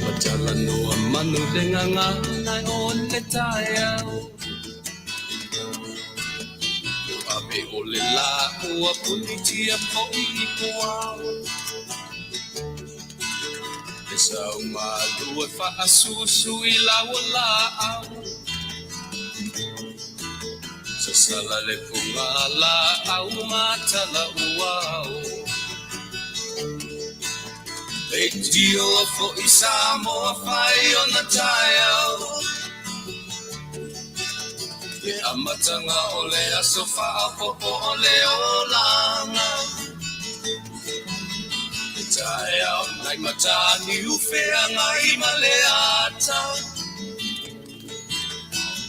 Ua talanoa manu le gagana o le taeao. Ua ave o le lā ua punitia foi i puao. E sau malu e faasusu i lau laau. Sasala le pugalaau ma tala uao. Leitioa foi Samoa fai ona taeao. Le amataga o le aso faaopoopo o le olaga. Le taeao nai Mataniu feagai ma le ata.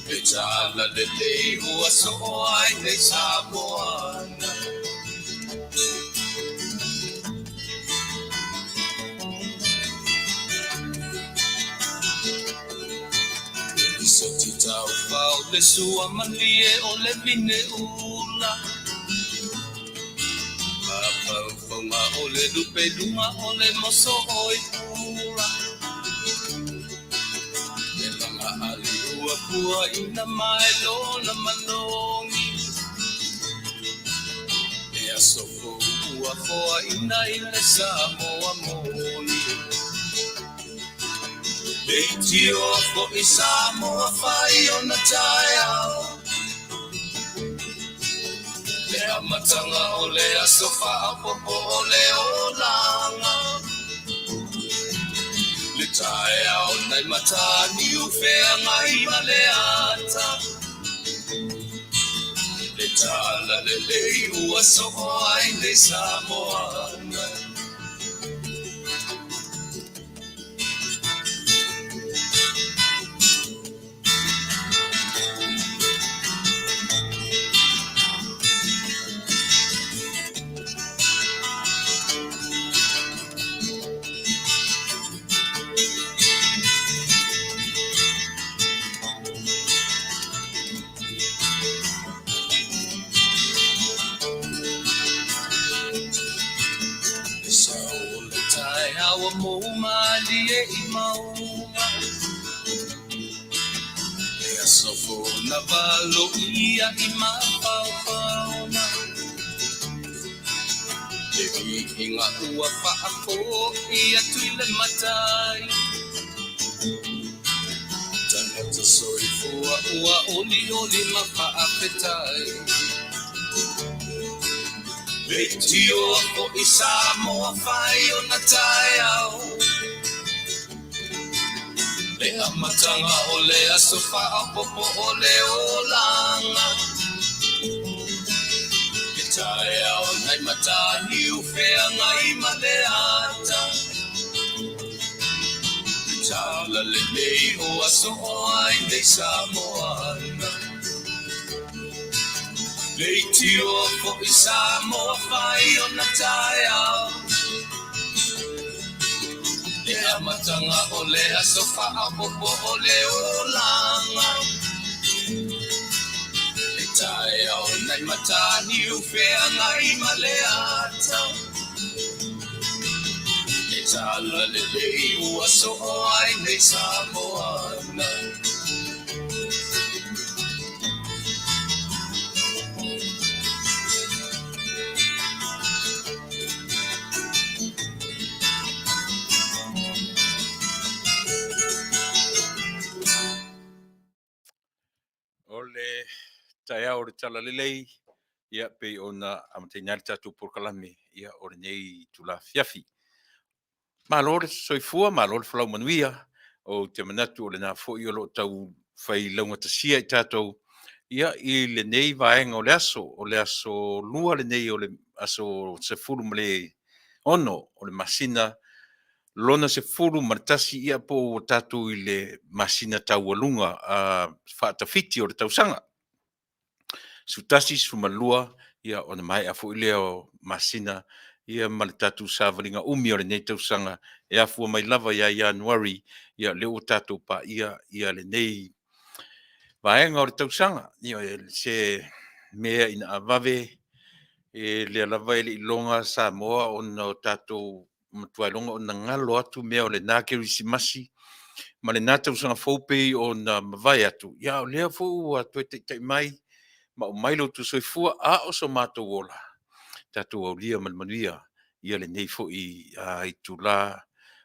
Le tala lelei ua soo ai nei Samoana. Soti taufao le sua malie o le vine ula. Mafaufauga o le lupe luga o le moso o i pula. Le laga ali ua puaina mai lona manogi. Le aso fou ua foaina i le Samoa moni. Leitioa foi Samoa fai ona taeao. Le amataga o le aso faaopoopo o le olaga. Le taeao nai Mataniu feagai ma le ata. Le tala lelei ua soo ai nei Samoana. Le sao o le taeao ua mou malie i mauga. Le aso fou na valoia i mafaofaoga. Le viiga ua faafoi atu i le matai. Tagata soifua ua olioli ma faafetai. Leitioa foi Samoa fai ona taeao. Le amataga o le aso faaopoopo o le olaga. Le taeao nai Mataniu feagai ma le ata. Le tala lelei ua soo ai nei Samoana. Leitioa foi Samoa fai ona taeao. Le amataga o le aso faaopoopo o le olaga. Le taeao nai Mataniu feagai ma le ata. Le tala lelei ua soo ai nei Samoana. O le taeao o le Talalelei, ia pei ona amataina ai le tatou polokalame ia o lenei itula afiafi. Malo le soifua, malo le folau manuia. Ou te manatu o lena foi o lo o tau fai laugatasia i tatou ia i lenei vaega o le aso, o le aso lua lenei o le aso 16 o le masina lona 11 ia po ua tatou i le masina taualuga faatafiti o le tausaga. 11, 12, ia ona maea foi lea o masina ia ma le tatou savaliga umi o lenei tausaga e afua mai lava ia Ianuari, ia lea ua tatou paia ia lenei vaega o le tausaga. Ia se mea ina a vave e lea lava e le i iloga Samoa ona o tatou matua iloga ona galo atu mea o lena Kerisimasi ma lena tausaga fou pei ona mavae atu, ia a o lea foi ua toe taitai mai ma aumai lo outou soifua a o so matou ola, tatou aulia ma le manuia ia lenei foi itula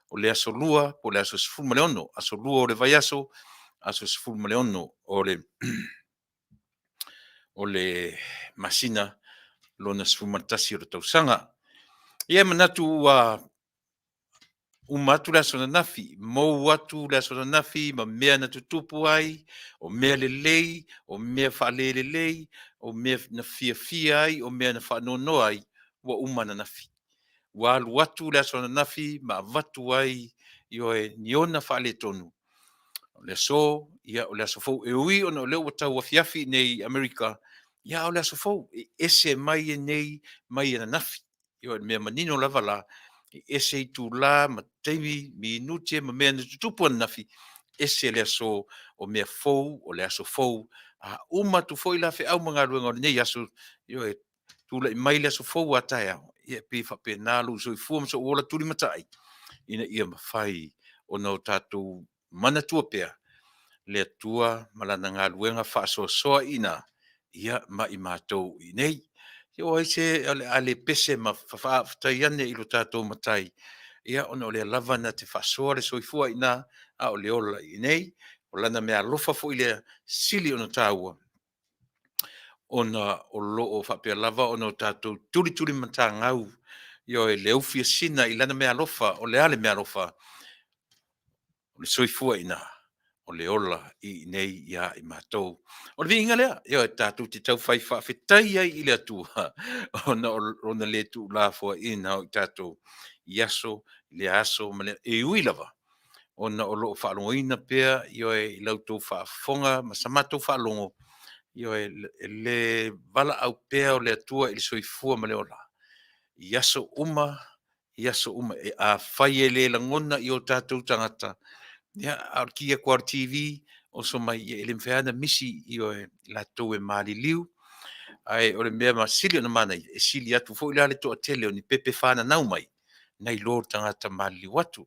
o le aso Lua po o le aso 16, aso Lua o le vaiaso, aso 16 o le masina lona 11 o le tausaga. Ia e manatu ua uma atu le aso ananafi, mou atu le aso ananafi ma mea na tutupu ai, o mea lelei, o mea faalelelei, o mea na fiafia ai, o mea na faanoanoa ai, ua uma ananafi. Ua alu atu le aso ananafi ma avatu ai, ioe, ni ona faaletonu. O le aso, ia o le aso fou. E ui ona o lea ua tau afiafi i inei i Amerika, ia a o le aso fou, e ese mai lenei mai ananafi. Ioe, o le mea manino lava la, e ese itula ma taimi, minute ma mea na tutupu ananafi, ese le aso, o mea fou, o le aso fou. A uma atu foi la feau ma galuega o lenei aso, ioe, tulai mai le aso fou a taeao, ia e pei e faapena lou soifua ma sou ola tulimatai ina ia mafai ona o tatou manatua pea le Atua ma Lana galuega faasoasoa i ina ia ma i matou i inei. Ia o ai se o le a le pese ma faafetai ane i lo tatou Matai, ia ona o lea lava na te faasoa le soifua i ina, a o le ola i inei. O Lana meaalofa foi lea e sili ona taua ona o lo o faapea lava ona o tatou tulitulimatagau, ioe, le aufiasina i Lana meaalofa. O le a le meaalofa? O le soifua i ina, o le ola i inei ia i matou. O le viiga lea, ioe, tatou te taufai faafetai ai i le Atua ona o Lona le tuulafoaiina o i tatou i aso, lea aso ma lea, e ui lava ona o lo o faalogoina pea, ioe, i la outou faafofoga ma sa matou faalogo, ioe, le valaau pea o le Atua i le soifua ma le ola i aso uma, i aso uma. Afai e le lagona i o tatou tagata, ia a o le ki atu lava o le TV, oso mai, ia e le mafai lava ona misi, ioe, i latou e maliliu. Ae o le mea sili ona manaia, e sili atu foi la le toatele o ni pepe fananau mai nai lo le tagata maliliu atu.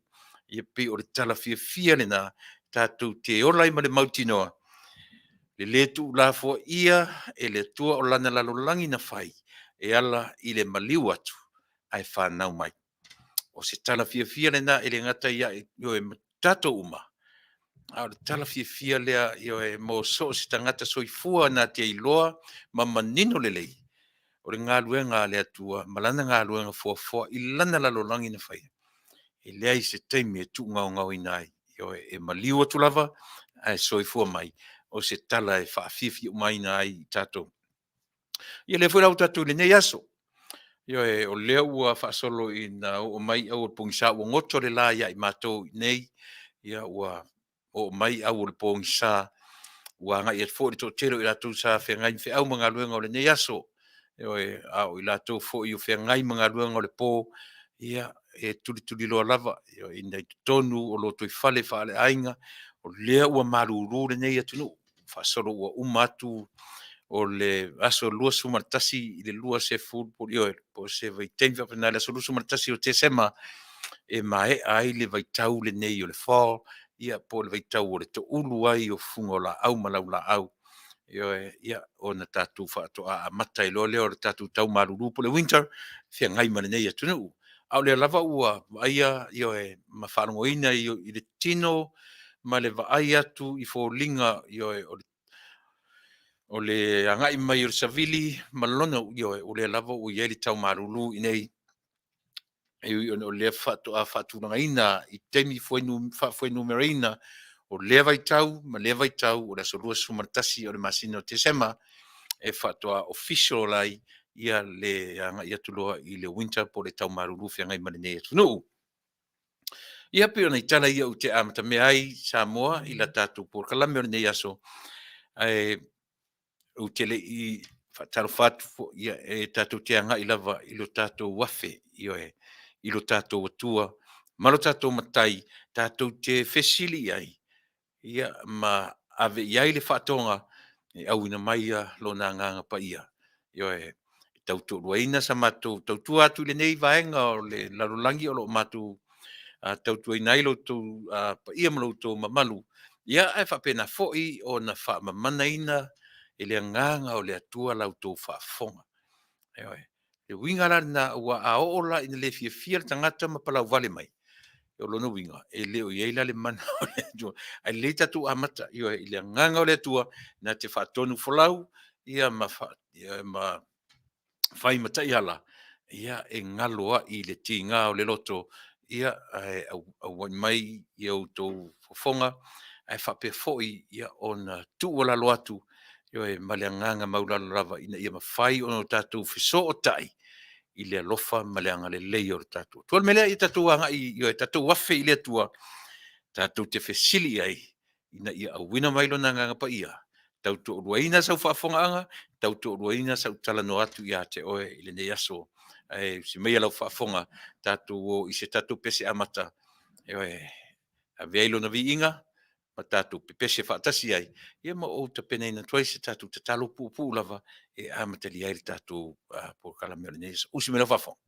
Ia pei o le tala fiafia lena tatou te ola ai ma le mautinoa le le tuulafoaia e le Atua o Lana lalolagi na fai e ala i le maliu atu ae fanau mai. O se tala fiafia lena e le gata ia oe ma tatou uma, a o le tala fiafia lea, ioe, mo so o se tagata soifua na te iloa ma manino lelei o le galuega a le Atua ma Lana galuega foafoa i Lana lalolagi na faia, e leai se taimi e tuugaogaoina ai. Ioe, e maliu atu lava ae soifua mai. O se tala e faafiafiaumaina ai i tatou. Ia lea foi la ua tatou i lenei aso. Ioe, o lea ua faasolo ina oo mai au o le pogisa, ua goto le la ia i matou i inei, ia ua oo mai au o le pogisa, ua agai atu foi le toatele o i latou sa feagai ma feau ma galuega o lenei aso. Ioe, a o i latou foi o feagai ma galuega o le po, ia e tulituliloa lava, ioe, ina i totonu o lotoifale faaleaiga, o lea ua malulu lenei atunuu, faasolo ua uma atu o le aso 21 i le 20, ioe, po o se vaitaimi faapena i le aso 21 o Tesema e maea ai le vaitau lenei o le fall, ia po o le vaitau o le toulu ai o fuga o laau ma laulaau, ioe, ia, ona tatou faatoa amata ai loa lea o le tatou tau malulu po o le winter e feagai ma lenei atunuu. A o lea lava ua vaaia, ioe, ma faalogoina i le tino ma le vaai atu i foliga, ioe, o le agai mai o le savili ma lona, ioe, o lea lava ua i ai le tau malulu i inei, e ui ona o lea faatoa faatulagaina i taimi faafuainumeraina o lea vaitau ma lea vaitau o le aso 21 o le masina o Tesema e faatoa official ai ia le agai atu loa i le winter po o le tau malulu feagai ma lenei atunuu. Ia pei o nai tala ia ou te amatamea ai Samoa i la tatou polokalame o lenei aso, ae ou te le i Faatalofa atu foi, ia, e tatou te agai lava i lo tatou afe, ioe, i lo tatou Atua ma lo tatou Matai, tatou te fesili i ai, ia, ma ave i ai le faatoga e auina mai ia Lona Agaga Paia. Ioe, e tautoaluaina sa matou tautua atu i lenei vaega o le lalolagi o lo o matou tautuaina ai lo outou paia ma lo outou mamalu, ia ae faapena foi ona faamamanaina e le Agaga o le Atua la outou faafofoga. Ioe. O le uiga la lena, aua a oo la ina le fiafia le tagata ma palauvale mai, o lona uiga, e le o i ai la le mana o le Atua. Ae lelei tatou amata, ioe, i le Agaga o le Atua na te faatonufolau ma fai ma taiala, ia, e galo ai i le tiga o le loto, ia, ae auai mai i outou fofoga, ae faapea foi ona tuualalo atu, ioe, ma le agaga maualalo lava ina ia mafai ona tatou fesootai i le alofa ma le agalelei o le tatou Atua. O le mea lea, ia tatou agai, ioe, tatou afe i le Atua tatou te fesili i ai ina ia auina mai Lona Agaga Paia, tautoaluaina sau faafofogaaga, tautoaluaina sau talanoa atu ia te oe i lenei aso. Ae usi maia lau faafofoga, tatou o i se tatou pese amata, ioe, e ave ai Lona viiga ma tatou pepese faatasi ai, ia ma ou tapenaina atu ai se tatou tatalo puupuu lava e amatalia ai le tatou polokalame o lenei aso. Usi mai lau faafofoga.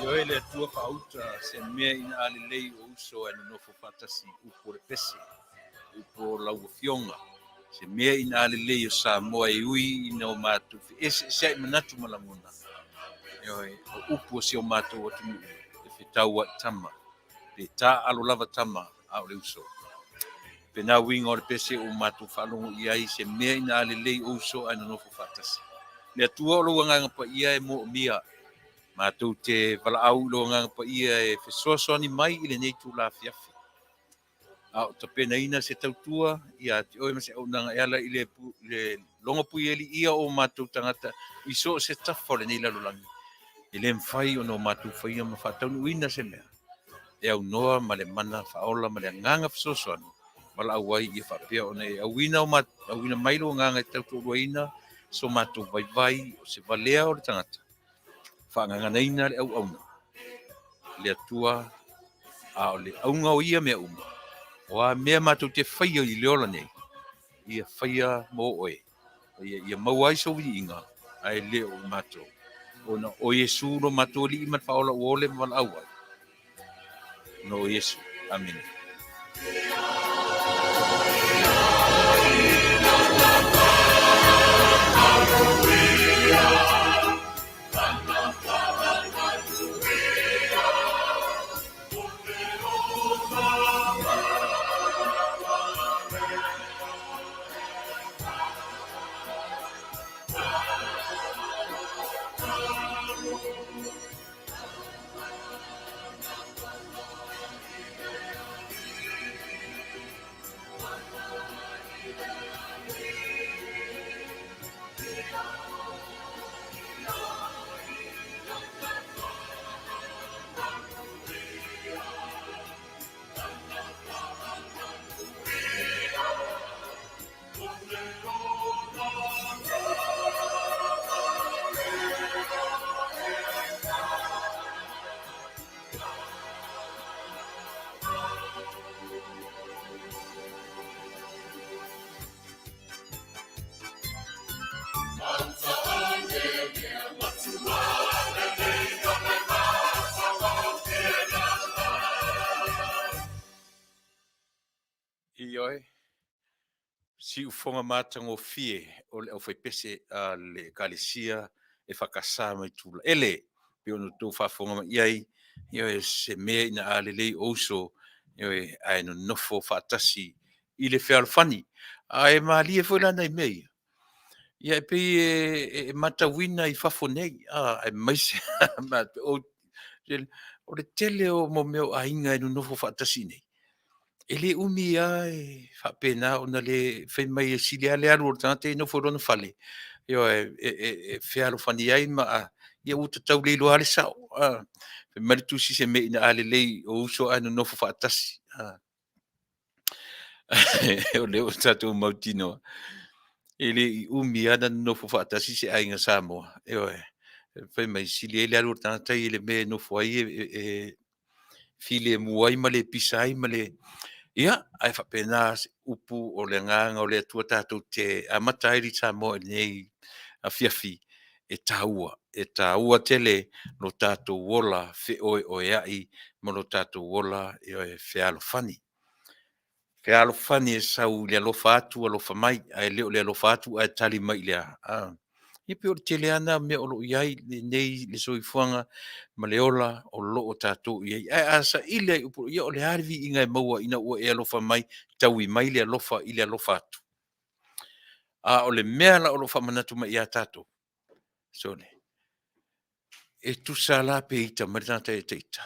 Ioe le Atua faauta se mea ina a lelei o uso ae nonofo faatasi, upu o le pese, upu o lau Afioga, se mea ina a lelei o Samoa e ui ina o matou feeseeseai manatu ma lagona, ioe, o upu o si o matou atunuu e fetau ai tama, pe taaalo lava tama a o le uso. Pena uiga o le pese ua matou faalogo i ai, se mea ina a lelei o uso ae nonofo faatasi. Le Atua o lou Agaga Paia e moomia, matou te valaau i lou Agaga Paia e fesoasoani mai i lenei itula afiafi, a o tapenaina se tautua ia te oe ma se auaunaga e ala i le logopuialiia o matou tagata i so o se tafa o lenei lalolagi. E le mafai ona o matou faia ma faataunuuina se mea e aunoa ma le mana faaola ma le agaga fesoasoani valaau ai ia faapea ona e auina, auina mai lou agaga e tautoaluaina so matou vaivai o se valea o le tagata, faagaganaina le auauna le Atua, a o le auga o ia mea uma, o a mea matou te faia i le ola nei, ia faia mo oe, ia maua ai sou viiga, ae le o i matou. Ona o Iesu lo matou Alii ma le Faaola ua ole ma valaau ai. Ona o Iesu. Amene. Ioe, siufofoga matagofie o le aufaipese a le Ekalesia EFKS mai Tulaele. Pei ona outou faafofoga mai i ai, ioe, se mea ina a lelei o uso, ioe, ae nonofo faatasi i le fealofani. Ae malie foi la nai mea ia, ia e pei e matauina i fafo nei, aemaise o le tele o mea o aiga e nonofo faatasi i inei, e le umi lava e faapena ona le fai mai e sili lava le alu o le tagata ia e nofo i lona fale, ioe, e fealofani ai ma ia ua ta tau le iloa lava le sao. Fai mai le tusi, se mea ina a lelei o uso ae nonofo faatasi. O lea ua tatou mautinoa, e le i umi lava ona nonofo faatasi se aiga Samoa, ioe, fai mai e sili ai le alu o le tagata ia i le mea e nofo ai e filemu ai ma le pisa ai ma le... Ia, ae faapena se upu o le agaga o le Atua tatou te amata ai Samoa i lenei afiafi, e taua, e taua tele lo tatou ola feoeoeai ma lo tatou ola, ioe, fealofani. Fealofani e sau i le alofa atu alofa mai, ae le o le alofa atu ae tali mai i le a? Ia pei o le tele lava na o mea o lo o i ai lenei le soifuaga ma le ola o lo o tatou i ai. Ae a saili lava i upu, ia o le a le viiga e maua ina ua e alofa mai, taui mai le alofa i le alofa atu? A o le mea la o lo o faamanatu mai ia tatou, sole, e tusa la pe ita mai le tagata ia te ita,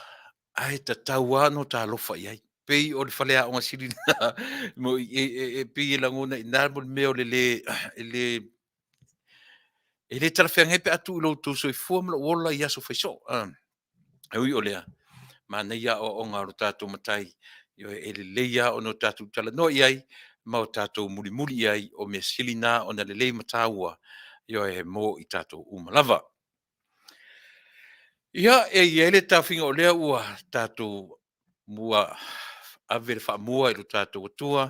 ae tatau lava ona ota alofa i ai. Pei o le faleaoga sili lena e pei e lagona i ina le mea o le le, e le e le talafeagai pe a tuu i lo outou soifua ma lou ola i aso fai soo. E ui o lea, manaia aoaoga a lo tatou Matai, ioe, e lelei lava ona tatou talanoa i ai ma o tatou mulimuli i ai, o mea sili na ona lelei ma taua, ioe, mo i tatou uma lava. Ia, e i ai le taofiga o lea ua tatou mua ave le faamua i lo tatou Atua,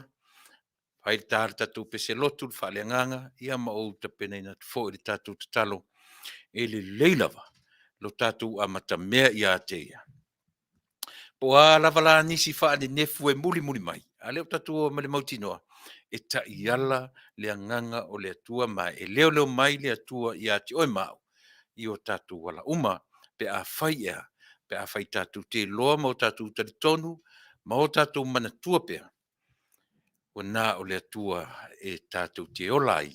fai le ta o le tatou pese lotu faaleagaga, ia ma ou tapenaina atu foi le tatou tatalo. E lelei lava lo tatou amatamea ia te Ia. Po o a lava la nisi faanenefu e mulimuli mai, a o lea ua tatou o ma le mautinoa, e taiala le agaga o le Atua ma e leoleo mai le Atua ia te oe ma au i o tatou ala uma, pe afai e a? Pe afai tatou te iloa ma o tatou talitonu ma o tatou manatua pea, ua na o le Atua e tatou te ola ai,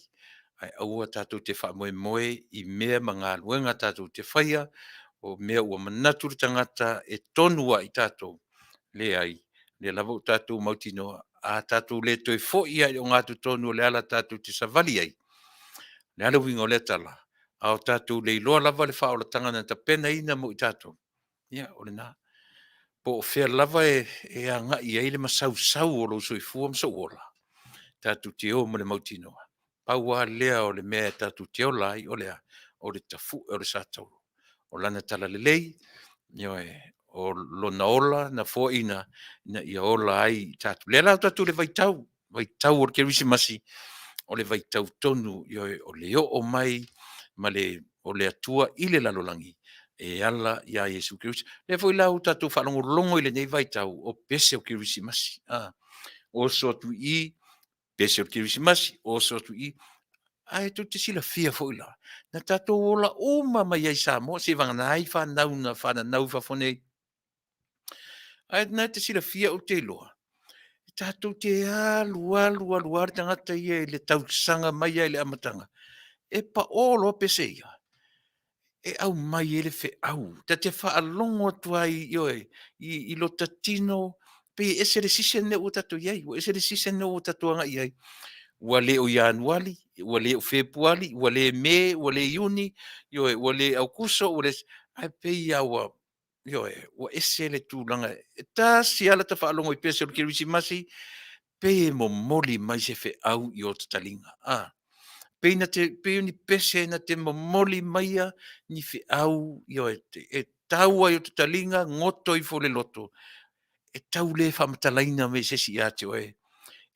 ae aua tatou te faamoemoe i mea ma galuega tatou te faia, o mea ua manatu le tagata e tonu ai tatou. Leai, o lea lava ua tatou mautinoa, a tatou le toe foi lava i le ogatotonu o le ala tatou te savali ai, o le a le uiga o lea tala? A o tatou leiloa lava le faaolataga na tapenaina mo i tatou, ia o lena. Po o fea lava e agai i ai le masausau o lou soifua ma sou ola, tatou te o ma le mautinoa, pau lava lea o le mea tatou te ola ai, o le a? O le tafue o le sa taua, o Lana talalelei, ioe, o Lona ola na foaina ina ia ola ai i tatou. O lea la ua tatou i le vaitau, vaitau o le Kerisimasi, o le vaitau tonu, ioe, o le oo mai ma le, o le Atua i le lalolagi e ala ia Iesu Keriso. O lea foi la ua tatou faalogologo i lenei vaitau, o pese o Kerisimasi, oso atu i i, pese o le Kerisimasi, oso atu i i. Ae tou te silafia foi la, na tatou ola uma mai lava i Samoa, seivagana ai fanau na fananau i fafo nei. Ae na e te silafia ou te iloa, e tatou te alu alu alu lava le tagata ia i le tausaga mai lava i le amataga, e pao loa pese ia, e aumai ai le feau. Ta te faalogo atu ai, ioe, i lota tino, pei e ese le season lea ua tatou i ai, ua ese le season lea ua tatou agai i ai. Ua le o Ianuari, ua le o Fepuari, ua le Me, ua le Iuni, ioe, ua le Aokuso, ua le... ae pei lava ua, ioe, ua ese le tulaga. E tasi lava lata faalogo i pese o le Kerisimasi, pei e momoli mai se feau i ota taliga. A, pei na te, pei o ni pese na te momoli maia ni feau, ioe, e tau lava i ota taliga, goto ifo i le loto, e tau le faamatalaina mai e se isi ia te oe,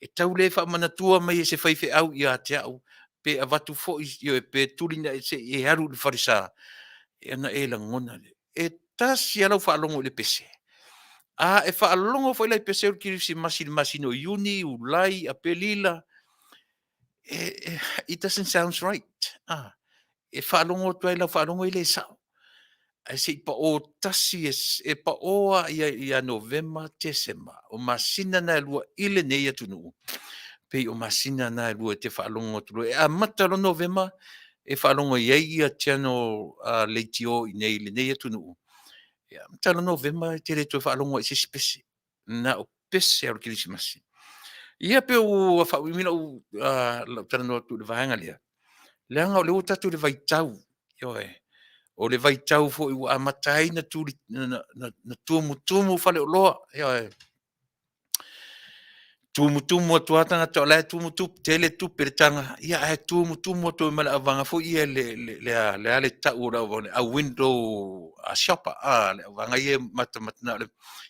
e tau le faamanatua mai e se faifeau ia te au, pe avatu foi, ioe, pe tuli se i e alu i le falesa, ona e lagona lea. E tasi lava lau faalogo i le pese, a e faalogo foi la i pese o le Kerisimasi i le masina o Iuni, Iulai, Aperila, it doesn't sound right. E faalogo atu ai lau faalogo e le sao. Ae se i pao tasi e pao lava ia Novema, Tesema, o masina na e lua i lenei atunuu, pei o masina na e lua e te faalogo atu loa. E amata loa Novema e faalogo i ai ia channel leitio i inei i lenei atunuu, e amata loa Novema e te le toe faalogo lava i se isi pese, na o pese lava o le Kerisimasi. Ia pei ua faaumiumi lau talanoa atu i le vaega lea, leaga o lea ua tatou i le vaitau, ioe, o le vaitau foi ua amata ai ona tumutumu faleoloa, ioe, tumutumu atu lava tagata o la e tele tupe i le taga, ae tumutumu atu ai ma le auvaega foi ia le a le tau o le auvaega, le au window shopper, le auvaega ia e matamata na o le,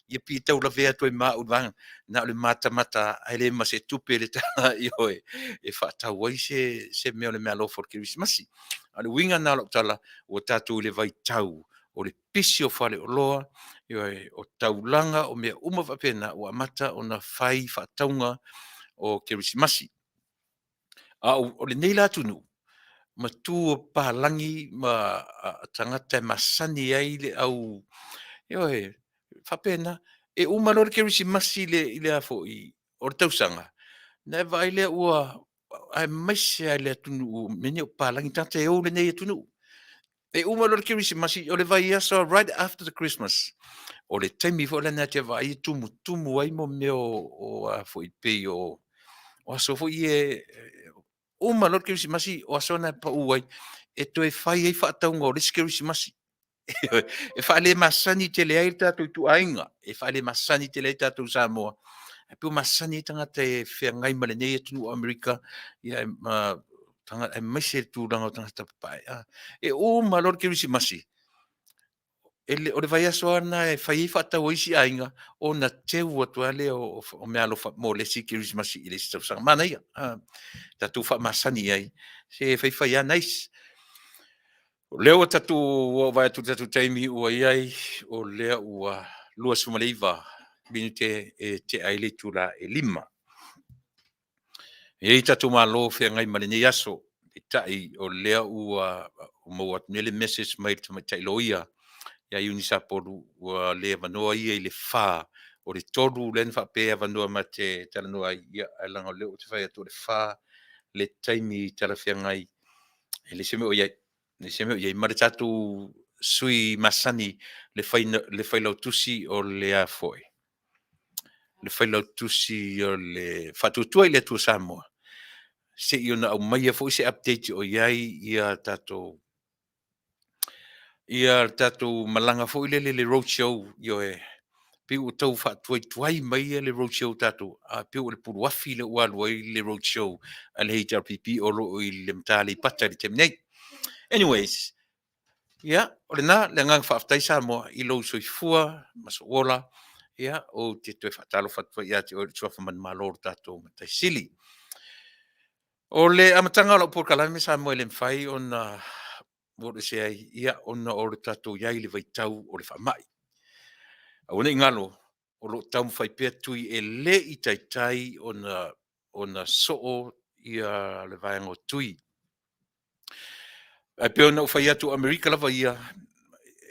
ia pei e tau lavea atu ai ma au i le vaega lea, na o le matamata lava ae leai ma se tupe i le taga, ioe, e faatau ai se mea o le meaalofa o le Kerisimasi. A o le uiga lena o lau tala, ua tatou i le vaitau o le pisi o faleoloa, ioe, o taulaga, o mea uma faapena ua amata ona fai faatauga o Kerisimasi. A o lenei la atunuu, matua papalagi ma tagata e masani ai le au, ioe, e faapena. E uma loa le Kerisimasi i le a foi, o le tausaga, ona e vaai lea ua, aemaise lava i le atunuu i mea nei o papalagi, tagata e ou lenei atunuu. E uma loa le Kerisimasi, o le vaiaso right after the Christmas, o le taimi foi lena e te vaai e tumutumu ai mea o a foi pei o aso foi ia, uma loa le Kerisimasi o aso na e pau ai, e toe fai ai faatauga o le isi Kerisimasi. E faalemasani tele ai le tatou ituaiga, e faalemasani tele ai tatou i Samoa, ae pei ua masani ai tagata e feagai ma lenei atunuu o Amerika, aemaise le tulaga o tagata papae. E uma loa le Kerisimasi, o le vaiaso lava lena e fai ai faatau a isi aiga ona teu atu lava lea o meaalofa mo le isi Kerisimasi i le isi tausaga. Manaia, tatou faamasani i ai, se e fai fai lava nice. O lea ua tatou, ua ou vaai atu i le tatou taimi ua i ai, o lea ua 29 minute e tea ai le itula e 5. E i ai tatou malo feagai ma lenei aso, peitai o lea ua maua atu nei le message mai le tamaitai loia ia Iuni Sapolu ua le avanoa ia i le 4 o le 3 lea na faapea e avanoa ma te talanoa ai, ia ae leaga o lea ou te fai atu o le 4 le taimi talafeagai, e leai se mea o i ai, leai se mea o i ai ma le tatou sui masani le failautusi o le a foi, le Failautusi o le Faatuatua i le Atua Samoa, se i ona aumaia foi se update o i ai ia tatou ia le tatou malaga foi lele le road show, ioe, pei ua tau faatuaituai mai le road show a tatou, ae pei o le puluafi lea ua alu ai le road show a le HRPP o lo o i le Mata Aleipata i le taimi nei. Anyways, ia, o lena le agaga faafetai Samoa i lou soifua ma sou ola. Ia, ou te toe faatalofa atu foi ia te oe i le suafa manumalo o le tatou Matai Sili. O le amataga o lau polokalame Samoa e le mafai ona ou alu ese ai, ia, ona o le tatou i ai i le vaitau o le faamai. Aua ne i galo, o lo o taumafai pea tui e le i taitai ona soo ia le vaega o tui. Ae pei ona ou fai atu o Amerika lava ia,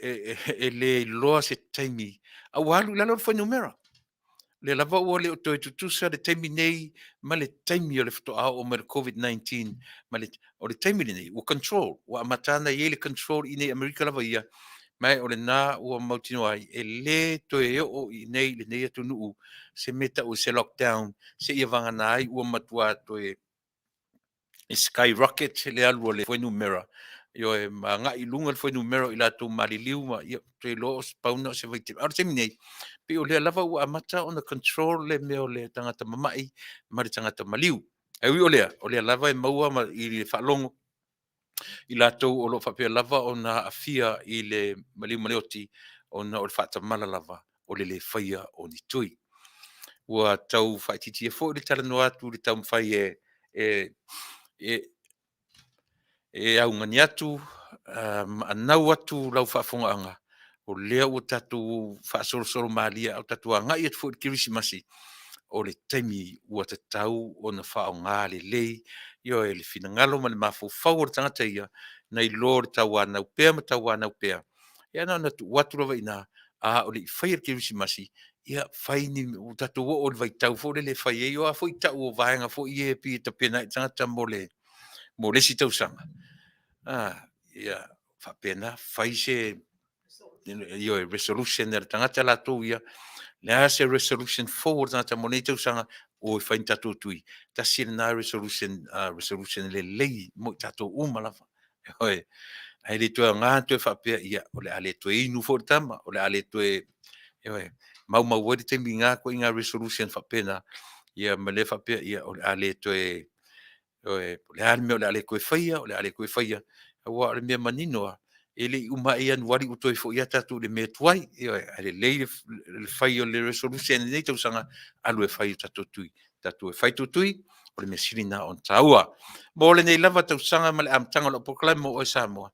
e le iloa se taimi, a ua alu i lalo le fuainumera. O lea lava ua le o toe tutusa le taimi nei ma le taimi o le faatoa oo mai o le COVID-19. Ma le, o le taimi lenei ua control, ua amata ona i ai le control i inei i Amerika lava ia, ma o lena ua mautinoa ai e le toe oo i inei i lenei atunuu se mea e tau o se lockdown seia vagana ai ua matua toe skyrocket le alu o le fuainumera, ioe, ma agai i luga le fuainumera o i latou maliliu ma ia, ou te iloa pau lena o se vaitaimi. A o le taimi nei, pei o lea lava ua amata ona control le mea o le tagata mamai ma le tagata maliu. Ae ui o lea, o lea lava e maua ma i le faalogo i latou o lo o faapea lava ona aafia i le maliu ma le oti ona o le faatamala lava o le le faia o ni tui. Ua tau faaitiitia foi le talanoa atu i le taumafai e augani atu ma anau atu lau faafofogaaga, o lea ua tatou faasolosolo malie a o tatou agai atu foi i le Kerisimasi, o le taimi ua tatau ona faaaoga lelei, ioe, le finagalo ma le mafaufau o le tagata ia. nai lo le tauanau pea ma tauanau pea. Ia na ona tuu atu lava i ina, a o le i faia le Kerisimasi, ia fai ni, ua tatou oo i le vaitau foi lele e fai ai, o a foi tau o vaega foi ia e pei e tapena ai le tagata mo le isi tausaga, ia faapena, fai se ioe, resolution a le tagata latou ia, le a se resolution fou a le tagata mo lenei tausaga, o e fai ni tatou tui. Tasi lena resolution, resolution lelei mo i tatou uma lava. Ioe. Ae le toe aoga ona toe faapea, ia, o le a le toe inu foi le tama, o le a le toe, ioe, maumau ai le taimi i na ituaiga resolution faapena, ia ma le faapea, ia, o le a le toe, ioe, o le a le mea o le a le toe faia, o le a le toe faia, aua o le mea manino lava, e le i uma ae Ianuari ua toe foi lava tatou i le mea tuai. Ioe, ae lelei le fai o le resolution i lenei tausaga, alu e fai o tatou tui. Tatou o e fai o tatou tui, o le mea sili lena ona taua. Mo lenei lava tausaga ma le amataga o lau polokalame mo oe Samoa,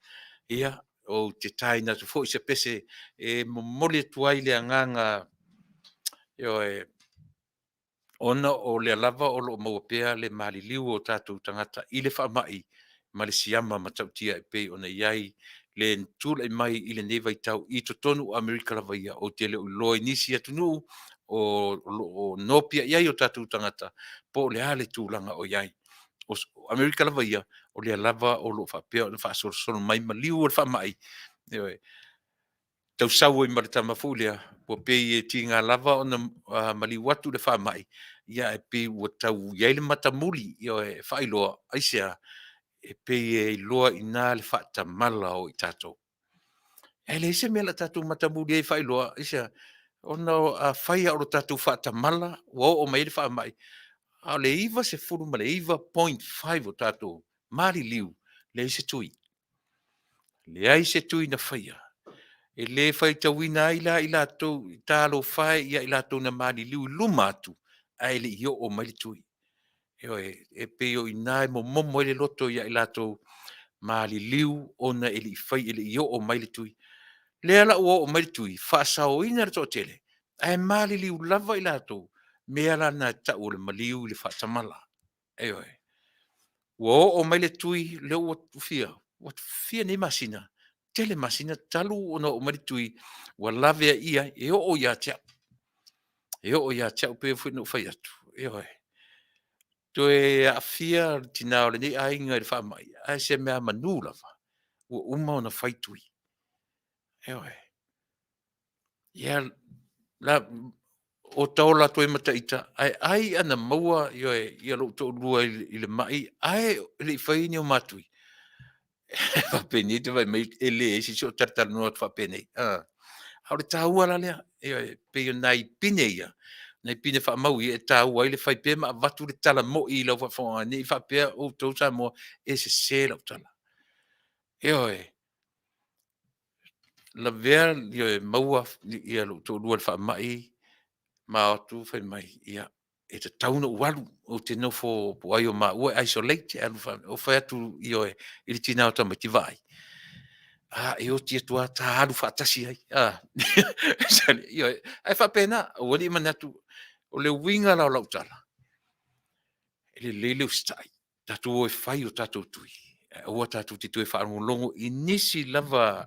ia, ou te taina atu foi se pese e momoli atu ai le agaga, ioe, ona o lea lava o lo o maua pea le maliliu o tatou tagata i le faamai ma le siama matautia e pei ona i ai le tulai mai i lenei vaitau i totonu o Amerika lava ia. Ou te le o iloa i nisi atunuu o lo o nopiai ai o tatou tagata po o le a le tulaga o i ai. O Amerika lava ia, o lea lava o lo o faapea ona faasolosolo mai maliu o le faamai, ioe, tausau ai ma le tama foi lea, ua pei e tiga lava ona maliu atu i le faamai, ia ae pei ua tau i ai le matamuli, ioe, e faailoa, aisea? E pei e iloa i ina le faatamala o i tatou. Ae leai se mea o le a tatou matamuli ai e faailoa, aisea? Ona afai lava o lo tatou faatamala ua oo mai ai le faamai, a o le 99.5 o tatou maliliu, leai se tui. Leai se tui na faia. E le faitauina ai la i latou, talofa e ia i latou na maliliu i luma atu ae le i oo mai le tui. Ioe, e pei o i ina e momomo ai le loto ia i latou maliliu ona e le i fai, e le i oo mai le tui. Lea la ua oo mai le tui, faasaoina le toatele, ae maliliu lava i latou, mea la na e tau o le maliu i le faatamala. Ioe. Ua oo mai le tui, lea ua fia, ua fia nei masina? Tele masina talu ona oo mai le tui ua laveaia ai, e oo ia te au, e oo ia te au, pei foi ona ou fai atu, ioe, toe aafia le tina o lenei aiga i le faamai, ae o se meamanu lava ua uma ona fai tui. Ioe. Ia, ota ola atu ai ma ita, ae ai ana maua, ioe, ia lou toalua i le mai ae le i faia ni o ma tui. Faapenei ta fai mai e leai se isi o talatalanoa atu faapenei. A o le taua la lea, ioe, pei o nai pine ia, nai pine faamau ia e taua ai le fai pea ma avatu le tala moi i lau faafofogaaga ne i faapea outou Samoa e sese lau tala. Ioe, lavea, ioe, maua lou toalua i le faamai, ma o atu fai mai, ia, e tatau ona ou alu, ou te nofo po o ai o maua e isolate, ou fai atu, ioe, i le tina o tamaiti, vaai, a, e oti atu lava ta alu faatasi ai. Ioe, ae faapena, aua ne i manatu, o le uiga la o lau tala, e lelei le usitai, tatou o e fai o tatou tui, ae aua tatou te toe faalogologo i nisi lava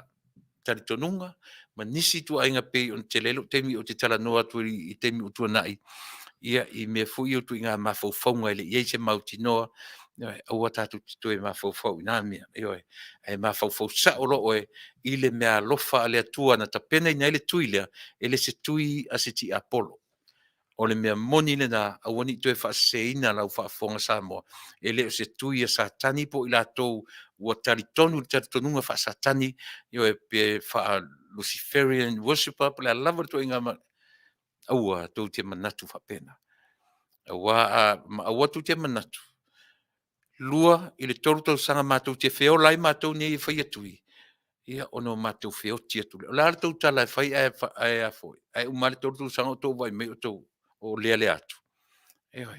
talitonuga ma nisi ituaiga pei ona tele ai lou taimi ou te talanoa atu i taimi ua tuanai, ia, i mea foi ia o ituaiga mafaufauga e le i i ai se mautinoa. Ioe. Aua tatou te toe mafaufau i na mea, ioe, ae mafaufau sao loa oe i le meaalofa a le Atua na tapenaina ai le tui lea, e le se tui a se tiapolo. O le mea moni lena, aua ne i toe faaseseina lau faafofoga Samoa, e le o se tui a Satani po o i latou ua talitonu i le talitonuga faa-Satani, ioe, pe faa-Lusiferian worshipper po o le a lava le ituaiga, aua tou te manatu faapena. Aua a, ma aua tou te manatu, 2 i le 3 tausaga matou te feola ai matou nei e faia tui, ia ona matou feoti atu lea. O le a le tou tala e fai ae uma lava le 3 tausaga o outou vaai mai o lealea atu? Ioe.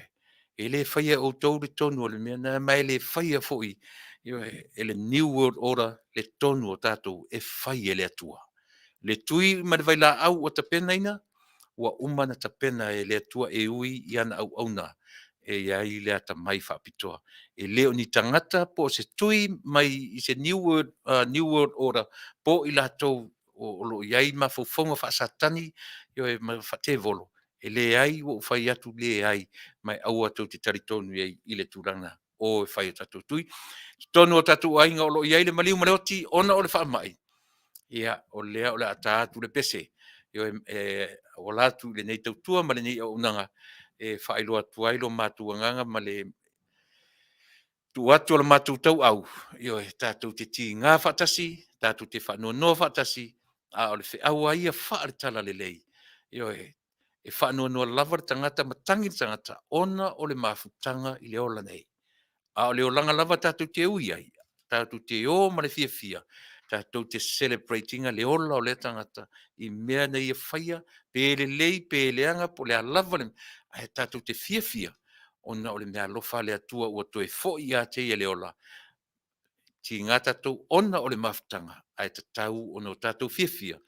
E le faia e outou le tonu o le mea lena, ma e le faia foi, ioe, e le New World Order le tonu o tatou, e fai e le Atua. Le tui ma le vailaau ua tapenaina, ua uma ona tapena e le Atua e ui i ana auauna. e i ai le atamai faapitoa. E le o ni tagata po o se tui mai i se New World, New World Order po o i latou o lo o i ai mafaufauga faasatani, ioe, ma faatevolo, e leai, ua ou fai atu leai, ma e aua tou te talitonu i ai i le tulaga o e fai e tatou tui. I totonu o tatou aiga o lo o i ai le maliu ma le oti ona o le faamai, ia, o lea o le a ta atu le pese, ioe, e auala atu i lenei tautua ma lenei auaunaga e faailoa atu ai lo matou agaga ma le tuu atu o le matou tauau, ioe, tatou te tiga faatasi, tatou te faanoanoa faatasi, a o le feau lava ia faale-talalelei, ioe, e faanoanoa lava le tagata ma tagi le tagata ona o le mafutaga i le ola nei. A o le olaga lava tatou te ui ai, tatou te o ma le fiafia, tatou te celebrate ina le ola o lea tagata i mea na ia faia, pe lelei pe leaga po o le a lava le mea, ae tatou te fiafia ona o le meaalofa a le Atua ua toe foi ia te ia le ola. E tiga tatou ona o le mafutaga, ae tatau ona tatou fiafia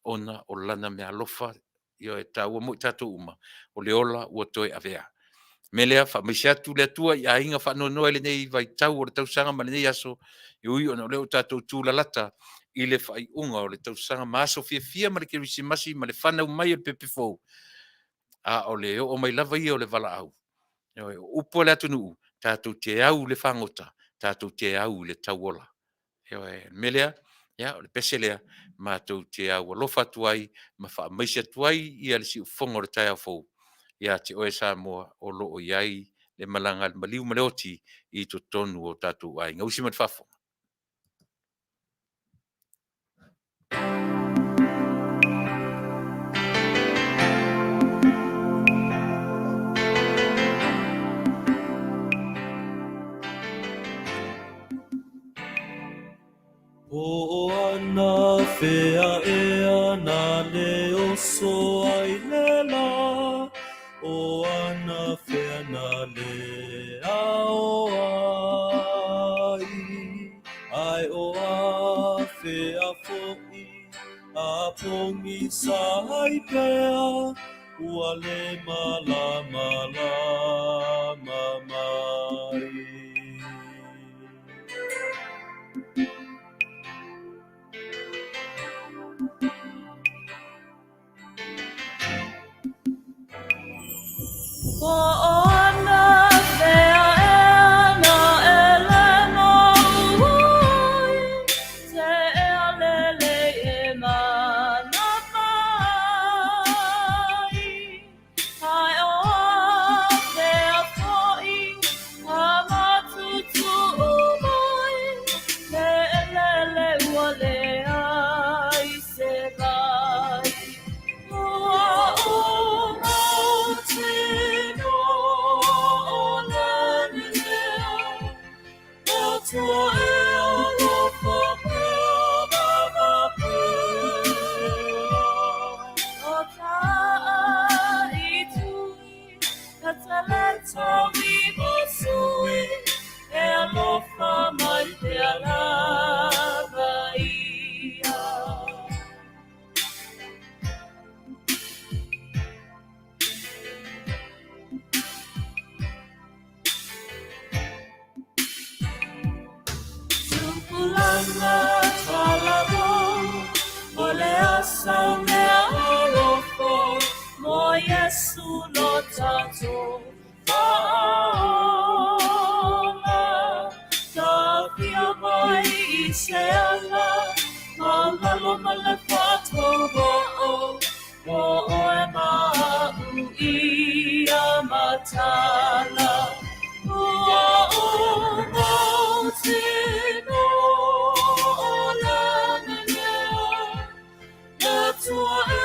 ona o Lana meaalofa, ioe, e taua mo i tatou uma, o le ola ua toe avea. O le mea lea, faamaise atu le Atua i aiga faanoanoa i lenei vaitau o le tausaga ma lenei aso, e ui ona o lea ua tatou tulalata i le faaiuga o le tausaga ma aso fiafia ma le Kerisimasi ma le fanau mai o le pepe fou, a o le oo mai lava ia o le valaau. Ioe, o upu a le atunuu, tatou te au i le fagota, tatou te au i le tauola. Ioe, o le mea lea, ia o le pese lea, matou te aualofa atu ai ma faamaise atu ai le siufofoga o le taeao fou ia te oe Samoa o lo o i ai le malaga a le maliu ma le oti i totonu o tatou aiga. Usi mai le faafofoga. Po ana fea ea na le oso ai le la, o ana fea na le ao ai, ai o a fea fo'i a pogisa ai pea, ua le malamalama mai. Po ana fea ea na e le mau ai, te ea lelei e manava ai. Ai o a fea fo'i a matutu'u mai, le elele ua leai se vai. Ua ou mautinoa o lani lea, le Atua e alofa pea ma faapea. O ta'a i tui, ka talenta wi masui, e alofa mai pea lava ia. Tupulaga talavo, o le asa o mea alofa, mo Iesu lo tatou faaola. Tafia mai i se ala, ma lalo ma le faatauvaa, o oe ma a'u ia matala. Ua ou mautinoa o lani lea, le Atua e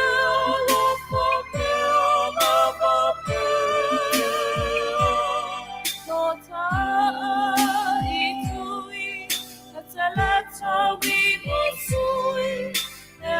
alofa pea ma faapea. Lo ta'a i tui, ka talenta wi masui, e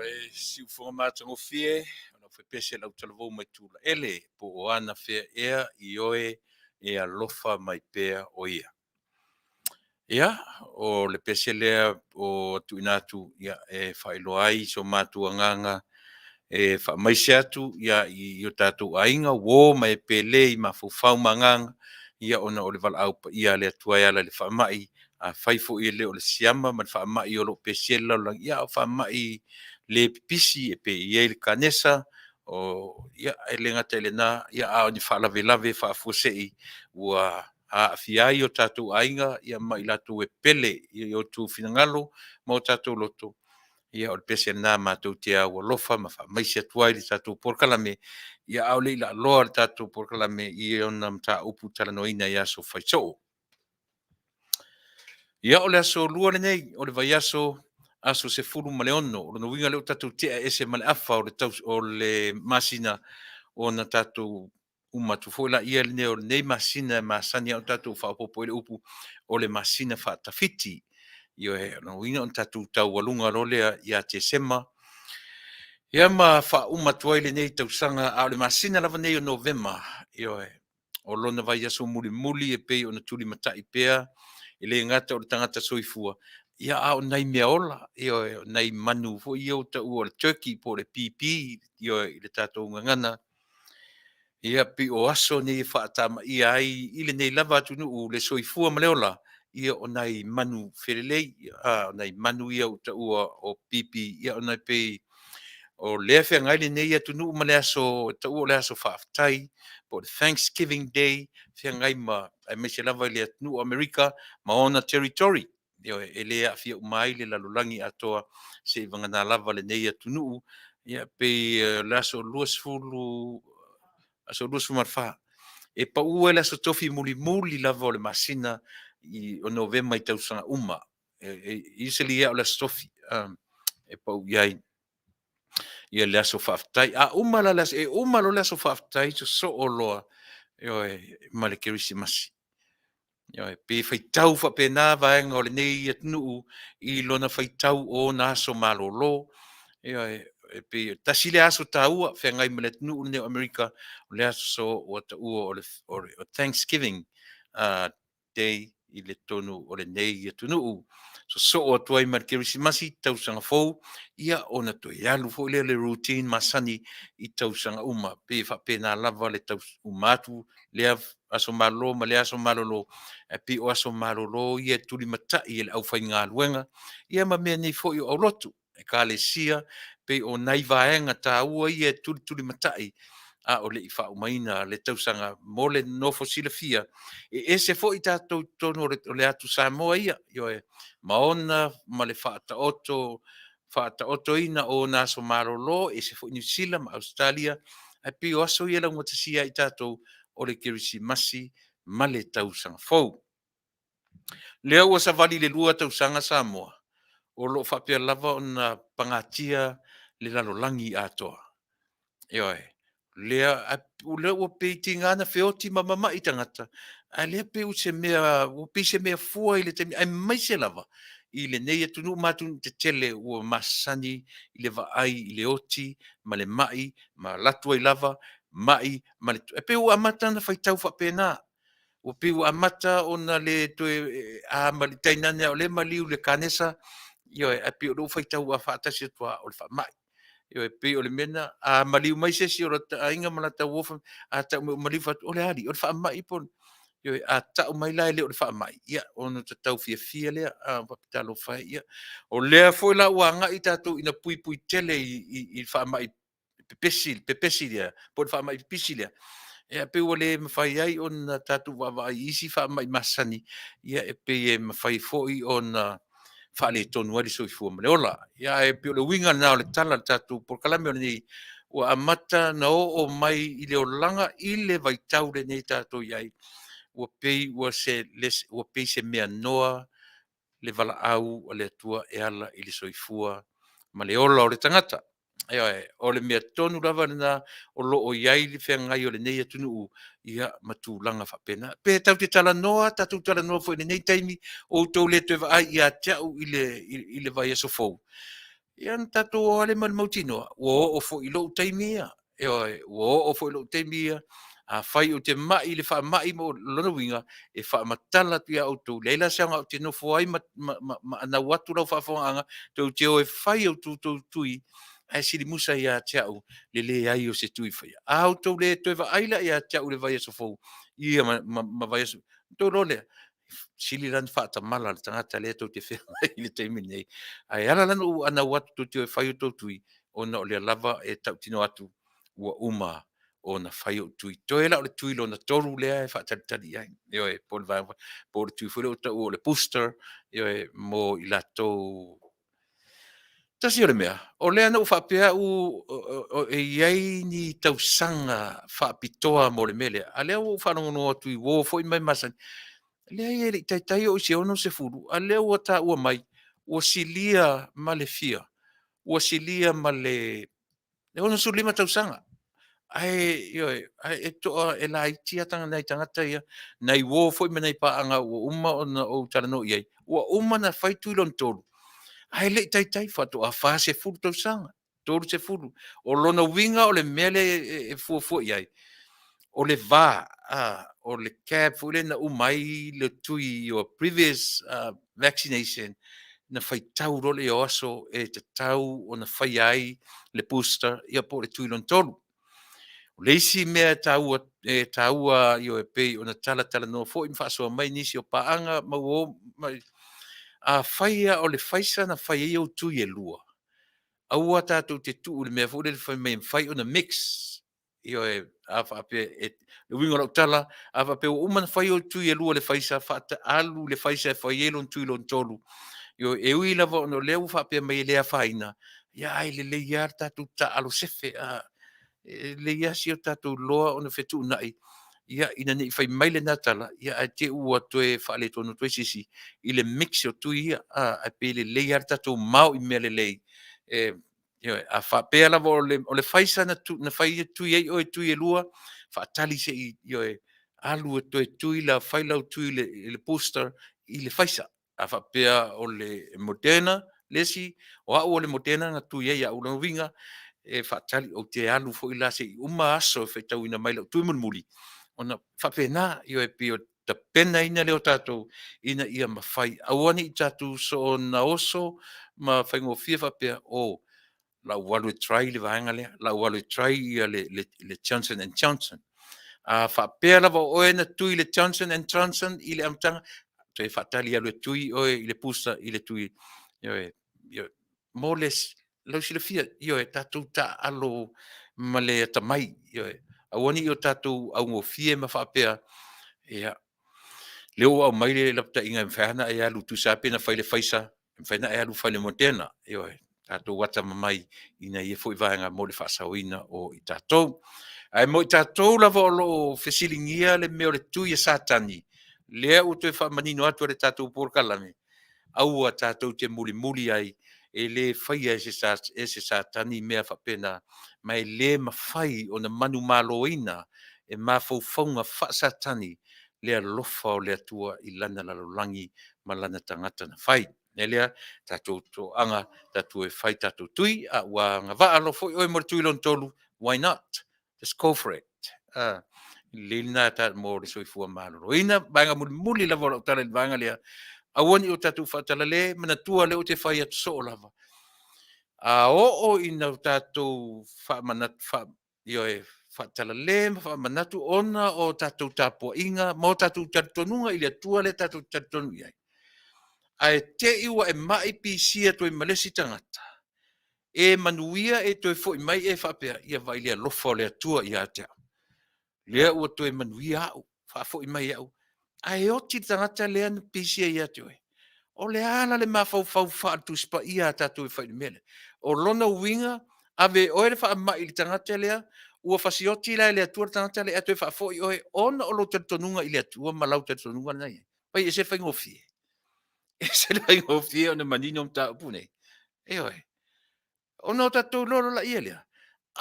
E siufoga matagofie, o lau faipese lau talavou mai Tulaele, po o ana fea ea i oe e alofa mai pea o ia. Ia, o le pese lea o tuuina atu ia, e faailoa ai so matou agaga e faamaise atu ia, i o tatou aiga, uo ma e pele i mafaufau ma agaga, ia ona o le valaau paia a le Atua e ala i le faamai. Afai foi e le o le siama ma le faamai o lo o pesia i le lalolagi, ia a o faamai le pipisi e pei e i ai le kanesa, o, ia, e le gata i lena, ia, a o ni faalavelave faafuasei ua aafia ai o tatou aiga ia ma i latou e pele i o outou finagalo ma o tatou loto, ia o le pese lena matou te aualofa ma faamaise atu ai i le tatou polokalame, ia a o le i laaloa le tatou polokalame i ona mataupu talanoaina i aso faisoo. Ia o le aso Lua lenei o le vaiaso aso 16, o lona uiga lea ua tatou tea ese ma le afa o le, o le masina ona tatou uma atu foi laia lenei o lenei masina e masani lava ona tatou faaopoopo i ai le upu o le masina faatafiti. Ioe, o lona uiga ona tatou taualuga loa lea ia Tesema, ia ma faauma atu ai lenei tausaga, a o le masina lava nei o Novema, ioe, o lona vaiaso mulimuli e pei ona tulimatai pea e le gata o le tagata soifua, ia a o nai meaola, ioe, o nai manu foi ia ua taua o le turkey po o le pipi, ioe, i le tatou gagana. Ia pei o aso nei e faatamaia ai i lenei lava atunuu le soifua ma le ola, ia o nai manu felelei, o nai manu ia ua taua o pipi, ia ona e pei o lea e feagai lenei atunuu ma le aso e taua o le aso faafetai po o le Thanksgiving Day, feagai ma aemaise lava i le atunuu o Amerika ma ona territory. Ioe, e le aafia uma ai le lalolagi atoa seivagana lava lenei atunuu. Ia pei o le aso 20, aso 24 e pau ai le aso tofi mulimuli lava o le masina i o Novema i tausaga uma. Usually ia o le aso tofi e pau i ai ia le aso faafetai. A uma la le aso, e uma loa le aso faafetai sosoo loa, ioe, ma le Kerisimasi. Ioe, pe faitau faapena vaega o lenei atunuu i lona faitau o ona aso malolo. Ioe, e pei e tasi lea aso taua feagai ma le atunuu lenei o Amerika, o le aso ua taua o le Thanksgiving Day i le totonu o lenei atunuu. Sosoo atu ai ma le Kerisimasi, tausaga fou, ia ona toe alu foi lea o le routine masani i tausaga uma. Pei e faapena lava le uma atu lea aso malolo ma lea aso malolo, ae pei o aso malolo ia e tulimatai e le aufaigaluega, ia ma mea nei foi o aulotu, ekalesia, pei o nai vaega taua ia e tulitulimatai a o le i faaumaina le tausaga mo le nofo silafia. E ese foi tatou i totonu o le atu Samoa ia, ioe, ma ona ma le faataoto faataotoina o ona aso malolo, ese foi Niu Sila ma Ausetalia, ae pei o aso ia e laugatasia ai tatou o le Kerisimasi ma le Tausaga Fou. Lea ua savali i le 2 tausaga Samoa o lo o faapea lava ona pagatia le lalolagi atoa. Ioe, lea lea ua pei e tiga ona feoti ma mamai tagata, a o lea pei ua se mea ua pei se mea fua i le taimi, aemaise lava i lenei atunuu ma atunuu tetele ua masani i le vaai i le oti ma le mai ma alu atu ai lava mai ma le e pei ua amata ona faitau faapena. Ua pei ua amata ona le toe a tainane lava o lea e maliu i le kanesa, ioe, ae pei o lea ua faitau faatasi atu lava o le faamai. Ioe, pei o le mea lena, a maliu mai se isi o lota aiga ma lata uo, a tau mai ua maliu, fai atu, o le a alii, o le faamai po o le… Ioe, a tau mai la e le o le faamai, ia ona ota tau fiafia lea, faapea, talofa e, ia. O lea foi la ua agai tatou ina puipui tele i faamai pepesi, le pepesi lea po o le faamai pipisi lea, ia pei ua le mafai ai ona tatou vaavaai i isi faamai masani, ia e pei e mafai foi ona faaletonu ai le soifua ma le ola. Ia ae pei o le uiga lena o le tala a le tatou polokalame o lenei ua amata na oo mai i le olaga i le vaitau lenei tatou i ai, ua pei ua se ua pei se mea noa le valaau a le Atua e ala i le soifua ma le ola o le tagata. Ioe, o le mea tonu lava lena o lo o i ai le feagai o lenei atunuu ia ma tulaga faapena. Pe tatou te talanoa, tatou talanoa foi i lenei taimi, ua outou le toe vaai ia te au i le, i le vaiaso fou, ia ona tatou o lava lea ma le mautinoa, ua oo foi i lou taimi ia. Ioe, ua oo foi i lou taimi ia. Afai ou te mai i le faamai, o lona uiga, e faamatala atu ia outou, leai la se aoga ou te nofo ai ma, ma, ma, ma anau atu lau faafofogaaga, tou te o e fai a outou tui, ae silimusa ia te au le leai o se tui faia. A outou le toe vaai la ia te au i le vaiaso fou, ia ma, ma, ma vaiaso, outou iloa lea, sili la ona faatamala le tagata lea tou te feagai i le taimi lenei. Ae ala la ona ou anau atu tou te o e fai a outou tui, ona o lea lava e tautino atu ua uma ona fai ou tui. Toe la o le tui lona 3 lea e faatalitali i ai. Ioe, po o le vaega, po o le tui foi lea ua taua o le booster, ioe, mo i latou. Tasi o le mea, o lea na ou faapea au e i ai ni tausaga faapitoa mo le mea lea, a o lea ua ou faalogologo atu i uo foi ma e masani, leai e le i taitai oo i se 60, a o lea ua taua mai ua silia ma le fia? Ua silia ma le 65 tausaga. Ae, ioe, ae e toa, e laiti lava nai tagata ia, nai uo foi ma nai paaga ua uma ona ou talanoa i ai, ua uma ona fai tui lona 3, ae le i taitai, faatoa 40 tausaga, 30. O lona uiga o le mea lea e fuafua i ai, o le va, o le gap foi lea na uma ai le tui, your previous vaccination, na faitau loa lea o aso e tatau ona faia ai le booster, ia po o le tui lona 3. O le isi mea e taua, e taua ioe, pei ona talatalanoa foi ma faasoa mai nisi o paaga ma uo, afai lava o le Pfizer na fai ai ou tui e 2, aua tatou te tuu i le mea foi lele fai mai e mafai ona mix. Ioe, a faapea e, le uiga o lau tala, a faapea ua uma ona fai ou tui e 2 i le Pfizer, alu i le Pfizer e fai ai lona tui lona 3. Ioe, e ui lava ona o lea ua faapea mai e le afaina, ia ae lelei lava le tatou taaalo sefe, e lelei lava si o tatou iloa ona fetuunai, ia ina ne i fai mai lena tala, ia ae te i ua toe faaletonu atu ai se isi i le mix o tui ia, ae pei e lelei lava le tatou mao i mea lelei. E, ioe, a faapea lava o le, o le Pfizer na, tu, na fai tui ai oe tui e 2, faatali se i, ioe, alu e toe tui la, fai lau tui i le booster i le Pfizer. A faapea o le Moderna le isi, o au o le Moderna na tui ai au, lona uiga e faatali, ou te alu foi la se i uma aso e faitauina mai lau tui mulimuli, ona faapena, ioe, pei o le tapenaina lea o tatou ina ia mafai, aua ne i tatou soona oso ma faigofie faapea, o, la ua alu e try le vaega lea, la ua alu e try ia le, le, le Johnson and Johnson. A faapea lava o oe na tui le Johnson and Johnson i le amataga, toe faatali alu e tui oe i le booster i le tui, ioe, ioe, mo le lau silafia, ioe, tatou taaalo ma le atamai, ioe, aua ne i o tatou augofie ma faapea, ia, lea ua aumai le lapataiga e mafai ona e alu tusa lava pe na fai i le Pfizer, e mafai ona e alu fai i le Moderna, ioe, tatou atamamai ina ia foi vaega mo le faasaoina o i tatou. Ae mo i tatou lava o lo o fesiligia le mea o le tui a Satani, lea ua toe faamanino atu e le tatou polokalame, aua tatou te mulimuli ai, e le faia e se, e se Satani mea faapena, ma e le mafai ona manumaloina e mafaufauga faa-Satani le alofa o le Atua i lana lalolagi ma lana tagata na fai. Le lea, tatou toaga, tatou e fai tatou tui, a ua agavaa loa foi oe mo le tui lona 3, why not? Just go for it. Lelei lena ta mo le soifua maloloina. Vaega mulimuli lava o lau tala i le vaega lea, aua ne i o tatou faatalale, manatua lea ou te fai atu soo lava. A oo ina o tatou faamanatu, faa, ioe, faatalale ma faamanatu ona o tatou tapuaiga ma o tatou talitonuga i le Atua lea tatou te talitonu i ai, ae te i ua e mai pisia atu ai ma le isi tagata, e manuia e toe foi mai e faapea, ia vaai i le alofa o le Atua ia te au, lea ua toe manuia au, faafoi mai au. Ae oti le tagata lea na pisia ia te oe. O le a la le mafaufau faale-Tusi Paia a tatou e fai i le mea lea? O lona uiga, ave e oe le faamai i le tagata lea, ua fasioti la e le Atua le tagata lea ae toe faafoi oe ona o lou talitonuga i le Atua ma lau talitonuga lena e i ai. Vaai e ese le faigofie, e ese le faigofie ona manino mataupu nei. Ioe. Ona o tatou iloa loa lea,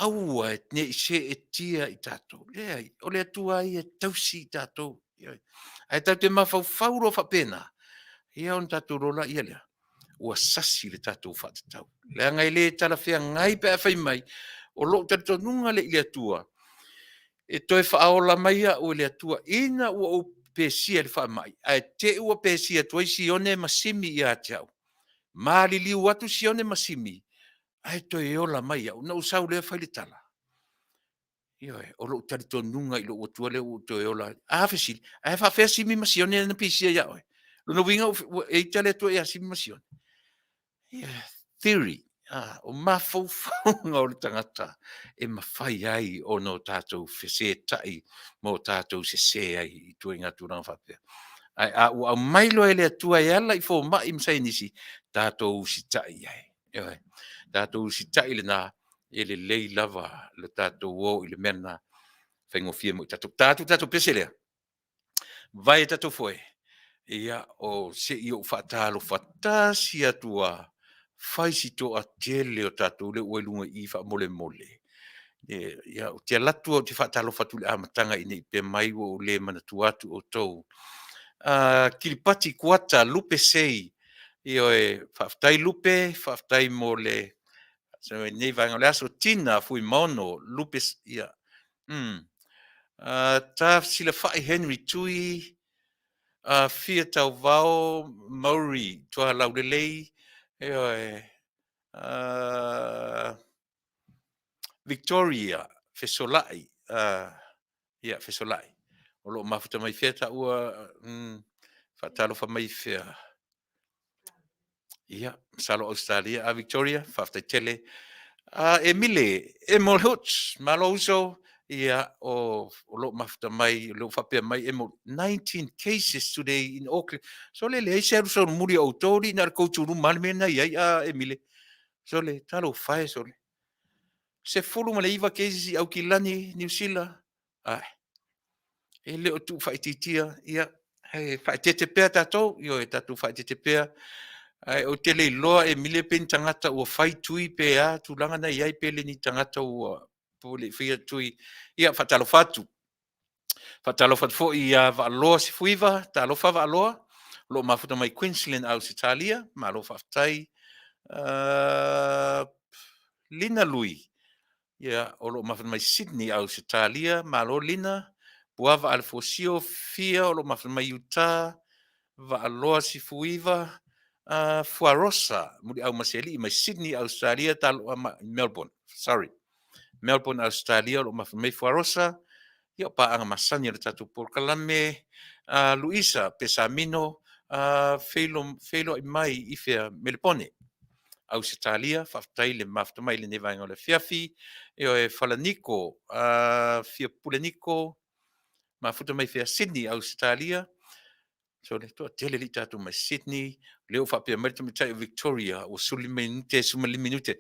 aua ne i seetia i tatou. Leai, o le Atua lava ia e tausi i tatou. Ioe. Ae tatou te mafaufau loa faapena, ia ona tatou iloa lea, ua sasi le tatou faatatau. Leaga e le talafeagai pe a fai mai, o lou talitonuga lea i le Atua, e toe faaola mai au e le Atua ina ua ou pesia i le faamai, ae te i ua pesia atu ai Sione ma Simi ia te au, maliliu atu Sione ma Simi, ae toe ola mai au, ona ou sau lea fai le tala. Ioe, o lou talitonuga i lou Atua lea ua ou toe ola ai. A fesili, ae faafefea Simi ma Sione na pisia ia oe? Lona uiga ua e ita le Atua ia Simi ma Sione? Yeah, theory, o mafaufauga o le tagata e mafai ai ona o tatou fesetai ma o tatou sese ai i ituaiga tulaga faapea. Ae a ua aumai loa e le Atua e ala i fomai ma saienisi, tatou usitai i ai. Ioe, tatou usitai lena, e lelei lava le tatou o i le mea lena, e faigofie mo i tatou. Ta atu le tatou pese lea, vai e tatou foe, ia o se i ou faatalofa tasi atu lava, fai si toatele o tatou lea ua i luga i i faamolemole. Ia, ou te alu atu ou te faatalofa atu i le amataga ina ne i pea mai ua ou le manatua atu outou. Kilipati Kuata Lupe Sei, ioe, faafetai Lupe, faafetai mo le lenei vaega o le aso. Tina Fuimaono Lupe, ia. Tafesilafai Henry Tui, Fia Tauvao Maury Tualaulelei, ioe, Victoria Fesolai, ia Fesolai. O lo o mafuta mai fea taua, faatalofa mai fea? Ia, masalo Ausetalia. A Victoria, faafetai tele. Emile, Emil Hoots, malo uso. Ia, o lo o mafuta mai, o lea ua faapea mai Emil, 19 cases today in Auckland. Sole, leai se alu solomuli a outou, alii na o le tou tuluma lava le mea lena e i ai, a Emile. Sole, talofa e sole. 19 cases i Aukilani, Niu Sila. Ai, e le o tuufaitiitia, ia, e faaeteete pea tatou, ioe, tatou faaeteete pea. Ae ou te le iloa Emile pe ni tagata ua fai tui pe a tulaga na i ai, pe le ni tagata ua po le i faia tui. Ia, faatalofa atu. Faatalofa atu foi ia Vaaloa Sefuiva, talofa Vaaloa, o lo o mafuta mai Queensland, Ausetalia, malo faafetai. Lina Lui, ia, o lo o mafuta mai Sydney, Ausetalia, malo Lina. Puava Alefosio Fia o lo o mafuta mai Utah, Vaaloa Sefuiva, Fuarosa Muliau Masealii mai Sydney, Australia, Melbourne, sorry, Melbourne, Australia, o lo o mafuta mai Fuarosa. Ia, o paaga masani o le tatou polokalame. Luisa Pesamino, feiloai mai i fea? Melepone, Ausetalia, faafetai le mafuta mai i lenei vaega o le afiafi. Ioe, Falaniko, Fiapule Niko, mafuta mai fea? Sydney, Ausetalia. So le toatele alii tatou mai Sydney. O lea ua faapea mai le tamaitai o Victoria, ua 15 minute, 15 minute.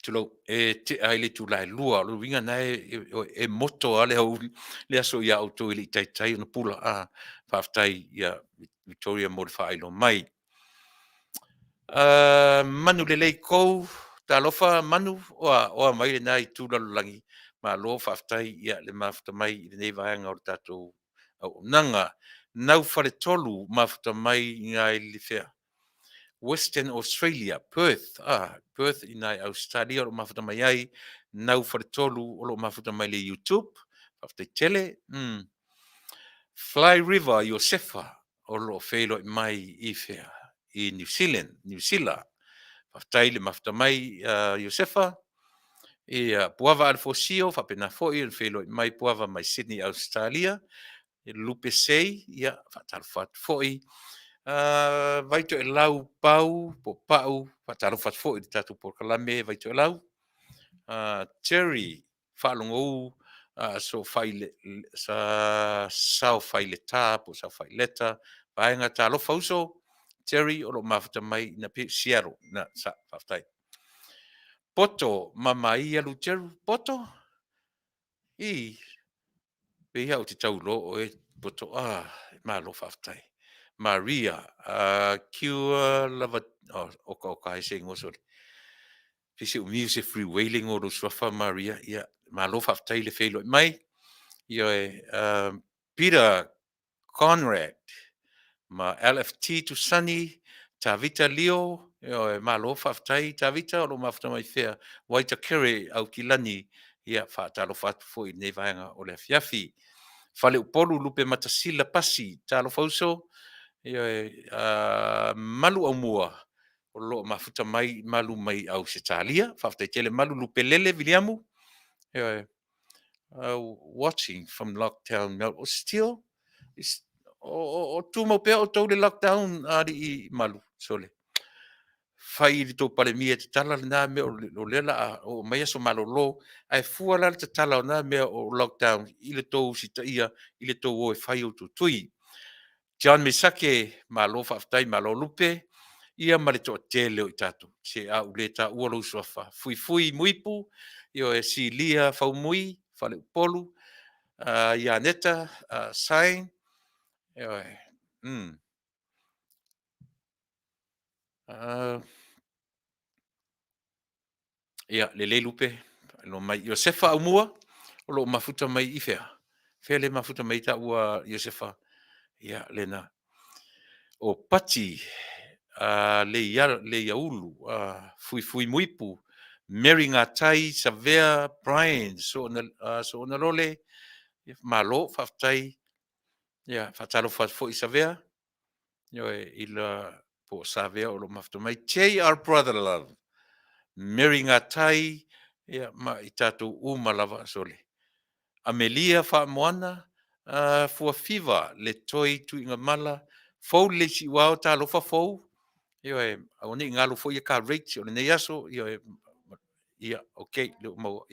Tulou, e tea ai le itula e 2. O le uiga na e, e moto lava le aoauli, le aso ia outou e le i taitai ona pula. A, faafetai ia Victoria mo le faailoa mai. Manu Lelei Kou, talofa Manu, oa mai lena itu lalolagi. Malo faafetai ia le mafuta mai i lenei vaega o le tatou auaunaga. Naufaletolu mafuta mai i nai le fea? Western Australia, Perth, Perth i nai Ausetalia o lo o mafuta mai ai. Naufaletolu o lo o mafuta mai le YouTube. Faafetai tele. Fly River Iosefa o lo o feiloai mai i fea? I New Zealand, Niu Sila. Faafetai le mafuta mai, Iosefa. Ia, Puava Alefosio, faapena foi ona feiloai mai Puava mai Sydney, Ausetalia. Lupe Sei, ia, faatalofa atu foi. Vaitoelau Pau, po o Pau, faatalofa atu foi i le tatou polokalame Vaitoelau. Terry Faalogou. Sa Saofaileta po o Saofaileta, vaega Talofa Uso, Terry o lo o mafuta mai i Seattle. Na, sa, faafetai. Poto Mamaia Luteru, Poto? I, pei lava ou te tau iloa oe Poto, ah, malo faafetai. Maria, Cure lava, oh, oka oka ai se igoa sole. Pei se umi o se Freeway le igoa o lou suafa Maria. Ia, malo faafetai le feiloai mai. Ioe, Peter Conrad ma LFT Tusani, Tavita Leo, ioe, malo faafetai Tavita o lo o mafuta mai fea, Waitakere Aukilani, ia faatalofa atu foi i lenei vaega o le afiafi. Faleupolu Lupematasila Pasi, talofa uso, ioe, Malu Aumua o lo o mafuta mai Malu mai Ausetalia. Faafetai tele Malu, Lupelele Viliamu, ioe, watching from lockdown Melbourne. Still o tumau pea outou i le lockdown alii Malu? Sole, fai i le tou Palemia e tatala lena mea o lea o le a oo mai aso malolo, ae fua la le tatala o na mea o lockdown i le tou usitaia i le tou o e fai outou tui. John Mesake, malo faafetai, malo Lupe, ia ma le toatele o i tatou, se a ou le taua lou suafa, Fuifui Muipu, ioe, Silia Faumui, Faleupolu, Ianeta Sain, ioe. Ia, lelei Lupe, faailoa mai. Iosefa Aumua, o lo o mafuta mai i fea? Fea lea e mafuta mai ai taua Iosefa? Ia, lena. O Pati Leiaulu, Fuifui Muipu, Mary Gatai, Savea, Brian Soonalole, malo faafetai. Ia, faatalofa atu foi i Savea, ioe, i la, po o Savea o lo o mafuta mai. JR Brotherlove, Mary Gatai, ia ma i tatou uma lava, sole. Amelia Faamoana, Fuafiva le Toi Tuigamala, Fou le Siuao, talofa Fou, ioe, aua ne i galo foi car rates o lenei aso, ioe, ia, ok, lea ua maua.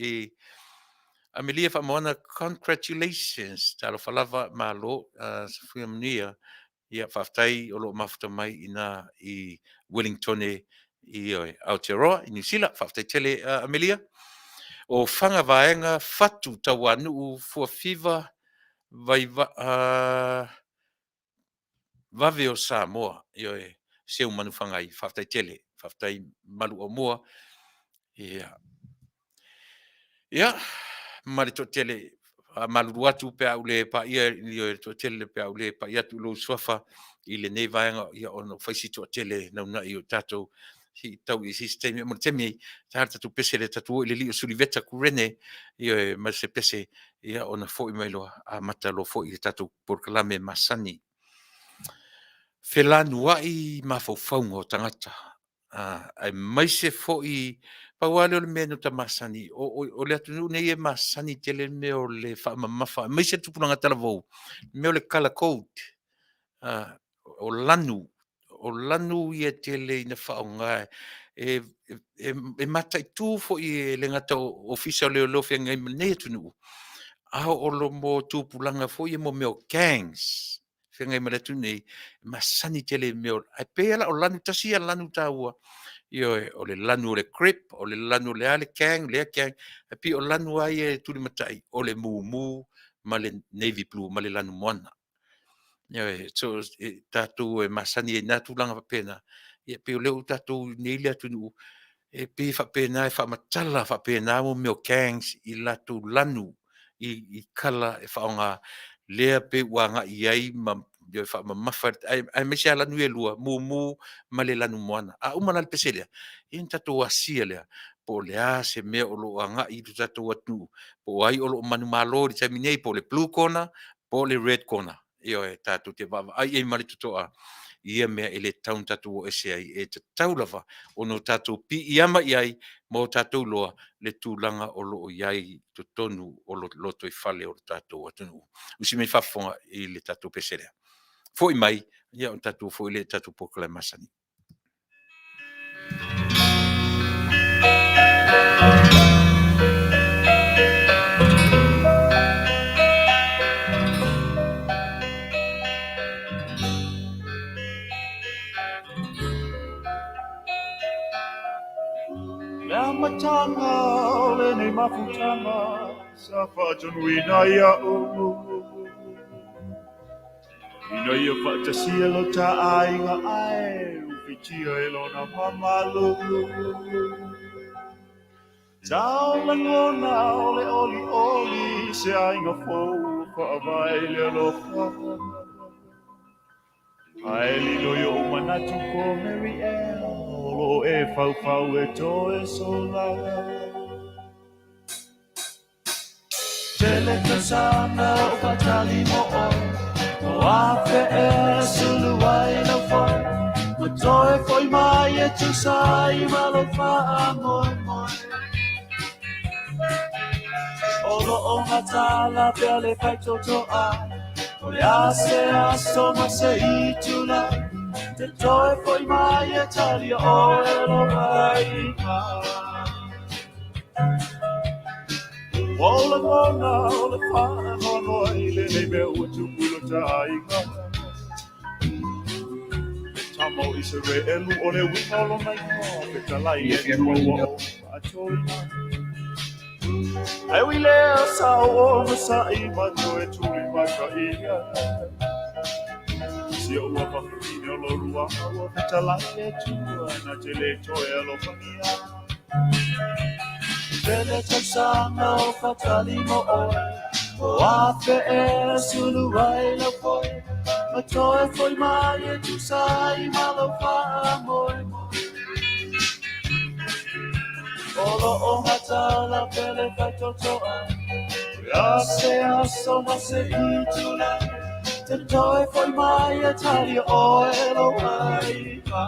Amelia Faamoana, congratulations, talofa lava, malo, soifua manuia. Ia, faafetai o lo o mafuta mai i ina i Wellington i Aotearoa i Niu Sila. Faafetai tele Amelia. O Faga Vaega Fatu Tauanuu Fuafiva Vave o Samoa, ioe, Seumanufagai, faafetai tele, faafetai Malu Aumua. Ia, ia ma le toatele, faamalulu atu pe a ou le paia i le toatele, pe a ou le pai atu i lou suafa i lenei vaega, ia ona ua fai si toatele naunai o tatou se i tau i se isi taimi. Mo le taimi nei, ta le tatou pese lea, tatou o i le alii o Suliveta Kurene, ioe, ma se pese, ia ona foi mai loa amata loa foi le tatou polokalame masani. Felanuai mafaufauga o tagata, aemaise foi, pau lava lea o le mea na ta masani, o le atunuu nei e masani tele le mea o le faamamafa, aemaise le tupulaga talavou, le mea o le colour code. O lanu, o lanu ia e tele ina faaaoga e mataitu foi e le gata o Ofisa o Leoleo o feagai ma lenei atunuu, a o tupulaga foi ia mo mea o gangs feagai ma le atunuu nei, e masani tele i mea o… ae pei lava la o lanu, tasi ia lanu taua, ioe, o le lanu o le Crip, o le lanu o le a le gang, lea gang, ae pei o lanu lava ia e tulimatai, o le mumu ma le navy blue ma le lanumoana. Ioe, so tatou e masani ai i na tulaga faapena, ia pei o lea ua tatou i inei i le atunuu, e pei e faapena, e faamatala faapena mea o gangs i latou lanu i kala e faaaoga, lea pei ua agai i ai ma faamamafa, aemaise lava lanu ia e lua, mumu ma le lanumoana. A uma la le pese lea, ia ona tatou asia lea, po o le a se mea o lo o agai i le tatou atunuu, po o ai o lo o manumalo i le taimi nei, po o le blue corner po o le red corner. Ioe, tatou te vaavaai i ai ma le totoa i ia mea e le tatau ona tatou o ese ai, e tatau lava ona tatou piiama i ai ma o tatou iloa le tulaga o lo o i ai i totonu o lotoifale o le tatou atunuu. Usi mai faafofoga i le tatou pese lea. Foi mai ona tatou foi lea i le tatou polokalame masani. Le amataga o lenei mafutaga sa faatonuina iaʻu ina ia faatasia lo ta aiga ae ufitia e lona mamalu. Sa ou lagona o le olioli i se aiga fou ua faavae i le alofa. Ae lilo i oʻu manatu ko Mary ea o lo o e faufau e toe sola. Tele tausaga o faatali mo oe, O afe ea e sulu ai lau foe, Ua toe foi mai e tusa ai ma lou faamoemoe. O lo o mataala pea le faitotoa, O le a se aso ma se itula, Te toe foi mai e talia oe lou aiga. Ua ou lagona o le faanoanoa i lenei mea ua tupu i lo ta aiga. Le tama o Isaraelu o le uiga o lona igoa, fetalai le Atua ua ou faatoina. Ae ui lea sa ou onosai ma toe tulimataia. Si ou afafafine o lo luaga ua fetalai le Atua na te le toe alofagia. Tele tausaga o faatali mo oe, O afe ea e sulu ai lau foe, Ma toe foi mai e tusa ai ma lou faamoemoe. O lo o mataala pea le faitotoa, O le a se aso ma se itula, Te toe foi mai e talia oe lou aiga.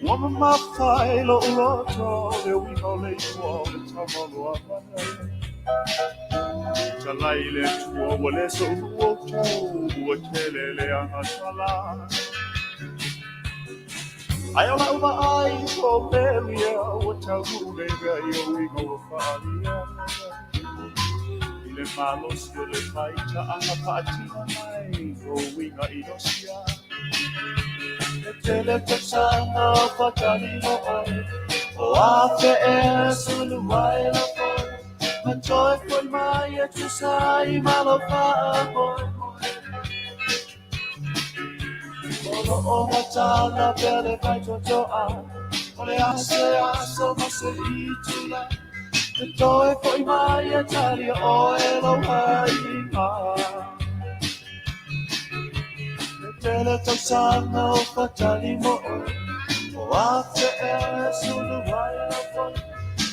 Ua mamafa i loʻu loto le uiga o le igoa o le tama o Loama. Fetalai le Atua ua le soʻu outou, ua tele le agatala. Ae o lau vaai ko Mary ea ua taunuu nei mea i ou uiga ua faaalia. I le malosi o le faitaaga faatino mai kou uiga i Losia. E tele tausaga o faatali mo oe, O afe ea e sulu ai lau foe, Ma toe foi mai e tusa ai ma lou faamoemoe. O lo o mataala pea le faitotoa, O le a se aso ma se itula, Te toe foi mai e talia oe lou aiga. E tele tausaga o faatali mo oe, O afe ea e sulu ai lau foe,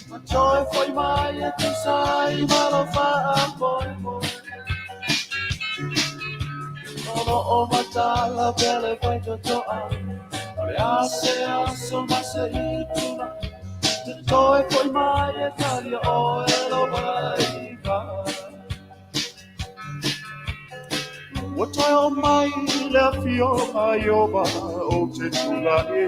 Ma toe foi mai e tusa ai ma lou faamoemoe. O lo o mataala pea le faitotoa, O le a se aso ma se itula, Te toe foi mai e talia oe lou aiga. Ua toe oo mai le afioga a Ioba ou te tulai,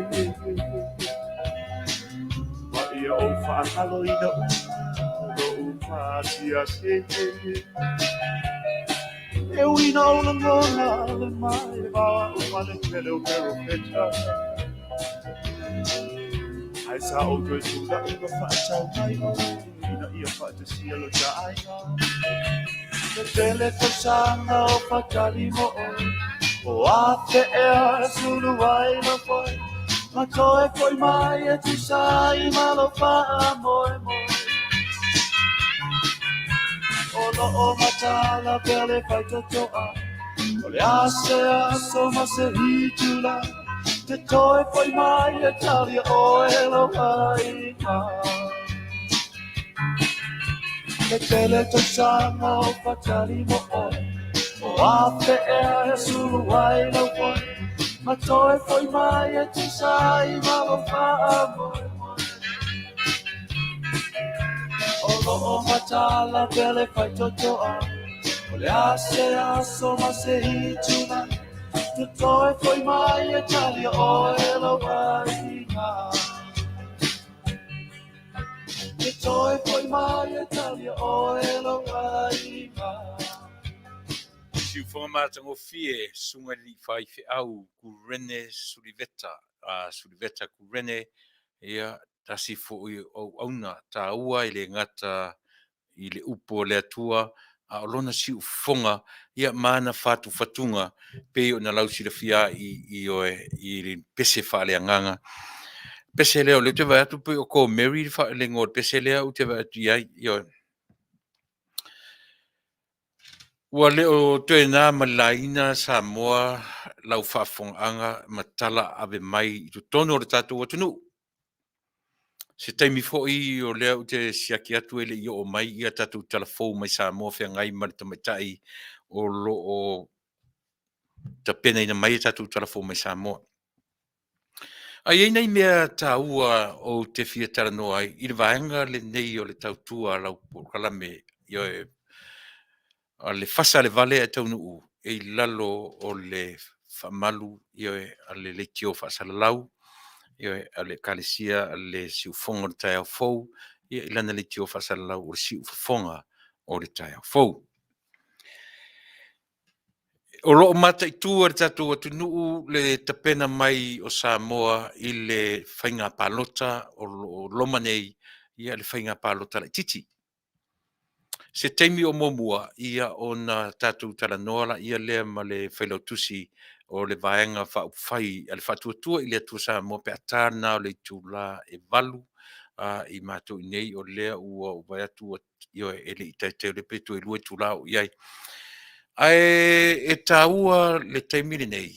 Ma ia ou faagaloina uma loʻu paasiasi. E ui ina ou lagona le maeva o ma le tele o perofeta, Ae sa ou toe tulai ma faatau mai oe ina ia faatasia lo ta aiga. E tele tausaga o faatali mo oe, O afe ea e sulu ai lau foe, Ma toe foi mai e tusa ai ma lou faamoemoe. O lo o mataala pea le faitotoa, O le a se aso ma se itula, Te toe foi mai e talia oe lou aiga. E tele tausaga o faatali mo oe, O afe ea e sulu ai lau foe, Ma toe foi mai e tusa ai ma lou faamoemoe. O lo o mataala pea le faitotoa, O le a se aso ma se itula, Te toe foi mai e talia oe lou aiga. Te toe foi mai e talia oe lou aiga. Siufoga matagofie, Susuga i le Alii Faifeau, Gurene Suliveta. Suliveta Kurene, ia, tasi foi o auauna taua e le gata i le upu a le Atua, a o lona siufofoga, ia, ma ana fatufatuga pei ona lausilafia ai ioe, i le pese faaleagaga. Pese lea o lea ou te vaai atu pei o Ko Mary le igoa o le pese lea ou te vaai atu i ai, ioe. Ua le o toe na ma le laina Samoa lau faafofogaaga ma tala ave mai i totonu o le tatou atunuu. Se taimi foi o lea ou te siaki atu e le i oo mai ia tatou tala fou mai Samoa feagai ma le tamaitai o lo o tapenaina mai a tatou tala fou mai Samoa. Ae i ai nai mea taua ou te fia talanoa ai i le vaega lenei o le tautua a lau polokalame, ioe, a le fasa a le vale ae taunuu e i lalo o le faamalu, ioe, a le leitio faasalalau, ioe, a le Ekalesia a le Siufofoga o le Taeao Fou, ia i lana leitio faasalalau o le Siufofoga o le Taeao Fou. O lo o mataitu e le tatou atunuu le tapena mai o Samoa i le faiga palota o lo o loma nei, ia le faiga palota laitiiti. Se taimi o muamua ia ona tatou talanoa laia lea ma le Failautusi o le Vaega Faaupufai a le Faatuatua i le Atua Samoa pe a ta lena o le itula e 8:00 i matou i inei, o lea ua ou vaai atu ua, ioe, e le i taitai o lea pe toe 2 itula o oo i ai. Ae e taua le taimi lenei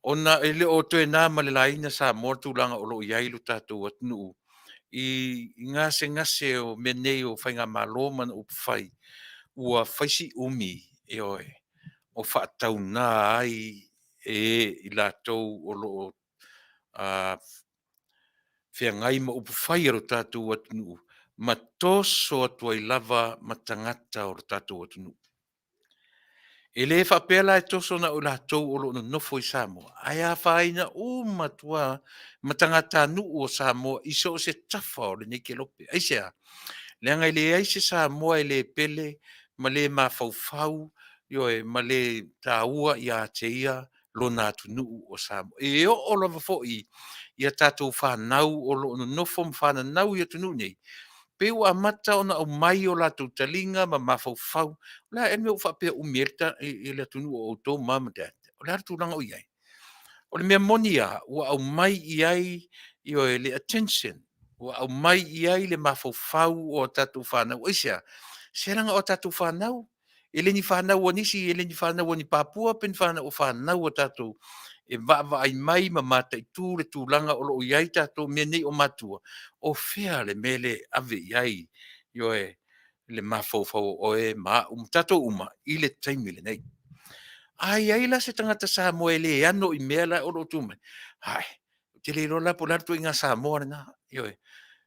ona e le o toe na ma le laina Samoa le tulaga o lo o i ai lo tatou atunuu i gasegase o mea nei o faigamalo ma ona upufai, ua fai si umi, ioe, o faatauga ai e i latou o lo o feagai ma upufai a lo tatou atunuu ma toso atu ai lava ma tagata o lo tatou atunuu. E le faapea la e toso na o i latou o lo o nonofo i Samoa, ae afaina uma atu lava ma tagatanuu o Samoa i so o se tafa o lenei kelope. Aisea? Leaga e leai se Samoa e le pele ma le mafaufau, ioe, ma le taua ia te ia lona atunuu o Samoa. E oo lava foi i a tatou fanau o lo o nonofo ma fananau i atunuu nei, pei ua amata ona aumai o latou taliga ma mafaufau. O le a ea le mea ua faapea umi ai le atunuu o outou mom and dad? O le a le tulaga o i ai? O le mea moni lava, ua aumai i ai, ioe, le attention, ua aumai i ai le mafaufau o a tatou fanau. Aisea? Se leaga o a tatou fanau, e le ni fanau a nisi, e le ni fanau a ni Papua pe ni fanau, o fanau a tatou e vaavaai mai ma mataitu le tulaga o lo o i ai tatou mea nei o matua, o fea le mea lea e ave i ai, ioe, le mafaufau o oe ma au ma tatou uma i le taimi lenei. A i ai la se tagata Samoa e le ano i mea la o lo o tu mai, ae, ou te le iloa la po o le a le ituaiga Samoa lena. Ioe.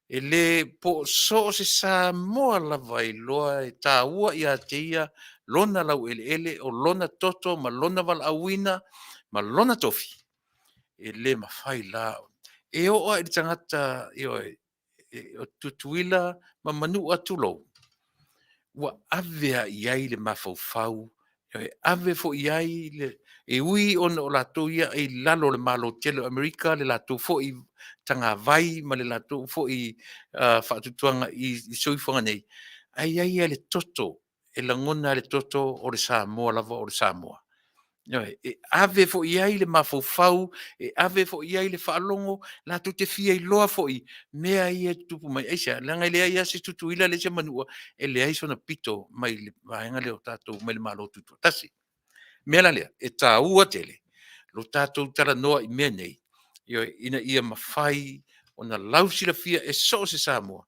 E le po o so o se Samoa lava e iloa e taua ia te ia lona laueleele, o lona toto ma lona valaauina ma lona tofi, e le mafai la. E oo lava i le tagata, ioe, o Tutuila ma Manua, tulou, ua ave lava i ai le mafaufau, e ave foi i ai le, e ui ona o latou ia e i lalo o le Malo tele o Amerika le latou foi tagavai ma le latou foi faatuatuaga i le soifuaga nei, ae i ai lava le toto, e lagona lava le toto o le Samoa lava o le Samoa. Ioe. E ave foi i ai le mafaufau, e ave foi i ai le faalogo, latou te fia iloa foi mea ia e tutupu mai. Aisea? Leaga e leai lava se Tutuila leai se Manua e leai sona pito mai le vaega lea o tatou mai le Malo Tutoatasi. O le mea la lea, e taua tele lo tatou talanoa i mea nei, ioe, ina ia mafai ona lausilafia e so o se Samoa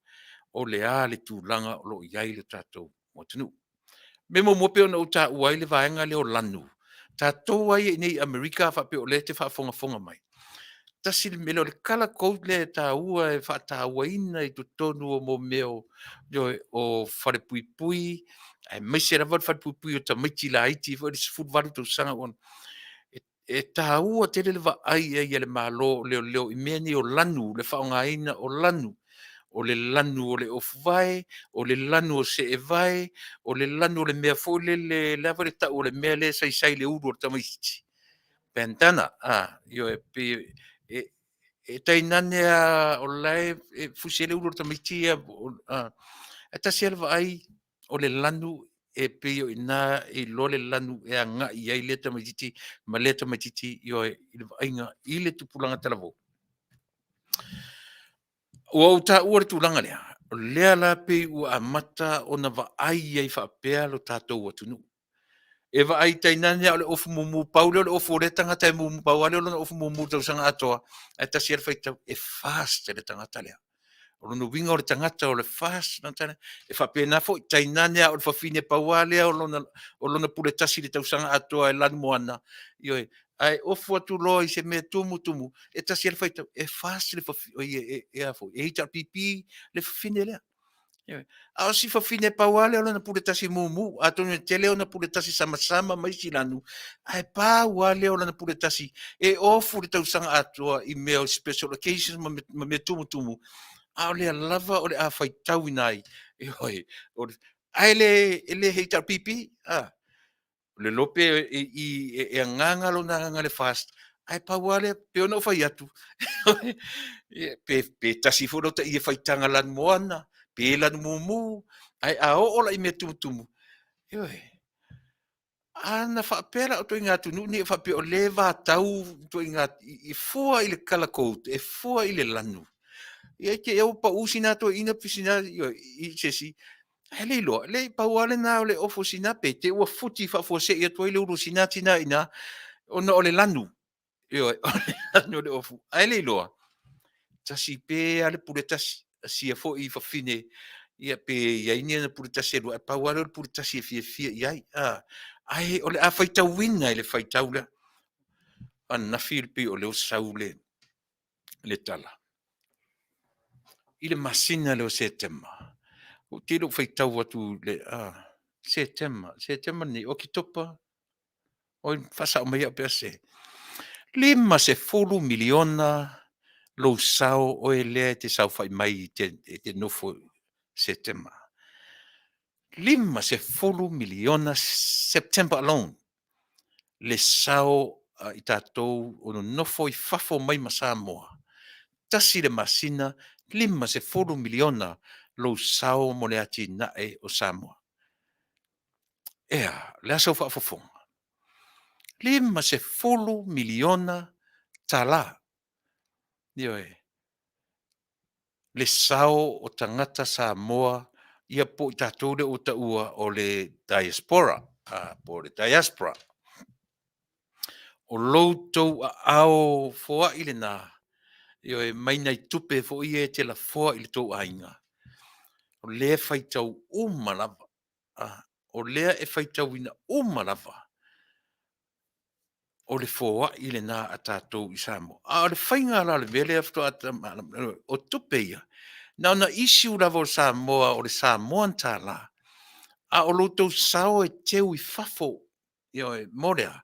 o le a le tulaga o lo o i ai le tatou atunuu. O le mea muamua pei ona ou taua ai le vaega lea o lanu, tatou lava ia i inei i Amerika a faapea o lea e te faafogafoga mai, tasi le mea lea o le color code lea e taua e faatauaina i totonu o mea o, ioe, o falepuipui, aemaise lava le falepuipui o tamaiti laiti foi le 18 tausaga. E taua tele le vaai i ai a le Malo o Leoleo i mea nei o lanu, le faaaogaina o lanu, o le lanu o le ofuvae, o le lanu o seevae, o le lanu o le mea foi lele, o le a foi le tau o le mea lea e saisai i le ulu o le tamaitiiti? Bandana, ioe, pei E, e tainane a o la e, e fusi ai le ulu o le tamaiti ia, ae tasi lava le vaai o le lanu e pei o i ina e iloa le lanu e agai i ai lea tamaitiiti ma lea tamaitiiti, ioe, i le vaaiga i le tupulaga talavou. Ua ou taua le tulaga lea, o lea la pei ua amata ona vaai ai faapea lo tatou atunuu. E vaai tainane lava o le ofu mumu, pau lea o le ofu o lea tagata e mumu, pau lava lea o lona ofu mumu i le tausaga atoa, ae tasi lava le faitau, e fast le tagata lea. O lona uiga o le tagata o le fast e faapena foi, tainane lava o le fafine, pau lava lea o lona pule tasi i le tausaga atoa e lanumoana, ioe, ae ofu atu loa i se mea e tumu tumu, e tasi lava le faitau, e fast e HRPP le fafine lea. Ioe. A o si fafine pau lava lea o lana pule tasi mumu, atonu e tele ona pule tasi samasama ma isi lanu, ae pau lava lea o lana pule tasi e ofu le tausaga atoa i mea o special occasions ma mea tumutumu, a o lea lava o le a faitauina ai, ioe, ae le HRPP, a. O le iloa pe e agaga lona agaga i le FAST, ae pau lava lea, pei ona ou fai atu, pe tasi foi lota ie faitaga lanumoana, pe lanu mumu, ae a oo la i mea tumutumu, ioe, a na faapea la o ituaiga atunuu nei faapea o lea e vatau ituaiga e fua i le colour code, e fua i le lanu, ia i te i lava ua pau sina toeaina pe sina, ioe, i se isi, ae le iloa, leai pau lava lena o le ofu o sina pe te i ua futi faafuasei atu ai le ulu o sina tina i ina ona o le lanu, ioe, o le lanu o le ofu, ae le iloa, tasi pea lava le pule tasi a sia foi fafine, ia pe i ai ni ana pule tasi e lua, ae pau lava lea o le pule tasi e fiafia i ai, a. Ae o le a faitauina i le faitau lea. O ananafi e pei o lea ua sau le tala i le masina lea o Setema, ou te le o faitau atu i le Setema, Setema lenei, Oketopa, oi faasao mai au pe a sese, $50 miliona lou sao oe lea e te saofai mai e te nofo Setema. $50 miliona September alone le sao a i tatou o nonofo i fafo mai ma Samoa, tasi le masina, $50 miliona lou sao mo le atinae o Samoa. Ea, o le a sau faafofoga? $50 miliona tala, ioe, le sao o tagata Samoa ia po o i tatou lea ua taua o le diaspora po o le diaspora. O lo outou aao foai lena, ioe, mai nai tupe foi ia e te lafoa i le tou aiga, o lea e faitau uma lava, o lea e faitauina uma lava, o le foai lena a tatou i Samoa. A o le faiga la o le mea lea faatoa o tupe ia, na ona issue lava o Samoa o le Samoan tala, a o lo outou sao e teu i fafo. Ioe, mo le a?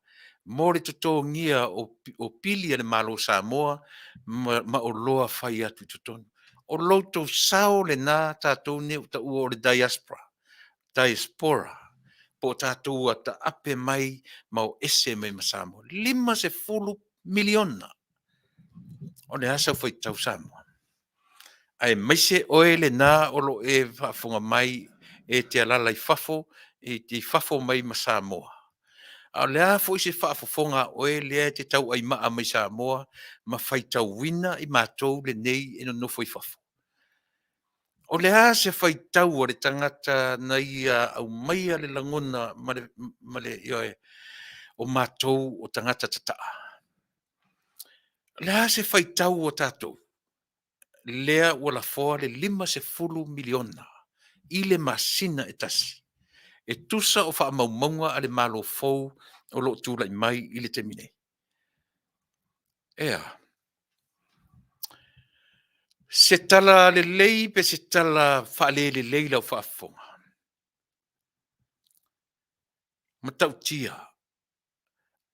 Mo le totogia o pili a le Malo o Samoa ma oloa fai atu i totonu. O lo outou sao lena tatou nei ua taua o le diaspora, diaspora po o tatou ua taape mai ma o ese mai ma Samoa. $50 miliona. O le a sau faitau Samoa? Aemaise oe lena o lo o e faafofoga mai e te alaala i fafo, e te i fafo mai ma Samoa. A o le a foi se faafofoga a oe lea e te tauaimaa mai Samoa ma faitauina i matou lenei e nonofo i fafo? O le a se faitau a le tagata na ia aumaia le lagona ma le, ioe, o matou o tagata tataa? O le a se faitau a tatou lea ua lafoa le $50 miliona i le masina e tasi, e tusa o faamaumauga a le Malo fou o lo o tulai mai i le taimi nei? E a? Se tala lelei pe se tala faale lelei lau faafofoga? Matautia.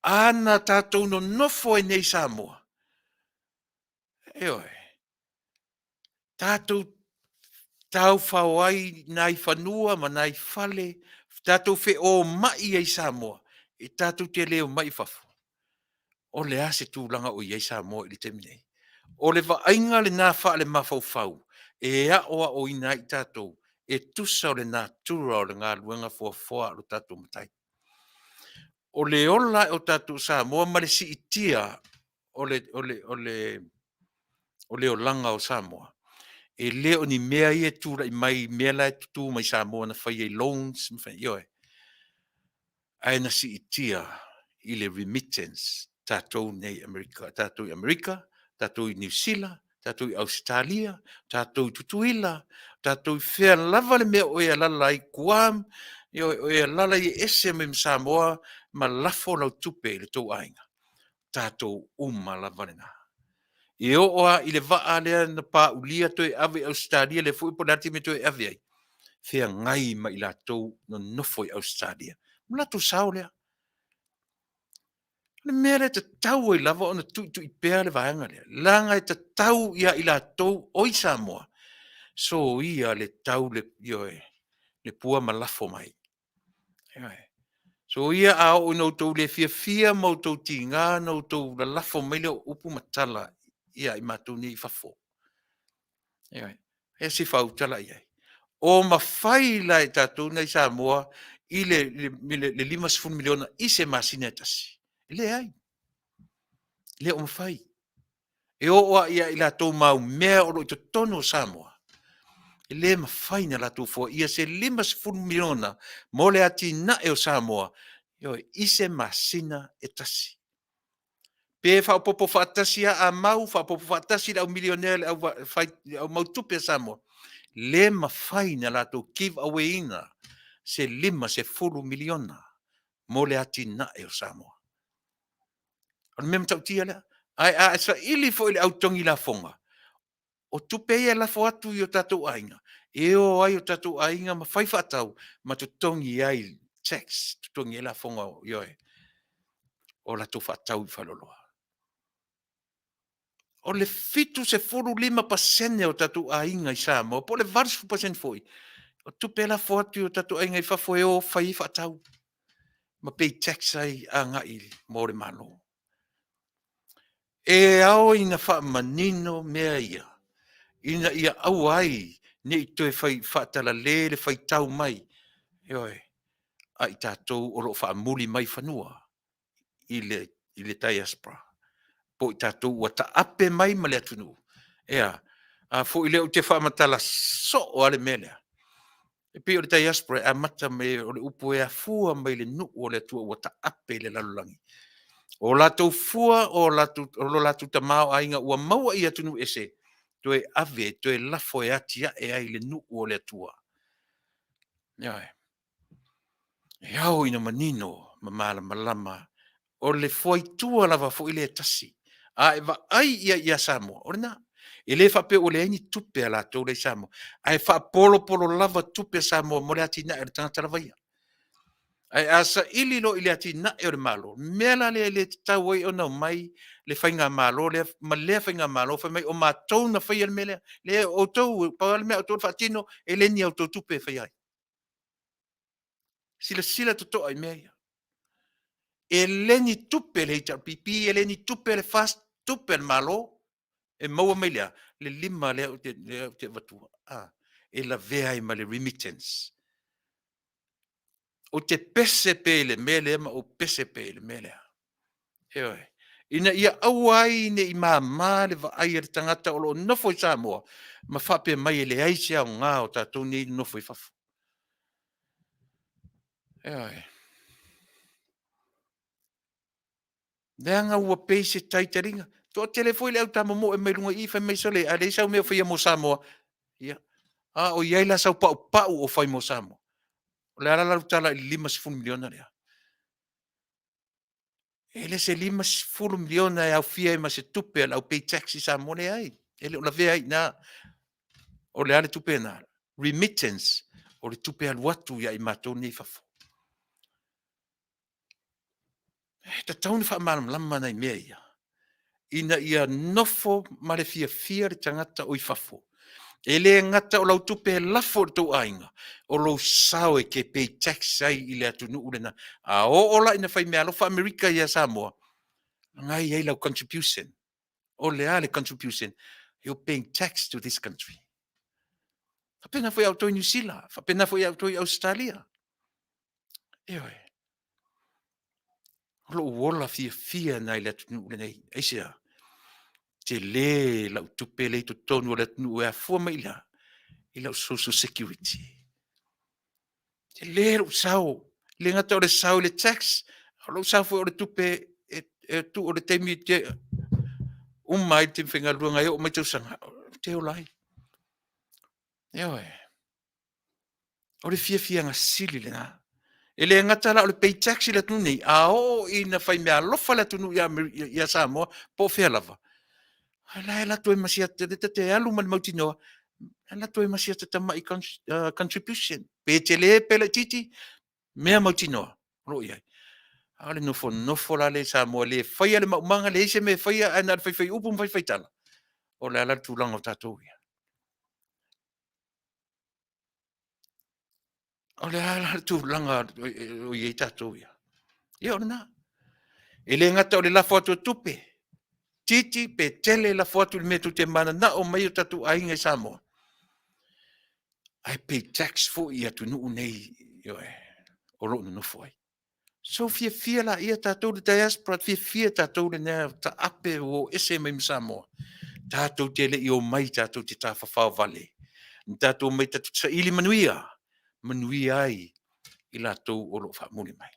A na tatou nonofo ai nei i Samoa, ioe, tatou taufao ai nai fanua ma nai fale, tatou feomai ai i Samoa, e tatou te le omai i fafo. O le a se tulaga o i ai Samoa i le taimi nei? O le vaaiga lena faalemafaufau e aoaoina ai i tatou e tusa o le natura o le galuega foafoa a lo tatou Matai. O le ola ae o tatou Samoa ma le siitia o le olaga o Samoa, e le o ni mea ia e tulai mai i mea la e tutu mai Samoa na fai ai loans ma fai, ioe, ae na siitia i le remittance tatou nei i Amerika, tatou i Amerika, tatou i Niu Sila, tatou i Ausetalia, tatou i Tutuila, tatou i fea lava le mea o e alaala ai, Guam, ioe, o e alaala ai e ese mai ma Samoa ma lafo lau tupe i le tou aiga, tatou uma lava lena. E oo lava i le vaa lea na paulia toe ave i Ausetalia, lea foi po o le a le taimi e toe ave ai, feagai ma i latou nonofo i Ausetalia. O le latou sao lea. O le mea lea e tatau ai lava ona tuitui pea le vaega lea, leaga e tatau ia i latou o i Samoa, soia le tau le, ioe, le pua ma lafo mai. Ioe. Soia a oo ina outou le fiafia ma outou tiga ona outou lalafo mai lea o upu ma tala ia i matou nei i fafo. Ioe. Ia se i faautala i ai. O mafai la e tatou nei Samoa i le $50 miliona i se masina e tasi? E leai. E le o mafai. E oo lava ia i latou maumea o lo o i totonu o Samoa, e le mafai ona latou foaia se $50 miliona mo le atinae o Samoa, ioe, i se masina e tasi. Pe faaopoopo faatasi lava a mau, faaopoopo faatasi le au milionea le au mau tupe a Samoa, le mafai ona latou give away ina se $50 miliona mo le atinae o Samoa. O le mea matautia lea. Ae a e saili foi i le au togi lafoga, o tupe ia e lafo atu i o tatou aiga, e o ai o tatou aiga ma fai faatau ma totogi ai tax, totogi ai lafoga, ioe, o latou faatau i faleoloa. O le 75% o tatou aiga i Samoa, po o le 80% foi, o tupe e lafo atu i o tatou aiga i fafo e o fai ai faatau ma pay tax ai agai mo le Malo. E ao ina faamanino mea ia ina ia aua ai ne i toe fai faatalale le faitau mai, ioe, a i tatou o lo o faamuli mai fanua i le diaspora, po o i tatou ua taape mai ma le atunuu. E a? A foi lea ou te faamatala soo lava le mea lea. E pei o le diaspora e amata mai, o le upu e afua mai le nuu o le Atua ua taape i le lalolagi. O latou fua o lo latou tamaoaiga ua maua i atunuu ese, toe ave, toe lafo e atiae ai le nuu o le Atua. Ioe. E ao ina manino ma malamalama, o le fuaitua lava foi lea e tasi. A e vaai i ai ia Samoa, o lena. E le faapea ua leai ni tupe a latou la e i Samoa, ae faapolopolo lava tupe a Samoa mo le atinae o le tagata lava ia. Ae a saili loa i le atinae o le Malo, le mea la lea e le tatau ai ona omai le faigamalo lea ma lea faigamalo fai mai o matou na faia le mea lea. Leai, o outou, pau lava le mea a outou o le faatino, e le ni a outou tupe e faia ai. Silasila totoa i mea ia. E le ni tupe a le HRPP, e le ni tupe a le FAST, tupe a le Malo e maua mai le a? Le lima lea ou te avatua, e lavea ai ma le remittance. Ou te pese pea i le mea lea ma ou pese pea i le mea lea. Ioe. Ina ia aua ai ne i mama le vaai a le tagata o lo o nofo i Samoa ma faapea mai e leai se aoga o tatou nei nonofo i fafo. Ioe. Leaga ua pei se taitaliga. Toatele foi le au tamomoe mai luga i i fai mai, sole, a leai sau mea o faia mo Samoa, ia, a o i ai la sau paupau o fai mo Samoa? O le a la lau tala i le $50 miliona lea? E le se $50 miliona e aofia ai ma se tupe a le au pay tax i Samoa, leai, e le o lavea ai i ina. O le a le tupe lena? Remittance, o le tupe alu atu ia i matou nei i fafo. E tatau ona faamalamalama nai mea ia, ina ia nofo ma le fiafia le tagata o i fafo. E le gata o lau tupe e lafo i le tou aiga, o lou sao e te pay tax ai i le atunuu lena. A oo la ina fai meaalofa Amerika ia Samoa, Lena e i ai lau contribution. O le a le contribution? You're paying tax to this country. Faapena foi a outou i Niu Sila, faapena foi a outou i Ausetalia. Ioe. O lou ola fiafia lena i le atunuu lenei. Aisea? Tele lau tupe lea i totonu o le atunuu e afua mai i le a? I lau social security. Tele lou sao. E le gata o le sao i le tax, a o lou sao foi o le tupe e, e tuu o le taimi te uma ai le taimi faigaluega e oo mai tausaga, ou te ola ai. Ioe. O le fiafiaga sili lena. E le gata la o le pay tax i le atunuu nei, a oo ina fai meaalofa le atunuu ia, ia Samoa, po o fea lava, a la e alu atu ai ma si ata, ta te alu ma le mautinoa, e alu atu ai ma si ata tamai contribution. Pe tele pe laitiiti, mea mautinoa o lo o i ai. A o le nofonofo la lea i Samoa, le faia le maumaga, leai se mea e faia, ae na o le faifai upu ma faifai tala, o le a la le tulaga o tatou ia? O le a la le tulaga o i ai tatou ia? Ia o lena. E le gata o le lafo atu o tupe, titi pe tele lafo atu i le mea tou te mananao mai o tatou aiga i Samoa, ae pay tax foi i atunuu nei, ioe, o lo o nonofo ai. So fiafia laia tatou le diaspora, fiafia tatou lenei taape ua o ese mai ma Samoa. Tatou te le i omai tatou te tafafao vale. Na tatou omai tatou te saili manuia, manuia ai i latou o lo o faamuli mai.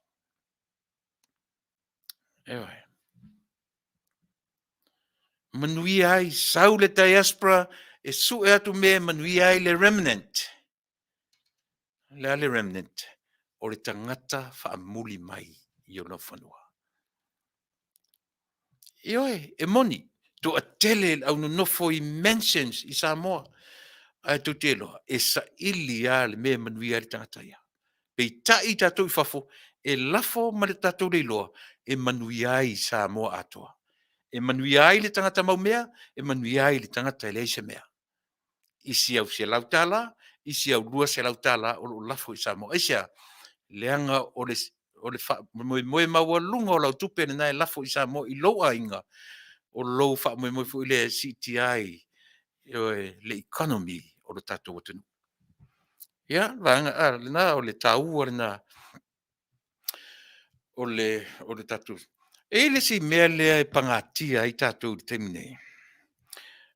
Ioe. Manuia ai, sau le diaspora e sue atu mea e manuia ai le remnant. O le a le remnant? O le tagata faamuli mai i ona fanua. Ioe, e moni, toatele le au nonofo i mansions i Samoa, ae tou te iloa, e saili lava le mea e manuia ai le tagata ia. Peitai tatou i fafo, e lafo ma le tatou le iloa, e manuia ai Samoa atoa. E manuia ai le tagata maumea, e manuia ai le tagata e leai se mea. I si au $100, i si au $200 o lo o lafo i Samoa. Aisea? Leaga o le o le faamoemoe maualuga o lau tupe lena e lafo i Samoa i lou aiga, o lou faamoemoe foi lea e siitia ai le economy o le tatou atunuu. Ia, vaega lena o le taua lena o le tatou. E i ai le isi mea lea e pagatia ai tatou i le taimi nei.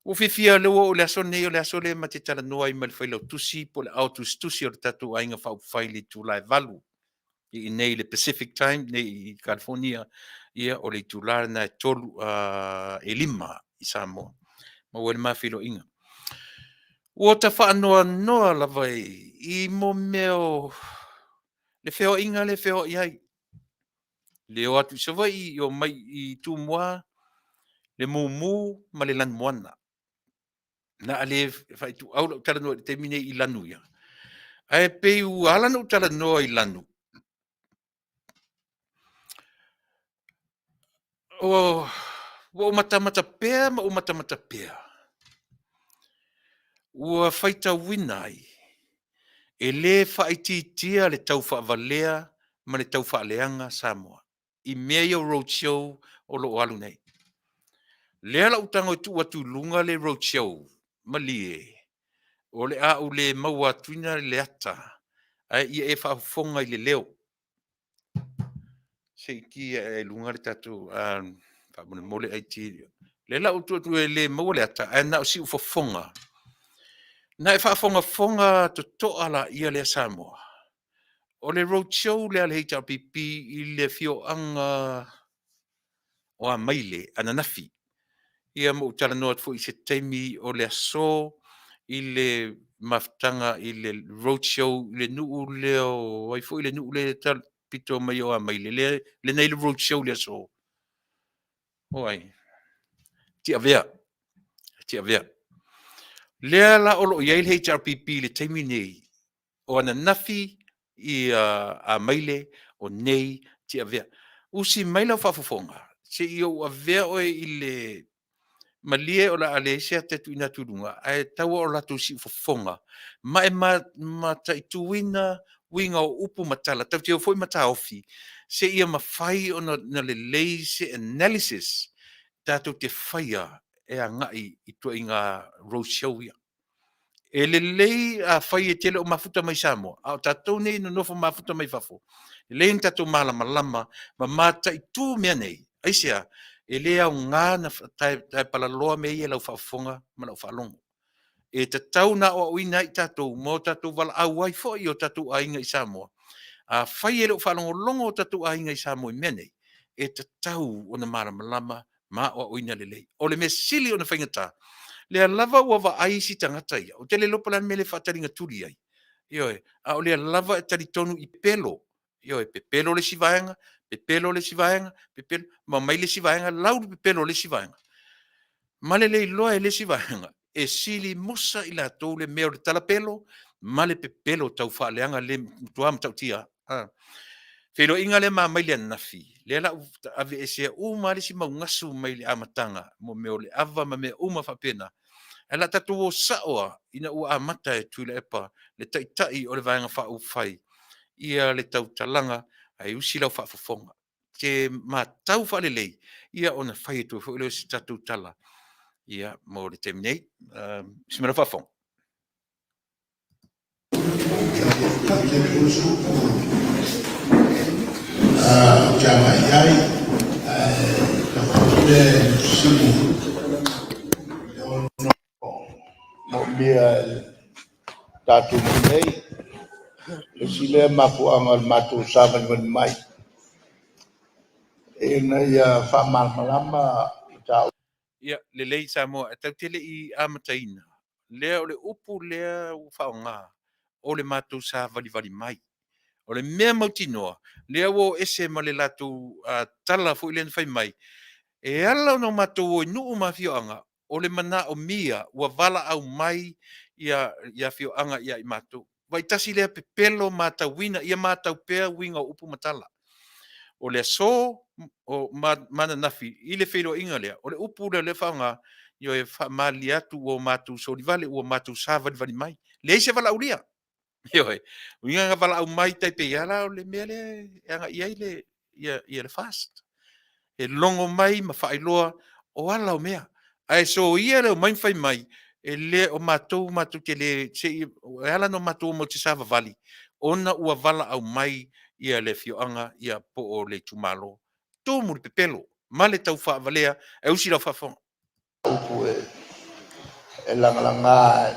Ua ou fiafia lea ua oo i le aso lenei, o le aso lea ma te talanoa ai ma le Failautusi po o le ao tusitusi o le tatou Aiga Faaupufai i le itula e 8 i inei i le Pacific Time, nei i California, ia o le itula lena e 3, e 5 i Samoa. Maua ai le ma feiloaiga. Ua ta faanoanoa lava i mea o le feoaiga lea e feoai ai. Le o atu i Savaii, o mai i Tumua, le mumu ma le lanumoana. Na a le faaituau lau talanoa i le taimi nei i lanu ia. Ae pei ua ala ona ou talanoa i lanu, ua ou matamata pea ma ou matamata pea, ua faitauina ai e le faaitiitia le tau faavalea ma le tau faaleaga Samoa i mea ia o roadshow o lo o alu nei. Lea la ua tago e tuu atu i luga le roadshow, malie, o le a ou le maua atuina le ata, ae ia e faafofoga i le leo. Se i ki ae i luga le tatou faamolemole IT. Lea la ua tuu atu e le maua le ata, ae na o siufofoga. Na e faafogafoga totoa laia lea Samoa. O le roadshow lea a le HRPP i le afioaga o Amaile ananafi. Ia ma ou talanoa atu foi i se taimi o le aso i le mafutaga i le roadshow i le nuu lea o ai foi le nuu lea e pito mai o Amaile lea lea na i ai le roadshow i le aso. O ai? Tiavea. Tiavea. Lea la o lo o i ai le HRPP i le taimi nei, o ananafi i Amaile, o nei Tiavea. Usi mai lau faafofoga, se i ou avea oe i le malie o le a leai se ata e tuuina atu i luga, ae tau lava o latou siufofoga ma e mataituina uiga o upu ma tala, tatou te o foi ma taofi. Seia mafai ona lelei se analysis tatou te faia e agai i ituaiga road show ia. E lelei afai e te le o mafuta mai Samoa, a o tatou nei e nonofo mafuta mai fafo, e lelei ona tatou malamalama ma mataitu mea nei. Aisea? E le aoga ona taepalaloa mea ia i lau faafofoga ma lau faalogo. E tatau ona aoaoina ai tatou ma o tatou valaau ai foi i o tatou aiga i Samoa. Afai e le o faalogologo o tatou aiga i Samoa i mea nei, e tatau ona malamalama ma aoaoina lelei. O le mea sili ona faigata, lea lava ua vaai isi tagata ia, ou te le iloa po o le a le mea lea e faataligatuli ai, ioe, a o lea lava e talitonu i pepelo, ioe, pepelo le isi vaega, pepelo le isi vaega, pepelo, ma omai le isi vaega lau le pepelo o le isi vaega. Ma le le iloa e le isi vaega, e sili musa i latou le mea o le talapelo ma le pepelo taufaaleaga le matua matautia. Feiloaiga lea ma aumai le ananafi, lea la ua aveesea uma lava le isi mau gasu mai le amataga, mo mea o le ava ma mea uma faapena. Ae o le a tatou o sao lava ina ua amata e Tuilaepa le Taitai o le Vaega Faaupufai ia le tautalaga, ae usi lau faafofoga. Te matau faalelei ia ona fai atu ai foi lea o se tatou tala ia mo le taimi nei. Usi mai lau faafofoga. Ou te agai i ai, ae lafo atu lea i le fesili e ono moomia e le tatou nuu nei. O le isi lea mafuaaga o le matou savalivali mai ina ia faamalamalama mataupu. Ia, lelei Samoa, e tatou te le i amataina, lea o le upu lea ua faaaoga, o le matou savalivali mai. O le mea mautinoa, lea ua o ese ma le latou tala foi lea na fai mai, e ala ona matou o i nuu ma afioaga, o le manaomia ua valaau mai ia afioaga ia i matou. Vaai tasi lea pepelo matauina, ia matau pea uiga o upu ma tala. O le aso ma ananafi i le feiloaiga lea, o le upu lea o lea e faaaoga, ioe, e faamalilie atu ua matou solivale ua matou savalivali mai. Leai se valaaulia. Ioe. Uiga na valaau mai tai pei lava la o le mea lea e agai i ai le ia le FAST. E logo mai ma faailoa o ala o mea. Ae soia le omai ma fai mai, e le o matou matou te le se i e ala ona matou o matou te savavali, ona ua valaau mai ia le afioaga ia po o le itumalo. Tumu le pepelo ma le taufaavalea ae usi lau faafofoga. Upu e lagalaga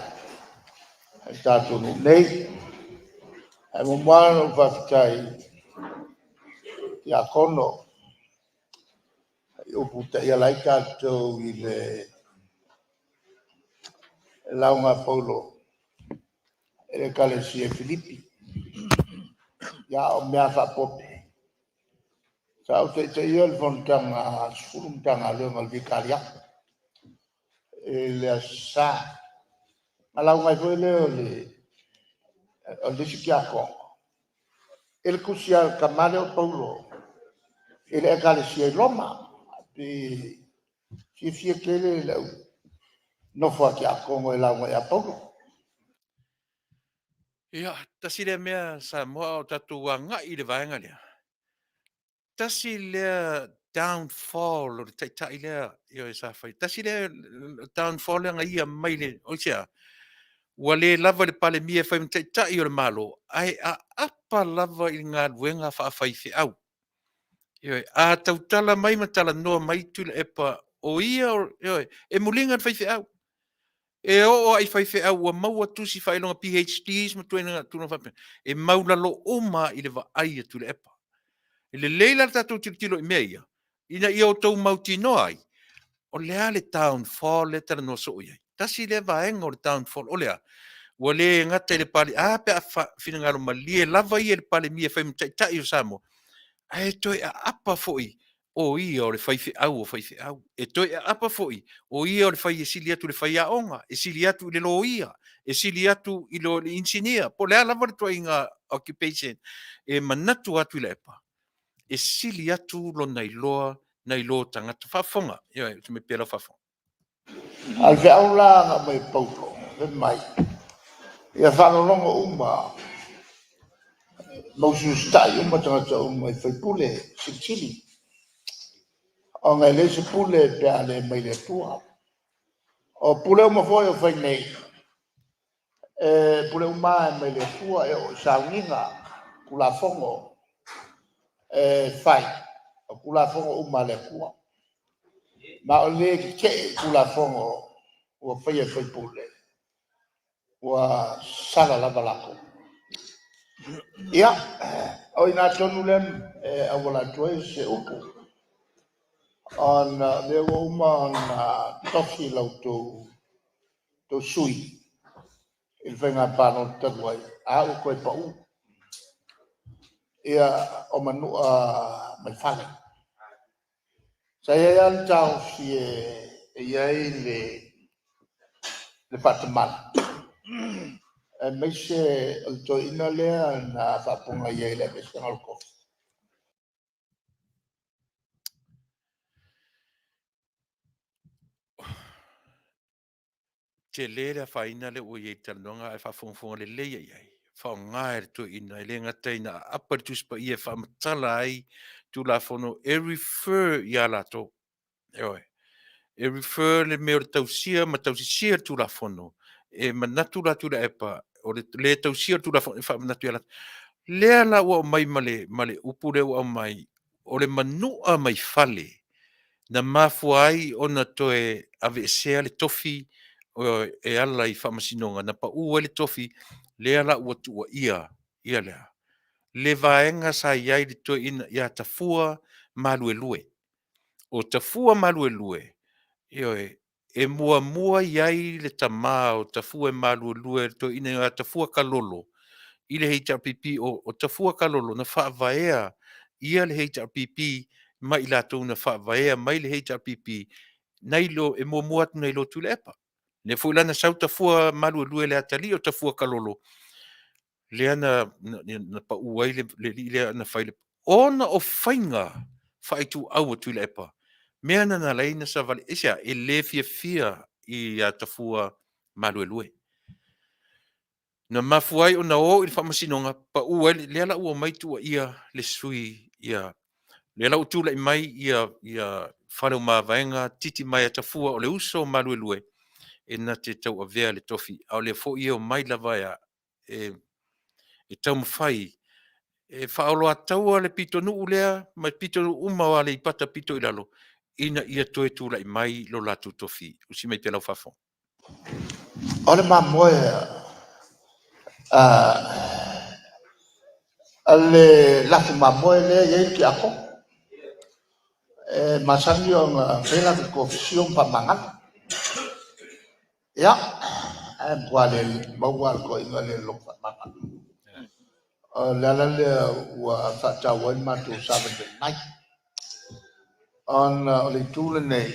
e le tatou nuu nei. Ae muamua lava ona ou faafetai i Tiakono i upu ua taiala ai tatou i le lauga a Paulo i le Ekalesia i Filipi. Ia, o mea lava faaopoopo, sa ou taitaia le fonotaga a le 10 Matagaluega o le Vikariata i le Aso Sa, ona lauga ai foi lea o le isi tiakono i le tusi a le tama lea o Paulo i le Ekalesia i Roma. E fiafia tele le au nofo a tiakono e lauga ia Paulo. Ia, tasi lea mea Samoa a o tatou agai i le vaega lea, tasi lea downfall o le taitai lea, ioe, sa fai. Tasi lea downfall lea na ia mai le, aisea? Ua le lava le Palemia e fai ma taitai o le Malo, ae aapa lava i galuega faafaifeau. Ioe, a tautala mai ma talanoa mai Tuilaepa, o ia, ioe, e muliga le faifeau. E oo lava i faifeau ua maua tusi faailoga PhDs ma tulaga faapena, e maulalo uma lava i le vaai a Tuilaepa. E lelei la le tatou tilotilo i mea ia, ina ia outou mautinoa ai, o le a le downfall lea e talanoa soo i ai. Tasi lea vaega o le downfall, o le a? Ua le gata i le Palemia, ae a pe a finagalo malie lava ia i le Palemia e fai ma taitai o Samoa, ae toe aapa foi o ia o le faifeau o faifeau. E toe aapa foi o ia o le fai e sili atu i le faiaoga, e sili atu i le loia, e sili atu i le inisinia, po o le a lava le ituaiga occupation e manatu lava Tuilaepa, e sili atu lona iloa nai lo tagata. Faafofoga, ioe, usi mai pea lau faafofoga. A o le feau la na aumai e Paulo, fai mai, ia faalologo uma mausiusitai uma tagata uma i faipule silisili, ona e leai se pule pe a le mai le Atua. O pule uma foi o fai nei, e pule uma lava e mai le Atua, e oo i sauniga, Tulafono e fai, o Tulafono uma a le Atua. Ma o le tetee i Tulafono ua faia e faipule, ua sala lava latou. Ia, o i ina tonu lea e auala atu ai se upu, ona o lea ua uma ona tofi la outou sui i le faiga palota talu ai, a ua toe pau. Ia, o Manua mai fale. Sa i ai lava le taofi e i ai le faatamala, aemaise o le toeaina lea na faapogai ai i le aveeseina o le tofi. Tele le afaina lea ua i ai i le talanoaga ae faafogafoga lelei i ai, faaaoga e le toeaina e le gata ina aapa i le Tusi Paia e faamatala ai Tulafono e refer ia latou. Ioe. E refer le mea o le tausia ma tausisia le Tulafono, e manatu la Tuilaepa o le le tausia o le Tulafono e faamanatu ia latou. Lea la ua aumai ma le upu lea ua aumai, o le manua mai fale na mafua ai ona toe aveesea le tofi e ala i faamasinoga, na pau ai le tofi, lea la ua tuuaia ia le a? Le vaega sa i ai le toeaina ia Tafua Maluelue. O Tafua Maluelue, ioe, e muamua i ai le tama o Tafua e maluelue le toeaina ia Tafua Kalolo i le HRPP. O Tafua Kalolo na faavaea ia le HRPP ma i latou na faavaea mai le HRPP nai lo e muamua atu nai lo Tuilaepa. Lea foi la na sau Tafua Maluelue le atalii o Tafua Kalolo, lea na pau ai le alii lea na fai ona o faiga faaituau a Tuilaepa, mea na na ala ai ona savali. Aisea? E le fiafia ia Tafua Maluelue. Na mafua ai ona o i le faamasinoga, pau ai, lea la ua omai tuuaia le sui ia, lea la ua tulai mai ia Faleomavaega Titimaea Tafua o le uso o Maluelue e na te tauavea le tofi, a o lea foi e omai lava e taumafai e faaoloataua le pitonuu lea ma pitonuu uma o Aleipata pito i lalo ina ia toe tulai mai lo latou tofi. Usi mai pea lau faafofoga. O le mamoe a le lafu mamoe lea e i ai le tiakono, e masani ona fai latou tofi ma faamagalo. Ia, ae matua le maua lava e le toeaina lea i le loto faamagalo. O le ala lea ua faataua ai le matou 7.9. Ona o le itu lenei,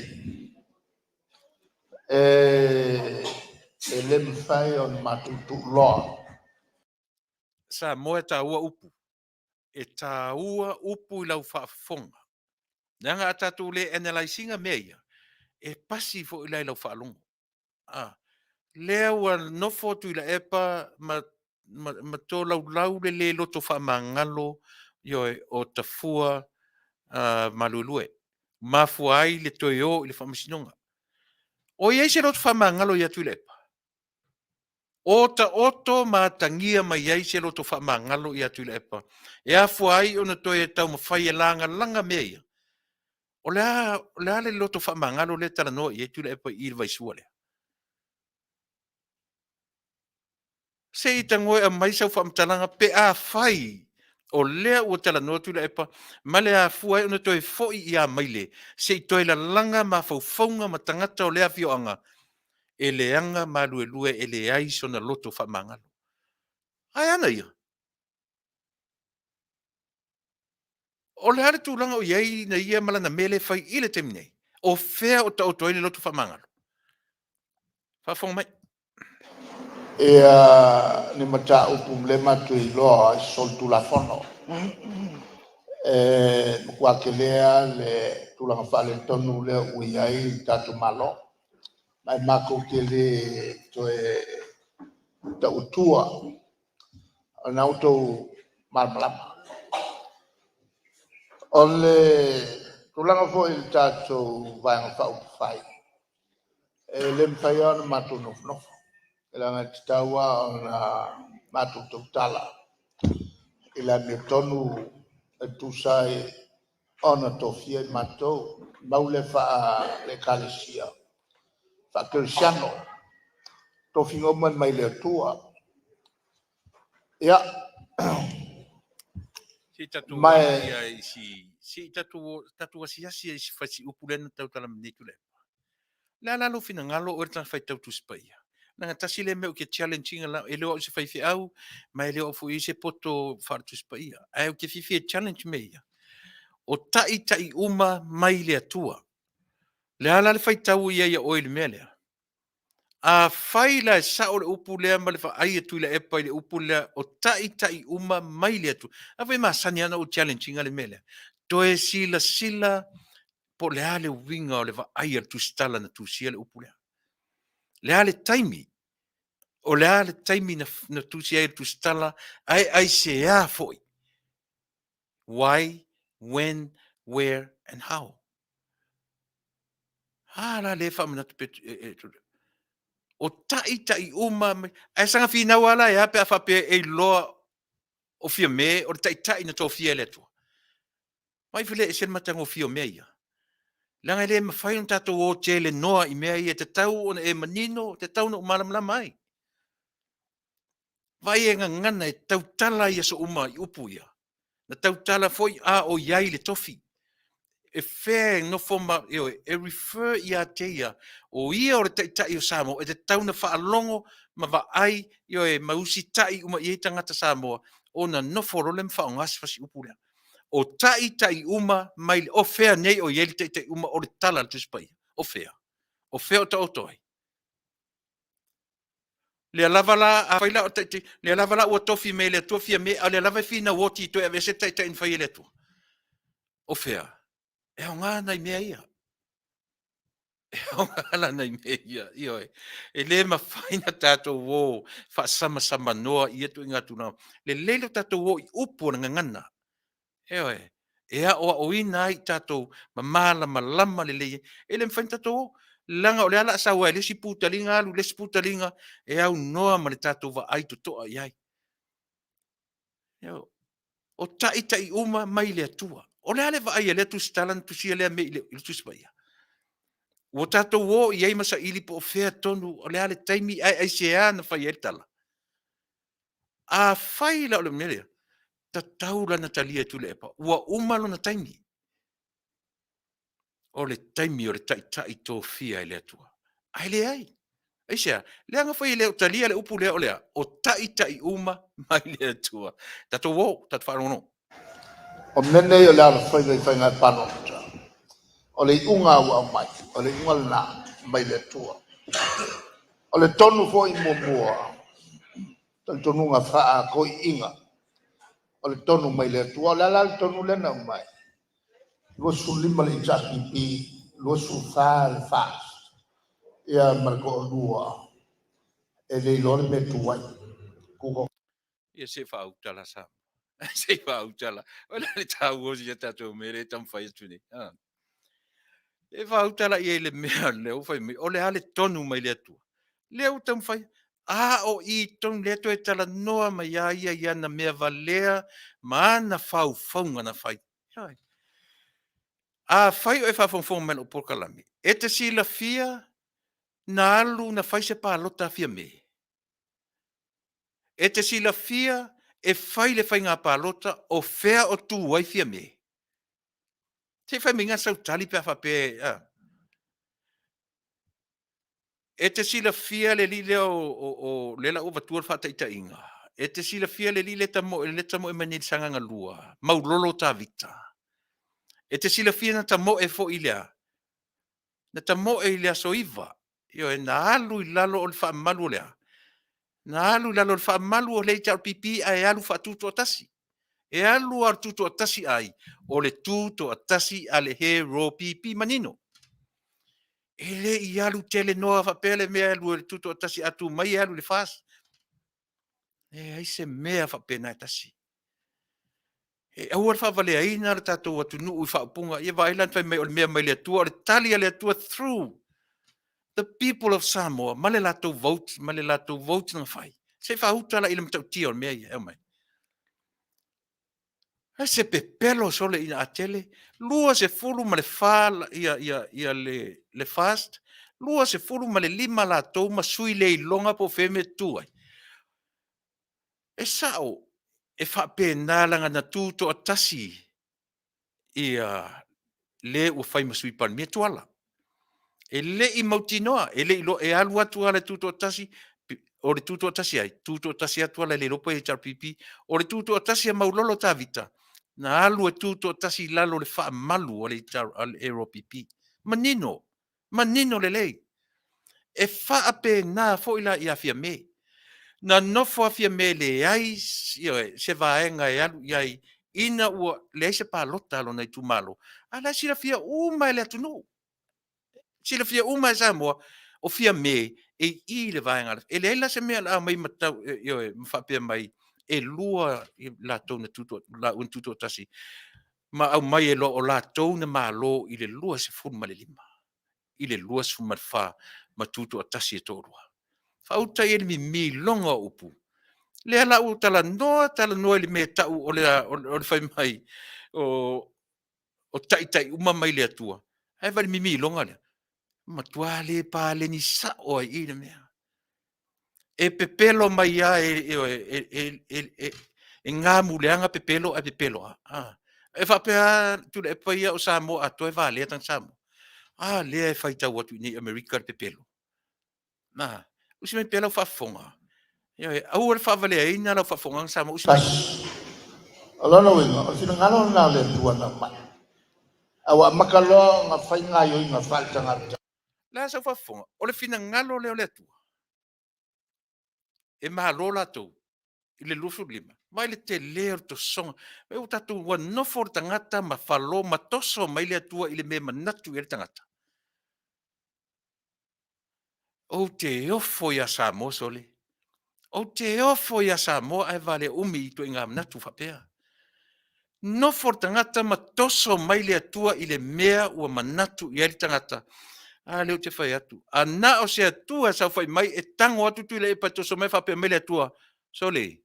e le mafai ona matou tuuloa. Samoa e taua upu. E taua upu i lau faafofoga. Leaga a tatou le analyse ina mea ia, e pasi foi la i lau faalogo. A, lea ua nofo Tuilaepa ma tolaulau le le loto faamagalo, ioe, o Tafua Maluelue. Mafua ai le toe o i le faamasinoga. O i ai se loto faamagalo ia Tuilaepa? O taoto ma atagia mai ai se loto faamagalo ia Tuilaepa e afua ai ona toe taumafai e lagalaga mea ia? O le a le loto faamagalo lea e talanoa i ai Tuilaepa i le vaisua lea? Se i tago e aumai sau faamatalaga pe afai o lea ua talanoa Tuilaepa ma le afua ai ona toe foi ia Maile se i toe lalaga mafaufauga ma tagata o lea afioaga e leaga Maluelue e leai sona loto faamagalo. Ae a na ia? O le a le tulaga o i ai na ia ma lana mea lea e fai i le taimi nei? O fea o taoto ai le loto faamagalo? Faafofoga mai. Ia ni mataupu lea matou te iloa i solitulafono. E matua tele lava le tulaga faaletonu lea ua i ai le tatou Malo. Ma e matou te le toe tauatua. O lena ua outou malamalama. O le tulaga foi i le tatou Vaega Faaupufai, e le mafai lava ona matou nofonofo, leaga e tatau lava ona matou tautala i le amiotonu e tusa ai ona tofia i matou. O le mau lea faale-Ekalesia, faakerisiano. O tofiga uma e mai le Atua. Ia, Se i tatou ma ia i si se i tatou asiasi i si upu lea na tautala mai nei Tuilaepa. O le a la lou finagalo oe le tagata faitau Tusi Paia? Leaga tasi lea mea ou te challenge ina e le o au o se faifeau, ma e le o au foi e i ai se poto faale-Tusi Paia. Ae ou te fiafia e challenge mea ia. O taitai uma mai le Atua. O le a la le faitau i ai a oe i le mea lea? Afai la e sao le upu lea ma le vaai a Tuilaepa i le upu lea o taitai uma mai le Atua. A foi e masani lava ona ou challenge ina le mea lea. Toe silasila po o le a le uiga o le vaai a le tusitala na tusia le upu lea. O le a le taimi? O le a le taimi na tusia ai e le tusitala ae aisea foi? Why, when, where and how? A la lea e faamanatu pea e o taitai uma ae saga finau lava la e a pe a faapea e iloa o Fiame o le taitai na tofia e le Atua. Vaai foi lea e ese le matagofie o mea ia. Leaga e le mafai ona tatou o telenoa i mea ia, e tatau ona e manino, e tatau ona ou malamalama ai. Vaai e gagana e tautala i aso uma i upu ia. Na tautala foi a o i ai le tofi. E fea e nofo ma, ioe, e refer ia te ia, o ia o le Taitai o Samoa, e tatau ona faalogo ma vaai, ioe, ma usitai uma i ai tagata Samoa, ona nofo loa lea ma faaaoga si fasiupu lea. O taitai uma mai, o fea nei o i ai le taitai uma o le tala a le Tusi Paia? O fea? O fea o taoto ai? Lea lava la, afai la o le taitai, lea lava la ua tofi mai e le Atua Fiame, a o lea lava e finau oti e toe aveese le taitai na fai e le Atua. O fea? E aoga nai mea ia. E aoga la nai mea ia. Ioe. E le mafai ona tatou o faasamasamanoa i ia ituaiga tulaga. Lelei lo tatou o i upu o le gagana. Ioe. E aoaoina ai i tatou ma malamalama lelei ai. E le mafai ona tatou o, leaga o lea o le a sau lava i le isi putaliga alu i le isi putaliga e aunoa ma le tatou vaai totoa i ai. O taitai uma mai le Atua. O le a le vaai a lea tusitala na tusia lea mea i le Tusi Paia? Ua tatou o i ai ma saili po o fea tonu, o le a le taimi ae aisea na fai ai le tala? Afai la o le mea lea, tatau la ona talia e Tuilaepa, ua uma lona taimi. O le taimi o le taitai tofia e le Atua. Ae leai. Aisea? Leaga foi e le o talia le upu lea o le a? O taitai uma mai le Atua. Tatou o, tatou faalogologo. O mea nei o le alofaiva i faiga palota, o le iuga ua aumai, o le iuga lena mai le Atua. O le tonu foi muamua, talitonuga faa-toeaiina, o le tonu mai le Atua. O le a la le tonu lea na aumai? 25 le HRPP, 24 le FAST, ia ma le toalua e le iloa le mea e tu ai. Tu Ia se i faautala sa. Se i faautala. O le a le taua o si a tatou mea lea e taumafai atu nei. E faautala i ai le mea lea ua fai mai, o le a le tonu mai le Atua. Lea ua taumafai, a o i tonu lea toe talanoa mai a ia i ana mea valea ma ana faufauga na fai. Ioe. Afai o e faafogafoga mai i lau polokalame, e te silafia na alu na fai se palota a Fiame? E te silafia e fai le faiga palota o fea o tu ai Fiame? Se i fai mai sau tali pe a faapea a. E te silafia le alii lea o lea la ua avatua le faataitaiga. E te silafia le alii lea e tamoe mai nei i le Sagaga 2, Maulolo Tavita. E te silafia na tamoe foi i le a? Na tamoe i le aso 9, ioe, na alu i lalo o le faamalu o le a? Na alu i lalo o le faamalu o le HRPP ae alu faatutoatasi. E alu lava o le tutoatasi a ai? O le tutoatasi a le HRPP manino. E le i alu tele noa faapea le mea e alu e le tutoatasi, a tu mai e alu i le FAST. E leai se mea faapena e tasi. E aua le faavaleaina le tatou atunuu i faaupuga ia vaai la na fai mai o le mea mai le Atua, o le tali a le Atua through the people of Samoa ma le latou vote ma le latou vote na fai. Se i faauta la i le matautia o le mea ia e aumai. Ai se pepelo sole ina a tele 24 ia le FAST, 25 latou ma sui le iloga po o fea mea e tutu ai. E sao, e faapena leaga na tutoatasi ia le ua fai ma Sui Palemia Tuala. E le i mautinoa, e le i iloa, e alu atu lava le tutoatasi, o le tutoatasi a ai? Tutoatasi lava Tuala e le iloa po o le HRPP. O le tutoatasi a Maulolo Tavita, na alu e tutoatasi i lalo o le faamalu a le HRPP. Manino, manino lelei. E faapena foi la ia Fiame. Na nofo lava Fiame e leai se vaega e alu i ai ina ua leai se palota a lona itumalo, a o la e silafia uma e le atunuu, silafia uma e Samoa, o Fiame e i i i le vaega a le… E leai la se mea o le a omai ma tau, ioe, ma faapea mai e lua i latou na tutoatasi ma aumai ai loa o latou na malo i le 25, i le 24 ma tutoatasi e toalua. Faauta ia i le mimiloga o upu. Lea la ua ou talanoa talanoa i le mea e tau o le fai mai o taitai uma mai le Atua, ae vaai i le mimiloga lea? Matua le paleni sao lava i i le mea. E pepelo mai lava, ioe, e gamuleaga pepelo ae pepelo lava. E faapea lava Tuilaepa ia o Samoa atoa e valea tagata Samoa. A lea e faitau atu i inei i Amerika le pepelo. A, usi mai pea lau faafofoga. Ioe, aua le faavaleaina lau faafofogaaga Samoa, usi mai. O lona uiga, o le finagalo lena o le Atua na aumai, ae ua amata loa ona fai gaoioiga faale-tagata. O le a sau faafofoga? O le finagalo lea o le Atua e malo latou i le 25. Vaai i le tele o le tosoga. Vaai ua tatou ua nofo le tagata ma falo ma toso mai le Atua i le mea e manatu i ai le tagata. Ou te ofo ia Samoa sole. Ou te ofo ia Samoa ae valea umi i ituaiga manatu faapea. Nofo le tagata ma toso mai le Atua i le mea ua manatu i ai le tagata. A lea ou te fai atu, a na o se Atua e saofai mai e tago atu Tuilaepa e toso mai faapea mai le Atua, sole,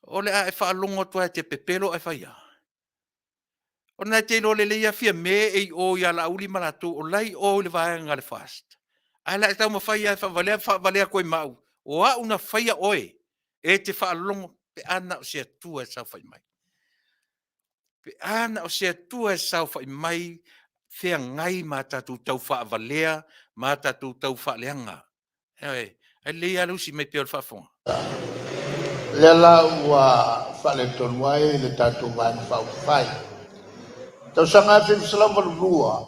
o le a e faalogo atu lava e te pepelo ae fai a? O lena e te iloa lelei lava Fiame e i o ia Laauli ma latou o la e i o i le vaega a le FAST. Ae o le a e taumafai lava e faavalea ma faavalea atu ai ma au, o au na faia oe e te faalogo pe a na o se Atua e saofai mai. Pe a na o se Atua e saofai mai feagai ma a tatou taufaavalea ma a tatou taufaaleaga. Ioe. Ae lelei lava le usi mai pea o le faafofoga. Lea la ua faaletonu ai le tatou Vaega Faaupufai. Tausaga 1982,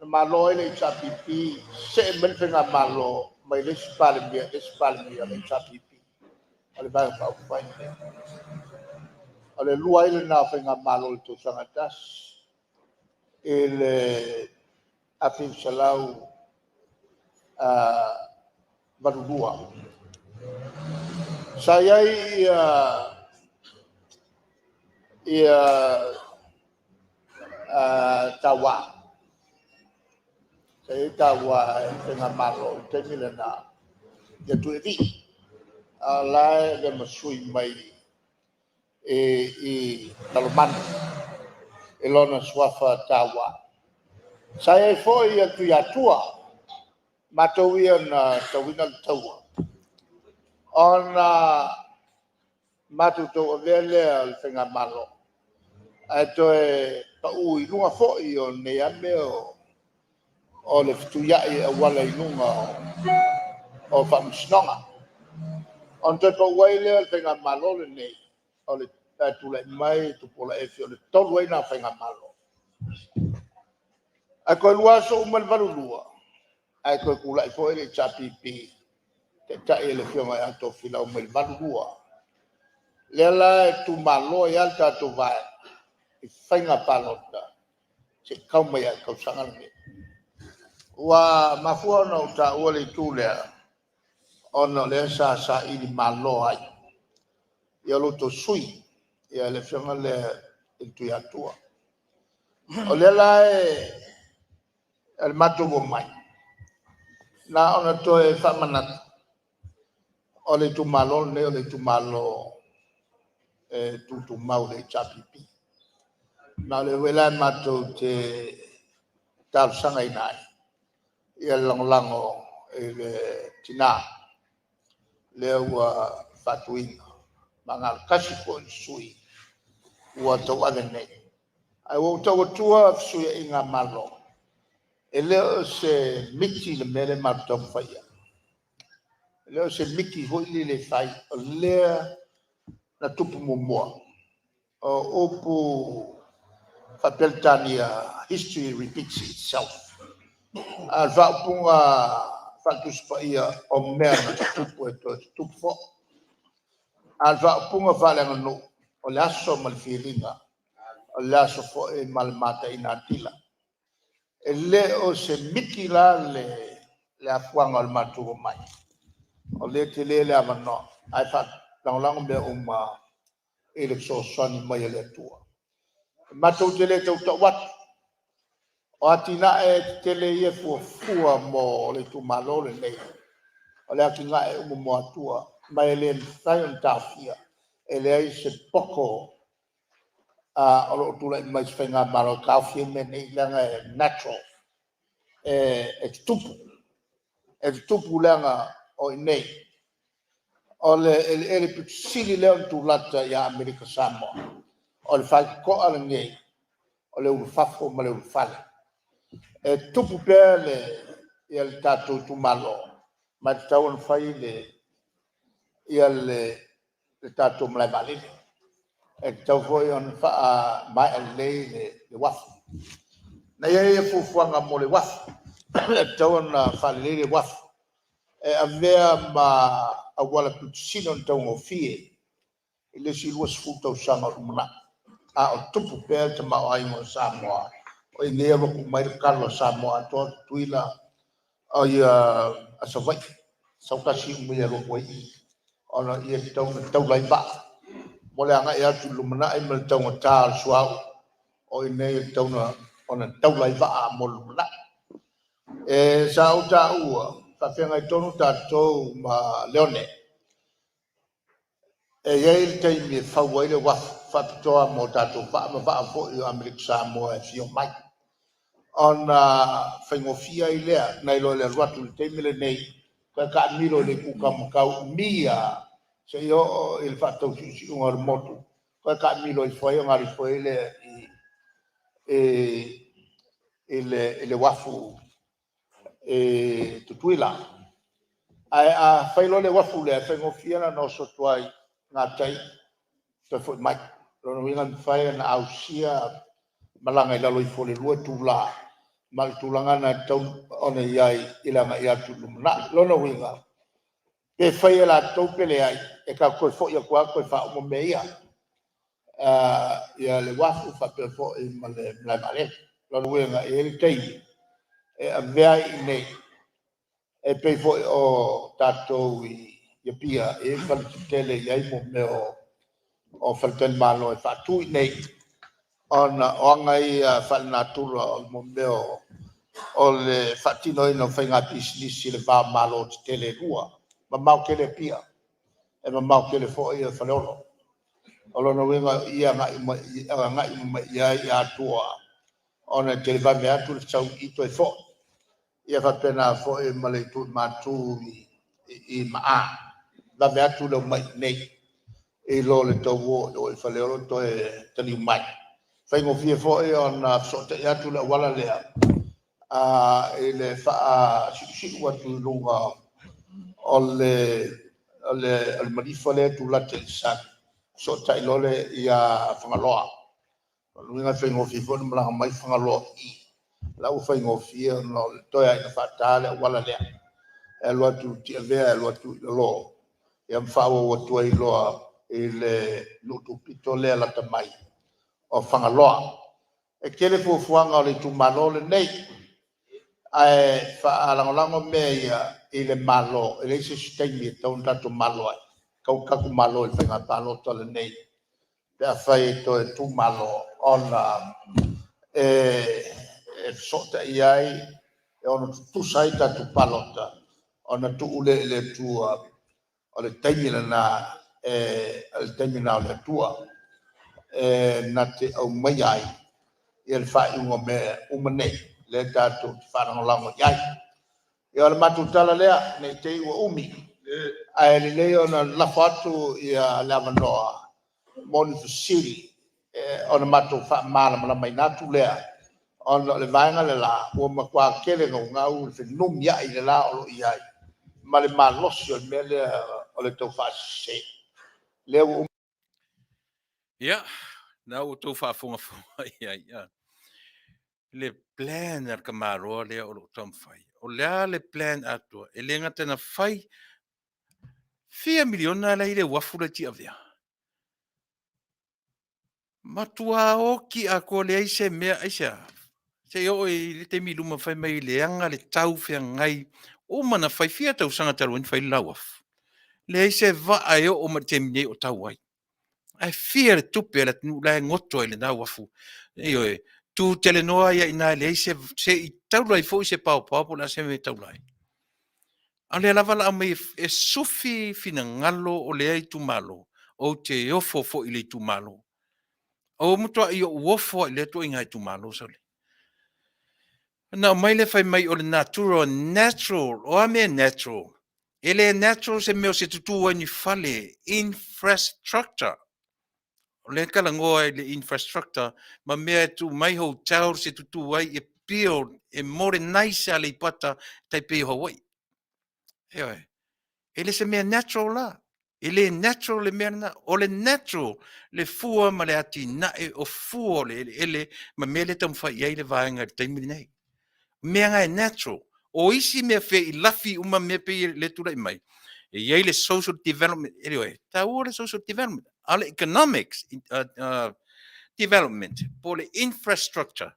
na malo ai le HRPP, see mai le Faigamalo mai le isi Palemia i le isi Palemia o le HRPP, o le Vaega Faaupufai lenei. O le lua ai lena o Faigamalo i le tausaga e tasi i le 1982. Sa i ai Taua, sa i ai taua i le Faigamalo i le taimi lena ia Tuiavii, a o la e avea ma sui mai i Lalomanu i lona suafa Taua. Sa i ai foi Tuiatua, matou ia na tauina le taua, ona matou tauavea lea o le Faigamalo, ae toe pau i luga foi o nei lava mea o le fetuiai e auala i luga o faamasinoga. Ona toe pau ai lea o le Faigamalo lenei, ae tulai mai Tupuola Efi, o le tolu ai lena o Faigamalo. Ae toe 2 aso uma le 1982, ae toe tulai foi le HRPP, taitai e le Afioga ia Tofilau mai le 1982. Lea la e tuumalo ai lava le tatou Vaega i faiga palota seia tau mai lava i le tausaga lenei. Ua mafua ona ou taua le itu lea, ona o lea sa saili malo ai lo outou sui usufono, le Afioga lea i le Tuiatua. O lea la o le matou omai, na ona toe faamanatu, o le itumalo lenei o le itumalo e tutumau i le HRPP. Ma o lea foi la matou te talosagaina ai le lagolago i le tina lea ua faatuina, ma na o le tasi foi le sui ua tauave nei. Ae ua ou tau atua fesuiaiga o Malo, e le o se miti le mea lea matou te taumafai i ai. E le o se miti foi lele e fai, o lea na tupu muamua. O upu faa-Peretania, history repeats itself. A o le faaupuga faale-Tusi Paia, o mea na tutupu e toe tutupu foi. A o le faaupuga faale-aganuu, o le aso ma le filiga, o le aso foi ma le mataina atila. E le o se miti la le afuaga o le matou omai, o lea e tele le avanoa, ae faalagolago mea uma i le fesoasoani mai a le Atua. Matou te le tautau atu, o atinae tetele ia e fuafua mo le itumalo lenei, o le atinae uma mo Atua, ma e le mafai ona taofia. E leai se poto o lo o tulai mai i se Faigamalo e taofi ai mea nei, leaga e natural, e tutupu. E tutupu leaga o i inei, o le eleele aupito sili lea ona tulata ia Amerika Samoa, o le faitotoa lenei o le ulufafo ma le ulufale. E tupu pea le tatou itumalo, ma e tatau ona fai le tatou malae vaalele. E tatau foi ona faamaea lelei le uafu. Na i ai fuafuaga mo le uafu, e tatau ona faalelei le uafu, e avea ma auala aupito sili ona taugofie i le isi 20 tausaga o lumanai, a o tupu pea le tamaoaiga o Samoa. O i inei e alu atu uma ai le talo a Samoa atoa, Tutuila, Savaii, sau tasi uma alu atu ai i i, ona o i e tatau ona taula ai vaa mo le agai atu i le lumanai ma le taugata o le suauu. O i inei e tatau ona taula ai vaa mo le lumanai. Sa ou taua, e faafeagai tonu tatou ma Leone. E i ai le taimi e fau ai le uafu faapitoa mo tatou vaa ma vaa foi o Amerika Samoa e fia omai, ona faigofie ai lea nai lo le alu atu i le taimi lenei toe taamilo i le itu taumatau e umi lava seia oo i le faatausiusiuga o le motu, toe taamilo ifo ai ona alu ifo ai lea i le uafu i Tutuila. Ae a fai loa le uafu lea, e faigofie ona oso atu ai i gatai toe foi mai. O lona uiga e mafai ona ausia malaga i lalo ifo o le 2 itula, ma o le tulaga lena e tatau ona i ai i le agai atu i le lumanai. O lona uiga, pe fai e latou pe leai, e tatou te toe foi atu lava toe faauma mea ia, le uafu faapea foi ma le malae vaalele. O lona uiga, e i ai le taimi e avea ai i inei, e pei foi o tatou i Apia, e i ai faletetele e i ai mea o faletalimalo e faatu i inei, ona o aga ia faale-natura o mea o le faatinoina o faiga pisinisi i le va o Malo tetele e lua. E mamao tele Apia, e mamao tele foi Faleolo. O lona uiga o i e agai uma mai i ai Atua, ona e televave atu le sau i i toe foi. E faapena foi ma le itu i Matu i Maa, e vave atu le omai i inei i lo le tau o i o i Faleolo toe taliu mai. E faigofie foi ona fesootai atu le auala lea i le faasiusiu atu i luga o le malifa lea e tulata i le sami, fesootai loa lea ia Fagaloa. O lona uiga e faigofie foi ona malaga mai Fagaloa i i, o la ua faigofie ona toe lava ina faata le auala lea, e alu atu i Tiavea e alu atu i lalo, ma faaauau atu ai loa i le nuu tuapito lea e lata mai o Fagaloa. E tele fuafuaga a le itumalo lenei, ae faalagolago mea ia i le Malo, e leai se isi taimi e tatau ona tatou malo ai, e tatau ona tatou malo i le faiga palota lenei pe afai e toe tumalo, ona e fesootai ai, e ono tutusa ai tatou palota, ona tuu lea i le Atua. O le taimi lena, o le taimi lena o le Atua e na te aumaia ai le faaiuga o mea uma nei lea tatou te faalagolago i ai. Ia o le matou tala lea, ne i te i ua umi, ae lelei ona lafo atu le avanoa mo ni fesili ona matou faamalamalamaina atu lea, ona o le vaega le la ua matua tele naunau le fenumiai le la o lo o i ai ma le malosi o le mea lea o le taufaasese. Lea ua uma… Ia, o lena ua outou faafogafoga i ai i le plan a le tamaloa lea o lo o taumafai. O le a le plan atoa? E le gata ina fai, fia miliona la e i le uafu la e i Tiavea? Matua oti atoa leai se mea. Aisea? Se i oo i le taimi i luma fai mai e leaga le tau feagai, uma ona fai, fia tausaga talu ai ona fai le la uafu? Leai se vaa e oo mai i le taimi nei o tau ai. Ae fia le tupe a le atunuu la e goto ai i lena uafu? Ioe, tutelenoa ai lava i ina e leai se… se i taula ai foi se paopao po o le a se mea e taula ai. A o lea lava o le a aumai e sufi finagalo o lea itumalo, ou te ofo foi i le itumalo. Ua matuai ou ofo lava i lea ituaiga itumalo sole. Ona aumai lea fai mai o le natura, natural. O a mea e natural? E le natural se mea o se tutu ai o ni fale, infrastructure. O lea e talanoa i le infrastructure ma mea e tuu mai hotels e tutu ai, e build, e modernize Aleipata e tai pei o Hawaii. Ioe. E le o se mea natural la. E le natural le mea lena. O le natural le fua ma le atinae o fua o le eleele ma mea lea e taumafai i ai le vaega i le taimi lenei. O mea na e natural. O isi mea feilafi uma mea pei o lea e tulai mai, e i ai le social development, anyway, e taua le social development, a o le economics development po o le infrastructure,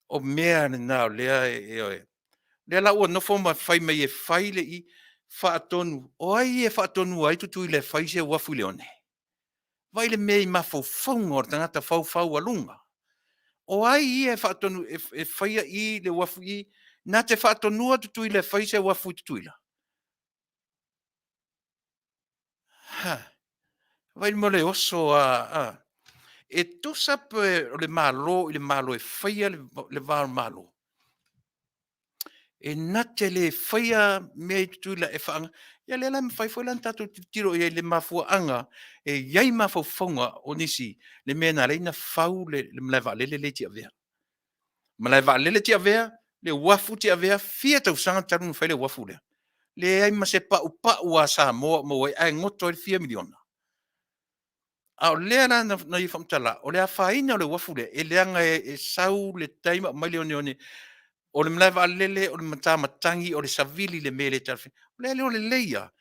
o mea na o lea e, ioe. O lea la ua nofo ma fai mai e fai le i, faatonu. O ai e faatonuina ai Tutuila e fai se uafu i le one? Vaai le mea i mafaufauga o le tagata faufaualuga. O ai ia e faatonu e faia i le uafu i i? Na te faatonuina Tutuila e fai se uafu i Tutuila? Ha, vaai le mea o le oso a. E tusa pe o le Malo i le Malo e faia le va o le Malo, e na te le faia mea i Tutuila e faa... Ia lea la e mafai foi la ona tatou tilotilo i ai i le mafuaaga e i ai mafaufauga o nisi, le mea na ala ai ona fau le malae vaalele lea i Tiavea. Malae vaalele Tiavea, le uafu Tiavea, fia tausaga talu ona fai le uafu lea? Leai ma se paupau a Samoa o maua ai ae goto ai le fia miliona. A o lea la na ia faamatala, o le afaina o le uafu lea, e leaga e sau le tai ma aumai le oneone. O le malae vaalele, o le matamatagi, o le savili i le mea e le talafeagai. O lea e iloa lelei lava,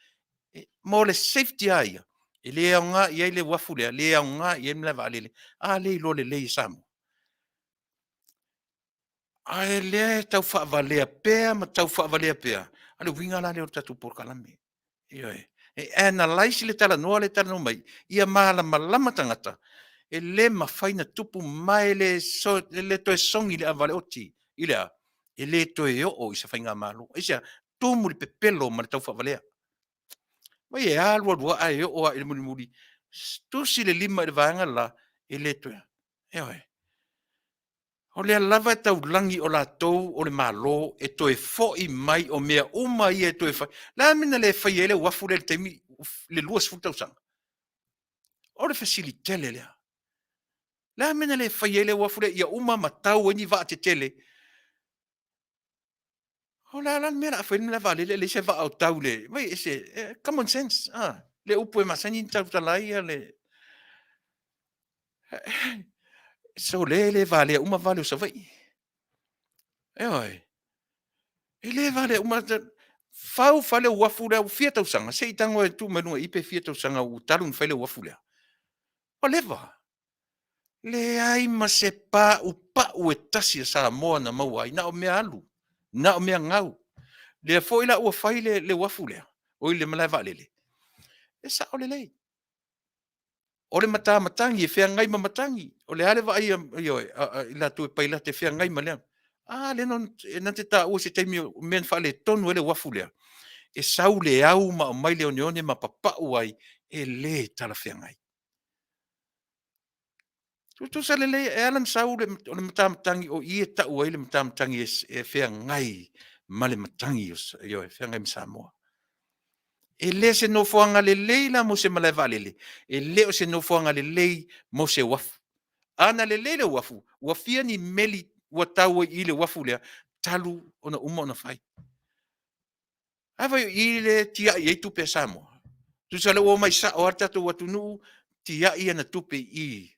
mo le safety lava ia, e le aoga i ai le uafu lea, le aoga i ai le malae vaalele. A lea e iloa lelei e Samoa. A o lea e tau faavalea pea ma tau faavalea pea. A o le uiga la lea o le tatou polokalame. Ioe. E analyse le talanoa lea e talanoa mai, ia malamalama tagata, e le mafai ona tupu ma e le toe sogi i le ava a le oti. I le a? E le toe oo i se faigamalo. Aisea? Tumu i le pepelo ma le taufaavalea. Vaai e alu alu lava ae oo lava i le mulimuli, tusi le lima i le vaega le la, e le toe. Ioe. O lea lava e taulagi o latou o le Malo e toe foi mai o mea uma ia e toe fai. O le a le mea na le faia ai le uafu lea i le taimi i le 20 tausaga? O le fesili tele lea. O le a le mea na le faia ai le uafu lea ia uma ma tau ai ni vaatetele? O le a la le mea o le a fai ai le malae vaalele ae leai se vaa o tau i le… Vaai ese, common sense, le upu e masani ona tautala ai le… Sole e le valea uma vale o Savaii. Ioe. E le valea uma. Fau fale uafu lea ua fia tausaga? Se i tago e tuu mai luga i i pe fia tausaga talu ona fai le uafu lea. Ua leva. Leai ma se paupau e tasi a Samoa na maua ai, na o mea alu, na o mea gau. Lea foi la ua fai le, le uafu lea, oi le malae vaalele, e sao lelei. O le matamatagi e feagai ma matagi, o le a le vaai a, ioe, i latou e pailate e feagai ma lea. A lea na te taua i se taimi o mea na faaletonu ai le uafu lea, e sau le au ma aumai le oneone ma papau ai, e le talafeagai. Tutusa lelei, e ala ona sau o le matamatagi o i e tau ai le matamatagi e feagai ma le matagi, ioe, e feagai ma Samoa. E le se nofoaga lelei la mo se malae vaalele, e le o se nofoaga lelei mo se uafu. A na lelei le uafu, ua fia ni meli ua tau ai i le uafu lea talu ona uma ona fai. A fai o i lea e tiai ai tupe a Samoa? Tusa o lea ua omai sao lava le tatou atunuu tiai ana tupe i i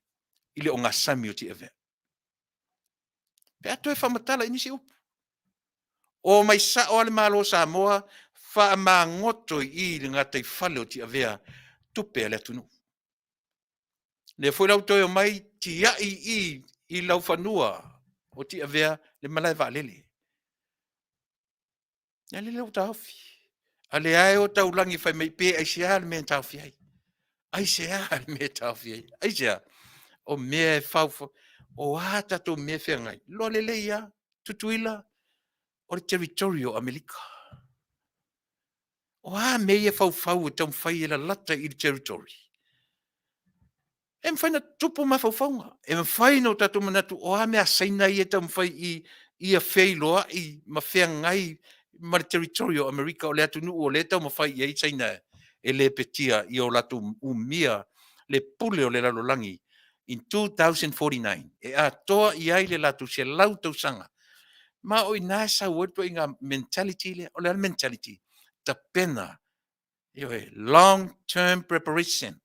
i le ogasami o Tiavea. Pe a toe faamatala i nisi upu, omai sao lava le Malo o Samoa faamagoto i i i le gataifale o Tiavea tupe a le atunuu. Lea foi la ua toe omai tiai i i i laufanua o Tiavea le malae vaalele. A lea ua taofi. A o lea lava e o taulagi fai mai pe aisea le mea na taofi ai? Aisea le mea e taofi ai? Aisea? O mea e faufau. O a tatou mea e feagai, iloa lelei lava, Tutuila, o le territory o Amerika. O a mea ia e faufau e taumafai e lalata i le territory? E mafai ona tutupu mafaufauga, e mafai ona tatou manatu o a mea a Saina ia e taumafai i ia feiloai ma feagai ma le territory o Amerika, o le atunuu o lea e taumafai i ai Saina e lepetia ia o latou umia le pule o le lalolagi in 2049 e atoa i ai le latou 100 tausaga. Ma o i ina e sau ai le ituaiga mentality lea. O le a le mentality? Tapena, ioe, long term preparation.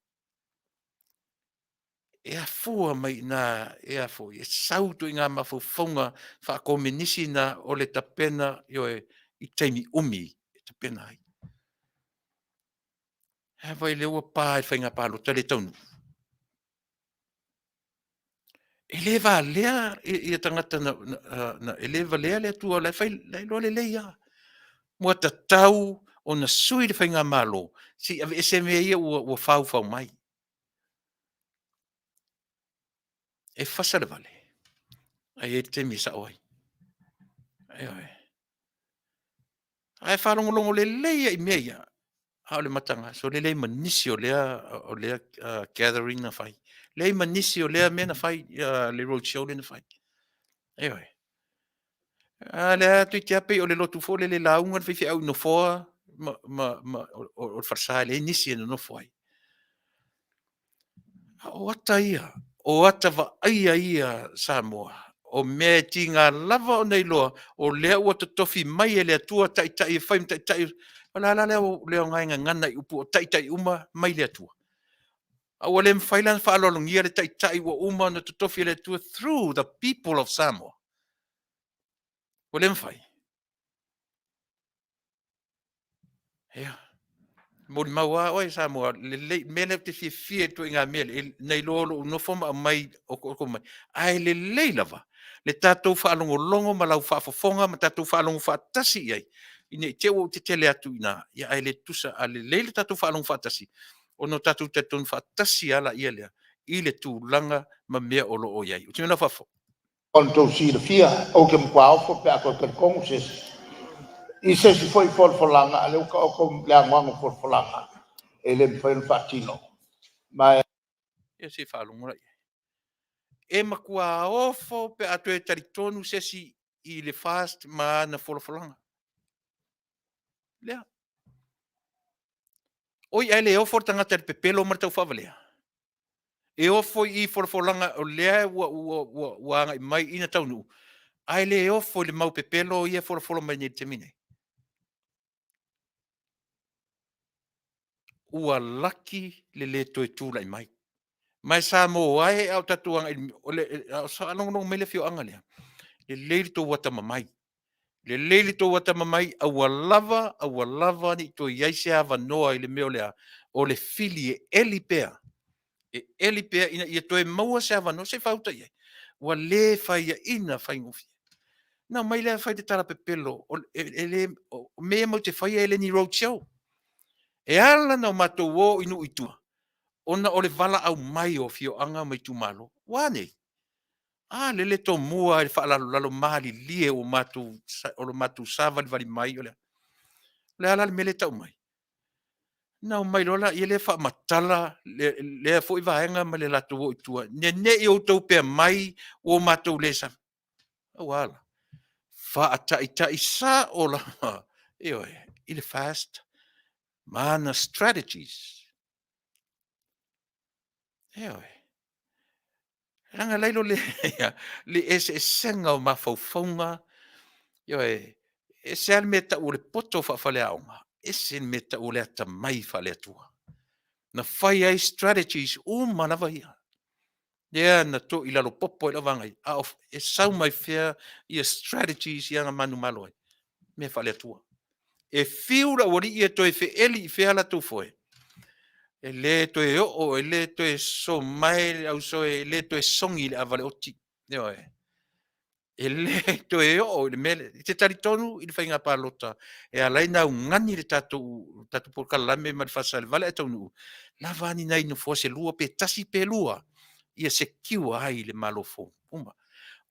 E afua mai i ina e a foi, e sau ituaiga mafaufauga faakomenisi na o le tapena, ioe, i taimi umi e tapena ai. A fai lea ua pa i le faiga palota lea e taunuu, e le valea ia tagata na, e le valea le Atua o la e fai, la e iloa lelei lava. Ua tatau ona sui le faigamalo se i aveese mea ia ua faufau mai. E fasa le vale, ae i ai le taimi e sao ai. Ioe. Ae faalogologo lelei lava i mea ia, a o le mataga, sole, e leai ma nisi o lea gathering na fai. Leai ma nisi o lea mea na fai, le road show lea na fai. Ioe. A lea toeitiiti lava pei o le lotu foi lele e lauga le faifeau i nofoa ma o le falesa e leai nisi e nonofo ai. A o ata ia, o ata vaaia ia Samoa, o mea e tiga lava ona iloa o lea ua totofi mai e le Atua taitai e fai ma taitai. O le a la le aoga e gagana ai i upu o taitai uma mai le Atua? A ua le mafai la ona faaaloalogia le taitai ua uma ona totofi e le Atua through the people of Samoa? Ua le mafai? Ia, molimau lava oe Samoa, lelei, le mea lea ou te fiafia i le ituaiga mea lea, nai lo lou nofo ma aumai okooko mai, ae lelei lava le tatou faalogologo ma lau faafofoga ma tatou faalogo faatasi i ai, ina ne i te i ua ou tetele atu i ina, ae le tutusa. A lelei le tatou faalogo faatasi, ona tatou talitonu faatasi lava lea i le tulaga ma mea o lo o i ai. Ou te meinau faafofoga. Ona outou silafia, ou te matua ofo pe a toe talitonu se isi i se isi foi folafolaga, a o lea ua taoto le anoano o folafolaga e le mafai ona faatino. Ma e. Ia se i faalogo la i ai. E matua ofo pe a toe talitonu se isi i le FAST ma ana folafolaga. Lea. Oi ae le ofo le tagata i le pepelo ma le taufaavalea? E ofo i folafolaga o lea ua agai mai ina taunuu, ae le ofo i le mau pepelo ia e folafola mai nei i le taimi nei. Ua laki le le toe tulai mai. Ma e Samoa e, a o tatou agai a o faalogologo mai le afioaga lea, lelei le tou atamamai, lelei le tou atamamai, aua lava, aua lava ne i toe i ai se avanoa i le mea o le a? O le fili e eli pea, e eli pea ina ia toe maua se avanoa. Se i faauta i ai, ua le faiaina faigofie. Na omai lea fai le tala pepelo, o, e, e le, o mea ia matou te faia e le ni road show. E ala ona matou o i nuu i tua, ona o le valaau mai o afioaga ma itumalo. Ua a nei? A lele e tomua i le faalalolalo malilie ua matou, o le matou savalivali mai, o le a? O le a la le mea lea e tau mai? Ona omai loa lea lea faamatala lea foi vaega ma le latou o i tua, ne i outou pea mai ua matou le Aua la? Faataitai sao lava, ioe, i le FAST ma ana strategies. Ioe. Leaga la le le eseesega o mafaufauga, ioe, e ese lava le mea e tau o le poto faafaleaoga, ese le mea e tau o le atamai faale-Atua. Na fai ai strategies uma lava ia, lea na toilalo popo ai lau vaega i ai, a e sau mai fea strategies ia na manumalo ai? Mea faale-Atua. E fiu le aualii ia toe feeli i fea a latou foe, e le toe oo, e le toe somae le ausoe, e le toe sogi le ava i le oti. Ioe. E le toe oo i le mea lea. E te talitonu i le faiga palota e ala ai ona augani le tatou polokalame ma le faasalevale ae taunuu, lava a ni nai nofoa se lua pe tasi pe lua ia secure ai le Malo fou. Uma.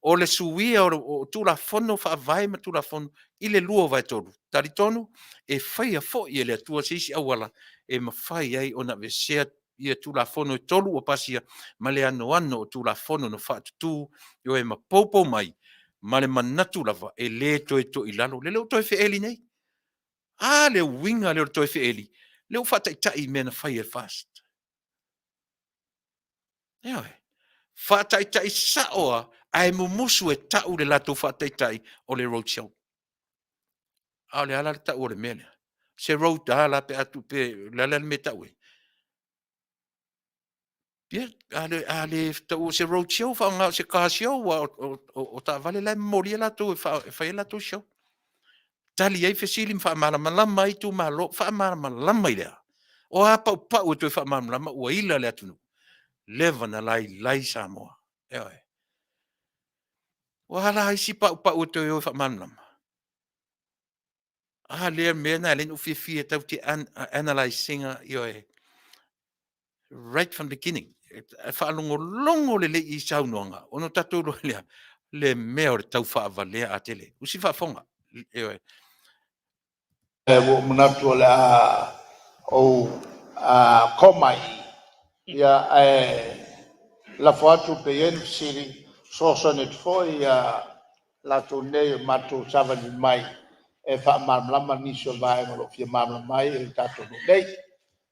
O le suia o Tulafono Faavae ma Tulafono i le 2/3, talitonu e faia foi e le Atua se isi auala e mafai ai ona aveesea ia Tulafono e 3 ua pasia ma le anoano o Tulafono na faatutu ma poupou mai ma le manatu lava e le toe toilalo. Lele ua toe feeli nei. A le uiga lea o le toe feeli? Lea ua faataitai i mea na fai e le FAST. Ioe. Faataitai sao lava, ae mumusu e tau le latou faataitai o le road show. A o le a la le tau o le mea lea? Se road a la pe a tupe, o le a la le mea e tau ai? Ia, a le taua o se road show, faaaoga o se car show, aua o taavale la e momolia latou e fai ai latou show. Tali ai fesili ma faamalamalama ai itumalo, faamalamalama i le a? O a paupau e toe faamalamalama ua ila le atunuu? Leva ona lailai Samoa. Ioe. O a la isi paupau e toe o e faamalamalama? A lea mea na e ala ai ona ou fiafia tatou te analyse ina, ioe, right from beginning. E faalogologo lelei i saunoaga ona tatou iloa lea le mea o le taufaavalea atele. Usi faafofoga. Ioe. Ua ou manatu o le a ou koma i i, ia, ae lafo atu pe i ai ni fesili, fesoasoani atu foi latou nei o matou savali mai e faamalamalama nisi o vaega o lo o fia malamalama ai le tatou nuu nei.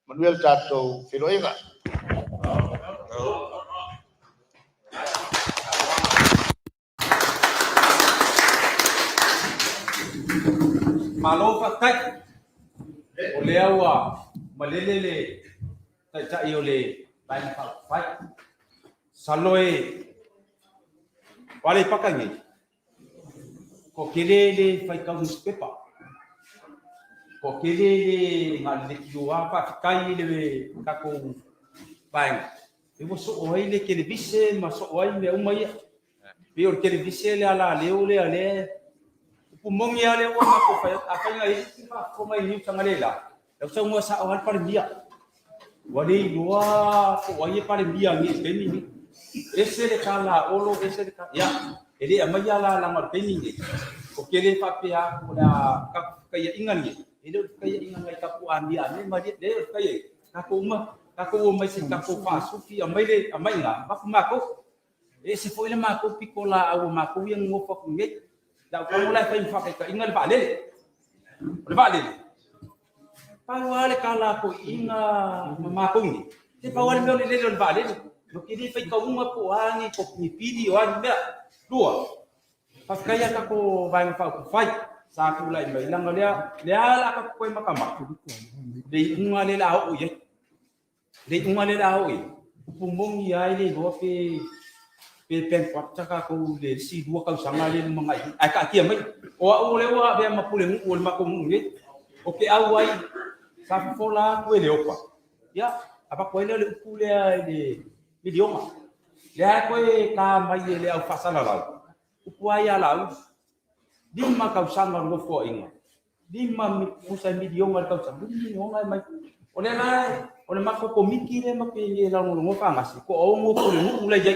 Manuia le tatou feiloaiga. Malo faafetai. O lea ua malele le Taitai o le Vaega Faaupufai. Masalo e o Aleipata nei, toatele e le faitau nusipepa, toatele e le na o le leitio lava. Faafetai i le tatou vaega ua soo ai le televise ma soo ai mea uma ia. Pei o le televise le alaleo lea lea upu moni lava lea ua matou fai atu. Afai na i ai se isi faafofoga i news analeila, la ua saunoa sao lava le Palemia. Ua le iloa po o ai e Palemia nei i le taimi lenei. Ese le tala a Olo, ese le tala, ia, e le aumaia la leaga o le taimi lenei, ou te le faapea atu o le a tatou fetaiaiga lenei, e le o le fetaiaiga nai tatou amia amia ma le, leai o le fetaiaiga, tatou uma, tatou omai se i tatou faasufi, aumai le, aumai i ina, avatu matou. E ese foi le matou pitolaau a matou ia nonofo atu nei. O le a ou tago la e fai ma faataitaiga le vaalele. O le vaalele, pau lava le tala a toeaiina ma matou nei, se pau lava le mea o le lele o le vaalele. Ou te le faitauina po o a ni pili o a ni mea. Lua, faafetai i a tatou Vaega Faaupufai sa tulai mai, leaga o lea o le a tatou toe matamata le iuga lea o le a oo i ai. Le iuga lea o le a oo i ai, upu moni lava e le iloa pe bankrupt tatou i le isi 2 tausaga lea e lumanai nei. Ae taatia mai, o au o lea ua avea ma pulenuu o le matou nuu nei, ou te auai, sa fofola atu e Leopa, ia, avatu ai lea o le upu lea i le miliona. Lea lava e toe ta mai e le au faasalalau, upu lava ia Laauli. 5 tausaga o le Nofoaiga, 5 tusa e miliona i le tausaga, 5 miliona e aumai. O lea la o le matou Komiti lea matou te le lagolagoa faagase, toaono pulenuu la e i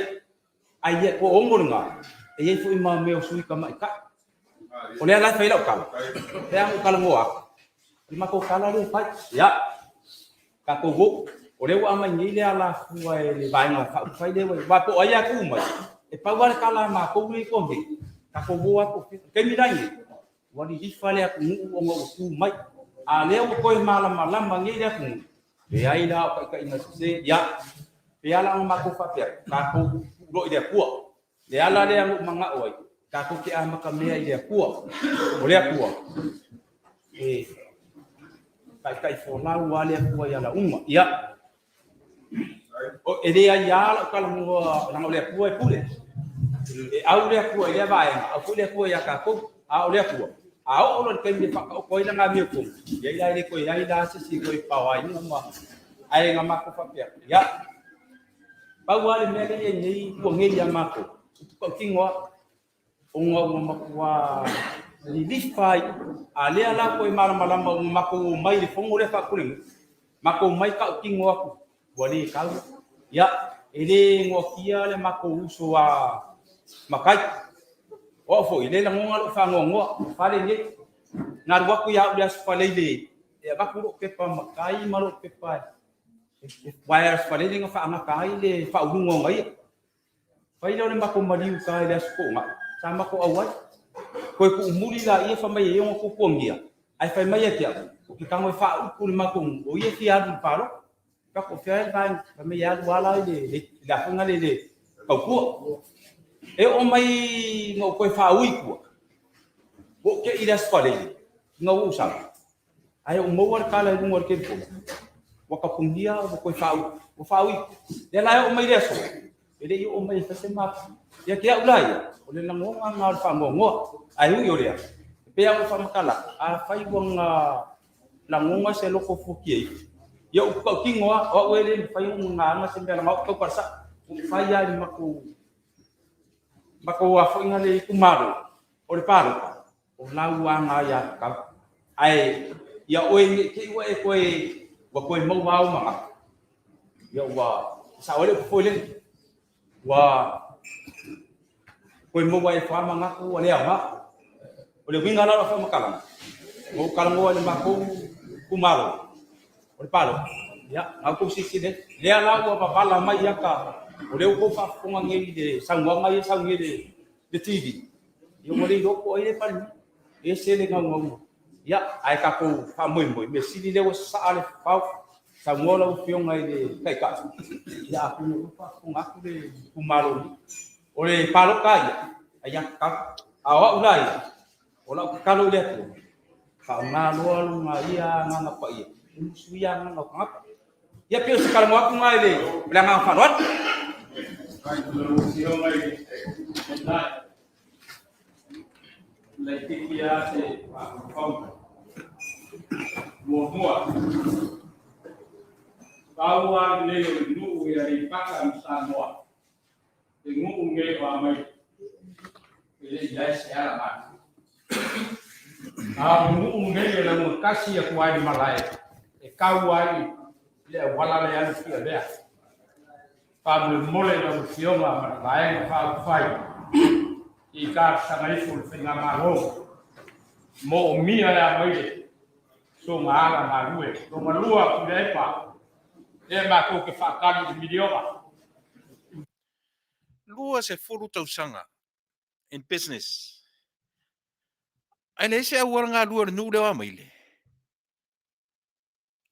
ai, ae toaono lena e i ai foi ma mea o sui tamaitai. O lea la e fai ai lau tala, pe a na ou talanoa atu, o le matou tala lea e fai, ia, tatou o. O lea ua aumai nei le alafua e le Vaega Faaupufai lea ua i ai, aua po o ai lava e tu mai, e pau lava le tala a matou lea e i tua nei, tatou o lava po o fea. O le taimi la lenei, ua lilifa le atunuu ona ua tu mai, a o lea ua toe malamalama nei le atunuu, leai la o taitaiga sese, ia, pei lava la ona matou faapea atu, tatou tuu loa i le Atua. Le ala lea na ou manao ai, tatou te amatamea i le Atua. O le Atua, e taitaifolau lava le Atua i ala uma. Ia, e le aia lau talanoa, leaga o le Atua e pule. E au le Atua i lea vaega, au foi le Atua ia tatou. A o le Atua, a oo loa i le taimi e faataoto ai lana amiotonu, ia i la e le toe i ai la se isi e toe paoaina ma... Ae na matou faapea atu, ia, Pau lava le mea lea e i ai nei ua nei ia matou, ou te tautino lava, ona ua matua lilifa ai, a lea la toe malamalama ua matou omai i le fono lea faapulenuu, matou omai tautino atu, ua le tau. Ia, e le noatia le matou uso a matai. O au foi, e le lagona lou faanoanoa, o fale nei. Na alu atu ia au i le Aso Faraile e avatu lou pepa matai ma lou pepa Aua e Aso Faraile na faagata ai le faauluga ona ia. Fai lea o le matou maliu uta i le Aso Toonai, sa matou auai. Toe tuumuli laia fai mai e ona tuatuagia, ae fai mai ia te au, ou te tago e faaupu i le matou nuu, o ia e fia alu i le palota. Fai atu, o fea le vaega? Fai mai e alu lava la i le a foi lea i le tautua. E oo mai na ou toe faaui i tua, ua ou te i le Aso Faraile, ina ua ou sau, Ae ou maua le tala i luga o le telefoni, ua tapunia ua toe faaui, ua faaui. Lea la e oo mai le aso, e le i oo mai e fai se mapu. Ia te au la ia, o le lagona lena o le faanoanoa. Ae ui o lea, e pei lava ona ou faamatala atu, afai ua na lagona se loto fuatia ifo, ia ou tautino lava, o au e le mafai ona gagaga se mea leaga o au e tau palesa. Ua mafai lava i le matou afoaiga lea i itumalo, o le palota, O lau aga ia tatau. Ae ia oe ne i te i ua e toe, ua toe maua au manatu, ia ua sao ai le upu foi lele, ua toe maua e fa manatu ua le aoga. O le uiga la o lau faamatalaga, ua ou talanoa i le matou itumalo, o le palota, ia, na outou silasila i ai. Lea la ua vavala mai ata, o lea ua outou faafofoga nei i le saunoaga ia e sau nei i le TV, Ia ua le iloa po o ai lea e pale mai. E ese le naunauga. Ia, ae tatou faamoemoe, mea sili lea ua sasaa le fafao, saunoa lau Afioga i le Taitai, ia atonu o lea ua faafofoga atu le itumalo nei. O le palota lava ia, aiatatau. A o au la ia, o lau tatalo i le Atua, faaaoga loa lona ia Agaga Paia e musuia agaga o tagata. Ia pei o se talanoa atu lena i le agaga faaaloalo. Laitiiti lava se mafaufauga. Muamua, pau lava lenei o le nuu i Aleipata ma Samoa, le nuu lenei o Amaile, e le i ai se ala galue. A o le nuu lenei e laugatasi atu ai le malae e tau ai le auala lea e alu i Tiavea. Faamolemole lau Afioga ma le Vaega Faaupufai i talosaga ifo i le Faigamalo moomia e Amaile sona ala galue. Lona lua, Tuilaepa, lea matou te faatali i le miliona. 20 tausaga in business. Ae leai se auala galue o le nuu lea o Amaile.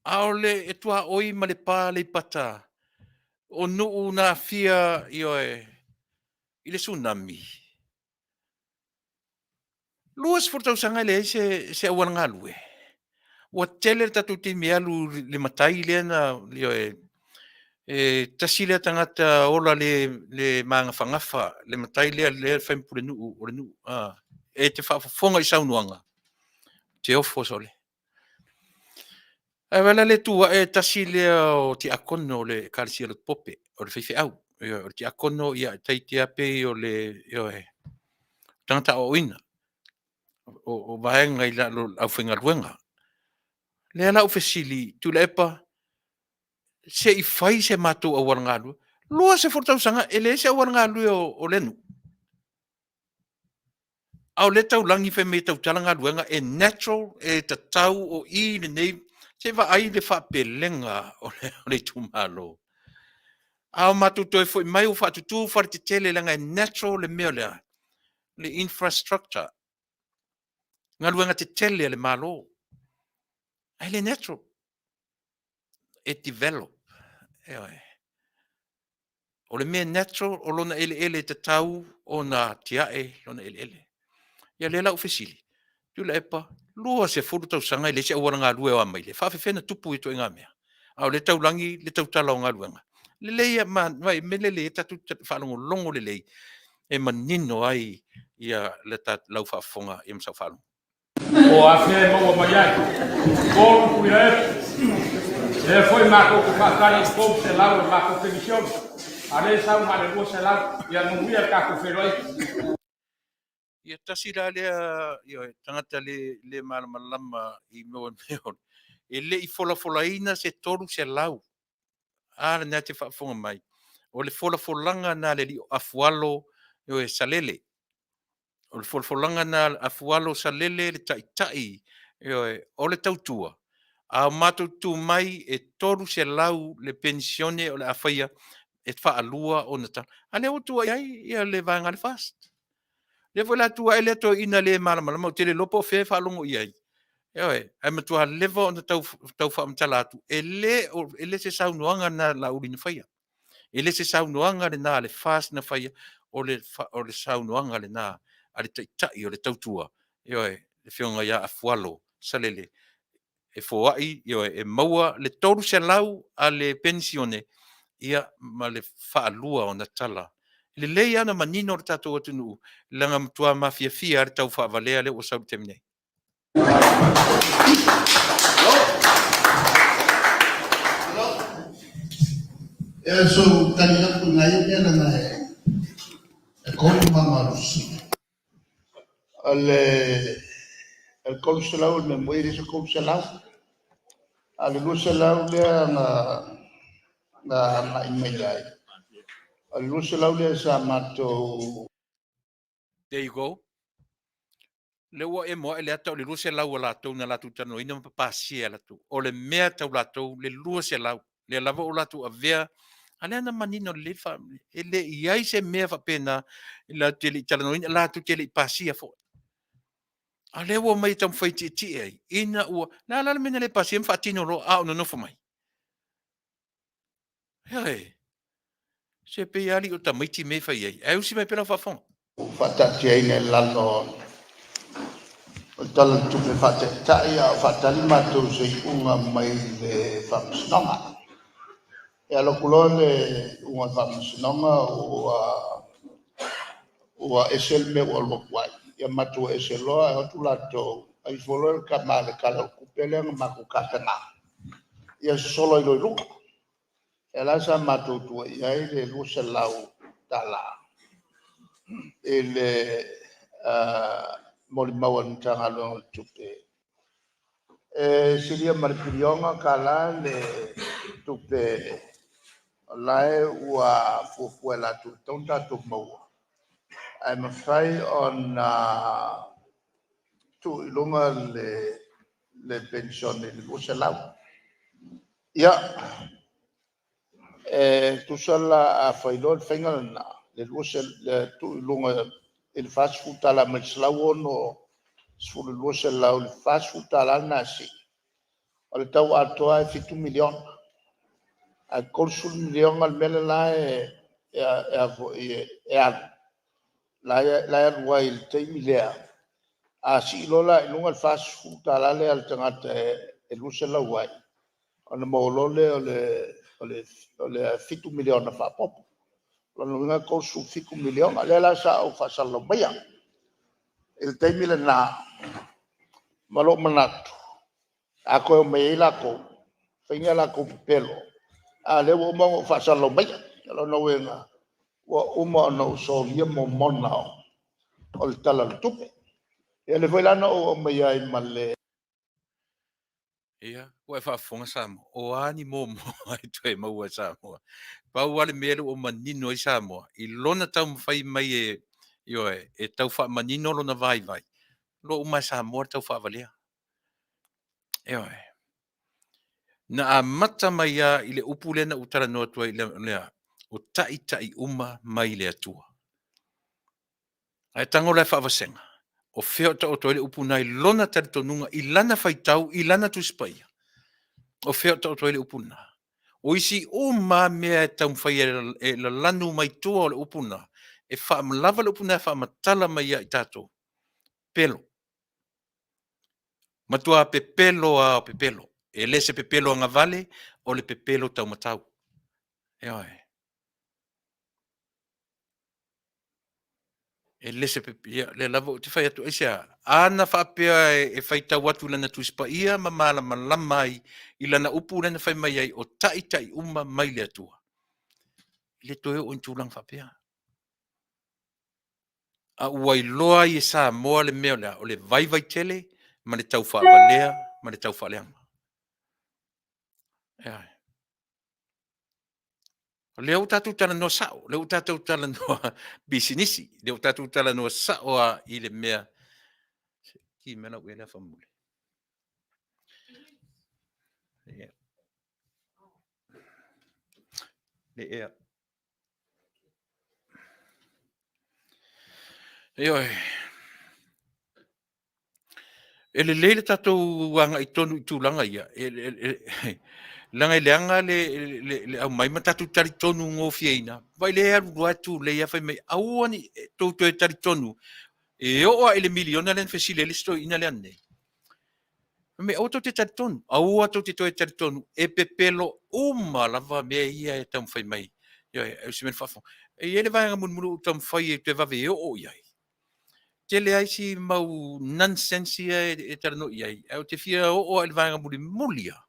A o le e tuaoi ma le pa Aleipata o nuu na aafia ioe i le tsunami. 20 tausaga e leai se, se auala galue. Ua tele le tatou taimi e alu i le matai lea na, ioe, e tasi lea tagata ola le, le magafagafa, le matai lea lea e fai ma pulenuu o le nuu. Ah, e te faafofoga i saunoaga, te ofo sole. Ae vaai la le tu ae tasi lea o tiakono o le Ekalesia Lotu Pope, o le faifeau. Ioe, o le tiakono, ia, e tai tea pei o le, ioe, tagata aoaoina. o vaega i lalo o le aufaigaluega. Lea la ua fesili Tuilaepa, se i fai se matou auala galue. 20 tausaga e leai se auala galue o lea nuu. A o lea e taulagi fai mai e tautala galuega, e natural, e tatau o i lenei. Se i vaai le faapelega o le itumalo. A o matou toe foi mai ua faatutu faletetele leaga e natural le mea lea, le infrastructure, galuega tetele a le Malo. Ae le natural, e develop. Ioe. O le mea natural o lona eleele e tatau ona atiae lona eleele. Ia lea la ua fesili, Tuilaepa, 20 tausaga e leai se auala galue o Amaile, e faapefea ona tupu ia ituaiga mea? A o lea e taulagi le tautala o galuega. Lelei vaai o le mea lelei ai le tatou faalogologo lelei e manino ai lau faafofoga ma sau faalogo. O afea e maua mai ai? 3 Tuilaepa. Lea foi matou te faatali i le 300 o le matou penisione, a o lea e sau na o le 200. Ia manuia le tatou feiloaiga. Ia tasi la lea ioe, tagata le malamalama i mea o e le i folafolaina se 300. A lena e te faafofoga mai, o le folafolaga lena a le alii o Afualo ioe, Salele. O le folafolaga lena a Afualo Salele le taitai ioe, o le tautua, a o matou tu mai e 300 le penisione o le a faia e faalua ona tala. A lea ua tua i ai le vaega a le FAST. Lea foi la e tu ae le toeaina le malamalama, ou te le iloa po o fea e faalogo i ai, ioe, ae matua leva ona tau faamatala atu, e le o se saunoaga lena a Laauli na faia. E le o se saunoaga lena a le FAST na faia, o le saunoaga lena a le Taitai o le Tautua, ioe, le Afioga ia Afualo Salele, e foai, ioe, e maua le 300 a le penisione, ia ma le faalua ona tala. Lelei lava ona manino le tatou atunuu, leaga e matua mafiafia lava le taufaavalea lea ua sau i le taimi nei. Ia, se i ou tali atu i nai ia mea leaga e 3 maga o le fesili. O le $300 o le mea moni e leai se $300, a o le $200 lea na agai mai ai, o le $200 lea sa matou There you go. Lea ua emo ae le ata o le 200 a latou na latou talanoaina ma pasia e latou. O le mea tau latou le 200. Lea lava ua latou avea, a lea na manino lelei le e le i ai se mea faapena latou te le i talanoaina, latou te le i pasia foi. A o lea ua omai e taumafai e tietie ai, ina ua… O le a la le mea na le pasia ai ma faatino loa a o nonofo mai? Ioe. Se pei lava alii o tamaiti mea e fai ai, ae usi mai pea lau faafofoga. Faataatiaina i lalo o le Tala o le Tupe Faataitai a o faatali matou i se iuga mai le Faamasinoga. E alu atu loa le iuga a le Faamasinoga ua ese le mea ua alu atu ai, ia matou o ese loa ae o atu latou aveifo loa le tama i le Tala o le Tupe lea na matou tapena, ia sosolo ai loa i luga. Lea la sa matou tuuaia ai le $200 i le molimau a le Matagaluega o Tupe, e silia ma le $1 piliona le tupe o la e ua fuafua e latou e tatau ona tatou maua, ae mafai ona tuu i luga le penisione i le $200. Ia, e tusa la a fai loa le faiga lena, le tuu i luga i le $40 mai le $160 i le $200 i le $40 lena e sii, o le tau atoa e $7 miliona, ae $30 miliona le mea le la e alu, la e alu ai i le taimi lea. A sii loa la i luga le $40 lea a le tagata e 200 ai, ona maua loa lea o le $7 miliona faaopoopo. O lona uiga e $37 miliona. O lea la sa ou faasalalau maia i le taimi lena ma lou manatu, a toe omai ai latou, fai ni a latou pepelo, a o lea ua uma ona ou faasalalau maia. O lona uiga, ua uma ona ou solia momona o le Tala o le Tupe. Ia lea foi la na ou aumaia ai ma le Ia, ua e faafofoga Samoa, o a ni momoa e toe maua e Samoa? Pau lava le mea lea ua manino ai Samoa, i lona taumafai mai e, ioe, e tau faamanino lona vaivai, iloa uma e Samoa le tau faavalea. Ioe. Na amata mai lava i le upu lea na ou talanoa atu ai, lea, o taitai uma mai le Atua. Ae tago la e faavasega, o fea o taoto ai le upu lena i lona talitonuga, i lana faitau, i lana Tusi Paia? O fea o taoto ai le upu lena? O isi uma lava mea e taumafai e lalanu mai tua o le upu lena, e lava le upu lena e faamatala mai ia i tatou, pepelo. Matua pepelo lava o pepelo. E le se pepelo agavale, o le pepelo taumatau. Ioe. E le se ia, lea lava ou te fai atu, aisea? A na faapea e faitau atu i lana Tusi Paia ma malamalama ai i lana upu lea na fai mai ai, o taitai uma mai le Atua. E le toe oo i ni tulaga faapea. A ua iloa ai e Samoa le mea o le a? O le vaivai tele ma le taufaavalea ma le taufaaleaga. Ioe. O lea ua tatou talanoa sao, o lea ua tatou talanoa pisinisi, o lea ua tatou talanoa sao lava i le mea. Ki mai lau ea lea faamolemole. Le ea. Ioe. E lelei le tatou agai tonu i tulaga ia, leaga e leaga le aumai ma tatou talitonu gofieina. Vaai lea e alu loa tulei lava fai mai, aua ne i tou toe talitonu e oo lava i le miliona lea na fesili ai le isi toeaina lea ananei. Fai mai, aua tou te talitonu, aua tou te toe talitonu, e pepelo uma lava mea ia e taumafai mai. Ioe, o se mea faafofoga. E i ai le vaega mulimuli ua ou taumafai e toe vave e oo i ai. Tele lava isi mau nonsense ia e talanoa i ai, ae ou te fia oo lava i le vaega mulimuli lava,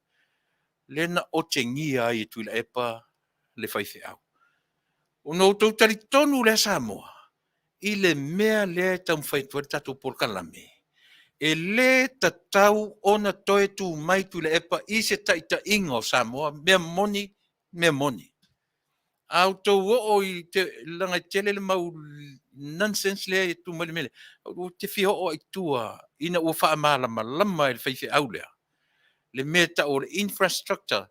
lea na otegia ai e Tuilaepa le faifeau. Ona outou talitonu lea Samoa i le mea lea e taumafai atu ai le tatou polokalame, e le tatau ona toe tu mai Tuilaepa i se taitaiga o Samoa, mea moni, mea moni. A outou oo i te, leaga e tele le mau nonsense lea e tu mai le mea lea, ou te fia oo lava i tua ina ua faamalamalama e le faifeau lea le mea e tau o le infrastructure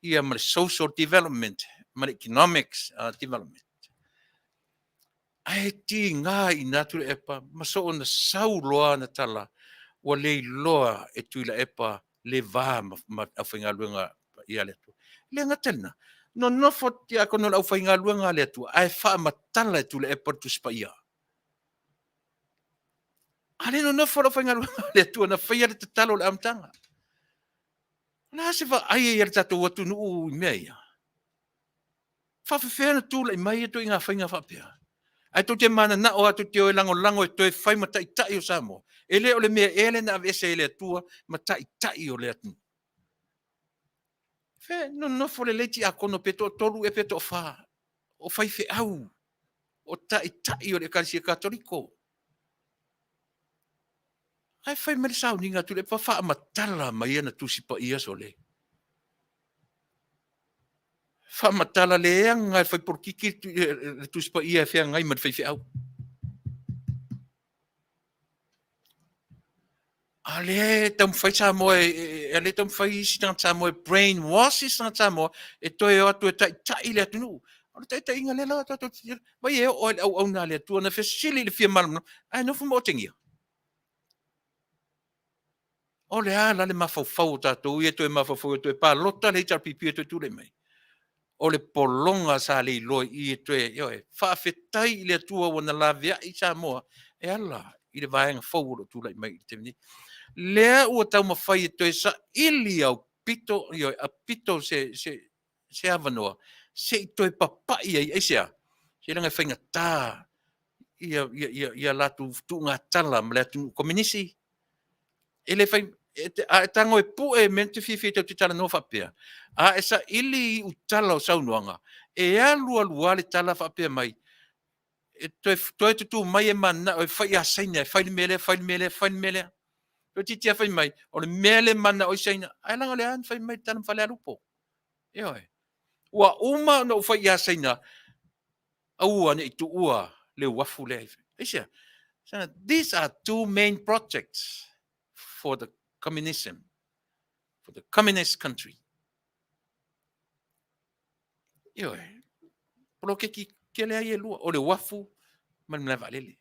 ia ma le social development ma le economics development. Ae tiga i ina Tuilaepa ma soona sau loa ana tala ua le iloa e Tuilaepa le va ma aufaigaluega paia a le Atua. E le gata i lena, nonofo tiakono o le aufaigaluega a le Atua ae faamatala e Tuilaepa le Tusi Paia. A le nonofo le aufaigaluega a le Atua na faia le tatalo i le amataga. O le a se vaai ai a le tatou atunuu i mea ia? Faafefea ona tulai mai ituaiga faiga faapea? Ae tou te mananao lava tou te o e lagolago e toe fai ma taitai o Samoa. E le o le mea ea lea na aveese ai e le Atua ma taitai o le atunuu? Fe, nonofo lelei tiakono pe toatolu ea pe toafa, o faifeau, o taitai o le Ekalesia Katoliko. Ae fai mai le sauniga a Tuilaepa, faamatala mai ana Tusi Paia sole. Faamatala leaga e le faipolokiki le Tusi Paia e feagai ma le faifeau. A lea e taumafai Samoa, a lea e taumafai isi tagata Samoa e brainwash isi tagata Samoa e toe o atu e taitai le atunuu. O le taitaiga lea la tatou te vai e oo lava i le auauna a le Atua na fesili i le fia malamalama ae nofo ma otegia. O le a la le mafaufau o tatou ia e toe mafaufau e toe palota le HRPP e toe tulai mai? O le pologa sa le iloa i i e toe, ioe, faafetai i le Atua ua na laveai Samoa e ala i le vaega fou o lo o tulai mai i le taimi nei. Lea ua taumafai e toe saili aupito, ioe, aupito se, se, se avanoa se i toe papai ai. Aisea? Se leaga e faigata ia, ia, ia, ia latou tuugatala ma le atunuu komenisi. E le fai, a e tago e pue mea te fiafia tou te talanoa faapea, a e saili i utala o saunoaga, e alu alu lava le tala faapea mai, E toe, toe tutū mai e mananao e fai ia Saina, e fai le mea lea, fai le mea lea, fai le mea lea. Toeitiiti lava fai mai, o le mea lea e mananao ai Saina, ae leaga o lea lava na fai mai le tala ma Falealupo. Ioe. Ua uma ona ou fai ia Saina, aua ne i tuua le uafu lea. Aisea? These are two main projects for the communism, for the communist country. Ioe. Poloketi tele ai e lua, o le uafu ma le malae vaalele.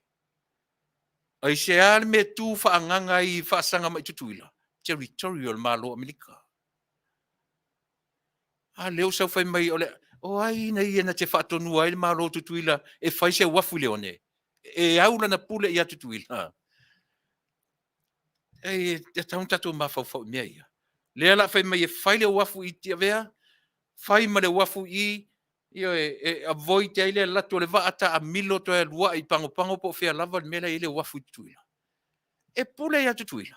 Aisea le mea tu faaagaga ai faasaga mai Tutuila? Territory o le Malo o Amerika. A lea ua sau fai mai o le o ai na ia na te faatonua ai le Malo o Tutuila e fai se uafu i Leone? E au lana pule ia Tutuila. E tatau ona tatou mafaufau i mea ia. Lea la fai mai e fai le uafu i Tiavea, fai ma le uafu i ioe, e avoid ai le alu atu o le vaa taamilo toe alu ae i Pagopago po o fea lava le mea la e i ai le uafu i Tutuila. E pule ia Tutuila.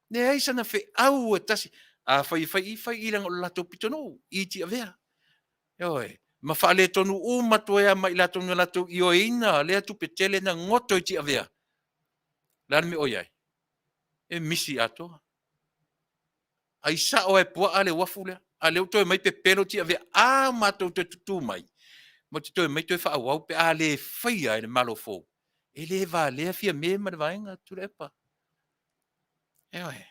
Leai sana feau e tasi. A fai e fai i, fai i leaga o le latou pitonuu i Tiavea. Ioe, ma faaletonu uma atu ai lava ma i latou na latou ioeina lea tupe tele na goto i Tiavea. O le a le mea o i ai? E misi atoa. Ai sao lava e puaa le uafu lea. A o lea ua toe omai pepelo Tiavea. A matou toe tutū mai, matou te toe omai toe faaauau pe a le faia e le Malo fou. E le valea Fiame ma le vaega, Tuilaepa. Ioe.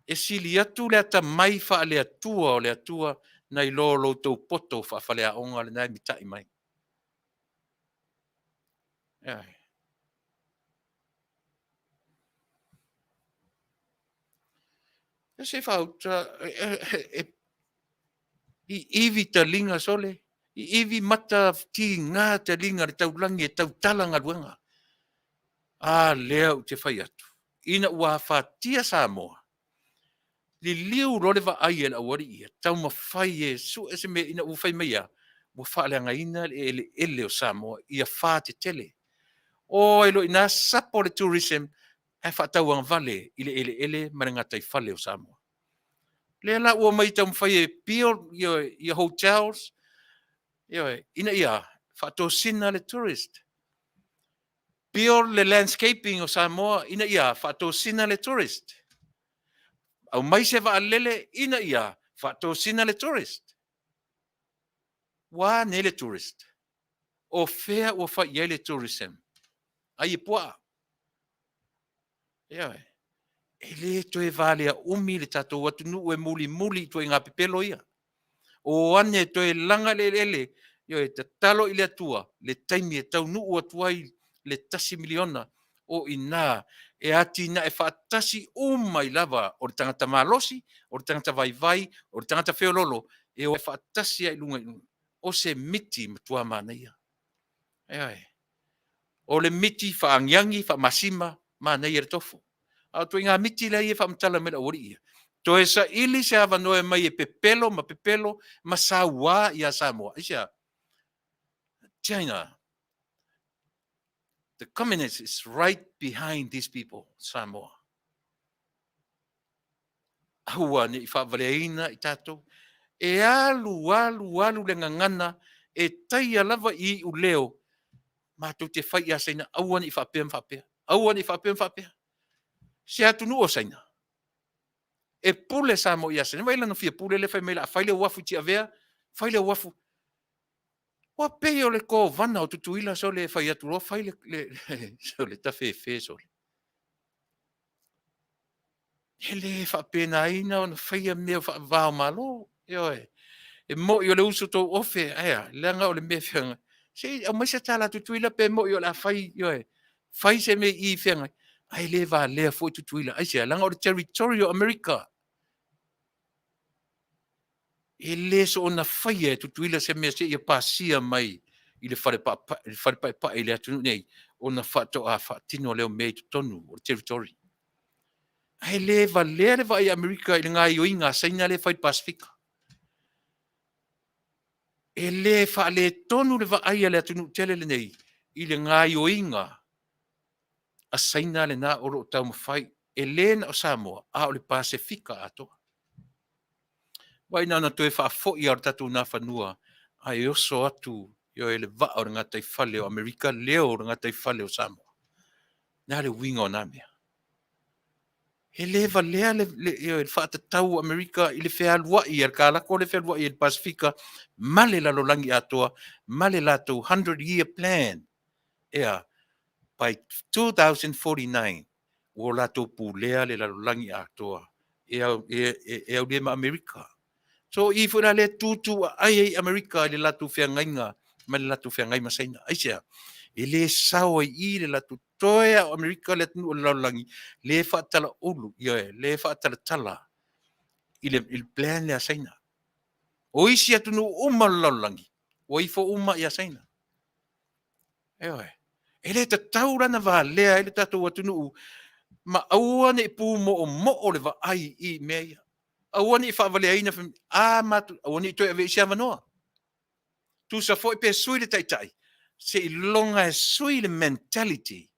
E sili atu le atamai faale-Atua o le Atua nai lo lo outou poto faafaleaoga lena e mitai mai. Ioe. E se faauta, e iivi taliga sole, iivi mata tiga taliga le taulagi e tautala galuega. A lea ou te fai atu, ina ua afatia Samoa, liliu loa le vaai a le aualii ia, taumafai e sue se mea ina ua fai mai a, ua faaleagaina le eleele o Samoa i afa tetele. O ai loa i ina sapo le tourism ae faatauagavale i le eleele ma le gataifale o Samoa. Lea la ua omai e taumafai e build ia hotels, ioe, ina ia faatosina le tourist. Build le landscaping o Samoa ina ia faatosina le tourist. Aumai se vaalele ina ia faatosina le tourist. Ua a nei le tourist? O fea ua fai i ai le tourism? Ai e puaa. Ioe. E le toe valea umi le tatou atunuu e mulimuli i ituaiga pepelo ia. O ane toe laga le eleele, ioe, tatalo i le Atua le taimi e taunuu atu ai le $1 miliona, o i ina e atinae faatasi uma ai lava o le tagata malosi, o le tagata vaivai, o le tagata feoloolo, e o faatasi ai i luga i luga. O se miti matua manaia. Ioe. O le miti faagiagi, faamasima, manaia le tofu. A o ituaiga miti la ia e faamatala mai e le aualii ia, toe saili se avanoa e aumai e pepelo ma pepelo ma saua ia Samoa. Aisea? China, the communist is right behind these people, Samoa. Aua ne i faavaleaina i tatou. E alu, alu, alu le gagana e taia lava i iuleo matou te fai ia Saina, aua ne i faapea ma faapea, aua ne i faapea ma faapea. Se atunuu o Saina, e pule Samoa ia Saina. Vaai lana fia pule lea fai mai o le a fai le uafu i Tiavea, fai le uafu. Ua pei o le kovana o Tutuila sole e fai atu loa fai le, le, sole tafefe sole. E le faapenaina ona faia mea faava o Malo. Ioe. E moi o le uso tou ofe, ae a, leaga o le mea e feagai. Se i aumai se tala a Tutuila pe moi o le a fai, ioe, fai se mea i i feagai. Ae le valea foi Tutuila. Aisea? Leaga o le territory o Amerika. E le soona faia e Tutuila se mea seia pasia mai i le fale paepae i le atunuu nei, ona faatoa faatino lea o mea i totonu o le territory. Ae le valea le vaai a Amerika i le gaoioiga a Saina lea e fai i le Pasefika. E le faaletonu le vaai a le atunuu tele lenei i le gaoioiga a Saina lena o lo o taumafai, e le na o Samoa, a o le Pasefika atoa. Vaai na ona toe faafoi lava o le tatou Nafanua ae oso atu Ioe, le vaa o le gataifale o Amerika, leo o le gataifale o Samoa. O le a le uiga o na mea? E le valea le faatatau o Amerika i le fealuai a le kalako le fealuai i le Pasefika ma le lalolagi atoa ma le latou 100 year plan. Ea, by 2049 ua latou pulea le lalolagi atoa e aulia ma Amerika. So i foi la lea tutu aai ai Amerika i le latou feagaiga ma le latou feagai ma Saina. Aisea? E le sao ai i le latou toe lava o Amerika le atunuu o le lalolagi le faatalaulu, ioe, le faatalatala i le plan lea a Saina. O isi atunuu uma o le lalolagi ua ifo uma ia Saina. Ioe. E le tatau la ona valea ai le tatou atunuu ma aua ne i pumoomoo le vaai i mea ia. Aua ne i faavaleaina, a matou, aua ne i toe avea i se avanoa. Tusa foi pe sui le taitai, seiloga e sui le mentality.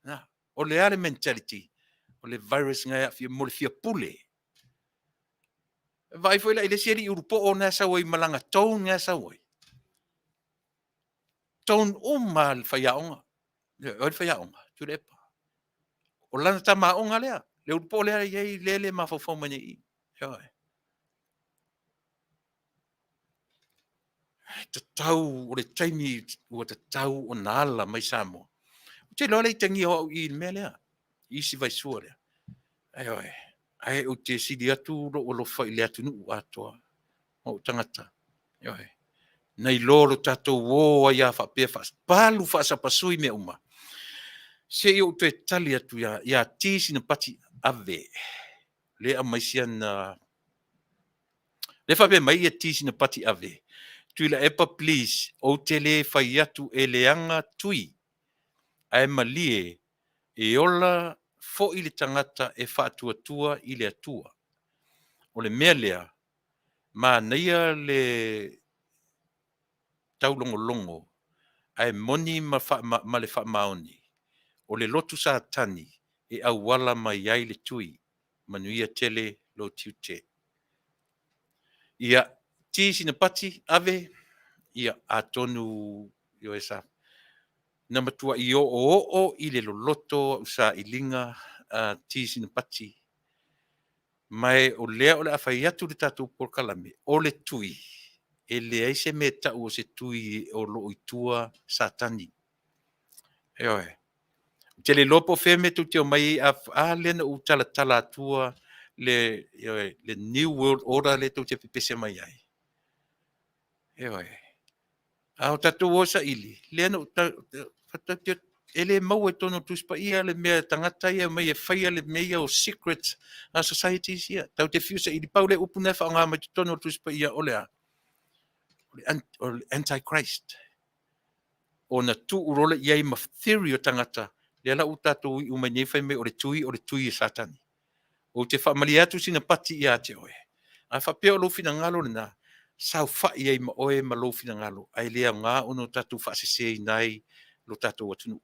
Na, o le a le mentality? O le virus na e aafia mo le fia pule. Vaai foi la i le isi alii ulupoo na e sau ai ma lana tone na e sau ai. Tone uma lava le faiaoga. O ai le faiaoga? Tuilaepa. O lana tama aoga lea, le ulupoo lea e i ai lea e le mafaufau mai nei i i. Ioe. E tatau, o le taimi ua tatau ona ala mai Samoa. Ou te iloa e le i tagia o au i i le mea lea, i isi vaisua lea. Ioe. Ae ou te sili atu lou alofa i le atunuu atoa ma ou tagata. Ioe. Nai lo lo tatou o ai lava faapea palu faasapasui mea uma. Se i ou toe tali atu ia T Sinapati Ave. Le aumai siana le faapea mai ia T Sinapati Ave. Tuilaepa please, ou te le fai atu e leaga tui, ae malie e ola foi le tagata e faatuatua i le Atua. O le mea lea, manaia le taulogologo ae moni ma le faamaoni, o le lotu Satani e auala mai ai le tui. Manuia tele lou tiute. Ia, T Sinapati Ave, ia atonu ioe sa na matuai oooo i le loloto au sailiga a T Sinapati, ma o lea o le a fai atu le tatou polokalame, o le tui, e leai se mea e tau o se tui o lo o i tua Satani. Ioe. Ou te le iloa po o fea mea tou te omai ai, a lea na ou talatala atua le, ioe, le New World Order lea tou te pepese mai ai. Ioe. A o tatou o e saili, lea na ou e le maua i totonu o le Tusi Paia le mea tagata ia e omai e faia le mea ia o secret societies ia. Tatou te fiu e saili, pau le upu na e faaaoga mai totonu o le Tusi Paia o le a? O le Antichrist. Ona tuu loa lea i ai ma theory o tagata, lea la ua tatou iu mai nei fai mai o le tui, o le tui e Satani. Ou te faamalie atu Sinapati ia te oe. A faapea o lou finagalo lena, saofai ai ma oe ma lou finagalo, ae le aoga ona o tatou faaseseina ai lo tatou atunuu.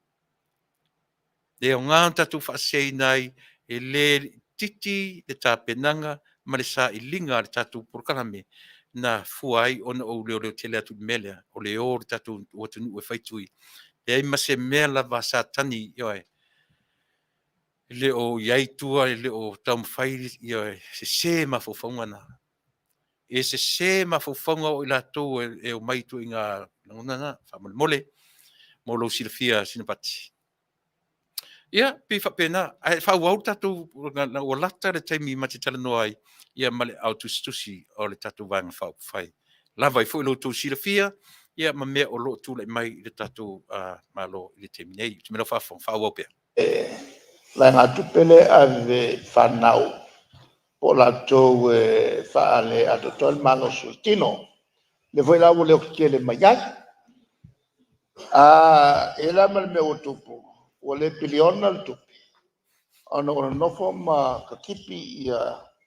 Le aoga ona tatou faaseseina ai, e le itiiti le tapenaga ma le sailiga a le tatou polokalame na fua ai ona ou leoleo tele atu i le mea lea, o le o o le tatou atunuu e fai tui. Leai ma se mea lava a Satani, ioe, e le o i ai i tua, e le o taumafai, ioe, sese mafaufauga na. E sese mafaufauga o i latou e omai i ituaiga lagona na, faamolemole mo lou silafia Sinapati. Ia, pei faapena, ae faaauau le tatou, ua lata le taimi ma te talanoa ai, ia ma le aao tusitusi o le tatou Vaega Faaupufai. Lava ai foi lo outou silafia, ia ma mea o lo o tulai mai i le tatou Malo i le taimi nei. Ou te lau faafofoga, faaauau pea. Vaegatupe lea e ave i fanau po o latou e faale atoatoa le malosi o le tino. O lea foi la ua leo tetele mai ai. E i ai la ma le mea ua tupu, ua le piliona le tupe, ona ua nonofo ma tatipi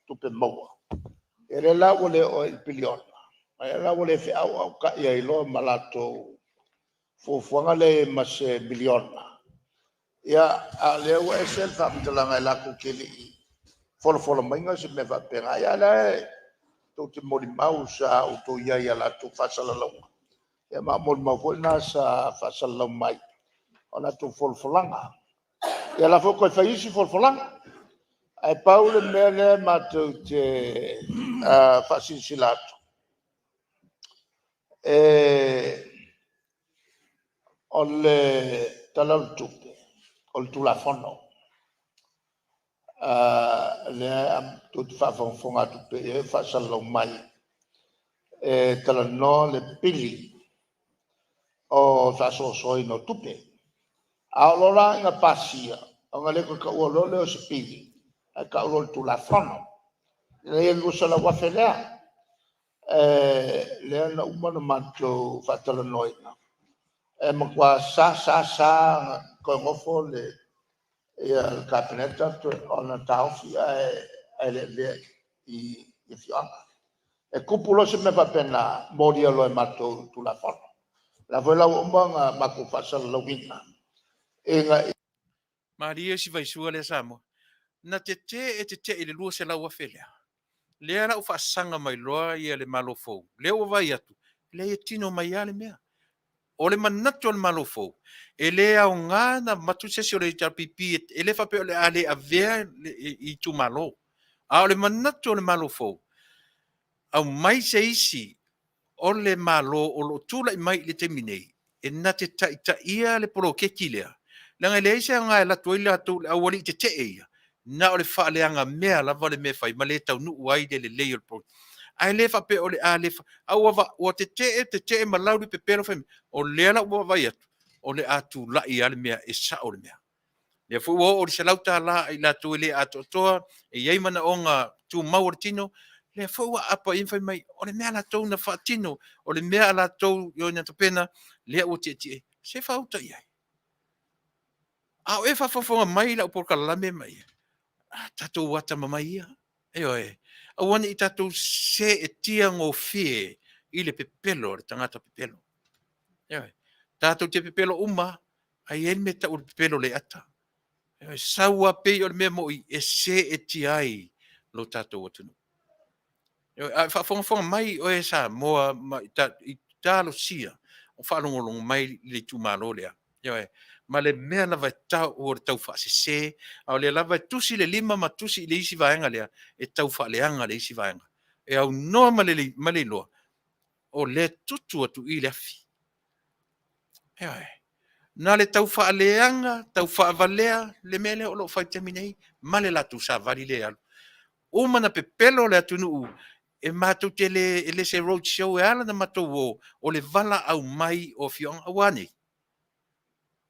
tupe maua. Ia lea la ua le oo i le piliona, a o lea la ua le feauaaotai ai loa ma latou fuafuaga lea ma se miliona. Ia, a o lea ua ese le faamatalaga latou te le i folafola maia se mea faapena. A o lea tou te molimau sa outou i ai i a latou faasalalauga. Ia ma o molimau foi na sa faasalalau mai o latou folafolaga. Ia o la foi ua toe fai isi folafolaga. Ae pau le mea lea matou te faasilasila atu, o le Tala o le Tupe, o le Tulafono lea tou te faafogafoga atu pea i ai o faasalalau mai, e talanoa le pili o le faasoasoaina o tupe. A oo loa la ina pasia, ona le toe taua loa lea o se pili, ae tau loa o le Tulafono. Lea e i ai le $200,000 lea, lea na uma ona matou faatalanoaina, e matua sa sa sa ona toe nofo le Kapeneta ona taofi ae le avea i afioaga. E tupu loa se mea faapena, molia loa e matou i le Tulafono. O la foi la ua uma ona matou faasalalauina ina Malie si vaisua lea Samoa. Na tete e tetee i le $200,000 lea. Lea la ua faasaga mai loa le Malo fou, lea ua vaai atu, leai e tino mai lava le mea. O le manatu o le Malo fou, e le aoga ona avatu se isi o le HRPP, e le faapea o le a le avea i itumalo. A o le manatu o le Malo fou, aumai se isi o le Malo o lo o tulai mai i le taimi nei e na te taitaia le poloketi lea, leaga e leai se aoga e alu atu ai latou le aualii tetee ia, na o le faaleaga mea lava le mea e fai ma le taunuu ai le lelei o le poloketi. Ae le faapea o le a le… a ua tetee, tetee ma lauli pepelo fai mai, o lea la ua vaavaai atu, o le a tulai lava le mea e sao le mea. O lea foi ua oo i le $100 a i latou e le atoatoa, e i ai manaoga tumau o le tino, lea foi ua aapa i ai ma fai mai, o le mea a latou na faatino, o le mea a latou na tapena, lea ua tietie ai. Se faauta i ai. A o e faafogafoga mai i lau polokalame ma ia, a tatou atamamai ia, ioe, aua ne i tatou seetia gofie i le pepelo a le tagata pepelo. Ioe. Tatou te pepelo uma lava, ae i ai le mea e tau o le pepelo le ata. E sau lava pei o le mea moni e seetia ai lo tatou atunuu. Ioe. A o faafogafoga mai oe Samoa i talosia o faalogologo mai le itumalo lea. Ioe. Ma le mea lava e tau o le taufaasese, a o lea lava e tusi le lima ma tusi i le isi vaega lea e tau faaleaga le isi vaega. E aunoa ma le iloa, o lea e tutu atu i i le afi. Ioe. Na le tau faaleaga, tau faavalea le mea lea o lo o fai i le taimi nei ma le latou savali lea e alu. Uma ona pepelo le atunuu e matou te le, e le o se road show e ala ona matou o, o le valaau mai o afioaga. Ua a nei?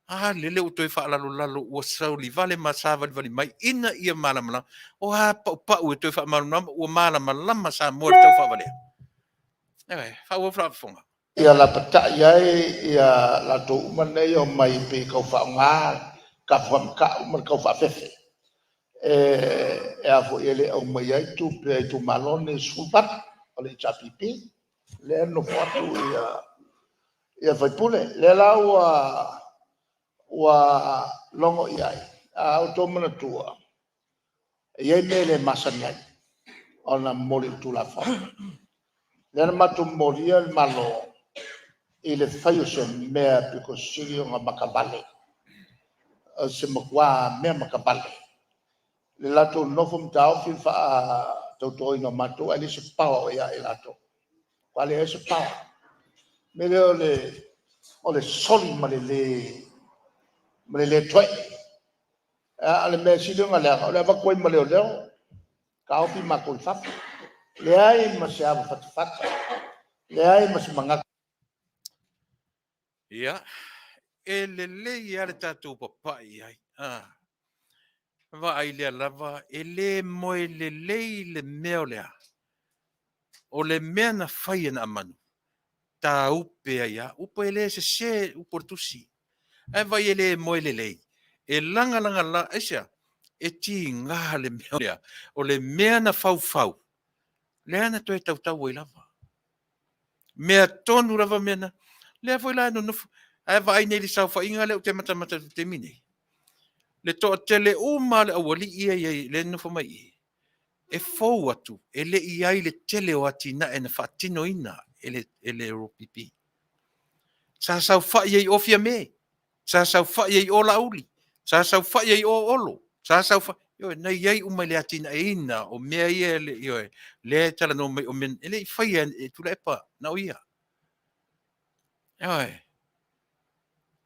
A lele ua toe faalalolalo ua saolivale ma savalivali mai ina ia malamalama. O a paupau e toe faamalamalama ua malamalama Samoa i le tau faavalea. Ioe, faaauau le faafofoga. Ia lapatai ai ia latou uma nei e omai pei e tau faaaoga tafamatau ma le tau faafefe e le aumaia ai tupe a itumalo nei e 18 o le HRPP, lea e nonofo atu sui usufono. O lea la ua logo i ai, a outou manatua, e i ai mea e le masani ai ona momoli i le Tulafono. Lea na matou momolia le Malo i le fai o se mea aupito sili ona matavale, o se matua mea matavale le latou nonofo ma taofi le faatautoina o matou ae leai se power o ia i latou, matua leai lava se power. O le mea lea o le soli ma le le toe'e. A o le mea sili ona leaga, o le avatu ai ma leoleo taofi matou i fafo, leai ma se ava fatafata, leai ma se manatu. Ia, e lelei lava le tatou papai i ai, a vaai lea lava, e le moe lelei le mea o le a? O le mea na fai e Naamanu, taupe ai lava. Upu e le sese upu o le tusi. Ae vaai e le moe lelei, e lagalaga aisea? E tiga le mea lea, o le mea na faufau, lea na toe tautau ai lava. Mea tonu lava mea na. Lea foi la e nonofo, ae vaai nei i le saofaiga lea ou te matamata atu i le taimi lenei, le toatele uma lava o le aualii ia e i ai lea e nonofo mai i i, e fou atu, e le i i ai le tele o atinae na faatinoina e le HRPP. Sa saofai ai i o Fiame, sa saofai ai i o Laauli, sa saofai ai i o Olo, sa saofai, ioe, na i ai uma i le atinaeina o mea ia, ioe, lea e talanoa mai o mea e le i faia e Tuilaepa na o ia. Ioe.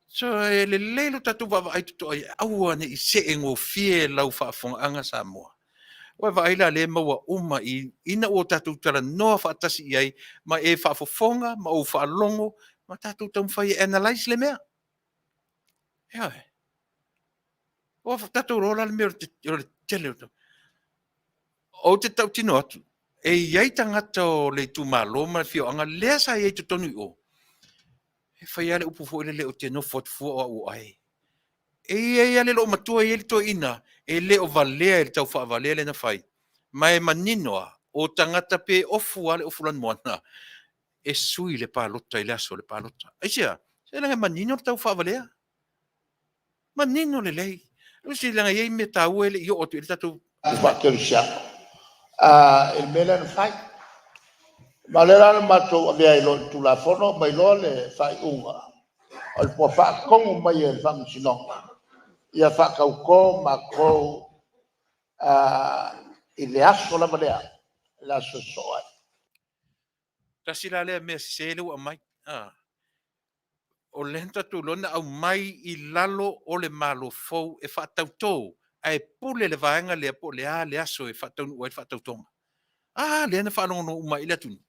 So e lelei lo tatou vaavaai totoa i ai, aua ne i see gofie lau faafofogaaga Samoa. Ua e vaai la lea e maua uma i ina ua tatou talanoa faatasi i ai ma e faafofoga ma ou faalogo ma tatou taumafai e analyse le mea. Ioe. Ua tatou iloa la le mea o le tele o Ou te tautino atu, e i ai tagata o le itumalo ma le afioaga lea sa i ai i totonu i o, e fai lava le upu foi lele, ou te nofo atu fua o au o Ae. E i ai lava le loomatua, e i ai le toeaina e le o valea i le taufaavalea lea na fai. Ma e manino lava, o tagata pe ofu lava le ofu lanumoana, e sui le palota i le aso o le palota. Aisea? Se leaga e manino le taufaavalea. Manino lelei. Leaga e i ai mea taua e le i oo atu i ai le tatou Faakerisiano i le mea lea na fai. Ma o lea la na matou avea ai loa i le Tulafono aumai loa le faaiuga o le faatonu mai e le Faamasinoga ia faatauto matou i le aso lava lea, le aso e sosoo ai. Tasi la lea mea sese lea ua aumai. O lea na tatou iloa na aumai i lalo o le Malo fou e faatauto, ae pule le vaega lea po o le a le aso e faataunuu ai le faatautoga. A lea na faalogologo uma i ai le atunuu.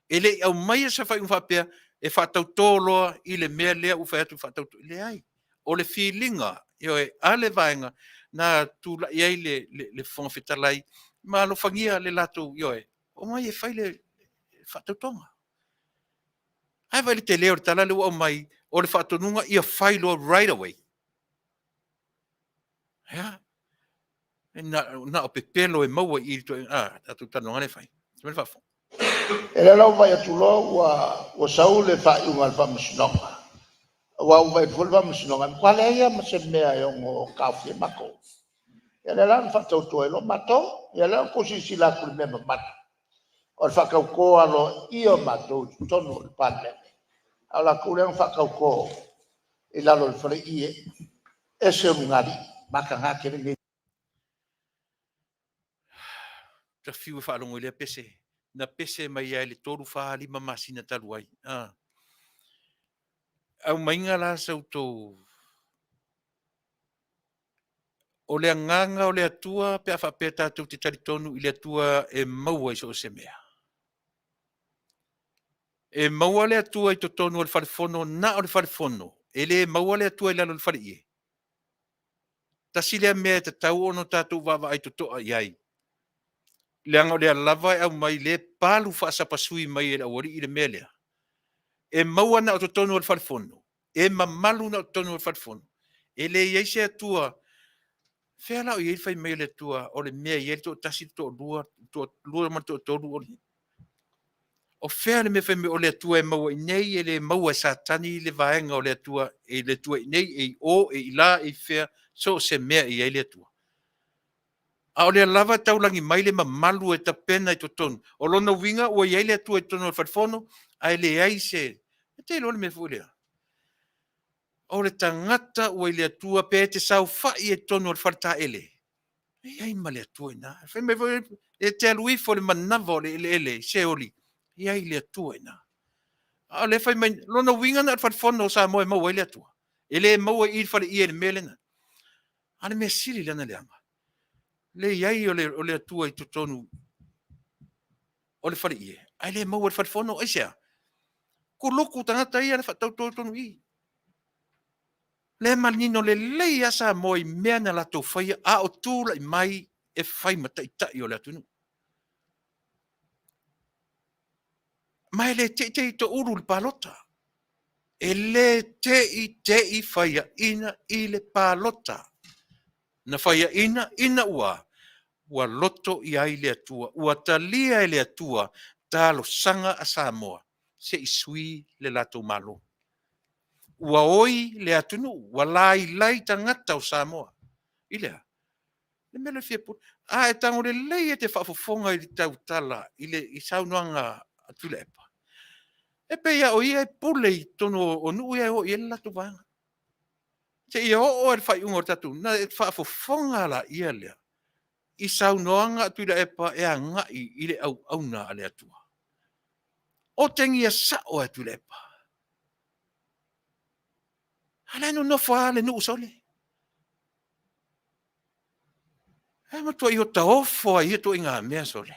E le i aumaia se faaiuga faapea e faatauto loa i le mea lea ua fai atu faatauto. Leai. O le filiga, ioe, a le vaega na tulai ai le Fofoga Fetalai ma alofagia le latou, ioe, omai e fai le faatautoga. Ae vaai i le tele o le tala lea ua aumai o le faatonuga ia fai loa right away. Ia, na o pepelo e maua i i i le tatou talanoaga lea e fai. Faimai le faafofoga. Ia lea la ua vaai atu loa ua sau le faaiuga a le Faamasinoga, aua ua vaai atu foi le Faamasinoga, e matua leai lava ma se mea e ono taofia ai matou. Ia lea la na faatauto ai loa matou. Ia lea la ua outou silasila atu i le mea mamalu, o le faatauto aloaia o matou i totonu o le Palemene, a o latou lea na faatauto i lalo o le faleie, e ese ulugalii, mataga tele nei. Ta fiu e faalogo i lea pese, na pese mai lava i le 3, 4, 5 masina talu ai. Aumaiga la sa outou. O le agaga o le Atua pe a faapea tatou te talitonu i le Atua e maua i so o se mea. E maua le Atua i totonu o le falefono, na o le falefono, e le maua le Atua i lalo o le faleie. Tasi lea mea e tatau ona tatou vaavaai totoa i ai, leaga o lea lava e aumai lea e palu faasapasui mai e le aualii le mea lea. E maua na o totonu o le falefono, e mamalu na o totonu o le falefono, e le i ai se Atua. Fea la o i ai le fai mai o le Atua o le mea e i ai le toatasi, le toalua, toalua ma le toatolu o le... O fea le mea fai mai o le Atua e maua i inei, e le maua e Satani le vaega o le Atua, e le Atua i inei, e i o, e i la, e i fea, so o se mea e i ai le Atua. A o lea lava e taulagi mai le mamalu e tapena i totonu. O lona uiga ua i ai le Atua i totonu o le falefono, ae leai se... E te iloa le mea foi lea? O le tagata ua i le Atua pe te saofai ai i totonu o le faletaele, e i ai ma le Atua i ina. Fai mai foi e te alu ifo i le manava o le eleele, Seoli, e i ai le Atua i ina. A o lea e fai mai, lona uiga na o le falefono o Samoa e maua ai le Atua. E le maua i i le faleie i le mea lena. A o le mea sili la ona leaga, le i ai o le Atua i totonu o le faleie, ae le maua i le falefono. Aisea? Kuluku tagata ia na faatauto i totonu i i. Lea e manino lelei lava Samoa i mea na latou faia a o tulai mai e fai ma taitai o le atunuu. Ma e le te i te i toulu i le palota. E le te i te i faiaina i le palota. Na faiaina ina ua ua loto i ai le Atua, ua talia e le Atua talosaga a Samoa se i sui le latou Malo. Ua oi le atunuu, ua lailai tagata o Samoa. I le a? Le mea lea o le fia pule. A e tago lelei e te faafofoga i le tautala i le saunoaga a Tuilaepa, E pei lava o ia e pule i totonu o nuu ia e o i ai le latou vaega. Seia oo i le faaiuga o le tatou, na faafofoga laia lea i saunoaga a Tuilaepa e agai i le auauna a le Atua. Otegia sao e Tuilaepa. A la e nonofo lava le nuu sole. E matuai otaofo ai ia ituaiga mea sole.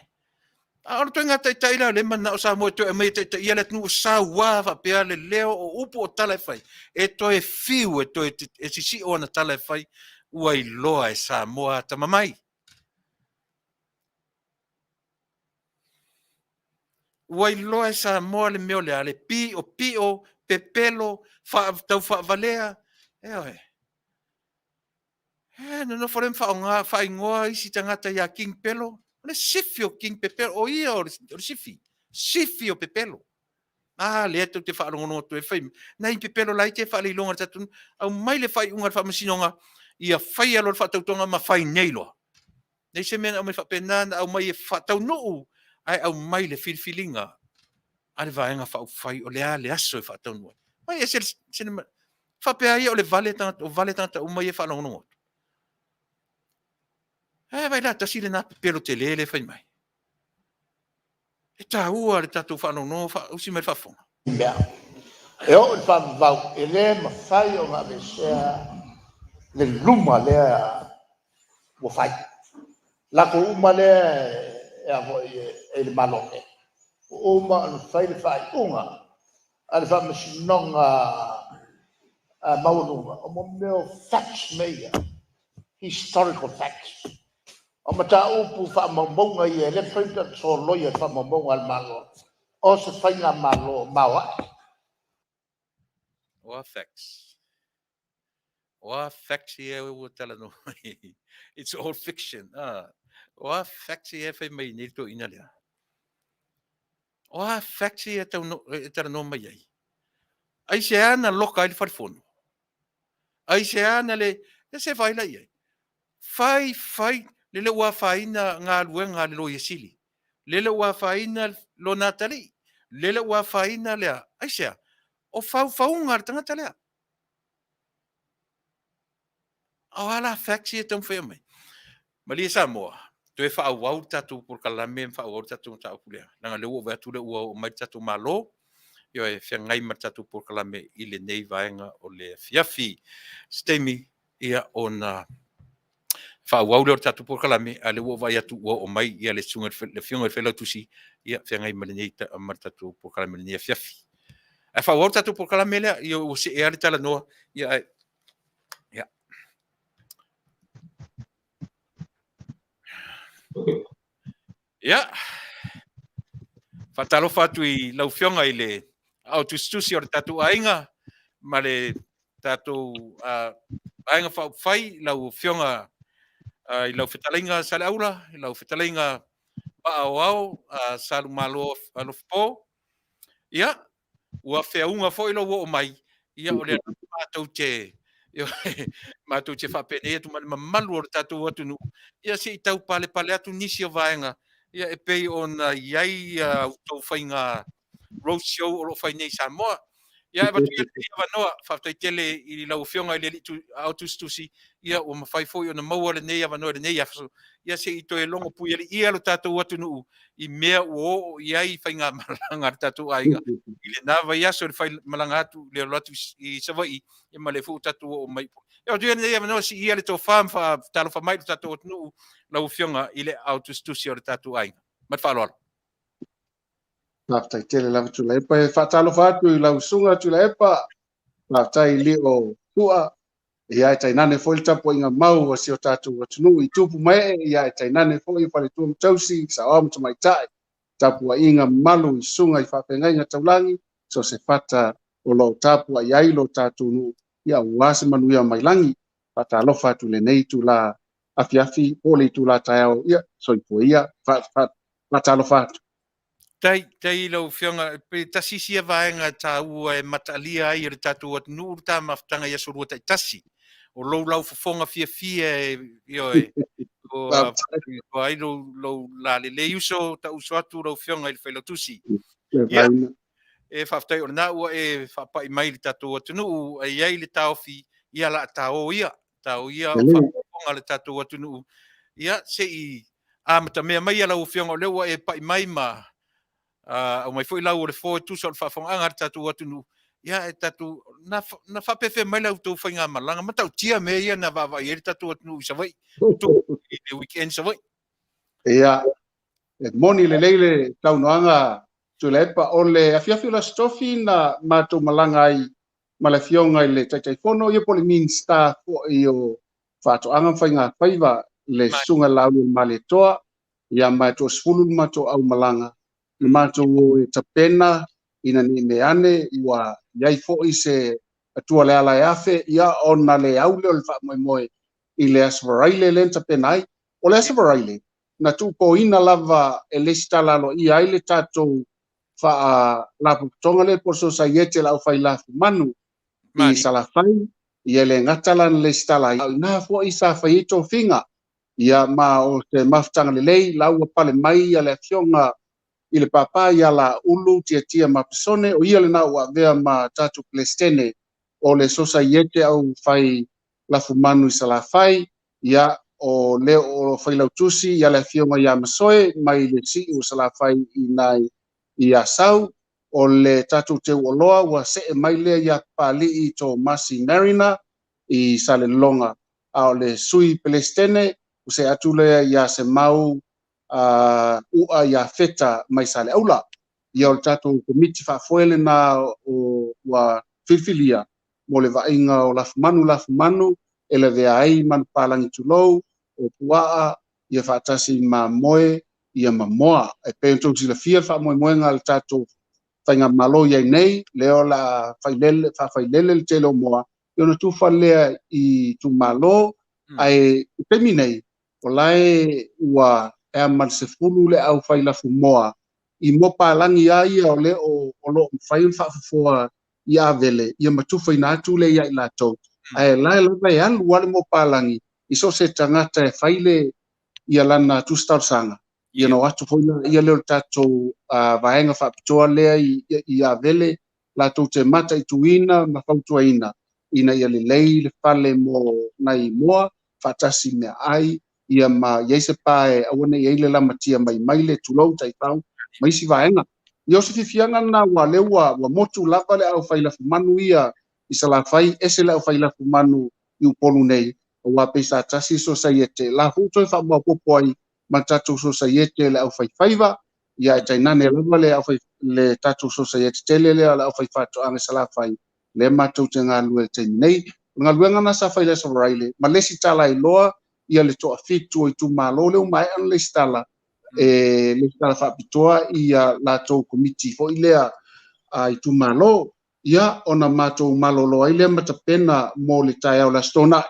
A o le ituaiga taitai la lea e mananao Samoa e toe aumai e taitaia le atunuu, saua faapea le leo o upu o tala e fai, e toe fiu e toe e sisio ana tala e fai, ua iloa e Samoa atamamai. Ua iloa e Samoa le mea o le a, le piopio, pepelo, taufaavalea, ioe. E nonofo lea ma faaaoga, faaigoa isi tagata ia King Pelo. O le sifi o King Pepelo, o ia o le sifi, sifi o Pepelo. A lea tou te faalogologo atu ai fai mai, nai pepelo laiti e faaleiloga i le tatou nuu. Aumai le faaiuga a le faamasinoga, ia faia loa le faatautoga ma fai nei loa. Leai se mea na aumai faapena, na aumai e faataunuu, ae aumai le filifiliga a le Vaega Faaupufai o le a le aso e faataunuu ai. Mai ese le faapea ai o le vale tagata, o vale tagata uma ia e faalogologo atu. Ae vaai la, tasi lena pepelo tele lea e fai mai. E taua le tatou faalogologo, faausi mai le faafofoga. Mea. E oo i le faavavau, e le mafai ona aveesea le luma lea ua fai. Latou uma lea e a foi e i le Malo nei, ua uma ona fai le faaiuga a le Faamasinoga Maualuga, o mea o facts mea ia, historical facts. O mataupu faamaumauga ia, e le mafai ona soloia e faamaumauga a le Malo, o se Faigamalo maoae. O a facts? O a facts ia ua talanoa mai? It's all fiction. Ah. O a facts ia e fai mai nei le toeaina lea? O a facts ia e talanoa mai ai? Aisea na loka ai le falefono? Aisea na le... Se vaai la i ai. Fai, fai, lele ua afaina galuega a le Loia Sili, lele ua afaina lona atalii, lele ua afaina le a? Aisea? O faufauga a le tagata lea. O a la facts ia e taumafai e aumai? Malie Samoa, toe faaauau le tatou polokalame ma faaauau le tatou mataupu lea, leaga o lea ua ou vaai atu o lea ua oo mai le tatou Malo, ioe, e feagai ma le tatou polokalame i lenei vaega o le afiafi. Se taimi, ia, ona faaauau lea o le tatou polokalame, a o lea ua ou vaai atu ua oo mai ia le susuga i le Afioga i le Failautusi, ia, feagai ma lenei ma le tatou polokalame i lenei afiafi. Ae faaauau le tatou polokalame lea, ia ua see lava le talanoa, ia, ae, ia. Ia, faatalofa atu i lau Afioga i le Aao Tusitusi o le tatou aiga ma le tatou Vaega Faaupufai, lau Afioga i lau Fetalaiga Saleaula, i lau Fetalaiga Vaaoao Salumalo Alofipo. Ia, ua feauga foi lou oo mai, ia o lea matou te matou te faapenei atu ma le mamalu o le tatou atunuu, ia se i tau palepale atu nisi o vaega, ia e pei ona i ai a outou faiga road show o lo o fai nei i Samoa. Ia, e avatu ia lenei avanoa, faafetai tele i lau Afioga i le Alii Aao Tusitusi, ia ua mafai foi ona maua lenei avanoa i lenei aso, ia se i toe logo puialiia lo tatou atunuu i mea ua oo i ai faigamalaga a le tatou aiga i lena vaiaso i le faimalaga atu le alu atu i Savaii, ia ma lea foi ua tatou oo mai. Ia avatu ia lenei avanoa, siia le tofa ma faatalofa mai i lo tatou atunuu, lau Afioga i le Aao Tusitusi o le tatou aiga. Ma le faaaloalo. Faafetai tele lava Tuilaepa. E faatalofa atu i lau susuga Tuilaepa. Faafetai i lio Sua. Ia e tainane foi le tapuaiga mau a si o tatou atunuu i tupu ma ee, ia e tainane foi faletua ma tausi, saoao ma tamaitai, tapuaiga mamalu i susuga i faafeagaiga taulagi, so se fata o lo o tapuai ai lo tatou nuu, ia aua se manuia mai lagi. Faatalofa atu i lenei itula afiafi po o le itula taeao, ia soifua ia. Faatalofa atu. Tai, tai lau Afioga, pe tasi isi ia vaega e taua e mataalia ai e le tatou atunuu le ta mafutaga i aso lua taitasi. O lou laufofoga fiafia e, ioe, o ai lou, lou lalelei uso, ta uso atu lau Afioga i le Failautusi. Ia, E faafetai o lena ua e faapai mai i le tatou atunuu, e i ai le taofi, ia la taoia, taoia o faafogafoga le tatou atunuu. Ia se i amatamea mai lau Afioga o lea ua e pai mai ma aumai foi lau o le fo e tusa o le faafofogaaga a le tatou atunuu. Ia e tatou na faapefea mai la outou faigamalaga matautia mea ia na vaavaai ai le tatou atunuu i Savaii i le weekend Savaii. Ia, e moni lelei le saunoaga Tuilaepa, o le afiafi o le Aso Tofi na matou malaga ai ma le Afioga i le Taitaifono, ia po o le Minisita foi o Faatoaga ma Faiga Faiva, le Susuga Laaulialemalietoa, ia ma e toasefulu le matou aumalaga, na matou o e tapena ina ne i mea ane ua i ai foi se atua le ala e afe, ia ona le au lea o le faamoemoe i le Aso Faraile lea na tapena ai. O le Aso Faraile, na tuupoina lava e lesitala aloaia ai le tatou faalapotopotoga lea po o le Sosaiete a le Aufai Lafumanu i Salafai, ia e le gata la na lesitala ai, a o i ina foi sa fai ai tofiga. Ia ma o se mafutaga lelei la ua pale mai ia le Afioga i le Papa ia Laulu Tiatia Mapisone, o ia lena ua avea ma tatou Peresetene o le Sosaiete Aufai Lafumanu i Salafai, ia o le o Failautusi ia le Afioga ia Masoe mai le Siu o Salafai i nai i Asau, o le tatou teuoloa ua see mai lea ia Papalii Tomasi Mariner i Salelologa, a o le Sui Pelesitene ua see atu lea ia Semau U'a ia Feta mai Saleaula. Ia o le tatou Komiti Faafoe lena o ua filifilia mo le vaaiga o lafumanu lafumanu e lavea ai manupapalagi tulou, o puaa, ia faatasi ma moe, ia ma moa. E pei ona outou silafia le faamoemoega a le tatou faigamalo i ai nei, lea o le a faafailele le tele o moa, ia ona tufa lea i itumalo, ae i le taimi nei, o la e ua e a ma le 10 le aufai lafumoa i moa palagi lava ia o lea o lo o mafai ona faafofoa i Avele, ia ma tufaina atu lea ia i latou. Ae la e lava e alu lava le moa palagi i so o se tagata e fai le ia lana tusi talosaga, ia ona o atu foi lea o le tatou vaega faapitoa lea i Avele, latou te mataituina ma fautuaina ina ia lelei le fale mo nai moa faatasi meaai, ia ma i ai se pa e aua ne i ai le lamatia mai maile, tulou taifau, ma isi vaega. Ia o se fiafiaga lena aua o lea ua motu lava le aufai lafumanu ia i Salafai, ese le aufai lafumanu i Upolu nei, aua pei sa tasi le sosaiete, la foi ua toe faamaopoopo ai ma le tatou sosaiete le aufaifaiva, ia ae tainane lava le aufai le tatou sosaiete tele lea o le aufaifaatoaga i Salafai, lea matou te galulue i le taimi nei. O le galuega lena sa fai i le Aso Faraile, ma le isi tala ai loa ia le toafitu o itumalo lea ua maea ona lesitala, e lesitala faapitoa ia latou komiti foi lea a itumalo, ia ona matou malolo ai lea ma tapena mo le taeao o le Aso Toonai.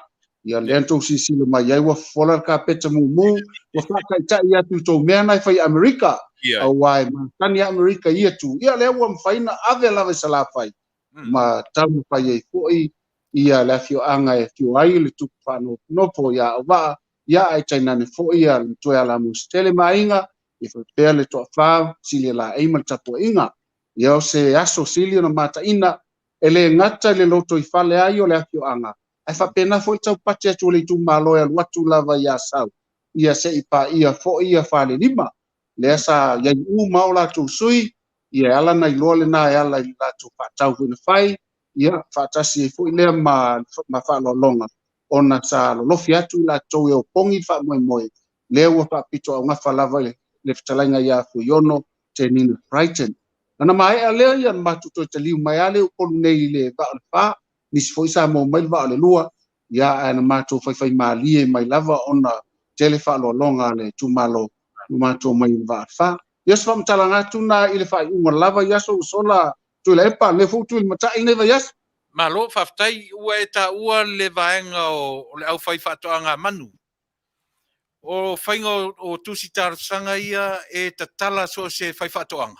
Ia lea na tou silasila mai ai ua fofola le kapeta mumu, ua faataitai atu i tou mea na e fai i Amerika, aua e masani lava Amerika i ia tu. Ia lea ua mafai ona ave lava i Salafai ma taumafai ai foi ia le afioaga e afio ai le tupu faanofonofo ia Auvaa, ia ae tainane foi ia le matua ia Lamositele ma aiga, ia faapea le toafa Silia Laei ma le tapuaiga. Ia o se aso sili ona mataina, e le gata i le lotoifale ai o le afioaga, ae faapena foi le taupati atu o le itumalo e alu atu lava i Asau, ia se i paia foi ia Falelima, lea sa i ai uma o latou sui, ia e ala ona iloa lena e ala i le latou faatau foi na fai, ia faatasi ai foi lea ma ma faaaloaloga ona sa lolofi atu i latou e opogi le faamoemoe, lea ua faapitoaugafa lava i le fetalaiga ia Fuiono Tenina Crichton. Ona maea lea ia ona matou toe taliu mai lava lea i Upolu nei i le vaa o le fa, nisi foi sa maua mai le vaa o le lua, ia ae na matou faifaimalie mai lava ona tele faaaloaloga a le itumalo na matou omai i le vaa o le fa. Ia o se faamatalaga atu lena i le faaiuga lava i aso ua sola Tuilaepa, lea foi ua tulimatai lenei vaiaso. Malo, faafetai. Ua e taua le vaega o le aufaifaatoaga manu. O faiga o tusi talosaga ia e tatala so o se faifaatoaga?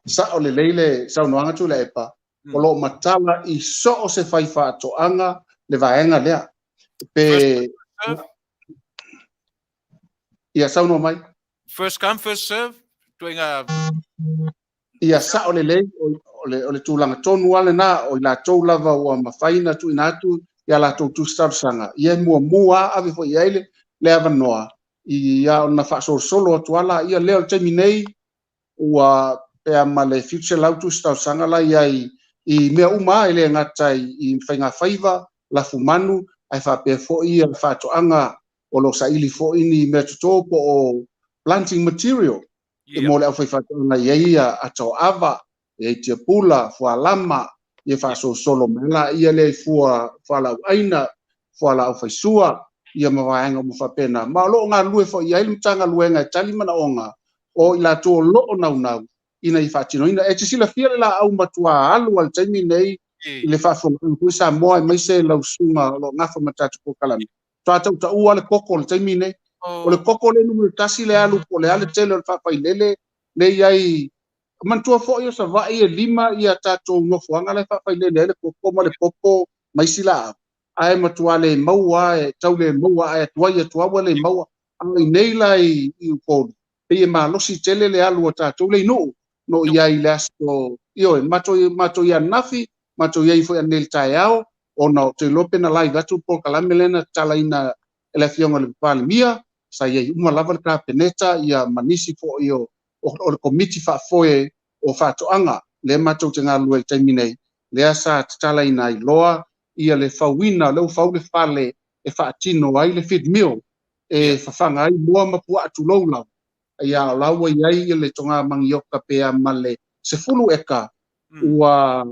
Sao lelei le saunoaga Tuilaepa, o lo o matala i so o se faifaatoaga le vaega lea. Pe Ia saunoa mai. First come, first serve, ituaiga Ia sao lelei, o le tulaga tonu lava lena, o i latou lava ua mafai ona tuuina atu i a latou tusi talosaga, ia e muamua lava ave foi i ai le avanoa, ia ona faasolosolo atu lava laia lea. O le taimi nei, ua pea ma le 700 tusi talosaga la i ai i mea uma lava, e le gata i faigafaiva, lafumanu, ae faapea foi faatoaga o lo o saili foi ni meatoto po o planting material mo le aufaifaatoaga, i ai ata o ava, e ai tiapula, fualama, ia faasolosolo mai laia lea i fua fualaauaina, fualaau faisua, ia ma vaega uma faapena. Ma o lo o galulue foi i ai le Matagaluega e tali manaoga o i latou o lo o naunau ina ia faatinoina. E te silafia le laau matua alu a le taimi nei i le faafofogaaga foi Samoa, aemaise lau susuga o lo o gafa ma tatou polokalame. Faatoa tautaua le koko o le taimi nei. O le koko le numera tasi le alu po o le a le tele o le faafailele le i ai. Manatua foi o Savaii e 5 ia tatou nofoaga la e faafailele ai le koko ma le popo ma isi laau. Ae matua le maua, e tau le maua, ae atuai atu lava ua le maua. A o i nei la i Upolu, pei e malosi tele le alu a tatou le i Nuu, no i ai i le aso, ioe, matou i ananafi, matou i ai foi ananei i le taeao, ona ou te iloa pe na live atu le polokalame lea na tatalaina e le Afioga i le Palemia, sa i ai uma lava le Kapeneta ia ma nisi foi o le Komiti Faafoe o Faatoaga, lea matou te galulue ai i le taimi nei, lea sa tatalaina ai loa ia le fauina, lea ua fau le fale e faatino ai le feed mill, e fafaga ai moa ma puaa tulou lava. Ia o la ua i ai le toga manioka pe a ma le 10 eka, ua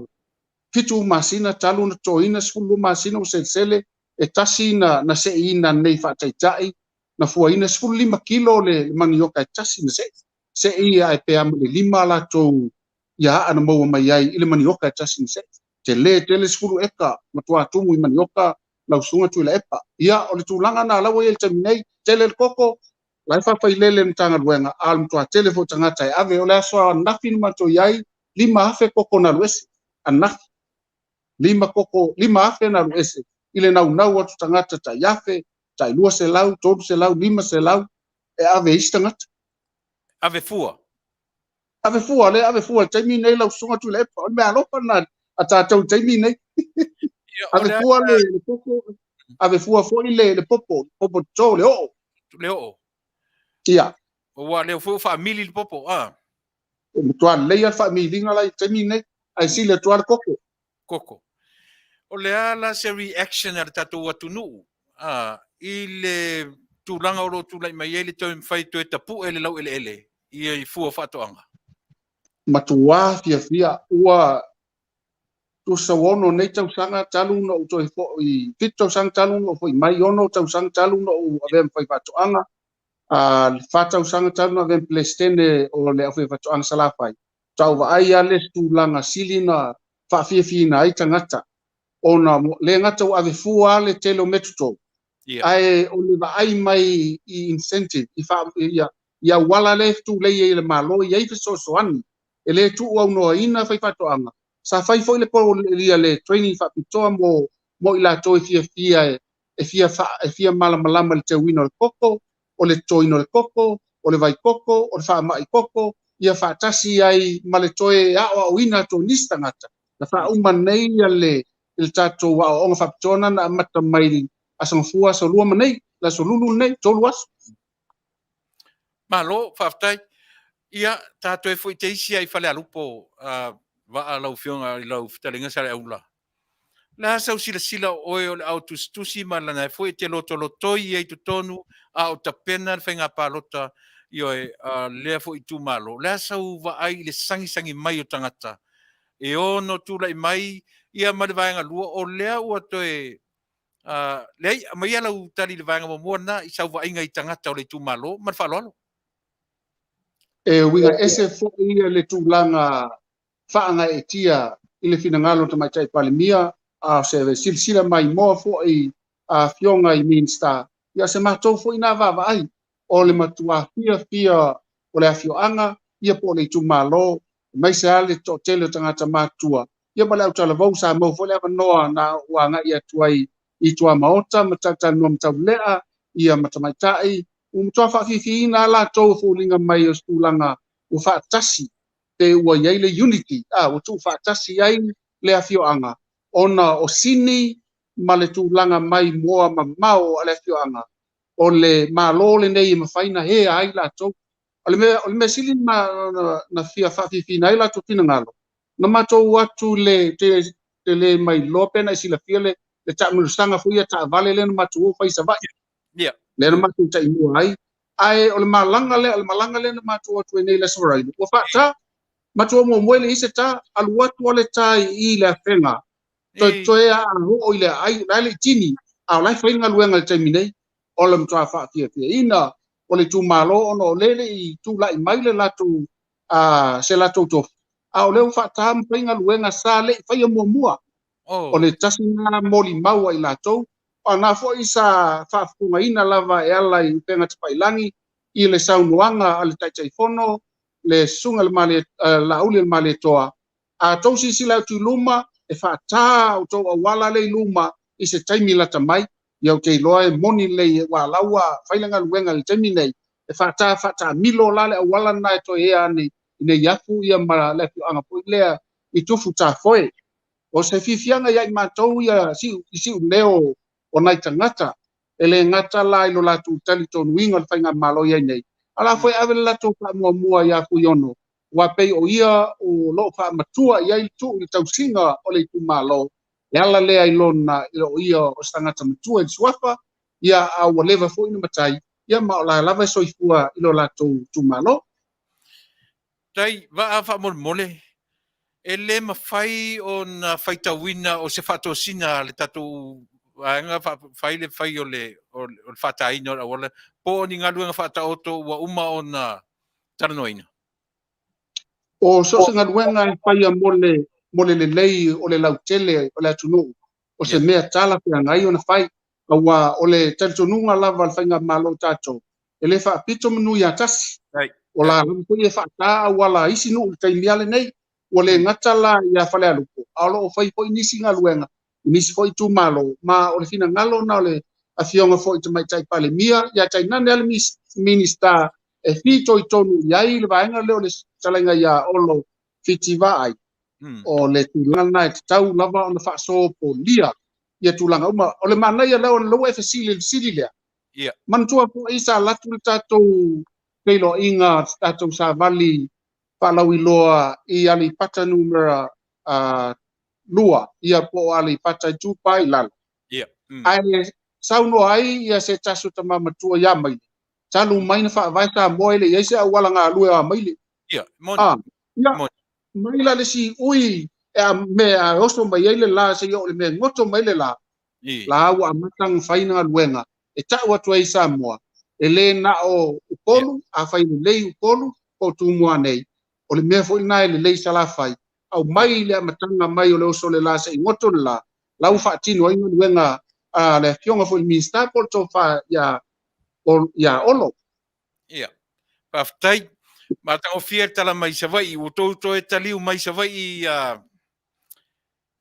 7 masina talu ona totoina, 12 masina ua selesele, e tasi na seiina nei faataitai, na fuaina 15 kilo le manioka e tasi na sei. Sei ae pe a ma le 5 latou ia aa na maua mai ai i le manioka e tasi na sei. Tele tele 10 eka matua tumu i manioka lau susuga Tuilaepa. Ia o le tulaga na la ua i ai le taimi nei, tele le koko, la e faafailele le Matagaluega, a o le matua tele foi o tagata e ave. O le aso ananafi na matou i ai, 5,000 koko na alu ese, ananafi. 5 koko, 5,000 na alu ese i le naunau atu tagata tai 1,000, tai 200, 300, 500 e ave e isi tagata. Ave fua. Ave fua, le ave fua i le taimi nei lau susuga Tuilaepa. O le mea alofa lena a tatou i le taimi nei. Ave fua le koko, ave fua foi le popo, popo toto, le oo. Le oo. Ia. Ua lea foi ua faamili le popo, a. E matua lelei lava le faamiliga la i le taimi nei, ae sili atu lava le koko. Koko. O le a la se reaction a le tatou atunuu a, i le tulaga o lo o tulai mai ai le toe mafai toe tapue le laueleele i fua o faatoaga? Matua fiafia, ua tusa ua 6 nei tausaga talu ona ou toe foi, 7 tausaga talu ona ou foi mai, 6 tausaga talu ona ou avea ma faifaatoaga, a, 4 tausaga talu ona avea ma Peresetene o le aufaifaatoaga Salafai. Tau vaai lava le tulaga sili na faafiafiaina ai tagata, ona le gata ua ave fua lava le tele o metoto, ae o le vaai mai i incentive, i fa, ia, i auala lea e tulei ai e le Malo, i ai fesoasoani, e le tuuaunoaina faifaatoaga. Sa fai foi le, ia le training faapitoa mo i latou e fiafia e fia e fia malamalama i le teuina o le koko, o le totoina o le koko, o le vai koko, o le faamai koko, ia faatasi ai ma le toe aoaoina atu o nisi tagata. Na faauma nei ia le tatou aoaoga faapitoa na amata mai i Aso Gafua, Aso Lua ma nei, le Aso Lulu nei, 3 aso. Malo, faafetai. Ia, ta toe foi te isi ai Falealupo, vaa lau afioga i lau fetalaiga Saleaula. Le a sau silasila o oe o le ao tusitusi ma lana e foi e te lotolotoi i ai totonu a o tapena le faiga palota ioe lea foi itumalo. Le a sau vaai i le sagisagi mai o tagata e ono tulai mai ia ma le vaega lua o lea ua toe leai, aumai lau tali i le vaega muamua lena i sau vaaiga i tagata o le itumalo ma le faaaloalo. E uiga ese foi le tulaga faagaeetia i le finagalo o Tamaitai Palemia, a o se silasila maimoa foi a afioga i Minisita, ia se matou foi na vaavaai o le matua fiafia o le afioaga, ia po o le itumalo, aemaise lava le toatele o tagata matutua, ia ma le autalavou sa maua foi le avanoa na ou agai atu ai i tuamaota ma talatalanoa ma taulelea, ia ma tamaitai, ua matua faafiafiaina lava latou e foliga mai o se tulaga ua faatasi. pe ua i ai le unity, a, ua tuufaatasi ai le afioaga, ona o Sini ma le tulaga mai moa mamao a le afioaga, o le Malo lenei e mafai ona hea ai latou. O le mea, o le mea sili na, na, na fia faafiafiaina ai latou finagalo, na matou o atu le, te, te le mailoa pe na e silafia le, le taamilosaga foi ia taavale lea na matou o fai i Savaii. Yeah. Lea na matou taimua ai. Ae o le malaga lea, o le malaga lea na matou o atu ai nei i le Aso Faraile, ua faata. Matou o muamua e leai se ta, alu atu lava le ta i i le Afega, toe toe a oo i le aai, o la e le i tini, a o la e fai le galuega i le taimi nei. O le matua faafiafiaina o le itumalo ona o lea e le i tulai mai le latou, se latou tofi, a o lea ua faata ma fai galuega sa le i faia muamua. O le tasi lena molimau a i latou, a o lena foi sa faafofogaina lava e ala i upega tafailagi i le saunoaga a le Taitaifono, le Susuga i le Laauli o le Malietoa, a outou silasila atu i luma, e faata outou auala lea i luma i se taimi lata mai. Ia ou te iloa e moni lelei aua o la ua fai le galuega i le taimi nei, e faata faataamilo la le auala lena e toe ea ane i Neiafu ia ma le afioaga foi lea i Tufutafoe. O se fiafiaga ia i matou ia i Siuleo o nai tagata, e le gata la i lo latou talitonuina o le faigamalo i ai nei, a o la foi e ave le latou faamuamua ia Fuiono, aua pei o ia o lo o faamatua i ai le tuu i le tausiga o le itumalo, e ala lea i lona, o ia o se tagata matua i le suafa, ia a ua leva foi ona matai, ia ma o la lava e soifua i lo latou itumalo. Tai vaa faamolemole, e le mafai ona faitauina o se faatosina a le tatou vaega fai le fai o le faataina o le auala po o ni galuega faataoto ua uma ona talanoaina? O so o se galuega e faia mo le, mo le lelei o le lautele o le atunuu, o se mea talafeagai ona fai, aua o le talitonuga lava o le faigamalo o tatou, e le faapito manu ia tasi. O la lava foi e faata auala a isi nuu i le taimi lava lenei. Ua le gata la ia Falealupo, a o lo o fai foi nisi galuega i nisi foi itumalo, ma o le finagalo lena o le Afioga foi i le Tamaitai Palemia, ia tainane lava le Minisita e fitoitonu i ai le vaega lea o le fetalaiga ia Olo Fiti Vaai. O le tulaga lena e tatau lava ona faasopolia ia tulaga uma. O le manaia lea o lea ua e fesili i le fesili lea. Manatua foi sa alu atu le tatou feiloaiga, le tatou savali faalauiloa i Aleipata numera 2, ia po o Aleipata Itupa i Lalo. Ae saunoa ai ia se tasi o tama matua ia Maile, talu mai na faavae Samoa e le i ai se auala galue o Amaile. Ia, moni. Ia, mai la le isi ui e a mea e oso mai ai le la seia oo i le mea e goto mai le la, la ua amata ona fai na galuega e tau atu ai i Samoa, e le na o Upolu, afai e lelei Upolu po o Tumua nei, o le mea foi lena e lelei Salafai, aumai i le amataga mai o le oso o le la seia goto le la, la ua faatino ai galuega a le Afioga foi i le Minisita po o le Tofa ia Olo. Ia, faafetai. Matagofie le tala mai Savaii, ua outou toe taliu mai Savaii ia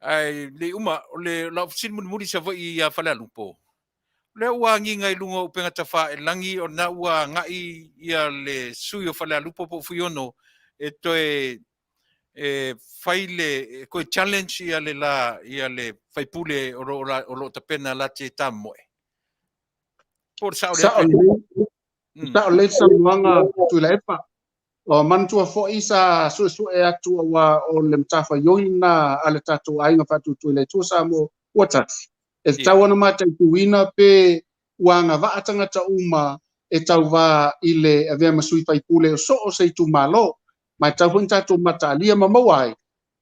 ae le i uma, o le lau fesili mulimuli Savaii ia Falealupo. O lea ua agiga i luga o upega tafailagi o lena ua agai ia le sui o Falealupo po o Fuiono e toe e fai le e toe challenge ia le la ia le faipule o lo o tapena la te tamoe. Po o le sao lea. Sao lelei. Sao lelei le saunoaga Tuilaepa. O manatua foi sa suesue atu aua o le matafaioi lena a le tatou aiga faatuatua i le Atua Samoa ua tasi. E tatau ona mataituina pe ua agavaa tagata uma e tauva i le avea ma sui faipule o so o se itumalo. Ma e tatau foi ona tatou mataalia ma maua ai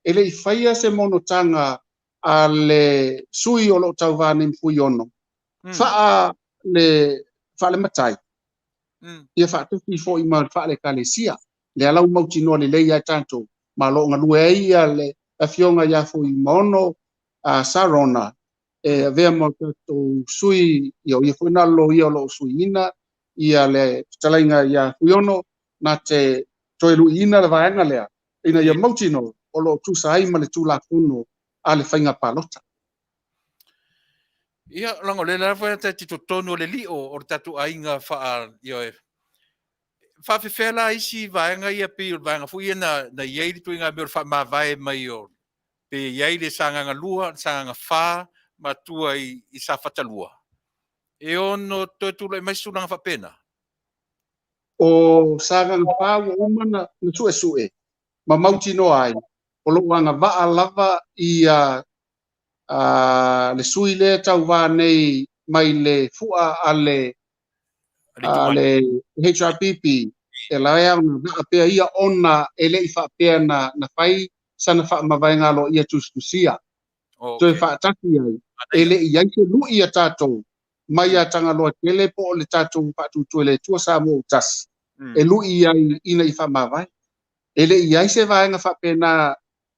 e le i faia se monotaga a le sui o lo o tauva nei ma Fuiono faa le faalematai ia faatasi foi ma le faale-ekalesia. Lea la ua mautinoa lelei ai tatou, ma o lo o galue ai ia le Afioga ia Fuimaono Sarona e avea ma tatou sui, ia o ia foi na loia o lo o suiina ia le fetalaiga ia Fuiono na te toe luiina le vaega lea ina ia mautinoa o lo o tusa ai ma le Tulafono a le Faiga Palota. Ia, leaga o lea lava e ta te totonu o le lio o le tatou aiga faa, ioe. faafefea la isi vaega ia pei o le vaega foi ia na, na i ai le ituaiga mea o le faamavae mai o pe i ai le Sagaga 2, le Sagaga 4 ma tua i, i Safata 2. E ono toe tulai mai se tulaga faapena? O Sagaga 4 ua uma na, na suesue ma mautinoa ai o lo o agavaa lava ia le sui lea tauva nei mai le fua a le a le HRPP e lae agavaa pea ia ona e le i faapea na, na fai sana faamavaega aloaia tusitusia. Okay. Toe faatasi ai, e le i i ai se lui a tatou mai ia Tagaloa tele po o le tatou Faatuatua i le Atua Samoa ua tasi, e lui ai ina ia faamavae. E le i i ai se vaega faapena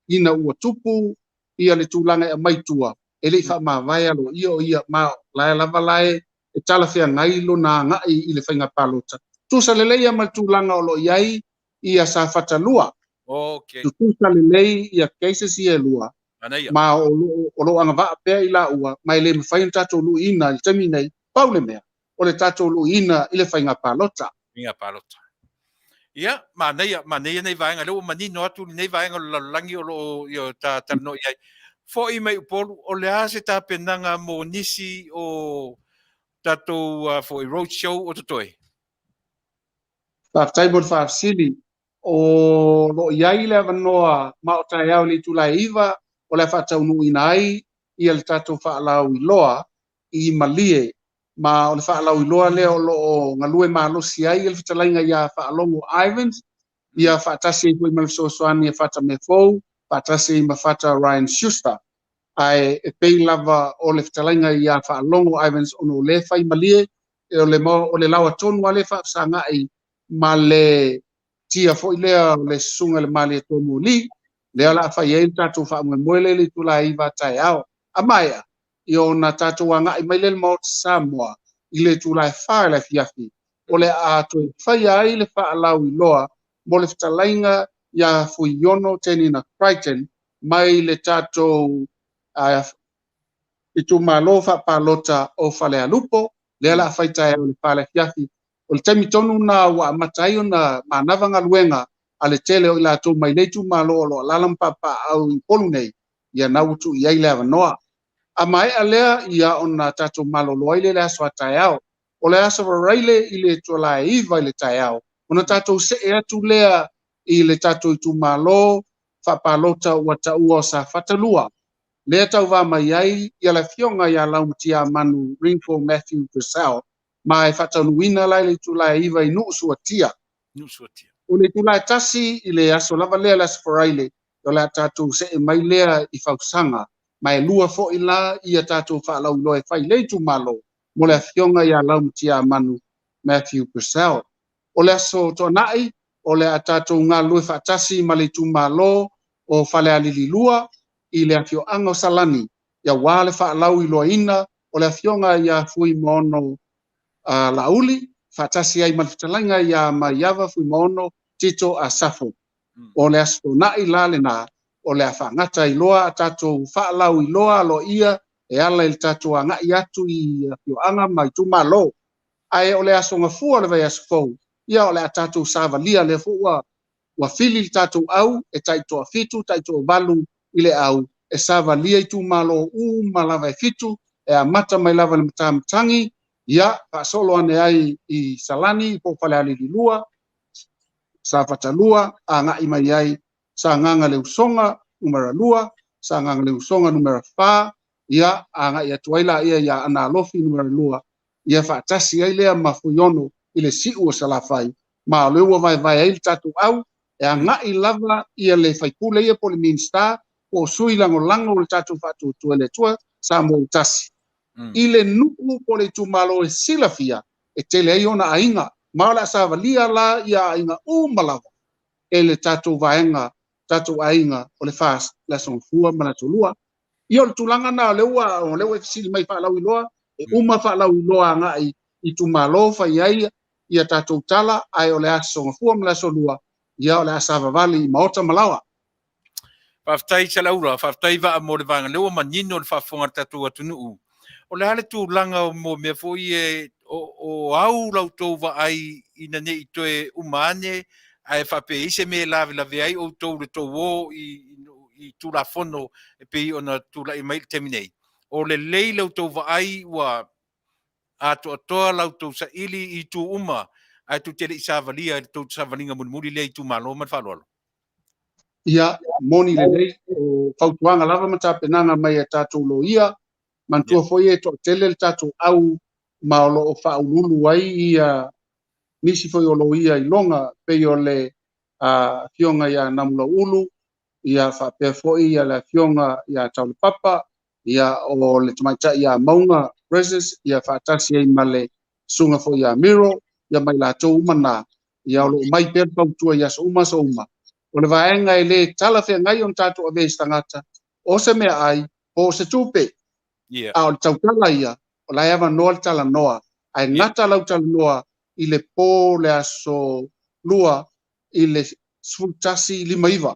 ina ua tupu ia le tulaga e aumai i tua, e le i faamavae aloaia o ia, ma o la lava la e talafeagai lona agai i le faiga palota. Tusa lelei lava ma le tulaga o lo o i ai ia Safata 2. Okay. Tutusa lelei ia cases ia e lua, ma o lo o agavaa pea i laua, ma e le mafai ona tatou luiina i le taimi nei, pau le mea, o le tatou luiina i le faiga palota. Faiga palota. Ia, manaia, manaia nei vaega, lea ua manino atu lenei vaega o le lalolagi o lo o ia, ta talanoa i ai. Foi mai Upolu, o le a se tapenaga mo nisi o tatou uh, foi road show o totoe? Faafetai mo le faafesili. O lo o i ai le avanoa ma o taeao i le itula e 9 o le a faataunuuina ai ia le tatou faalauiloa i Malie ma o le faalauiloa lea o lo o galue malosi ai le fetalaiga ia Faalogo Ivans, ia faatasi ai foi ma le fesoasoani a Fata Meafou, faatasi ai ma Fata Ryan Schuster. Ae e pei lava o le fetalaiga ia Faalogo Ivans ona o lea e fai malie, o le, o le laoa tonu lava lea e faafesagai ma le tia foi lea o le Susuga i le Malietoa Moli, lea o le a fai ai le tatou faamoemoe lea i le itula e 9 a taeao. A maea, ia ona tatou agai mai lea i le Maota Samoa i le itula e 4 i le afiafi, o le a toe faia ai le faalauiloa mo le fetalaiga ia Fuiono Tenina Crichton mai le tatou itumalo faapalota o Falealupo, lea o le a fai taeao i le 4 i le afiafi. O le taimi tonu lena ua amata ai ona manava galuega a le tele o i latou mai lea itumalo o lo o alaala ma papaaao i Upolu nei, ia na ua tuu i ai le avanoa. A maea lea, ia ona tatou malolo ai lea i le aso a taeao. O le aso Faraile i le itula e 9 i le taeao, ona tatou see atu lea i le tatou itumalo faapalota ua taua o Safata 2, lea tauva mai ai ia le Afioga ia Laumatiamanu Ringo Matthew Purcell, ma e faataunuuina la i le itula e 9 i Nuusuatia. Nuusuatia. O le itula e 1 i le aso lava lea, le aso Faraile, o le a tatou see mai lea i Fausaga, ma e lua foi la ia tatou faalauiloa e fai i le itumalo mo le Afioga ia Laumatiamanu Matthew Purcell. O le aso Toanai, o le a tatou galulue faatasi ma le itumalo o Falealili 2 i le afioaga o Salani, aua le faalauiloaina o le Afioga ia Fuimaono Laauli, faatasi ai ma le fetalaiga ia Maiava Fuimaono Tito Asafo. O le Aso Toonai la lena, o le a faagata ai loa a tatou faalauiloa aloaia e ala i le tatou agai atu i afioaga ma itumalo. Ae o le Aso Gafua o le vaiaso fou, ia o le a tatou savalia lea foi ua ua fili le tatou au e tai toafitu, tai toavalu i le au e savalia itumalo uma lava e fitu, e amata mai lava i le Matamatagi, ia faasolo ane ai i Salani po o Falealili 2, Safata 2, agai mai ai Sagaga le Usoga numera 2, Sagaga le Usoga numera 4, ia agai atu ai laia ia Aana Alofi numera 2, ia faatasi ai lea ma Fuiono i le siu o Salafai, ma o lea ua vaevae ai le tatou au, e agai lava ia le faipule ia po o le Minisita po o sui lagolago o le tatou Faatuatua i le Atua Samoa ua tasi i le nuu po o le itumalo e silafia e tele ai ona aiga, ma o le a savalia la ia aiga uma lava e le tatou vaega, tatou aiga o le FAST, le Aso Gafua ma le Aso Lua. Ia o le tulaga lena o lea ua, o lea ua e fesili mai faalauiloa, e uma faalauiloa agai i itumalo fai ai ia tatou tala, ae o le Aso Gafua ma le Aso Lua, ia o le a savavali i maota ma laoa. Faafetai Saleaula, faafetai Vaa mo le vaega lea ua manino le faafofoga a le tatou atunuu. O le a le tulaga mo mea foi e O au la outou vaai ina ne i toe uma ane ae faapea e i ai se mea e lavelave ai outou i le tou o i Tulafono e pei ona tulai mai i le taimi nei. O lelei la outou vaai ua atoatoa la outou saili i itu uma ae tou te le i savalia i le tou savaliga mulimuli lea i itumalo. Ma le faaaloalo. Ia, moni lelei, o fautuaga lava ma tapenaga mai a tatou loia, manatua foi e toatele le tatou au ma o lo o faauluulu ai ia nisi foi o loia i loga, pei o le Afioga ia Namulauulu, ia faapea foi ia le Afioga ia Taulepapa, ia o le tamaitai ia Mauga Preses, ia faatasi ai ma le susuga foi ia Miro, ia ma i latou uma na, ia o lo o mai pea le fautua i aso uma aso uma. O le vaega e le talafeagai ona tatou avea i se tagata, o se meaai, po o se tupe. A o le tautala ia, o la e avanoa le talanoa, ae gata lau talanoa i le po le aso 2 i le 11:59.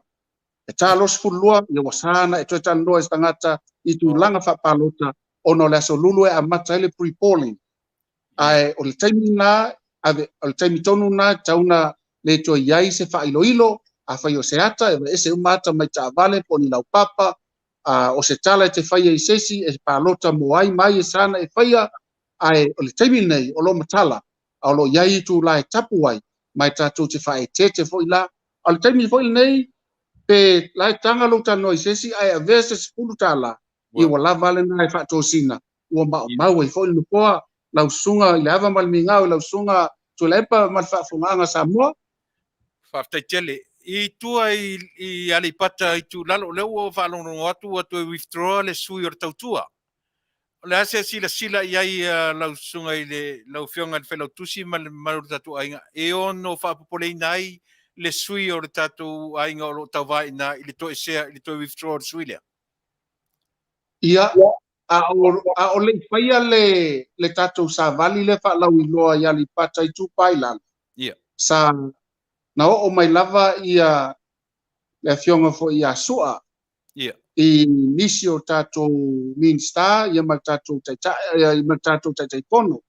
E ta loa 12, ia ua sa ona e toe talanoa i se tagata i tulaga faapalota, ona o le aso lulu e amata ai le pre-polling. Ae o le taimi lena, o le taimi tonu lena, e tatau ona le toe i ai se faailoilo, afai o se ata, e aveese uma ata mai taavale po o ni laupapa, o se tala e te faia i se isi, e palota mo ai ma ai e sa ona e faia, ae o le taimi lenei, o lo o matala, a o lo o i ai itula e tapu ai, ma e tatou te faaeteete foi la. A o le taimi foi lenei, pe la e taga lou talanoa i se isi, ae avea se $10, ia ua lava lena e faatosina, ua maumau ai foi le nofoa, lau susuga i le ava ma le migao i lau susuga Tuilaepa ma le faafofogaaga a Samoa. Faafetai tele. I tua i Aleipata Itu i Lalo, o lea ua faalogologo atu ua toe withdraw le sui o le Tautua. O le a se silasila i ai lau susuga i le lau Afioga i le Failautusi ma le mamalu o le tatou aiga e ono faapopoleina ai le sui o le tatou aiga o lo o tauva i ina i le toesea i le toe withdraw o le sui lea? Ia, a o le i faia le tatou savali lea faalauiloa i Aleipata Itupa i Lalo, sa na oo mai lava ia le afioga foi ia Sua i nisi o tatou Minisita ia ma le tatou Taitai, ma le tatou Taitaifono,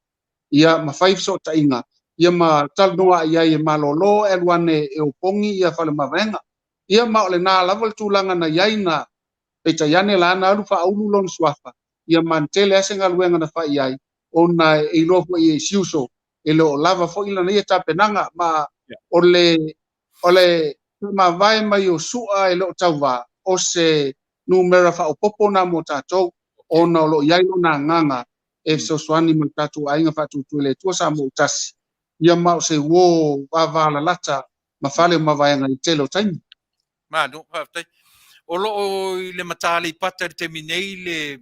ia ma fai fesootaiga, ia ma talanoa i ai e malolo e alu ane e opogi ia Faleomavaega. Ia ma o lena lava le tulaga na i ai na, peitai ane la na alu faaulu lona suafa, ia ma na tele lava se galuega na fai i ai, ona e iloa foi e si uso, e le o lava foi lana ia tapenaga, ma o le o le faamavae mai o Sua e le o tauva, o se numera faaopoopo na mo tatou, ona o lo o i ai lona agaga e fesoasoani ma le tatou aiga faatuatua i le Atua Samoa ua tasi, ia ma o se uo vavalalata ma fale o mavaega i le tele o taimi. Malo, faafetai. O lo o i le mata Aleipata i le taimi nei le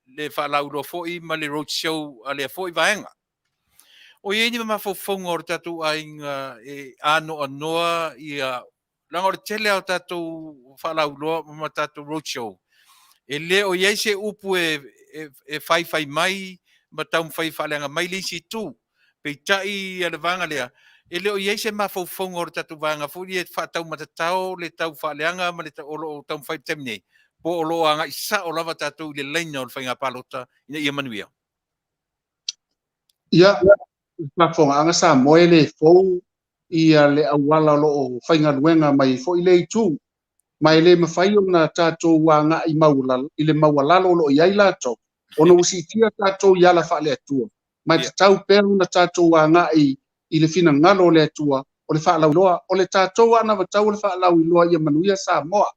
le faalauiloa foi ma le road show a lea foi vaega. O i ai ni mafaufauga o le tatou aiga e anoanoa ia, leaga o le tele lava o tatou faalauiloa ma tatou road show, e le o i ai se upu e faifai mai ma taumafai e faaleaga mai le isi itu. Peitai ia le vaega lea, e le o i ai se mafaufauga o le tatou vaega foi lea e faataumatatao le tau faaleaga ma le o lo o taumafai i le taimi nei, po o lo o agai sao lava tatou i le laina o le faiga palota ina ia manuia. Ia, le faafofogaaga Samoa e le fou ia le auala o lo o faigaluega mai ai foi lea itu, ma e le mafai ona tatou agai i le maualalo o lo o i ai latou, ona ua siitia tatou i ala faale-Atua, ma e tatau pea ona tatou agai i le finagalo o le Atua, o le faalauiloa, o le tatou anavatau o le faalauiloa ia manuia Samoa.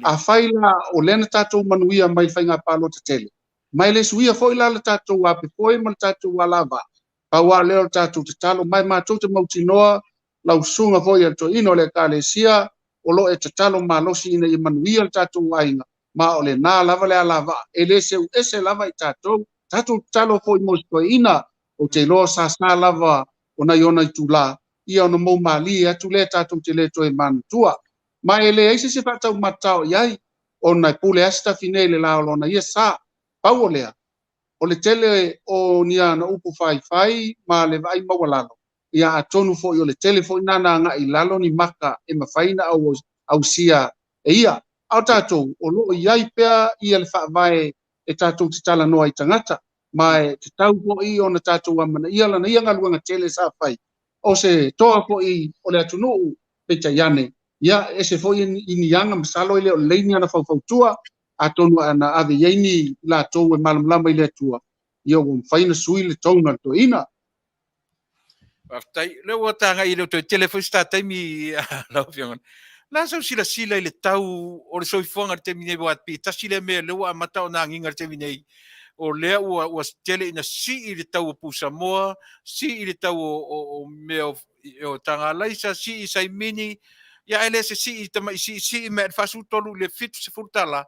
Afai la o lea na tatou manuia mai le faiga palota tele, ma e le suia foi la le tatou apefoe ma le tatou alavaa, pau lava lea o le tatou tatalo, ma e matou te mautinoa lau susuga foi a le toeaina o le Ekalesia, o lo o e tatalo malosi ina ia manuia le tatou aiga, ma o lena lava le alavaa, e le seu ese lava i tatou, tatou tatalo foi mo si toeaina, ou te iloa sa sa lava o nai ona itula, ia ona mou malie atu lea tatou te le toe manatua. Ma e leai se isi e faataumatatao i ai, ona e pule lava Sitafine i le la o lona ia sa. Pau o lea, o le tele o ni ana upu faifai ma le vaai maualalo, ia atonu foi o le tele foi na na agai i lalo ni maka e mafai ona ausia e ia. A o tatou, o lo o i ai pea ia le faavae e tatou te talanoa i tagata. Ma e tatau foi ona tatou amanaia lana ia galuega tele sa fai, o se toa foi o le atunuu, peitai ane, ia, e ese foi i ni aga, masalo e le o lelei ni ana faufautua, atonu ana ave i ai ni i latou e malamalama i le Atua, ia ua mafai ona sui le tone a le toeaina. Faafetai. O lea ua tagai e le o toe tele foi se ta taimi lau Afioga. O le a sau silasila i le tau o le soifuaga i le taimi nei aua pei tasi lea mea lea ua amata ona agiga i le taimi nei, o lea ua ua tele ina sii le tau o pusamoa, sii le tau o, o, o mea o, o tagalaisa, sii saimini, ia ae le se sii tamai siisii mai le 43 i le $70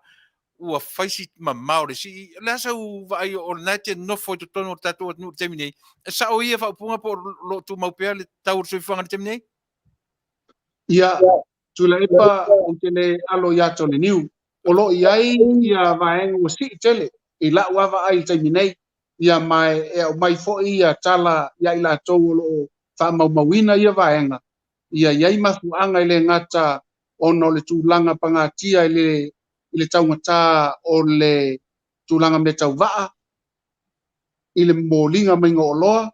ua fai si mamao le sii. O le a sau vaai o lena e te nofo i totonu o le tatou atunuu i le taimi nei? E sao ia faaupuga po o lo o tumau pea le tau o le soifuaga i le taimi nei? Ia, Tuilaepa, ou te le alo i ata o le niu. O lo o i ai ia vaega ua sii tele i lau lava vaai i le taimi nei, ia ma e aumai foi ia tala ia i latou o lo o faamaumauina ia vaega, ia i ai mafuaaga e le gata ona o le tulaga pagatia i le i le taugata o le tulaga mea tau vaa, i le momoliga maiga o oloa,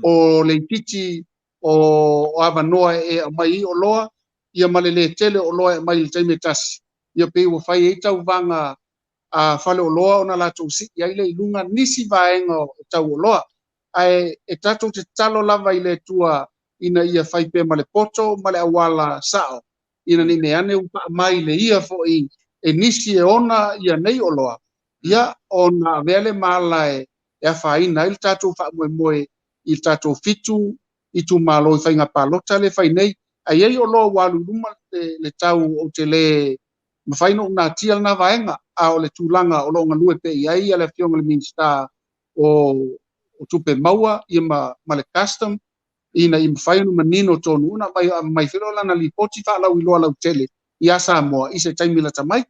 o le itiiti o avanoa e aumai ai oloa, ia ma le le tele o oloa e aumai i le taimi e tasi, ia pei ua fai ai tauvaga a faleoloa ona latou sii ai lea i luga nisi vaega o tau oloa. Ae e tatou te tatalo lava i le Atua ina ia fai pea ma le poto ma le auala sao, ina ne i meaane ua paa mai le ia foi e nisi e ona ia nei oloa, ia ona avea lea ma ala e afaina ai le tatou faamoemoe i le tatou 7 itumalo i faiga palota lea e fai nei. Ae i ai oloa ua alu i luma le tau ou te le mafai ona ou natia lena vaega, a o le tulaga o lo o galue pea i ai le Afioga i le Minisita o Tupe Maua ia ma le Custom ina ia mafai ona manino tonu ona aumai foi lea o lana lipoti faalauiloa lautele ia Samoa i se taimi lata mai.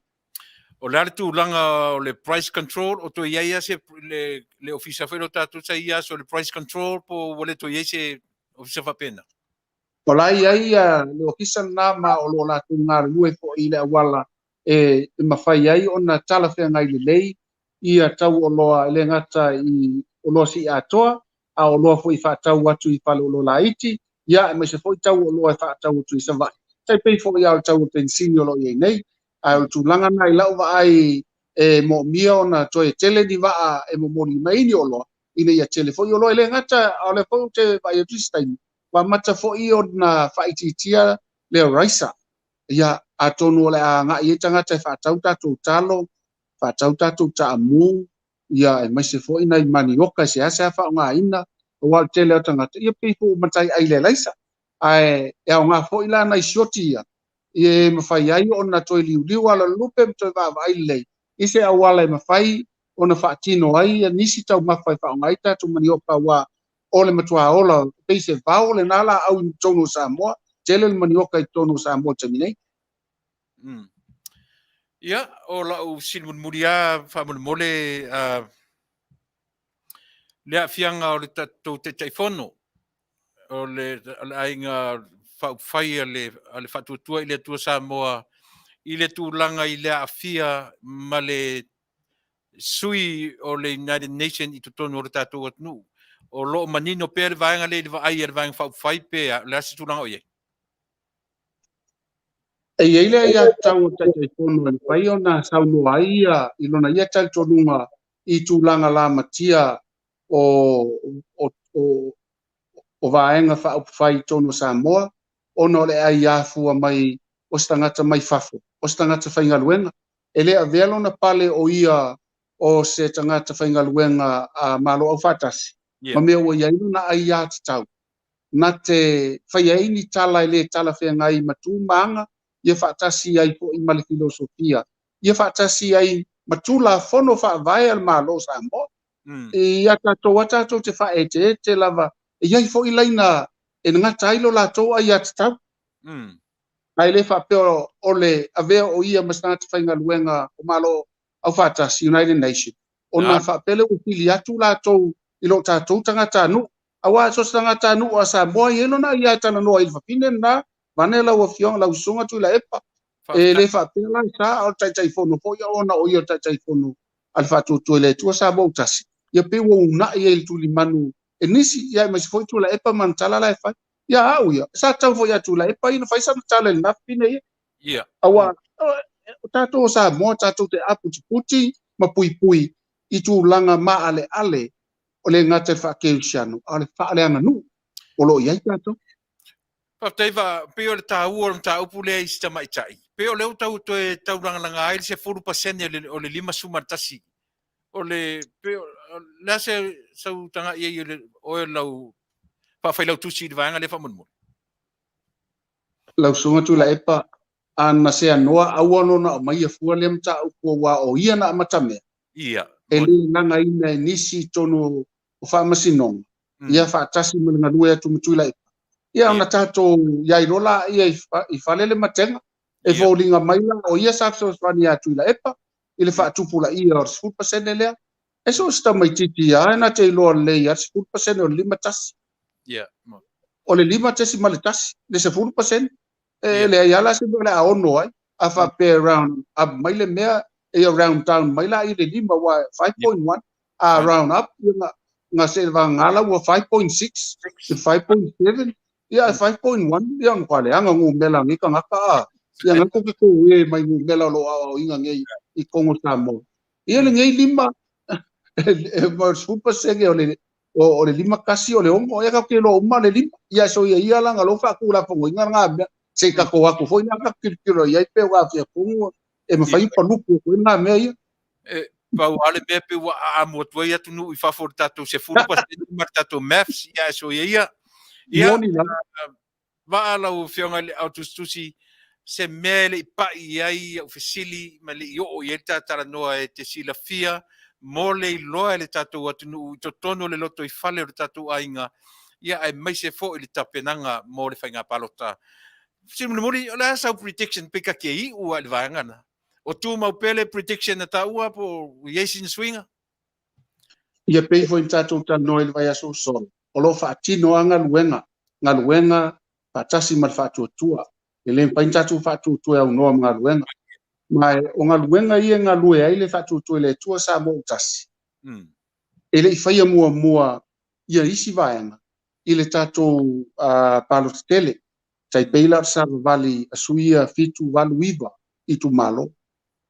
O le a le tulaga o le price control, o toe i ai lava se le ofisa foi lea o tatou sa i ia aso o le price control po ua le toe i ai se ofisa faapena? O la e i ai le ofisa lena ma o lo o latou galulue foi i le auala e mafai ai ona talafeagai lelei ia tau oloa e le gata i oloa sii atoa, a o oloa foi e faatau atu i faleoloa laiti, ia aemaise foi tau oloa e faatau atu i Savaii. Tai pei foi lava o le tau o le penisini o lo o i ai nei. Ae o le tulaga lena i lau vaai e moomia ona toe tele ni vaa e momoli mai ai ni oloa, ina ia tele foi oloa. E le gata, a o lea foi ou te vaai atu i se taimi, ua amata foi ona faaitiitia le raisa. Ia, atonu o le a agai ai tagata e faatau tatou talo, faatau tatou taamu, ia aemaise foi nai manioka e seasea faaaogaina, aua o le tele o tagata, ia pei foi ua matai ai le alaisa. Ae e aoga foi la nai sioti ia, e mafai ai ona toe liuliu ala lupe ma toe vaavaai lelei i se auala e mafai ona faatino ai nisi taumafa e faaaoga ai tatou manioka, aua o le matua ola pei se vao lena laau i totonu o Samoa, tele le manioka i totonu o Samoa i le taimi nei. Ia, o lau fesili mulimuli lava faamolemole, le aafiaga o le tatou Taitaifono o le Aiga Faaupufai a le Faatuatua i le Atua Samoa i le tulaga i le aafia ma le sui o le United Nation i totonu o le tatou atunuu. O lo o manino pea le vaega lea i le vaai a le Vaega Faaupufai pe o le a se tulaga o i ai? E i ai le aiatatau a le Taitaifono e mafai ona saunoa ai ia i lona ia talitonuga i tulaga lamatia o, o, o, o Vaega Faaupufai i totonu o Samoa, ona o le aiafua mai o se tagata mai fafo, o se tagata faigaluega. E le avea lona pale o ia o se tagata faigaluega a Malo Aufaatasi, ma mea ua i ai lona aiatatau na te faia ai ni tala e le talafeagai ma tu ma aga, ia faatasi ai foi ma le filosofia, ia faatasi ai ma Tulafono Faavae a le Malo o Samoa. Ia tatou a tatou te faaeteete lava, e i ai foi laina e gata ai lo latou aiatatau. Ae le faapea o le avea o ia ma se tagata faigaluega o Malo Aufaatasi, United Nation, ona faapea lea ua pili atu latou i lo tatou tagatanuu. Aua so o se tagatanuu a Samoa e i ai lona aia e talanoa ai i le fafine lena, vaeane lau Afioga, lau Susuga Tuilaepa. E le faapea la e sa, a o le Taitaifono foi ona o ia o le Taitaifono a le Faatuatua i le Atua Samoa ua Tasi. Ia pei ua uunai ai i le tulimanu e nisi, ia aemaise foi Tuilaepa ma ana tala la e fai. Ia au ia, sa tatau foi ia Tuilaepa ia ona fai sana tala i lena fafine ia. Ia. Aua o tatou o Samoa tatou te aputiputi ma puipui i tulaga maaleale o le gata i le faakerisiano a o le faaleaganuu o lo o i ai tatou. Faafetai Vaa, pei o le taua o le mataupu lea i si tamaitai, pei o lea ua tau toe taulagalaga ai le 10% o le 51. O le, pei o le a se sau tagai ai o oe lau faafailautusi i le vaega lea faamolemole? Lau Susuga Tuilaepa, a na seanoa aua no na aumaia fua lea mataupu aua o ia na amatamea. Ia. E le lagaina e nisi i totonu o faamasinoga, ia faatasi ma le galue atu ma Tuilaepa. Ia ona tatou iai loa laia i fale le matega, e foliga mai la o ia sa fesoasoani ia Tuilaepa i le faatupulaia o le 10% lea. E so o se tamaitiiti lava na te iloa lelei lava le 10% o le 51. O le 5.1 le 10%. E leai lava la se mea o le a ono ai. A faapea e round up mai le mea, ia round down mai la i le 5 aua e 5.1, a round up ia na se vagana la ua 5.6, 5.7, ia 5.1, ia na leaga numera nei tagata a. Ia na ko ke kou e mai numera o lo o aoaoina nei i Kongo Samoa. Ia lenei 5, e ma 10% o le o le 51 o le 6, ia tatou te iloa uma le 5. Ia so ia ia la na lo faatulafonoina lena mea. Se i tatou atu foi la tatou tilotilo i ai pe ua afia tonu e mafai ona palupu atu ai lena mea ia. E pau lava le mea pei ua aamu atu ai atunuu i fafo o le tatou 10% ma le tatou maths, ia so ia ia. Ia, Moni lava. Vaa lau Afioga i le Ao Tusitusi, se mea e le i pai i ai au fesili ma le i oo i ai le ta talanoa e te silafia mo le iloa e le tatou atunuu i totonu o le lotoifale o le tatou aiga, ia aemaise foi le tapenaga mo le faiga palota. Fesili mulimuli, o le a sau prediction pei ta te iu lava i le vaega lena? O tumau pea le prediction na taua po o i ai sina suiga? Ia pei foi ona tatou talanoa i le vaiaso ua sola, o lo o faatino lava galuega, galuega faatasi ma le faatuatua. E le mafai ona tatou faatuatua e aunoa ma galuega. Ma o galuega ia e galue ai le faatuatua i le Atua Samoa ua tasi, e le i faia muamua ia isi vaega i le tatou palota tele. Tai pei la o le savavali a sui ia 7, 8, 9 itumalo.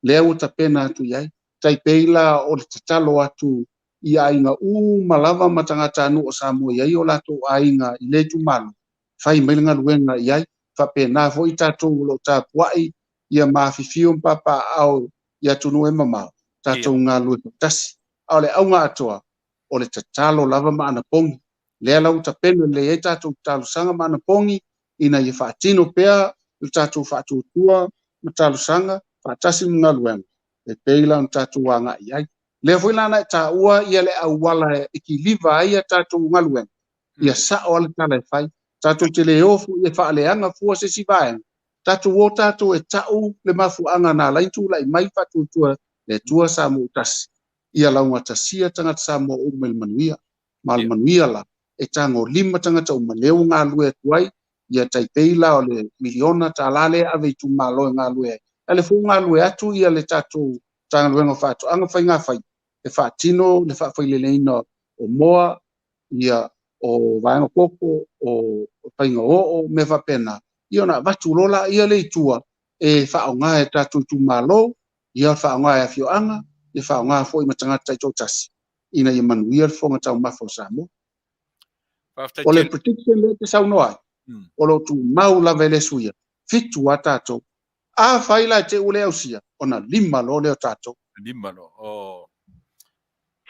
Lea ua tapena atu i ai. Tai pei la o le tatalo atu i aiga uma lava ma tagatanuu o Samoa i ai o latou aiga i lea itumalo, fai mai le galuega i ai. Faapena foi tatou o lo o tapuai ia ma afifio ma papaaao i atunuu e mamao, tatou galulue faatasi. A o le auga atoa, o le tatalo lava ma anapogi. Lea la ua tapena lelei ai tatou talosaga ma anapogi ina ia faatino pea le tatou faatuatua ma talosaga faatasi ma galuega e pei la ona tatou agai i ai. Lea foi la na e taua ia le auala e kiliva ai a tatou galuega, ia sao lava le tala e fai. Tatou te le o foi e faaleaga fua se isi vaega, tatou o tatou e tau le mafuaaga na ala ai ona tulai mai faatuatua le Atua Samoa ua tasi, ia laugatasia tagata Samoa uma i le manuia. Ma o le manuia la, e tagolima tagata uma, lea ua galulue atu ai, ia tai pei la o le miliona tala lea e ave i itumalo e galulue ai. A o lea foi ua galulue atu ia le tatou Matagaluega o Faatoaga ma Faiga Faiva e faatino le faafaileleina o moa, ia o vaega koko, o faiga oo, mea faapena, ia ona avatu loa laia lea i tua e faaaoga e tatou itumalo, ia faaaoga e afioaga, ia faaaoga foi ma tagata taitoatasi ina ia manuia le fofoga taumafa o Samoa. Faafetai O le tele. prediction lea e te saunoa ai, o lo o tumau lava e le suia, 7 lava tatou. Afai la e te i ua le ausia, ona 5 loa lea o tatou. 5 loa. Oh.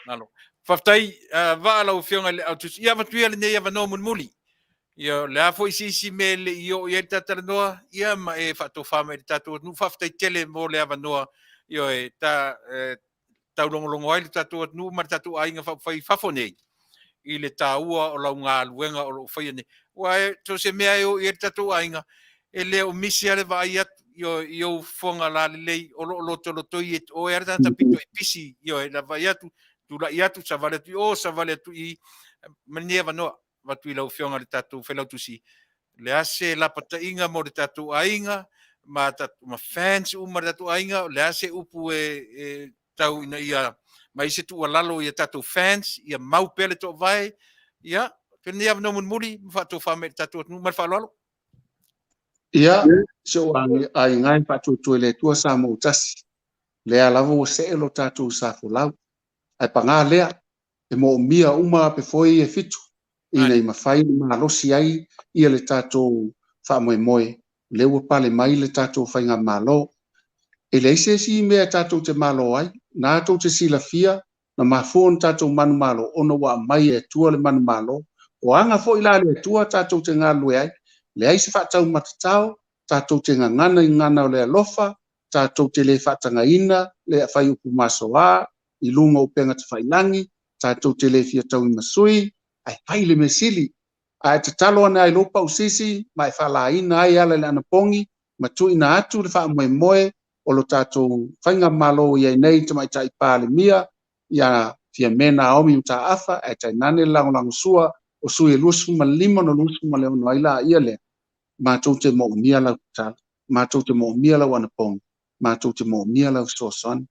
Malo. Faafetai Vaa lau Afioga i le Ao Tusi. Ia avatu ia lenei avanoa mulimuli. Ia o le a foi se isi mea e le i oo i ai le ta talanoa, ia ma e faatofa mai i le tatou atunuu. Faafetai tele mo le avanoa, ioe, ta taulogologo ai le tatou atunuu ma le tatou aiga faaupufai i fafo nei i le taua o lau galuega o lo o faia nei. Aua e, so o se mea e oo i ai le tatou aiga, e le o misi lava le vaai atu i ou fofoga lalelei o lo o lotolotoi e oe lava le tagata pito i pisi, ioe, la vaai atu, tulai atu, savali atu i o, savali atu i ma lenei avanoa. Avatu i lau Afioga i le tatou Failautusi, le a se lapataiga mo le tatou aiga ma, ma fans uma le tatou aiga, o le a se upu e tau ina ia Ma i se tuualalo i a tatou fans, ia mau pea le toovae, ia, lenei avanoa mulimuli ma faatofa mai i le tatou atunuu. Ma le faaaloalo. Ia, si ou aiga e faatuatua i le Atua Samoa ua tasi, lea lava ua see lo tatou sa folau. Ae paga lea, e moomia uma ape foi e fitu ina ia mafai ona malosi ai ia le tatou faamoemoe, lea ua pale mai le tatou faigamalo. E leai se isi mea tatou te malo ai, na tou te silafia na mafua ona tatou manumalo ona ua aumai e Atua le manumalo. O aga foi la a le Atua tatou te galulue ai, leai se faataumatatao, tatou te gagana i gagana o le alofa, tatou te le faatagaina le faiupu masoa i luga o upega tafailagi, tatou te le fia tauimasui, ae fai le mea sili. A e tatalo ane ai lou pausisi ma e faalaina ai e ala i le anapogi ma tuuina atu le faamoemoe o lo tatou faigamalo ua i ai nei i le Tamaitai Palemia ia Fiame Naomi Mataafa, ae tainane le lagolagosua o sui e 25 ona 26 ai laia lea, matou te moomia lau tatalo, matou te moomia lau anapogi, matou te moomia lau fesoasoani.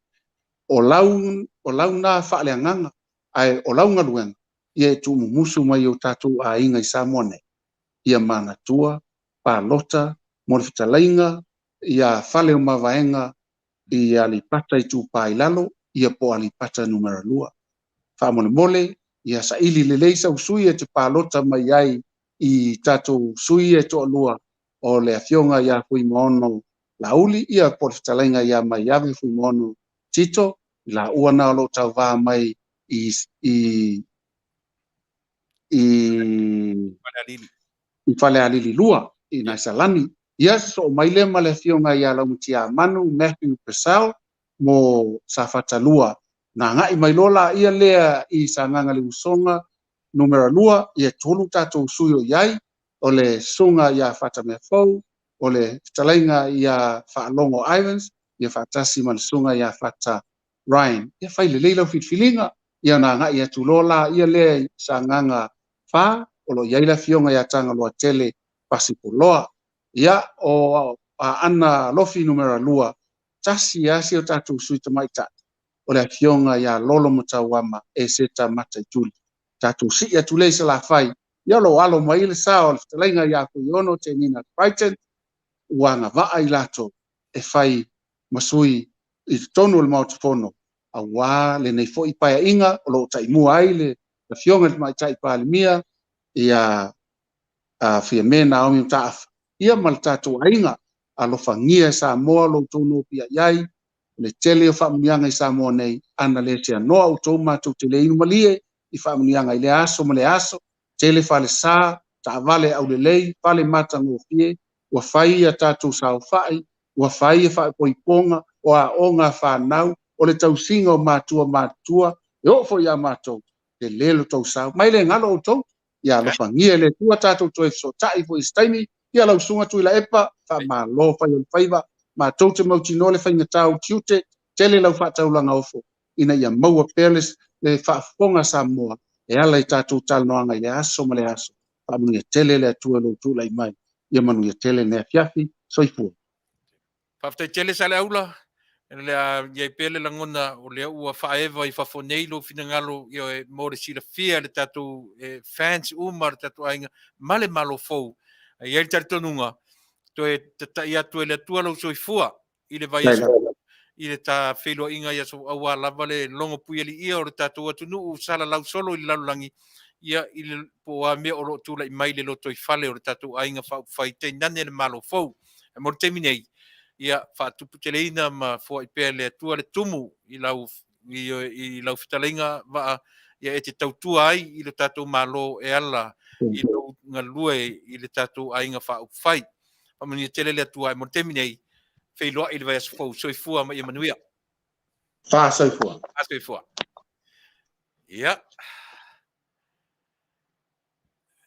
O lau, o lau na faaleagaga, ae o lau galuega, ia e tuumumusu mai i o tatou aiga i Samoa nei, ia manatua, palota mo le fetalaiga ia Fale o Mavaega i Aleipata Itupa i Lalo, ia po o Aleipata Numera 2. Faamolemole, ia saili lelei sau sui e te palota mai ai i tatou sui ia e toalua o le Afioga ia Fuimaono Laauli, ia po o le fetalaiga ia Maiave Fuimaono Tito, i laua na o lo o tauvā mai i i i Falealili. I Falealili 2 i Naisalani. Ia sosoo mai lea ma le afioga ia Laumatiamanu Matthew Purcell mo Safata 2. Na agai mai loa laia lea i Sagaga le Usoga numera 2, ia tolu tatou sui o i ai, o le Susuga ia Fatameafou, o le fetalaiga ia Faalogo Ivans, ia faatasi ma le Susuga ia Fata Ryan. Ia fai lelei lau filifiliga, ia ona agai atu loa laia lea i Sagaga 4, o lo o i ai le afioga ia Tagaloatele Pasipoloa. Ia, o Aana Alofi numera 2, tasi lava si o tatou sui tamaitai, o le afioga ia Lolo Matauama Eseta Mataituli. Tatou sii atu lea i Salafai, ia o lo o alo mai le sa o le fetalaiga ia Fuiono Tenina Crichton, ua agavaa i latou e fai ma sui i totonu o le Maota Fono, aua lenei foi paeaiga o lo o taimua ai le Afioga i le Tamaitai Palemia ia Fiame Naomi Mataafa, ia ma le tatou aiga. Alofagia e Samoa lo outou nopiai ai, o le tele o faamanuiaga i Samoa nei, ana le seanoa outou matou te le inu malie i faamanuiaga i lea aso ma lea aso, tele falesa, taavale aulelei, fale matagofie, ua fai a tatou saofai, ua fai a faaipoipoga, o aoga a fanau, o le tausiga o matua matutua, e oo foi ia matou, tele lo tou sao. Mai le galo outou, ia alofagia e le Atua tatou toe fesootai foi i se taimi, ia lau Susuga Tuilaepa, faamalo fai o le faiva, matou te mautinoa le faigata o tiute, tele lau faataulaga ofo, ina ia maua pea le, le faafofoga a Samoa e ala i tatou talanoaga i le aso ma le aso. Faamanuia tele le Atua i lou tulai mai. Ia manuia tele lenei afiafi. Soifua. Faafetai tele Saleaula, le a i ai pea le lagona o lea ua faaeva i fafo nei lou finagalo ioe mo le silafia e le tatou fans uma o le tatou aiga ma le Malo fou. E i ai le talitonuga toe tatai atu e le Atua lou soifua i le vaiaso i le ta feiloaiga i aso aua lava le logo puialiia o le tatou atunuu salalau solo i le lalolagi ia i le po o a mea o lo o tulai mai le lotoifale o le tatou aiga faaupufai tainane le Malo fou. Ae mo le taimi nei, ia faatuputeleina ma foai pea e le Atua le tumu i lau i, i lau fetalaiga vaa ia e te tautua ai i lo tatou Malo e ala i lou galue i le tatou aiga faaupufai. Faamanuia tele le Atua ae mo le taimi nei, feiloai i le vaiaso fou. Soifua ma ia manuia. Faasoifua. Faasoifua. Ia.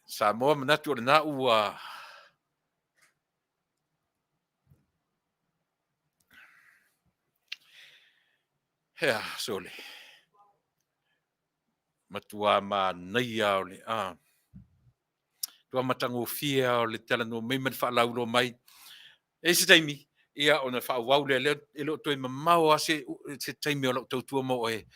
Samoa manatu o lena ua Hea, sole. Matua manaia o le a. Matua matagofie o le talanoa mai ma le faalauiloa mai. E i ai se taimi, ia ona faaauau lea, lea e le o toe mamao lava se, se taimi o lau tautua mo oe.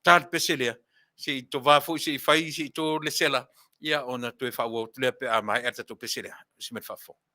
ta le pese lea, se i tovā foi se i fai se i to le sela, ia ona toe faaauau atu lea pe a maea le tatou pese lea. Onosai mai le faafofoga.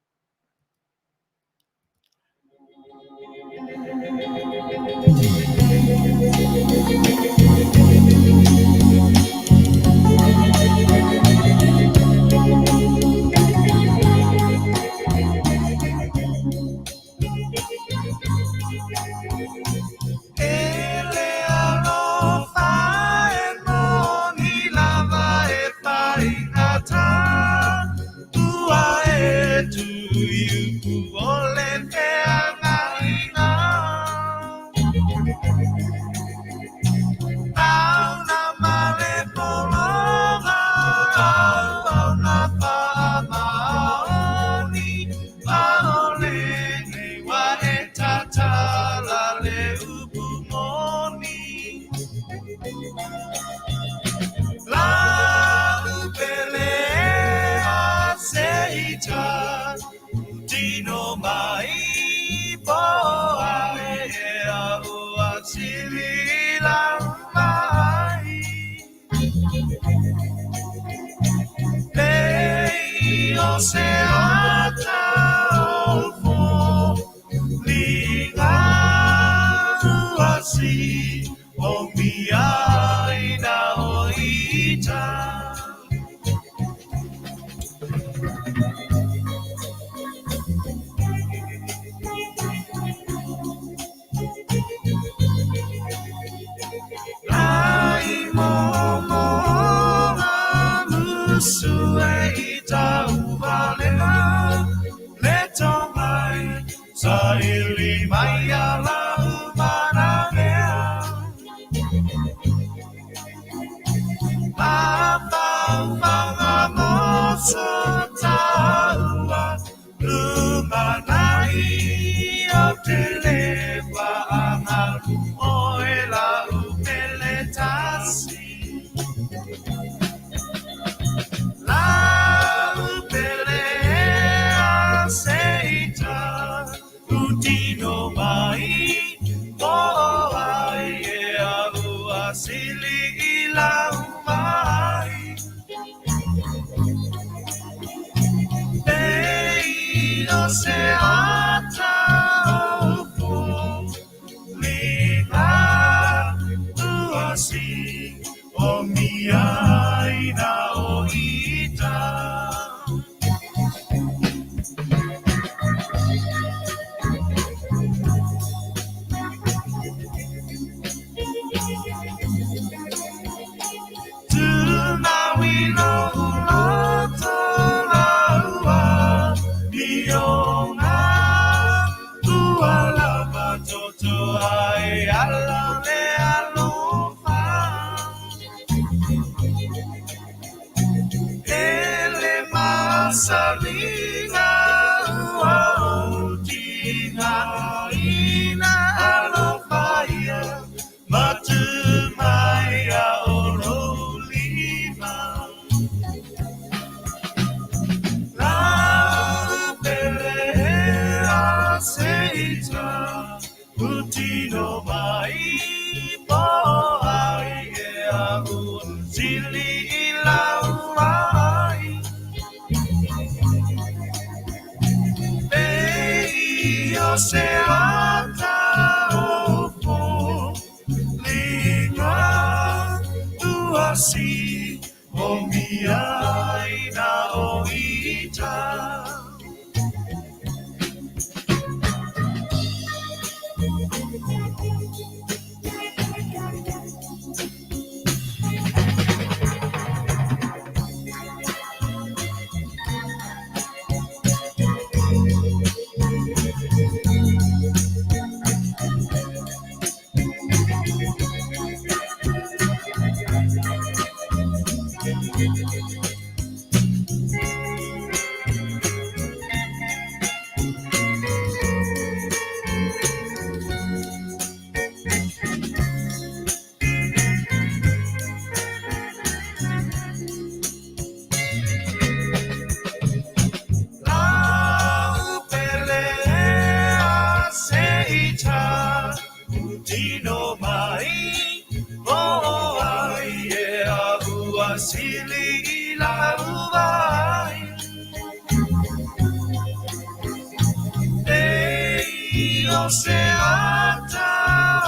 o se ata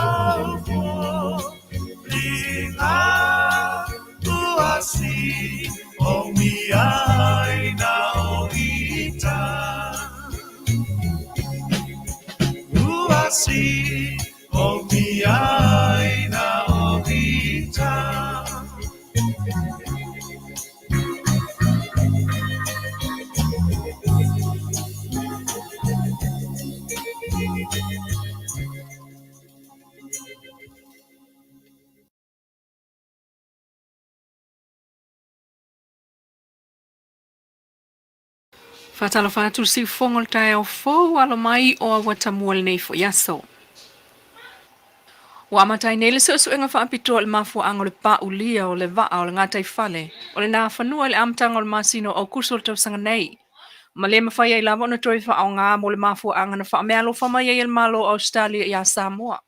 o foliga ua si o mia ai na o ita. Ua si o mia ai na o ita. Faatalofa atu le siufofoga o le taeao fou alo mai o Auatamua lenei foi aso. Ua amata ai nei le suesuega faapitoa i le mafuaaga o le paulia o le vaa o le gataifale o le Nafanua i le amataga o le masina o Aokuso o le tausaga nei, ma le mafai ai lava ona toe faaaoga mo le mafuaaga na faameaalofa mai ai e le Malo o Ausetalia ia Samoa.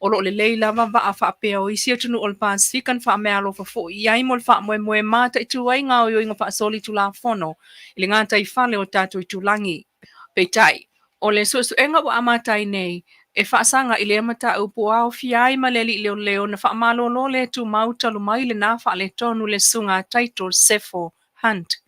O lo o lelei lava vaa faapea o isi atunuu o le Pasefika na faameaalofa foi i ai mo le faamoemoe e mataitu ai gaoioiga faasolitulafono i le gataifale o tatou itulagi. Peitai, o le suesuega ua amata ai nei e faasaga i lea mataupu ua aofia ai ma le alii leoleo na faamalolo le tumau talu mai lena faaletonu le Susuga a Title Sefo Hunt.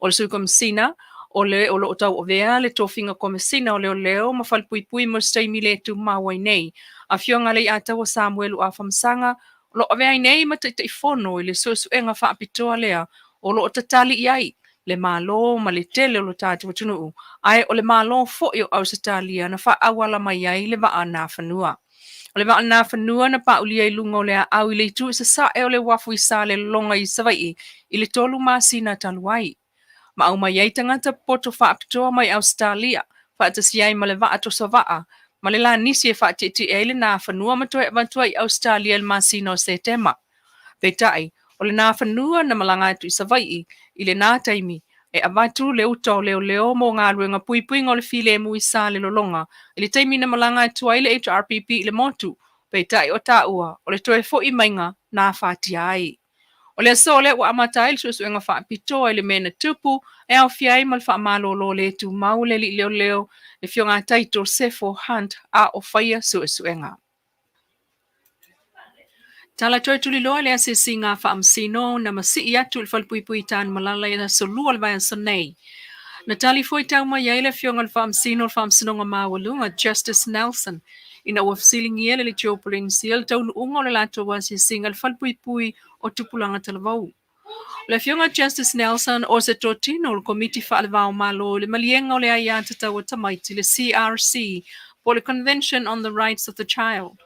O le Sui Komesina, o le o lo o tauavea le tofiga Komesina o Leoleo ma Falepuipui mo se taimi le tumau ai nei, Afioga Leiataua Samuelu Afamasaga, o lo o avea ai nei ma Taitaifono i le suesuega faapitoa lea o lo o tatali i ai le Malo ma le tele o lo tatou atunuu, ae o le Malo foi o Ausetalia na faaauala mai ai le vaa Nafanua. O le vaa Nafanua na paulia i luga o le aau i le itu i sasae o le uafu i Salelologa i Savaii i le 3 masina talu ai, ma aumai ai tagata popoto faapitoa mai Ausetalia faatasi ai ma le vaa tosavaa ma le lanisi e faatietie ai le Nafanua ma toe avatu ai i Ausetalia i le masina o Setema. Peitai, o le Nafanua na malaga atu i Savaii i lena taimi e avatu le uta o leoleo mo galuega puipuiga o le filemu i Salelologa i le taimi na malaga atu ai le HRPP i le motu, peitai o taua o le toe foi maiga na afatia ai. O le aso lea ua amata ai le suesuega faapitoa i le mea na tupu e aofia ai ma le faamalolo le tumau o le alii leoleo le Afioga a Taito Sefo Hunt a o faia suesuega. Tala toe tuliloa le asiasiga a Faamasino na masii atu i le falepuipui i Tanumalala i le aso 2 o le vaiaso nei. Na tali fuaitau mai ai le Afioga i le Faamasino o le Faamasinoga Maualuga, Justice Nelson, ina ua fesiligia le Leitio Polenisia le taunuuga o le latou asiasiga i le falepuipui o Tupulaga Talavou. O le Afioga Justice Nelson o se totino o le Komiti Faale-va-o-Malo i le Maliega o le Aiatatau a Tamaiti, le CRC, po o le Convention on the Rights of the Child.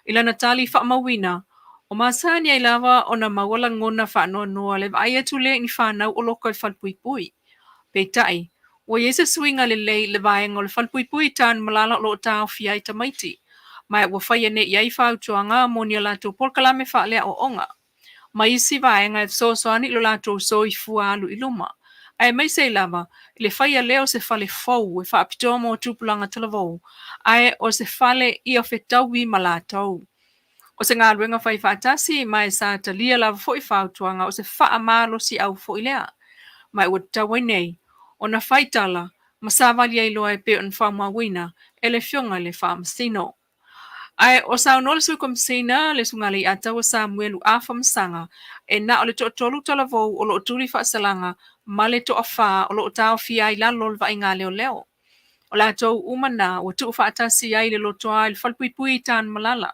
I lana tali faamauina, o masani ai lava ona maua lagona faanoanoa le vaai atu lea i ni whanau o loka i le falepuipui. Peitai, ua i ai se suiga lelei i le vaega o le falepuipui i Tanumalala o lo o taofia ai tamaiti, ma ua faia nei i ai fautuaga mo ni a latou polokalame faaleaoaoga ma isi vaega e fesoasoani i lo latou soifua alu i luma, aemaise ai lava i le faia lea o se fale fou e faapitoa mo tupulaga talavou, ae o se fale ia fetaui ma latou. O se galuega fai faatasi ma e sa talia lava foi fautuaga o se faamalosiau foi lea. Ma ua tatau ai nei ona fai tala ma savali ai loa e pei ona faamauina e le Afioga i le Faamasino. Ae o saunoa le Sui Komesina le Susuga Leiataua Samuelu Afamasaga e na o le toatolu talavou o lo o tuli faasalaga ma le toafa o lo o taofia ai lalo o le vaaiga leoleo. O latou uma na ua tuufaatasi ai le lotoa i le falepuipui i Tanumalala,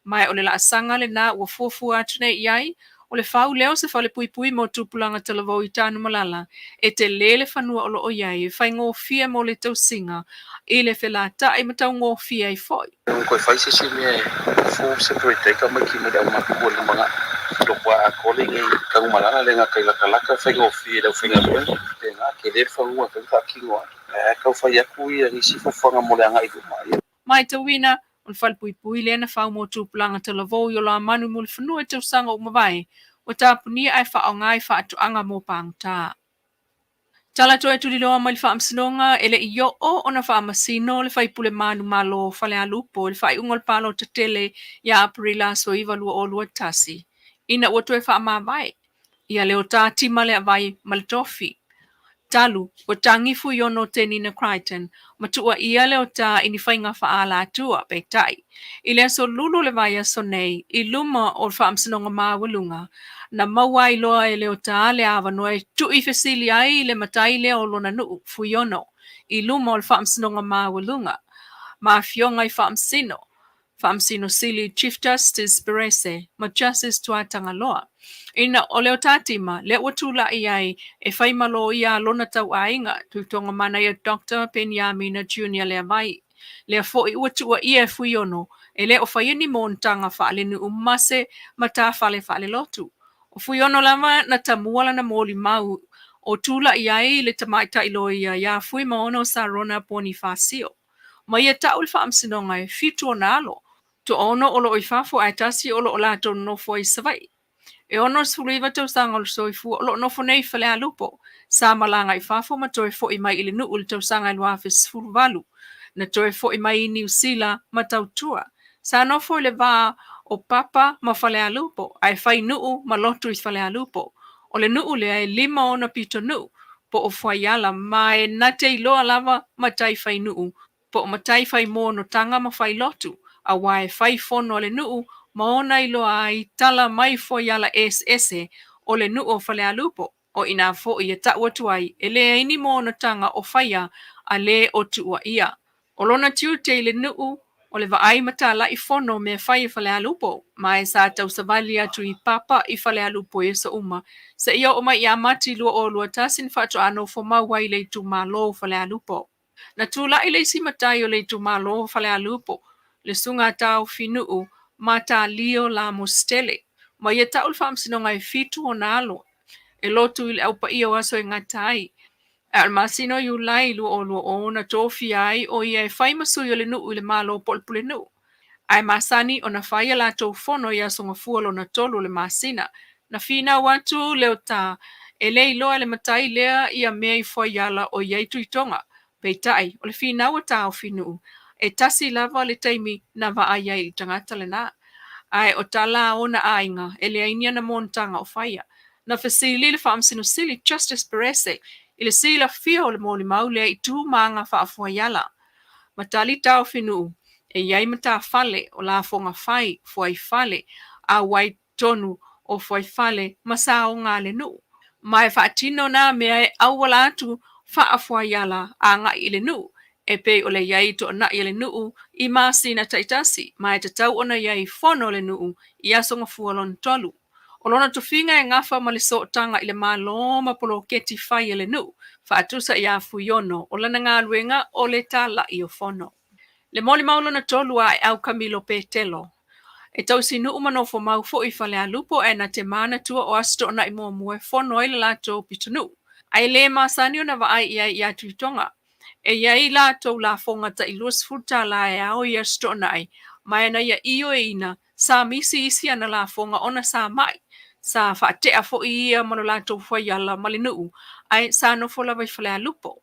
ma o le laasaga lena ua fuafua atu nei i ai, o le fau lea o se falepuipui mo tupulaga talavou i Tanumalala e tele le fanua o lo o i ai e faigofie mo le tausiga i le felatai ma taugofie ai foi. Toe fai se isi mea e full separate ai tamaiti mai le aumatua i le lumanai. Loko a atoa le inei Tanumalala le gata i latalata e faigofie i le aufaigaluega. Faapena, tele le fanua e mafai ona faatino ai. Ae tau fai atu ia nisi fuafuaga mo le agai i luma. Matauina, o le falepuipui lea na fau mo tupulaga talavou i Olamanu i Mulifanua i tausaga ua mavae, ua tapunia ae faaaoga i faatoaga mo pagota. Tala toe tuliloa mai le Faamasinoga e le i oo ona faamasino le faipule manumalo o Falealupo i le faaiuga o le palota tele ia Aperila aso 9 2021, ina ua toe faamavae ia Leota Tima Leavai ma le tofi. Talu, ua tagi Fuiono Tenina Crichton ma tuuaia Leota i ni faiga faaalatua, peitai, i le aso Lulu o le vaiaso nei, i luma o le Faamasinoga Maualuga, na maua ai loa e Leota le avanoa e tui fesili ai i le matai lea o lona nuu, Fuiono, i luma o le Faamasinoga Maualuga ma afioga i Faamasino, Faamasino Sili Chief Justice Perese ma Justice Tuatagaloa. Ina o Leota Tima lea ua tulai ai e fai ma loia a lona tauaiga, Tuitoga Manaia Doctor Peniamina Junior Leavai. Lea foi ua tuuaia e Fuiono e le o faia ni monotaga faalenuu ma se matafale faalelotu. O Fuiono lava na tamua lana molimau o tulai ai le tamaitai loia ia Fuimaono Sarona Ponifasio. Ma ia tau le faamasinoga e 7 ona alo, toaono o lo o i fafo ae tasi o lo o latou nonofo ai i Savaii. E 69 tausaga o le soifua o lo o nofo nei i Falealupo, sa malaga i fafo ma toe foi mai i le nuu i le tausaga e 2018. Na toe foi mai i Niu Sila ma tautua. Sa nofo i le va o Papa ma Falealupo ae fai nuu ma lotu i Falealupo. O le nuu lea e 5 ona pitonuu po o Fuaiala ma e na te iloa lava matai fai nuu po o matai fai monotaga ma fai lotu, aua e fai fono a le nuu ma ona iloa ai tala mai fuaiala eseese o le nuu o Falealupo. O ina foi e tau atu ai e leai ni monotaga o faia a le o tuuaia. O lona tiute i le nuu o le vaai ma talai fono o mea fai e Falealupo, ma e sa tausavali atu i Papa i Falealupo i aso uma, seia oo mai ia Mati 2021 na faatoa nofo mau ai le itumalo o Falealupo. Na tulai le isi matai o le itumalo o Falealupo, le Susuga a Taofinuu Matalio Lamositele, ma ia tau le faamasinoga e 7 ona alo e lotu i le Au Paia o aso e gata ai. Ae o le masina o Iulai 2020 na tofia ai o ia e fai ma sui o le nuu i le Malo po o le Pulenuu. Ae masani ona fai a latou fono i Aso Gafua lona tolu o le masina. Na finau atu Leota e le iloa e le matai lea ia mea i Fuaiala o i ai Tuitoga. Peitai, o le finau a Taofinuu, e tasi lava le taimi na vaai ai i le tagata lena. Ae o tala a ona aiga, e leai ni ana monotaga o faia. Na fesili le Faamasino Sili, Justice Perese, i le silafia o le molimau lea i tu ma aga faafuaiala. Ma tali Taofinuu, e i ai matafale o lafoga fai, fuaifale, auai totonu o fuaifale ma saoga a le nuu. Ma e faatino na mea e auala atu faafuaiala agai i le nuu, e pei o le i ai i toanai a le nuu i masina taitasi, ma e tatau ona i ai fono a le nuu i Aso Gafua lona tolu. O lona tofiga e gafa ma le sootaga i le Malo ma poloketi fai a le nuu, faatusa iā Fuiono, o lana galuega o le talai o fono. Le molimau lona tolu a Aeau Kamilo Petelo. E tausinuu ma nofomau foi i Falealupo ae na te manatua o Aso Toonai muamua e fono ai le latou pitonuu. Ae le masani ona vaai i ai iā Tuitoga. E i ai latou lafoga tai $20 e ao i Aso Toonai, ma e na ia ioeina sa misi isi ana lafoga ona sa mai. Sa faatea foi ia ma lo latou fuaiala ma le nuu, ae sa nofo lava i Falealupo.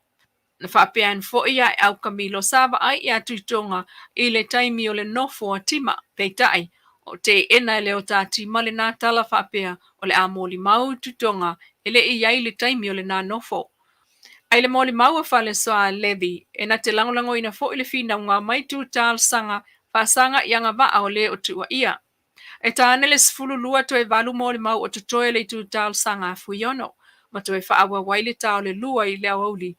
Na faapea ane foi ia Aeau Kamilo sa vaai iā Tuitoga i le taimi o le nofo a Tima. Peitai, o teena e Leota Tima lena tala faapea o le a molimau Tuitoga e le i i ai le taimi o lena nofo. Ae i le molimau a Falesoa Levy, e na te lagolagoina foi le finauga mai tu talosaga faasaga i agavaa o le o tuuaia. E ta ane le 12 toe 8 molimau o totoe le itu talosaga a Fuiono, ma toe faaauau ai le ta o le 2 i le aoauli,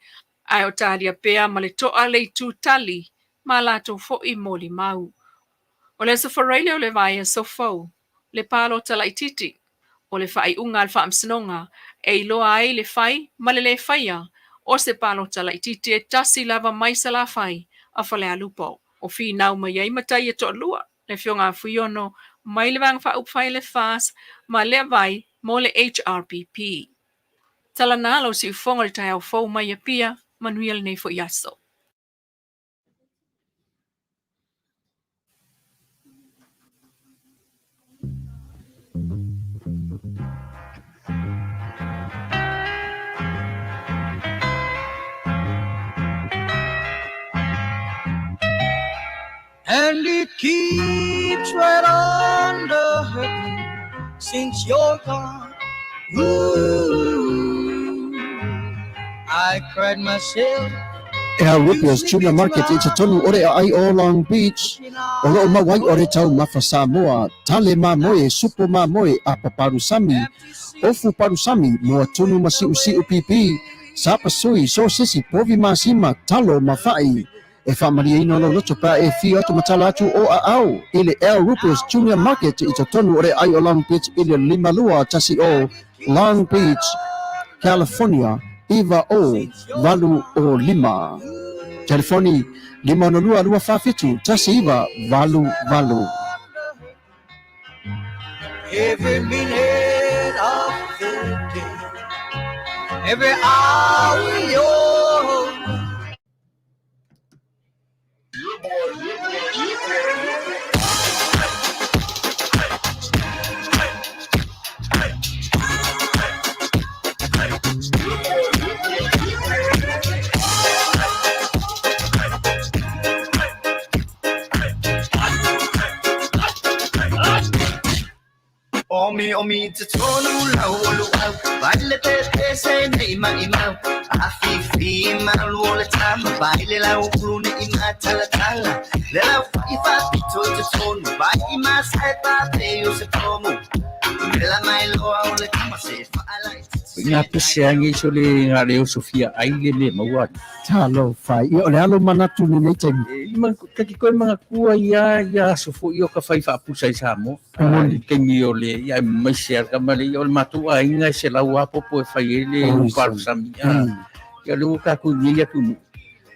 ae o talia pea ma le toa le itu tali ma latou foi molimau. O le Aso Faraile o le vaiaso fou, le palota laitiiti, o le faaiuga a le Faamasinoga e iloa ai le fai ma le lē faia o se palota laitiiti e tasi lava mai Salafai a Falealupo. O finau mai ai matai e toalua, le Afioga a Fuiono mai le Vaega Faaupufai a le FAST ma Leavai mo le HRPP. Tala na lau siufofoga i le taeao fou mai Apia, manuia lenei foi aso. And it keeps right on the hurting since you're gone. Ooh, I cried myself Al Rupio's Tuna Market i totonu o le aai o Long Beach, o loo maua ai o le taumafa Samoa, tale mamoe, supo mamoe, apa palusami, ofu palusami, moa tunu ma siusiu pipi, sapasui, sosesi, povi masima, talo ma fa'i. E faamalieina lou loto pe a e afio atu ma tala atu o aao i le Al Rupio's Junior Market i totonu o le aai o Long Beach i le 5210 Long Beach, California 90805. Telefoni 562 247 1988. Every minute of the day, every hour you're Omi omi te tonu lau o luau Vai le te te se nei mai mau A fi fi malu o le tama Vai le lau ulu ne i ma tala tala Le lau fai fa pito te tonu Vai i ma sai pa te o se tomu Le la mai loa o le tama se fa alai Nga pese angi so le nga leo Sofia ai le le maua. Talofa. Ia, o le alo manatu i lenei taimi. E, ma, taki koe mangatua ia, ia aso foi o ka fai faapusa i Samoa. Moni. I taimi o le, ia e maise a kama le, ia o le matou aiga e selau a popo e fai ai le Oi, upalusami. Ah, Ia le ua tatou i nei atunuu.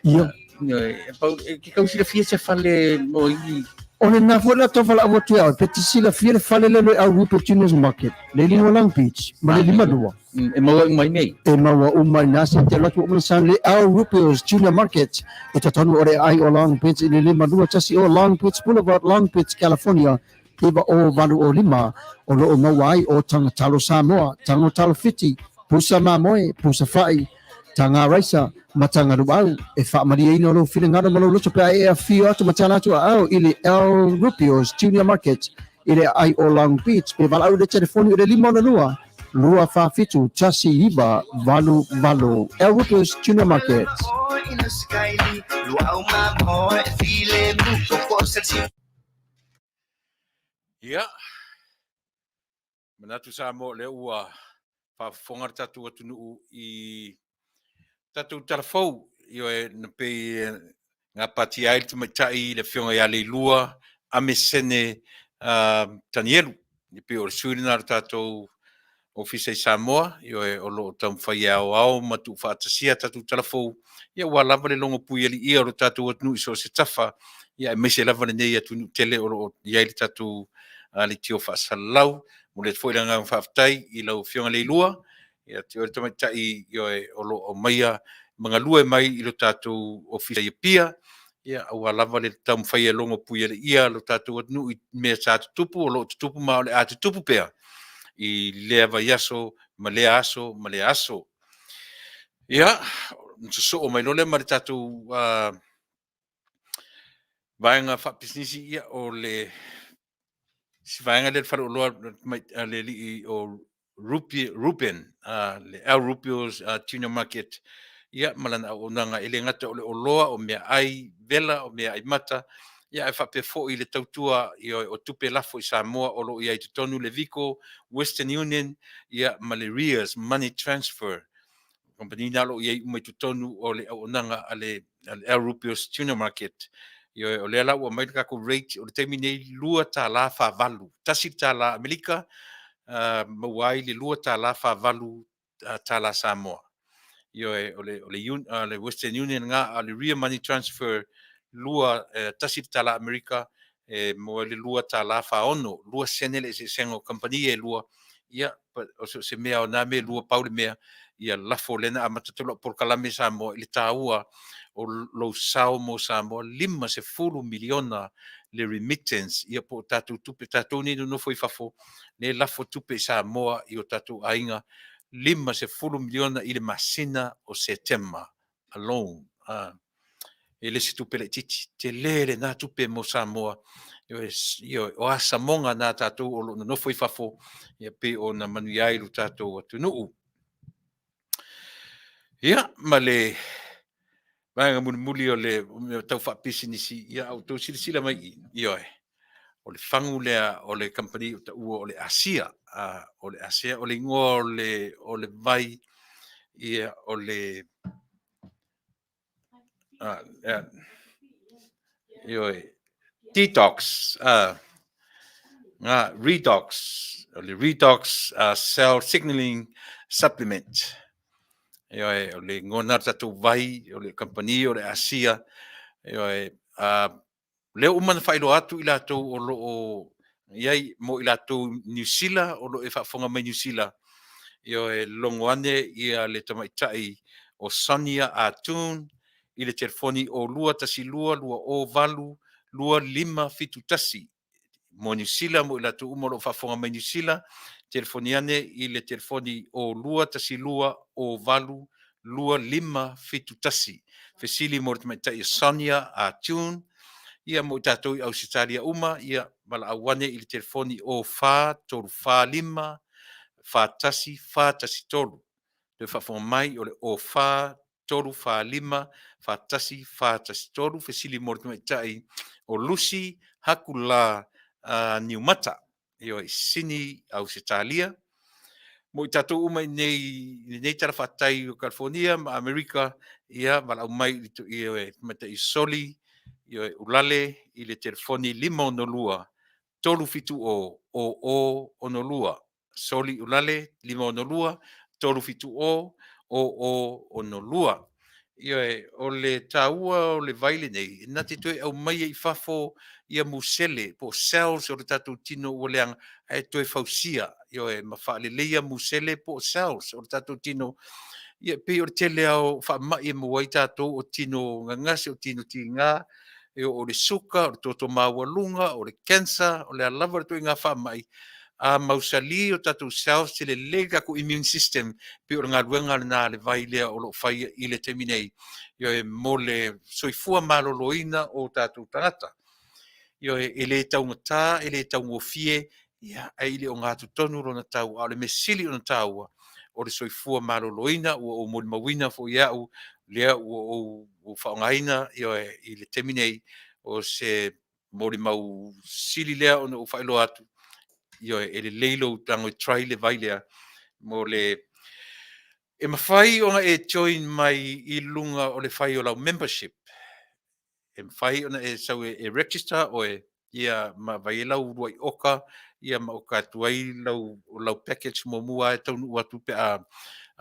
Ia. Ia, e, pau, e, ke kau silafia se fale mo i O lena foi la tau valaau atu ia oe, pe te silafia le fale lea le au Rupert Junior's Market, le lima Long Beach, ma le lima lua. E maua uma i nei. E maua uma i nā se te atu uma sa le au Rupio's Junior Market, e tatanu o le ai o Long Beach i le 521 o Long Beach Boulevard, Long Beach, California, 90805, o loo maua ai o taga talo Samoa, tago talo Fiti, pusa mamoe, pusa fa'i, taga raisa, ma taga luau, e faamalieina lou finagalo ma lou loto pe a e afio atu ma tala atu aao i le El Rupio's Junior Market i le aai o Long Beach pe valaau i le telefoni i le 562 247 1988. El Rupio's Junior Market. Ia, manatu Samoa o lea ua faafofoga le tatou atunuu i tatou tala fou, ioe, na pei e gapatia ai le tamaitai le afioga ia Leilua Amesene Tanielu, e pei o le sui lena o le tatou Ofisa i Samoa, ioe, o lo o taumafai e aoao ma tuufaatasia tatou tala fou, ia ua lava le logo puialiia o lo tatou atunuu i so o se tafa, ia aemaise lava lenei atunuu tele o lo o i ai le tatou leitio faasalalau. Momoli atu foi le agaga faafetai i lau Afioga Leilua, ia te oe le tamaitai, ioe, o lo o aumaia ma galue mai i lo tatou Ofisa i Apia, ia aua lava le taumafai e logo puialiia lo tatou atunuu i mea sa tutupu, o lo o tutupu ma o le a tutupu pea i lea vaiaso ma lea aso ma lea aso. Ia, ona sosoo mai loa lea ma le tatou vaega faapisinisi, ia, o le si vaega lea le faleoloa a le alii o Rupi, Ruben, le Al Rupio's Tuna Market, ia, ma lana auaunaga e le gata o le oloa, o meaai vela, o meaai mata, ia, ae faapea foi le tautua ia, o tupe lafo i Samoa o lo o i ai i totonu le Vico, Western Union, ia, ma le Ria's Money Transfer. Kamupani na o lo o i ai uma i totonu o le auaunaga a le El Rupio's Tuna Market. Ioe, o lea la ua aumai le tatou rate o le taimi nei $2.48. $1 Amerika maua ai le $2.48 tala Samoa. Ioe, o le, o le, le Western Union nga, a o le Ria Money Transfer, $1 Amerika e maua ai le $2.46, 2 sene le eseesega o kamupani ia e lua, ia, o so o se mea o na mea e lua, pau le mea, ia lafo lea na amata atu lau polokalame i Samoa i le taua o lou sao mo Samoa, $50 miliona le remittance, ia po o tatou tupe, tatou nei nonofo i fafo, lea e lafo tupe i Samoa i o tatou aiga, $50 miliona i le masina o Setema alone. E le se tupe laitiiti, tele lena tupe mo Samoa. Ioe, o asamoga na tatou o lo o nonofo i fafo, ia pei ona manuia ai lo tatou atunuu. Ia, ma le vaega mulimuli o le mea tau faapisinisi, ia a outou silasila mai i i, ioe, o le fagu lea o le kamupani o taua o le Asia. O le Asia, o le igoa o le vai, ia, o le ioe, detox, redox, o le redox cell signaling supplement. Ioe, o le igoa lena o le tatou vai, o le kamupani o le Asia. Ioe, lea ua uma ona faailoa atu i latou o lo o i ai mo i latou Niu Sila o lo o e faafofoga mai Niu Sila, ioe, logo ane ia le tamaitai o Sonia Atun i le telefoni o 212 208 2571 mo Niu Sila, mo i latou uma o lo o faafofoga mai Niu Sila, telefoni ane i le telefoni o 212 08 2571. Fesili mo le tamaitai o Sonia Atun. Ia mo i tatou i Ausetalia uma, ia valaau ane i le telefoni o 4 3 4 5 4 1 4 1 3. Toe faafofoga mai o le o 4 3 4 5 4 1 4 1 3. Fesili mo le tamaitai o Lucy Hakula Niumata, ioe, i Sini, Ausetalia. Mo i tatou uma i nei, i lenei talafatai o California ma Amerika, ia valaau mai i le tamaitai Soli, ioe, Ulale i le telefoni 562 370 0062. Soli Ulale 562 370 0062. Ioe, o le taua o le vai lenei, na te toe aumaia i fafo ia musele po o cells o le tatou tino ua leaga, ae toe fausia, ioe, ma faaleleia musele po o cells o le tatou tino. Ia, e pei o le tele lava o faamai e maua ai tatou o tino gagase, o tino tiga, e o le suka, o le toto maualuga, o le cancer, o le a lava le ituaiga faamai, a mausali o tatou cells, tele lelei le tatou immune system, pei o le galuega lena a le vai lea o lo o faia i le taimi nei, ioe, mo le soifua maloloina o tatou tagata. Ioe, e le taugata, e le taugofie, ia, ae i le ogatotonu lona tau, a o le mea sili ona taua, o le soifua maloloina. Ua ou molimauina foi e au, lea ua ou faaaogaina, ioe, i le taimi nei, o se molimau sili lea ona ou faailoa atu, ioe, e lelei lou tago e try le vai lea mo le e mafai ona e join mai i luga o le fai o lau membership. E mafai ona e sau e register oe, ia, ma vai ai lau uluai oka, ia, ma oka atu ai lau package muamua e taunuu atu pe a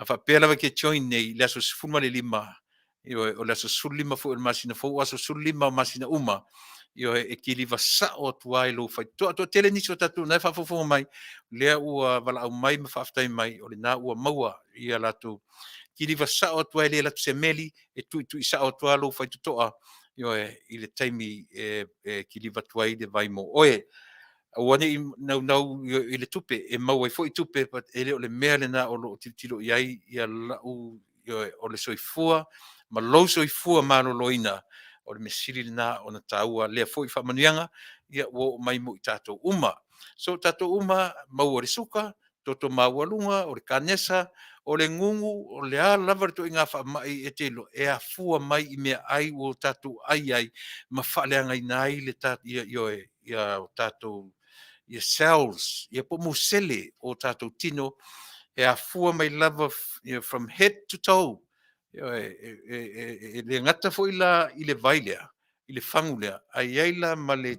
faapea lava e te join nei i le aso 15, ioe, o le aso 15 foi o le masina fou, o aso 15 o masina uma, ioe, e kiliva sao atu ai lou faitotoa. Toatele nisi o tatou na e faafofoga mai, lea ua valaau mai ma faafetai mai, o lena ua maua ia latou kiliva sao atu ai, le alu atu se meli, e tuitui sao atu lava lou faitotoa, ioe, i le taimi e kiliva atu ai le vai mo oe. Aua ne i naunau i le tupe, e maua ai foi tupe, but e le o le mea lena o lo o tilotilo i ai ia lau, ioe, o le soifua ma lou soifua maloloina, o le mea sili lena ona taua. Lea foi faamanuiaga, ia, ua oo mai mo i tatou uma. So tatou uma, maua le suka, toto maualuga, o le kanesa, o le gugu, o le a lava le ituaiga faamai e te iloa, e afua mai i meaai ua tatou ai ai ma faaleagaina ai le ta, ia, ioe, ia o tatou ia cells, ia po o musele o tatou tino, e afua mai lava from head to toe. Ioe, e le gata foi la i le vai lea, i le fagu lea, ae i ai la ma le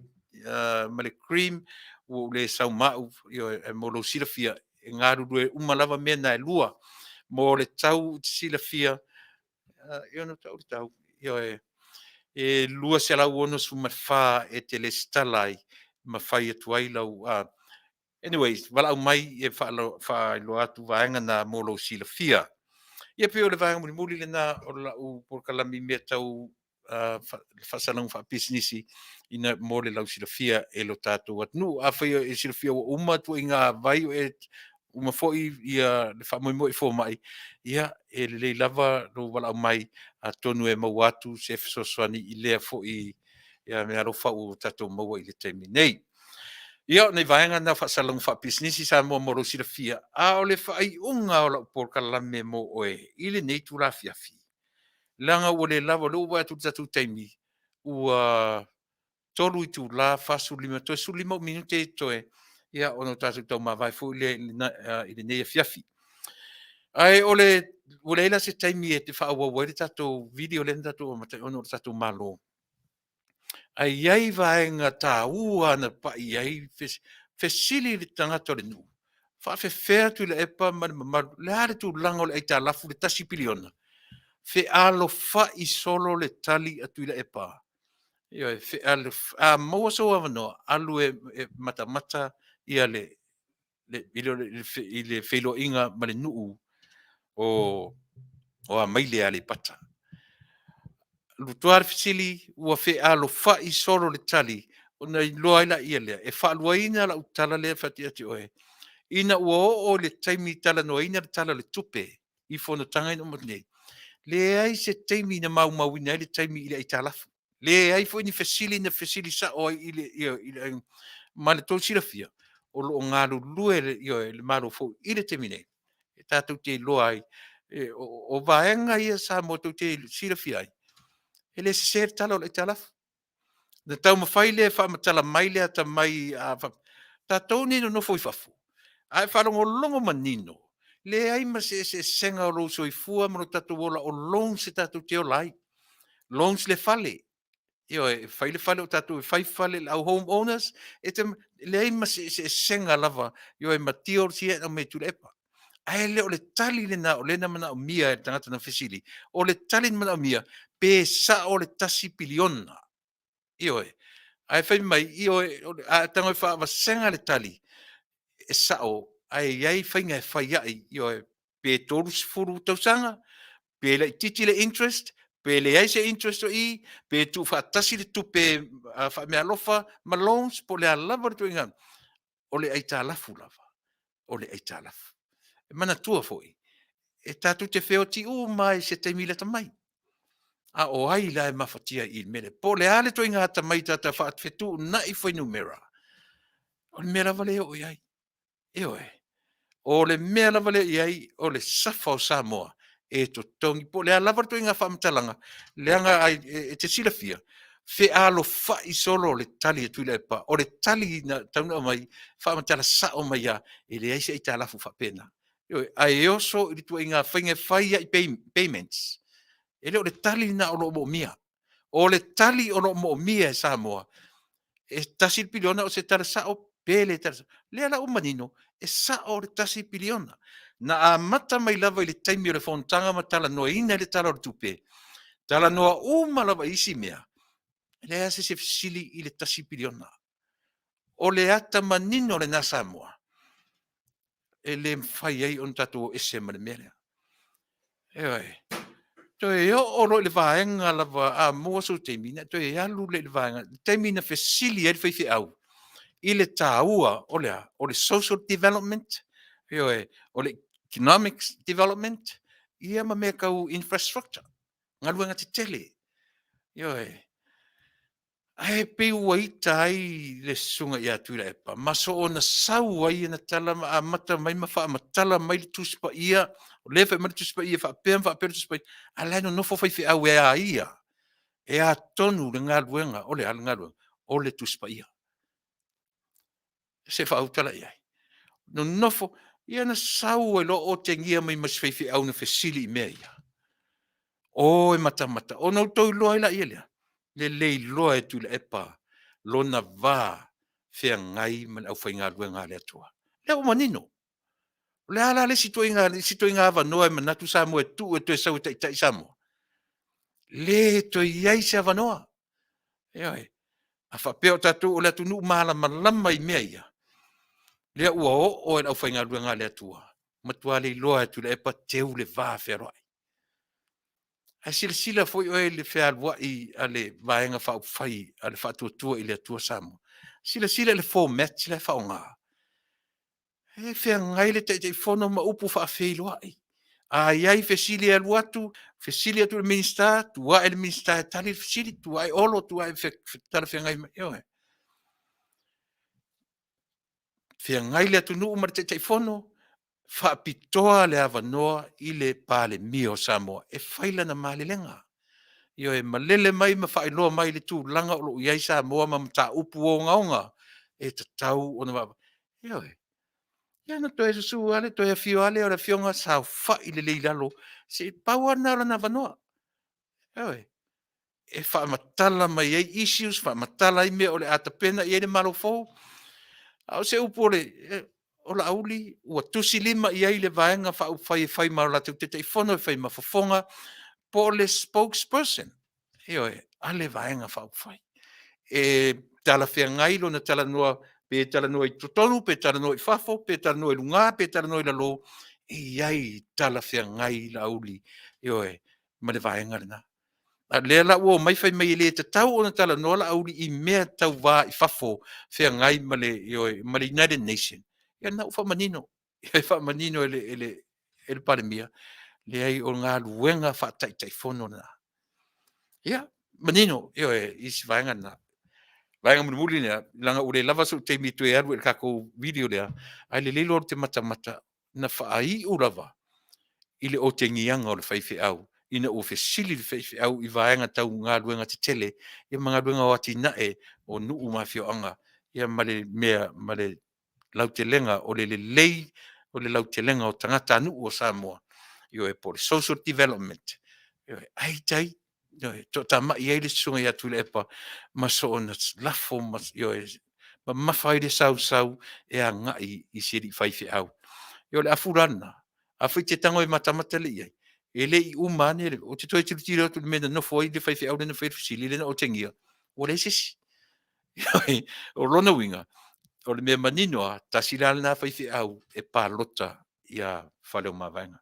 cream ua ou le sau ma au, ioe, mo lou silafia, e galulue uma lava mea na e lua. Mo le tau te silafia, e ono tau le tau, ioe, e 264 e te lesitala ai ma fai atu ai lau, anyways, valaau mai e faailoa atu vaega na mo lou silafia. Ia pei o le vaega mulimuli lena o lau polokalame i mea tau faasalalauga faapisinisi ina mo le lausilafia e lo tatou atunuu. Afai e silafia ua uma ituaiga vai o e uma foi ia le faamoemoe i fomai, ia e lelei lava lou valaau mai, atonu e maua atu se fesoasoani i lea foi ia meaalofa ua tatou maua i le taimi nei. Ia, o nei vaega na faasalauga faapisinisi Samoa mo lou silafia, a o le faaiuga o lau polokalame mo oe i lenei itula afiafi, leaga ua le lava, o lea ua ou vaai atu i le tatou taimi, ua 3 itula 45, toe 15 ou minute ia totoe, ia ona o tatou taumavae foi lea i lenei afiafi. Ae o le ua leai la se taimi e te faaauau ai le tatou video lea na tatou amata ai ona o le tatou malo. Ae i ai vaega taua na pai i ai fesili le tagata o le nuu, faafefea Tuilaepa ma le mamalu, le a le tulaga o le aitalafu le $1 piliona? Fealofai solo le tali a Tuilaepa. Ioe, a maua sou avanoa, alu e matamata ia le i le feiloaiga ma le nuu o Amaile Aleipata. Alu atu lava le fesili, ua fealofai solo le tali, ona iloa ai laia lea, e faaluaina lau tala lea e fai atu ia te oe, ina ua oo i le taimi e talanoaina le Tala o le Tupe i fonotaga ia na uma atu nei, leai se taimi na maumauina ai le taimi i le aitalafu. Leai foi ni fesili na fesili sao ai i le, ioe, ma le tou silafia, o lo o galulue le, ioe, le Malo fou i le taimi nei, e tatou te iloa ai, o vaega ia Samoa tou te silafia ai, e le sese le tala o le aitalafu. Na taumafai lea e faamatala mai le atamai a tatou nei e nonofo i fafo, a e faalogologo manino, leai ma se eseesega o lou soifua ma lo tatou ola, o loans e tatou te ola ai. Loans le fale, ioe, e fai le fale o tatou e fai fale, le au home owners, e te leai ma se eseesega lava, ioe, ma deals ia e aumai e Tuilaepa. Ae le o le tali lena o lea na manaomia e le tagata na fesili. O le tali na manaomia, pe sao le $1 piliona. Ioe. Ae fai mai, ioe, a tago e faavasega le tali, e sao, ae i ai faiga e fai ai, ioe, pe 30 tausaga, pe laitiiti le interest, pe leai se interest o i, pe tuufaatasi le tupe faameaalofa ma loans, po o le a lava le ituaiga, o le aitalafu lava, o le aitalafu. E manatua foi, e tatou te feoti uma lava i se taimi lata mai. A o ai la e mafatia i le mea lea? Po o le a le ituaiga atamai ta te faafetuunai fuainumera, o le mea lava lea e oo i ai. Ioe. O le mea lava lea i ai, o le safa o Samoa e totogi, po o le a lava le ituaiga faamatalaga, leaga e te silafia, fealofai solo le tali a Tuilaepa. O le tali na tatau ona aumai, faamatala sao mai lava, e leai se aitalafu faapena. Ioe, ae oso i le ituaiga faiga e fai ai payments. E le o le tali lena o lo o moomia. O le tali o lo o moomia e Samoa, e $1 piliona o se tala sao pe le tala sao. Lea la ua manino, e sao le $1 piliona. Na amata mai lava i le taimi o le fonotaga ma talanoaina le Tala o le Tupe, talanoa uma lava i isi mea, e leai lava se isi e fesili i le $1 piliona. O le ata manino lena Samoa, e le mafai ai ona tatou o ese ma le mea lea. Ioe. Toe oo loa i le vaega lava, a maua sou taimi, ona e toe alu lea i le vaega, le taimi na fesili ai le faifeau i le taua o le a? O le social development, ioe, o le economics development, ia ma mea tau infrastructure, galuega tetele. Ioe. Ae pei ua ita ai le susuga ia Tuilaepa ma soona sau ai ana tala ma amata mai ma faamatala mai le Tusi Paia, o lea e fai mai le Tusi Paia e faapea ma faapea le Tusi Paia, a o la e nonofo faifeau e a ia, e a tonu le galuega, o le a le galuega? O le Tusi Paia. Se i faautala i ai. Nonofo, ia na sau ai loa otegia mai ma si faifeau na fesili i mea ia. O e matamata, ona outou iloa ai laia lea, le le iloa e Tuilaepa lona va feagai ma le aufaigaluega a le Atua. Lea ua manino. O le a la le isi ituaiga, le isi ituaiga avanoa e manatu Samoa e tuu e toe sau e taitai Samoa? Le toe i ai se avanoa. Ioe. A faapea o tatou o le atunuu malamalama i mea ia, lea ua oo i le aufaigaluega a le Atua, matua le iloa e Tuilaepa teu le va fealoai. Ae silasila foi oe i le fealuai a le Vaega Faaupufai a le Faatuatua i le Atua Samoa. Silasila i le format la e faaaoga. E feagai le Taitaifono ma upu faafeiloai. A i ai fesili e alu atu, fesili atu i le Minisita, tu ae le Minisita e tali le fesili, tu ae Olo, tu ae talafeagai mai. Ioe. Feagai le atunuu ma le Taitaifono, faapitoa le avanoa i le Palemia o Samoa e fai lana malelega. Ioe, malele mai ma faailoa mai le tulaga o lo o i ai Samoa ma mataupu ogaoga e tatau ona vaavaai. Ioe. Ia ona toe susu lava lea, toe afio lava lea o le Afioga saofai lelei i lalo, se i pau lava lena o lana avanoa. Ioe. E faamatala mai ai issues, faamatala ai mea o le a tapena i ai le Malo fou. A o se upu o Laauli ua tusilima i ai le Vaega Faaupufai e fai ma o latou Taitaifono, e fai ma fofoga, po o le spokesperson, ioe, a le Vaega Faaupufai. E talafeagai lona talanoa, pe talanoa i totonu pe talanoa i fafo, pe talanoa i luga pe talanoa i lalo, e i ai talafeagai Laauli, ioe, ma le vaega lena. A o lea la ua omai fai mai e le tatau ona talanoa Laauli i mea tau va i fafo feagai ma le, ioe, ma le United Nation, ia lena ua faamanino, e faamanino e le, e le, e le Palemia, leai o galuega faa-Taitaifono na. Ia, manino, ioe, i si vaega lena. Vaega mulimuli lea, leaga ua le lava sou taimi e toe alu ai i le tatou video lea, ae lelei loa te matamata na faaiu lava i le otegiaga o le faifeau ina ua fesili le faifeau i vaega tau galuega tetele ia ma galuega o atinae o nuu ma afioaga ia ma le mea ma le lautelega o le lelei o le lautelega o tagatanuu o Samoa, ioe, po o le social development. Ioe, ai tai, ioe, toatamai ai le Susuga ia Tuilaepa ma soona lafo ma, ioe, mamafa ai le sausau e agai i si alii faifeau. Ia o le afu la lena, afai e te tago e matamata lelei i ai, e le i uma ane le, ou te toe tilotilo atu i le mea na nofo ai le faifeau lea na faia le fesili lea na otegia, ua leai se isi. O lona uiga, o le mea manino lava, tasi la lena faifeau e palota ia Faleomavaega.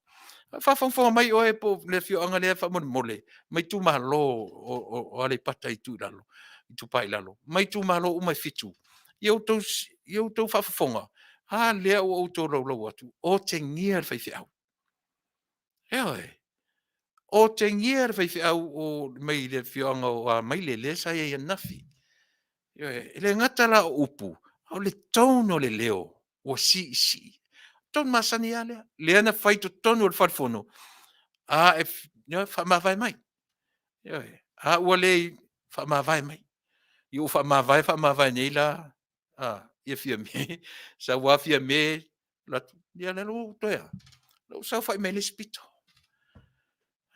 A faafogafoga mai oe po o le afioaga lea faamolemole, ma itumalo o Aleipata Itupa i Lalo, ma itumalo uma e 7, ia outou faafofoga, a lea ua ou tolaulau atu, otegia le faifeau. Ioe, otegia le faifeau mai le afioaga o Amaile lea sa i ai ananafi. Ioe, e le gata la o upu, a o le tone o le leo ua siisii. Tone masani lava lea, lea na fai i totonu o le Fale Fono, a e faamavae mai. Ioe, a ua le faamavae mai. Ia ua faamavae faamavae nei la a, ia Fiame, sau lava Fiame alu atu, ia lea ua ou toe a? Lea ua ou saofai mai le isi pito.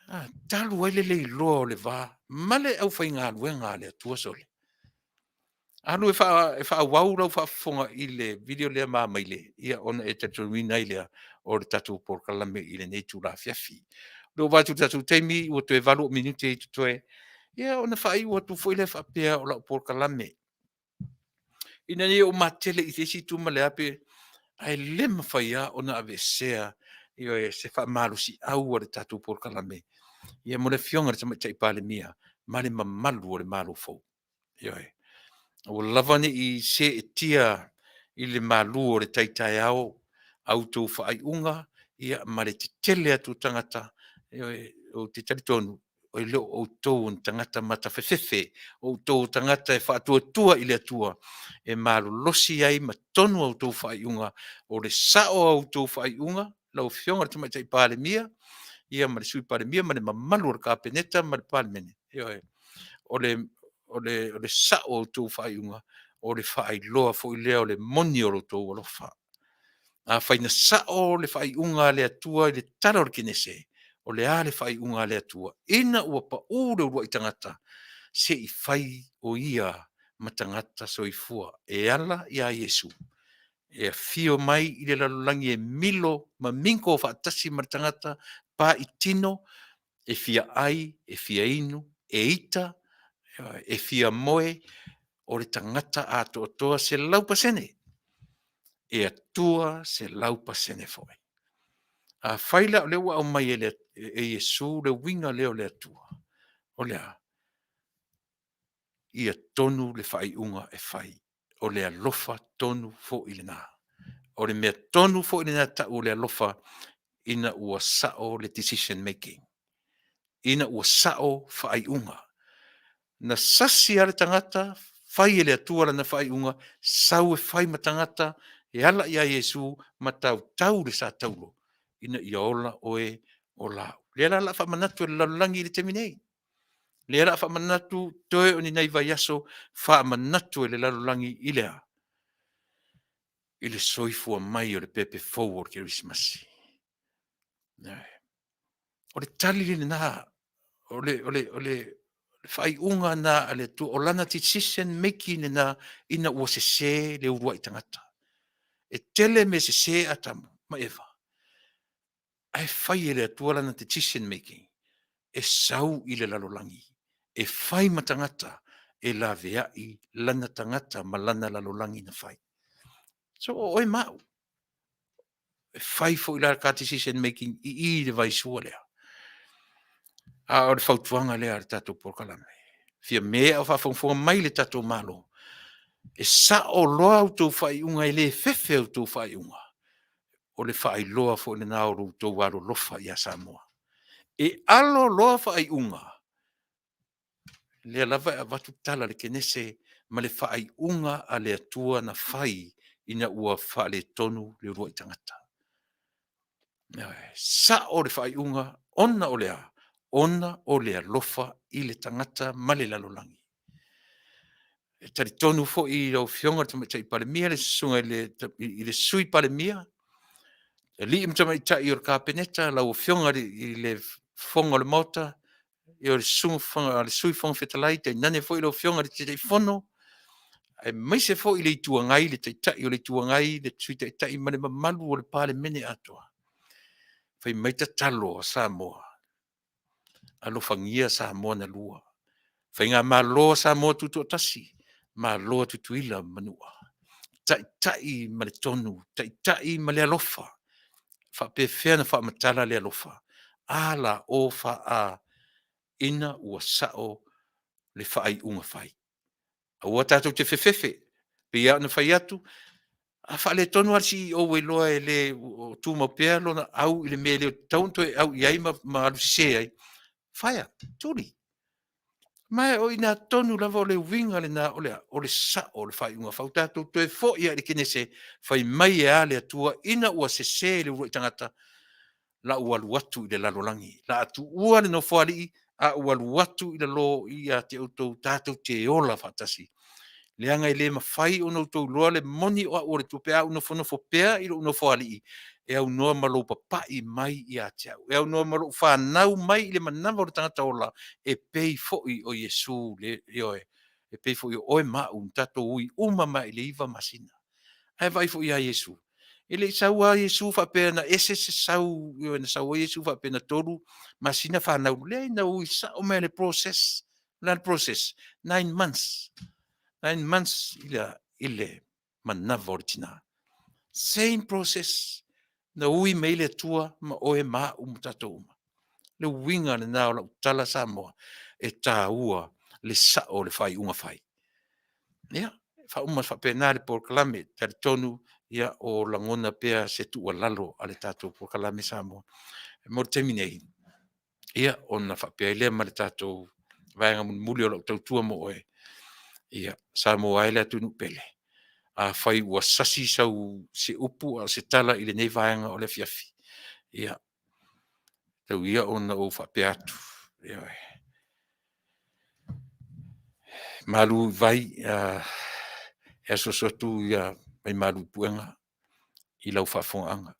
A, talu ai le le iloa o le va ma le aufaigaluega a le Atua sole. Alu e faaauau lau faafofoga i le video lea ma Amaile, ia ona e talitonuina ai lea o le tatou polokalame i lenei itula afiafi. O lea ua vaai atu i le tatou taimi ua toe 8 ou minute e totoe, ia ona faaiu atu foi lea faapea o lau polokalame, ina ne i ou matele i se isi itu ma le a pe, ae le mafai lava ona aveesea, ioe, se faamalosiau a le tatou polokalame ia mo le Afioga i le Tamaitai Palemia ma le mamalu o le Malo fou. Ioe. Aua lava ne i seetia i le malu o le tai taeao a outou faaiuga ia ma le tetele atu o tagata, ioe, ou te talitonu e le o outou o ni tagata matafefefe, o outou o tagata e faatuatua i le Atua e malolosi ai ma tonu a outou faaiuga. O le sao o a outou faaiuga, lau Afioga i le Tamaitai Palemia, ia ma le Sui Palemia ma le mamalu o le Kapeneta ma le Palemene, ioe, o le, o le, o le sao o a outou faaiuga, o le faailoa foi lea o le moni o lo outou alofa. Afai na sao le faaiuga a le Atua i le tala o le Kenese, o le a le faaiuga a le Atua? Ina ua pau le uluai tagata, se i fai o ia ma tagata soifua e ala ia Iesu e afio mai i le lalolagi e milo ma mingle faatasi ma le tagata pa'i tino, e fia ai, e fia inu, e ita, e fia moe, o le tagata atoatoa 100%, e Atua 100% foi. Afai la o lea ua aumai e, le, e Iesu le uiga lea o le Atua, o le a? Ia tonu le faaiuga e fai, o le alofa tonu foi lena. O le mea tonu foi lena e tau o le alofa ina ua sao le decision making, ina ua sao faaiuga. Na sasi lava le tagata, fai e le Atua lana faaiuga, sau e fai ma tagata, E ala ia Iesu ma tautau le sa taulo ina ia ola oe ola au. Lea la la faamanatu e le lalolagi i le taimi nei. Lea la faamanatu toe o ni nai vaiaso faamanatu e le lalolagi i le a? I le soifua mai o le pepe fou o le Kerisimasi. O le tali lena, o le faaiuga na a le Atua, o lana decision making lena ina ua sese le uluai tagata. E tele mea sese Atamu ma Eva, ae fai e le Atua lana decision making e sau i le lalolagi, e fai ma tagata e laveai lana tagata ma lana lalolagi na fai. So o oe ma au, e fai foi la ka decision making i i le vaisua lea. A o le fautuaga lea a le tatou polokalame. Fia me a faafogafoga mai le tatou Malo, e sao loa outou faaiuga, e le fefe outou faaiuga. O le faailoa foi lena o lo outou alolofa ia Samoa. E alo loa faaiuga, lea lava e avatu tala a le Kenese ma le faaiuga a le Atua na fai ina ua faaletonu le uluai tagata. Sao le faaiuga ona o le a? Ona o le alofa i le tagata ma le lalolagi. E talitonu foi i lau Afioga i le Tamaitai Palemia, le susuga i le Sui Palemia, alii ma tamaitai o le Kapeneta, lau Afioga i le Fofoga o le Maota, o le susuga i le Sui Fofoga Fetalai, tainane foi lau Afioga i le Taitaifono, aemaise foi le Itu Agai, le Taitai o le Itu Agai, le Sui Taitai ma le mamalu o le Palemene atoa. Fai mai tatalo a Samoa, alofagia Samoa na lua. Faigamalo a Samoa Tutoatasi, Malo a Tutuila ma Manua. Taitai ma le tonu, taitai ma le alofa. Faapefea ona faamatala le alofa? A la o fa a ina ua sao le faaiuga fai. Aua tatou te fefefe, pei lava ona fai atu, a faaletonu lava le CEO ua iloa e le o tumau pea lona au i le mea e le tatau ona toe au i ai ma alu sese ai, fire, tuli. Ma o i ina tonu lava o le uiga lena o le a? O le sao o le faaiuga fai. Tatou toe foi lava i le Kenese, fai mai e a le Atua ina ua sese le uluai tagata, la ua alu atu i le lalolagi, la a tuua le nofoalii, a ua alu atu i lalo ia te outou tatou te ola faatasi. Leaga e le mafai ona outou iloa le moni o au o le Atua pe a ou nofonofo pea i lou nofoalii e aunoa ma lou papai mai ia te au, e aunoa ma lou fanau mai i le manava o le tagata ola, e pei foi o Iesu, ioe, e pei foi o oe ma au, na tatou ui uma mai i le 9 masina. Ae vaai foi ia Iesu, e le i sau lava Iesu faapea na ese se sau, ioe, na sau ai Iesu faapea na 3 masina fanau, leai, na ui sao mai le process. O le a le process? 9 months. 9 months i le manava o le tina. Same process. Na ui mai le Atua ma oe ma au ma tatou uma. Le uiga lena o lau tala Samoa, e taua le sao o le faaiuga fai. Ia, faauma faapena le polokalame, talitonu ia o lagona pea se tuualalo a le tatou polokalame Samoa. Mo le taimi nei, ia ona faapea ai lea ma le tatou vaega mulimuli o lau tautua mo oe, ia Samoa e le atunuu pele, afai ua sasi sau se upu a o se tala i lenei vaega o le afiafi, ia tau ia ona ou faapea atu, ioe, malu i vai, e asuasu atu ia mai malu i puega i lau faafofogaaga.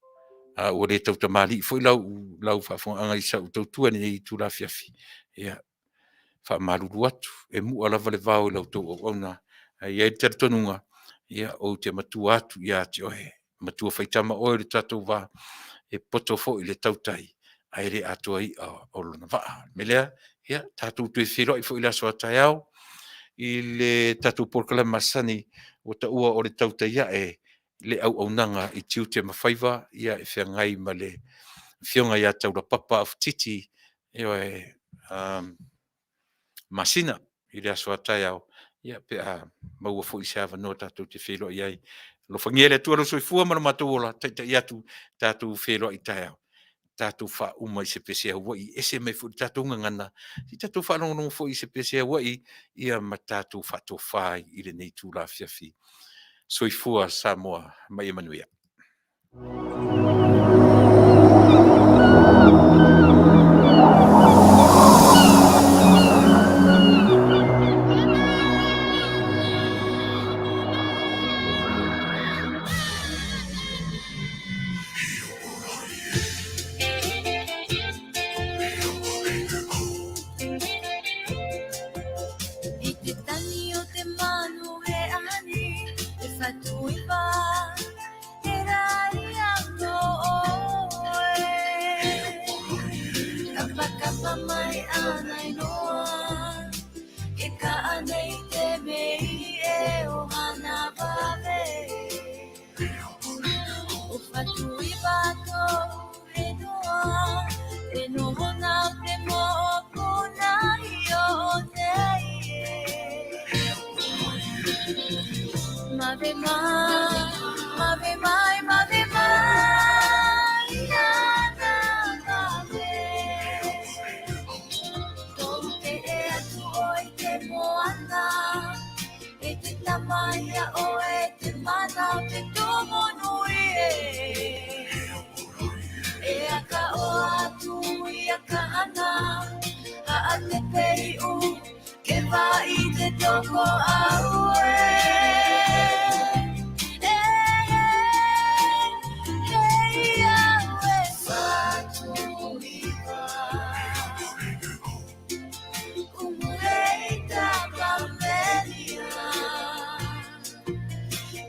A ua le tautamalii foi lau faafofogaaga i sau tautua i lenei itula afiafi, ia, faamalulu atu, e mua lava le vao i la outou auauna. Ae i ai le talitonuga, ia, ou te matua atu ia te oe, matua faitama oe i le tatou va, e poto foi le tautai, ae le atoa i'a o lona vaa. O le mea lea, ia, tatou toe feiloai foi i le aso a taeao i le tatou polokalame masani ua taua o le Tautai Ae le Auaunaga i Tiute ma Faiva, ia e feagai ma le Afioga ia Taulapapa Aufititi, ioe, Masina i le aso a taeao, ia pe a maua foi se avanoa tatou te feiloai ai. Alofagia e le Atua lou soifua ma lo matou ola, taitai atu tatou feiloai taeao, tatou faauma i se pese Hawaii, ese mai foi le tatou gagana, se i tatou faalogologo foi i se pese Hawaii, ia ma tatou faatofa ai i lenei itula afiafi. Soifua Samoa ma ia manuia. I te tangi o te manu he ani, te whatu i wā, he rā i anō oe. Kapa kapa mai ana i noa, ke kaa nei te mei e o hana wawe. O whatu i wā tō whenua, te noho nā te mōpuna i o nei e. Mave mai, mave mai, mave mai, ana mave. Tōu te e atu oi te moana, e te tama ia oe te mana o te tomo nui e. E aka o atu i aka hana, haa te pei u, ke wā i te toko au e. E, hei au e whatu iwa. Kumurei tapa melia.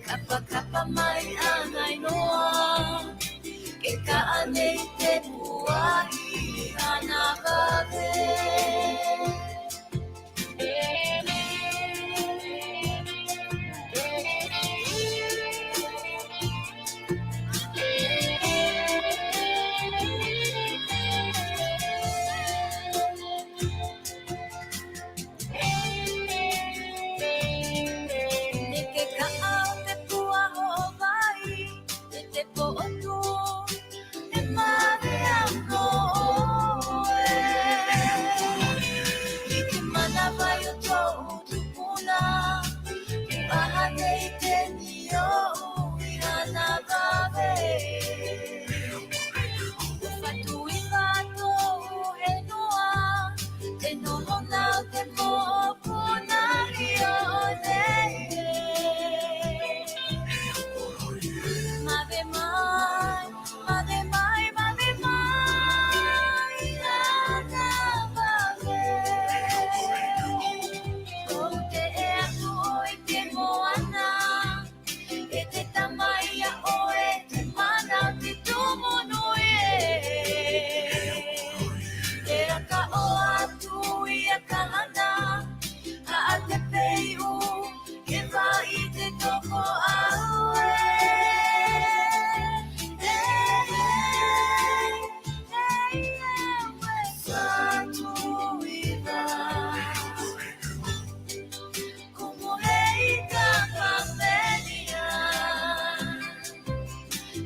Kapa kapa mai ana i noa, ke kaa nei te puahi ana vave. Me ke ka'a o te pua ho'owai, te te po'otu, e mave anō oe. I te manawai o tōu tupuna, aha nei te nio i hana vave. O whatu i whātō henua, te noho nau te mōpuna i o nei e. Mave mai, mave mai, mave mai, ana vave. Kou te e atu oi te moana, e te tama ia oe te mana o te tumu nui e. E aka o atu i aka hana, haa te pei u, ke wā i te toko au e. E, hei au e whatu i wā. Kumu hei kapa melia.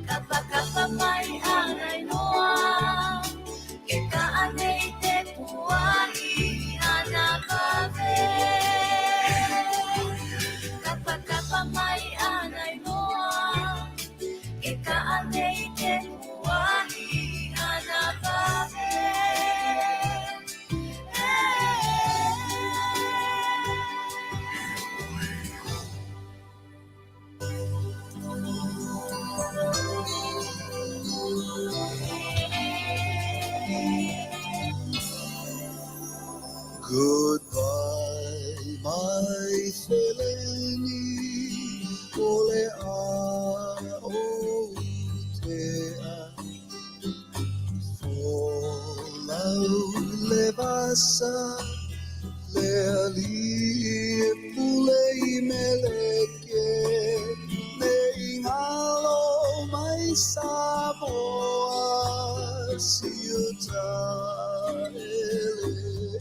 Kapa kapa mai ana i noa, ke kaa nei te puahi ana vave. Kapa kapa mai ana i noa, ke kaa nei te puahi ana vave. Goodbye, my Seleni, ole a o te a. Folau le vasa, le ali e pule i meleke, me ingalo mai Samoa, siuta ele.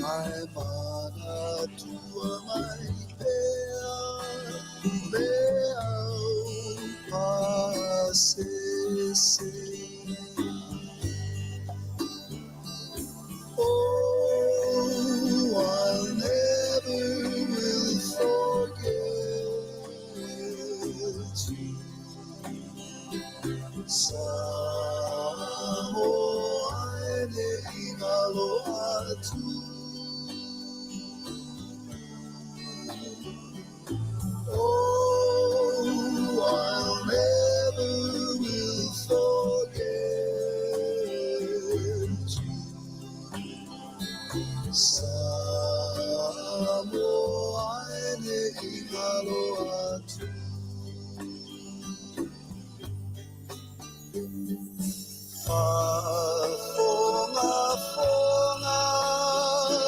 Mai mana tua mai pea, le au pasese. Oh, I never will forget Samoa e nei galo atu. Faafogafoga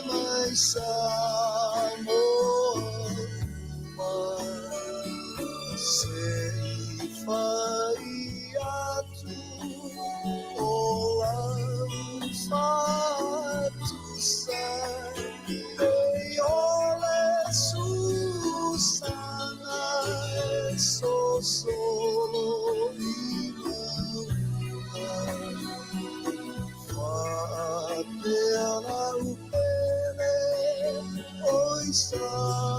mai Samoa uma, se i fai atu o lau faatusa, e o le susaga e sosolo i mauga. Faapea lau pele oi Samoa.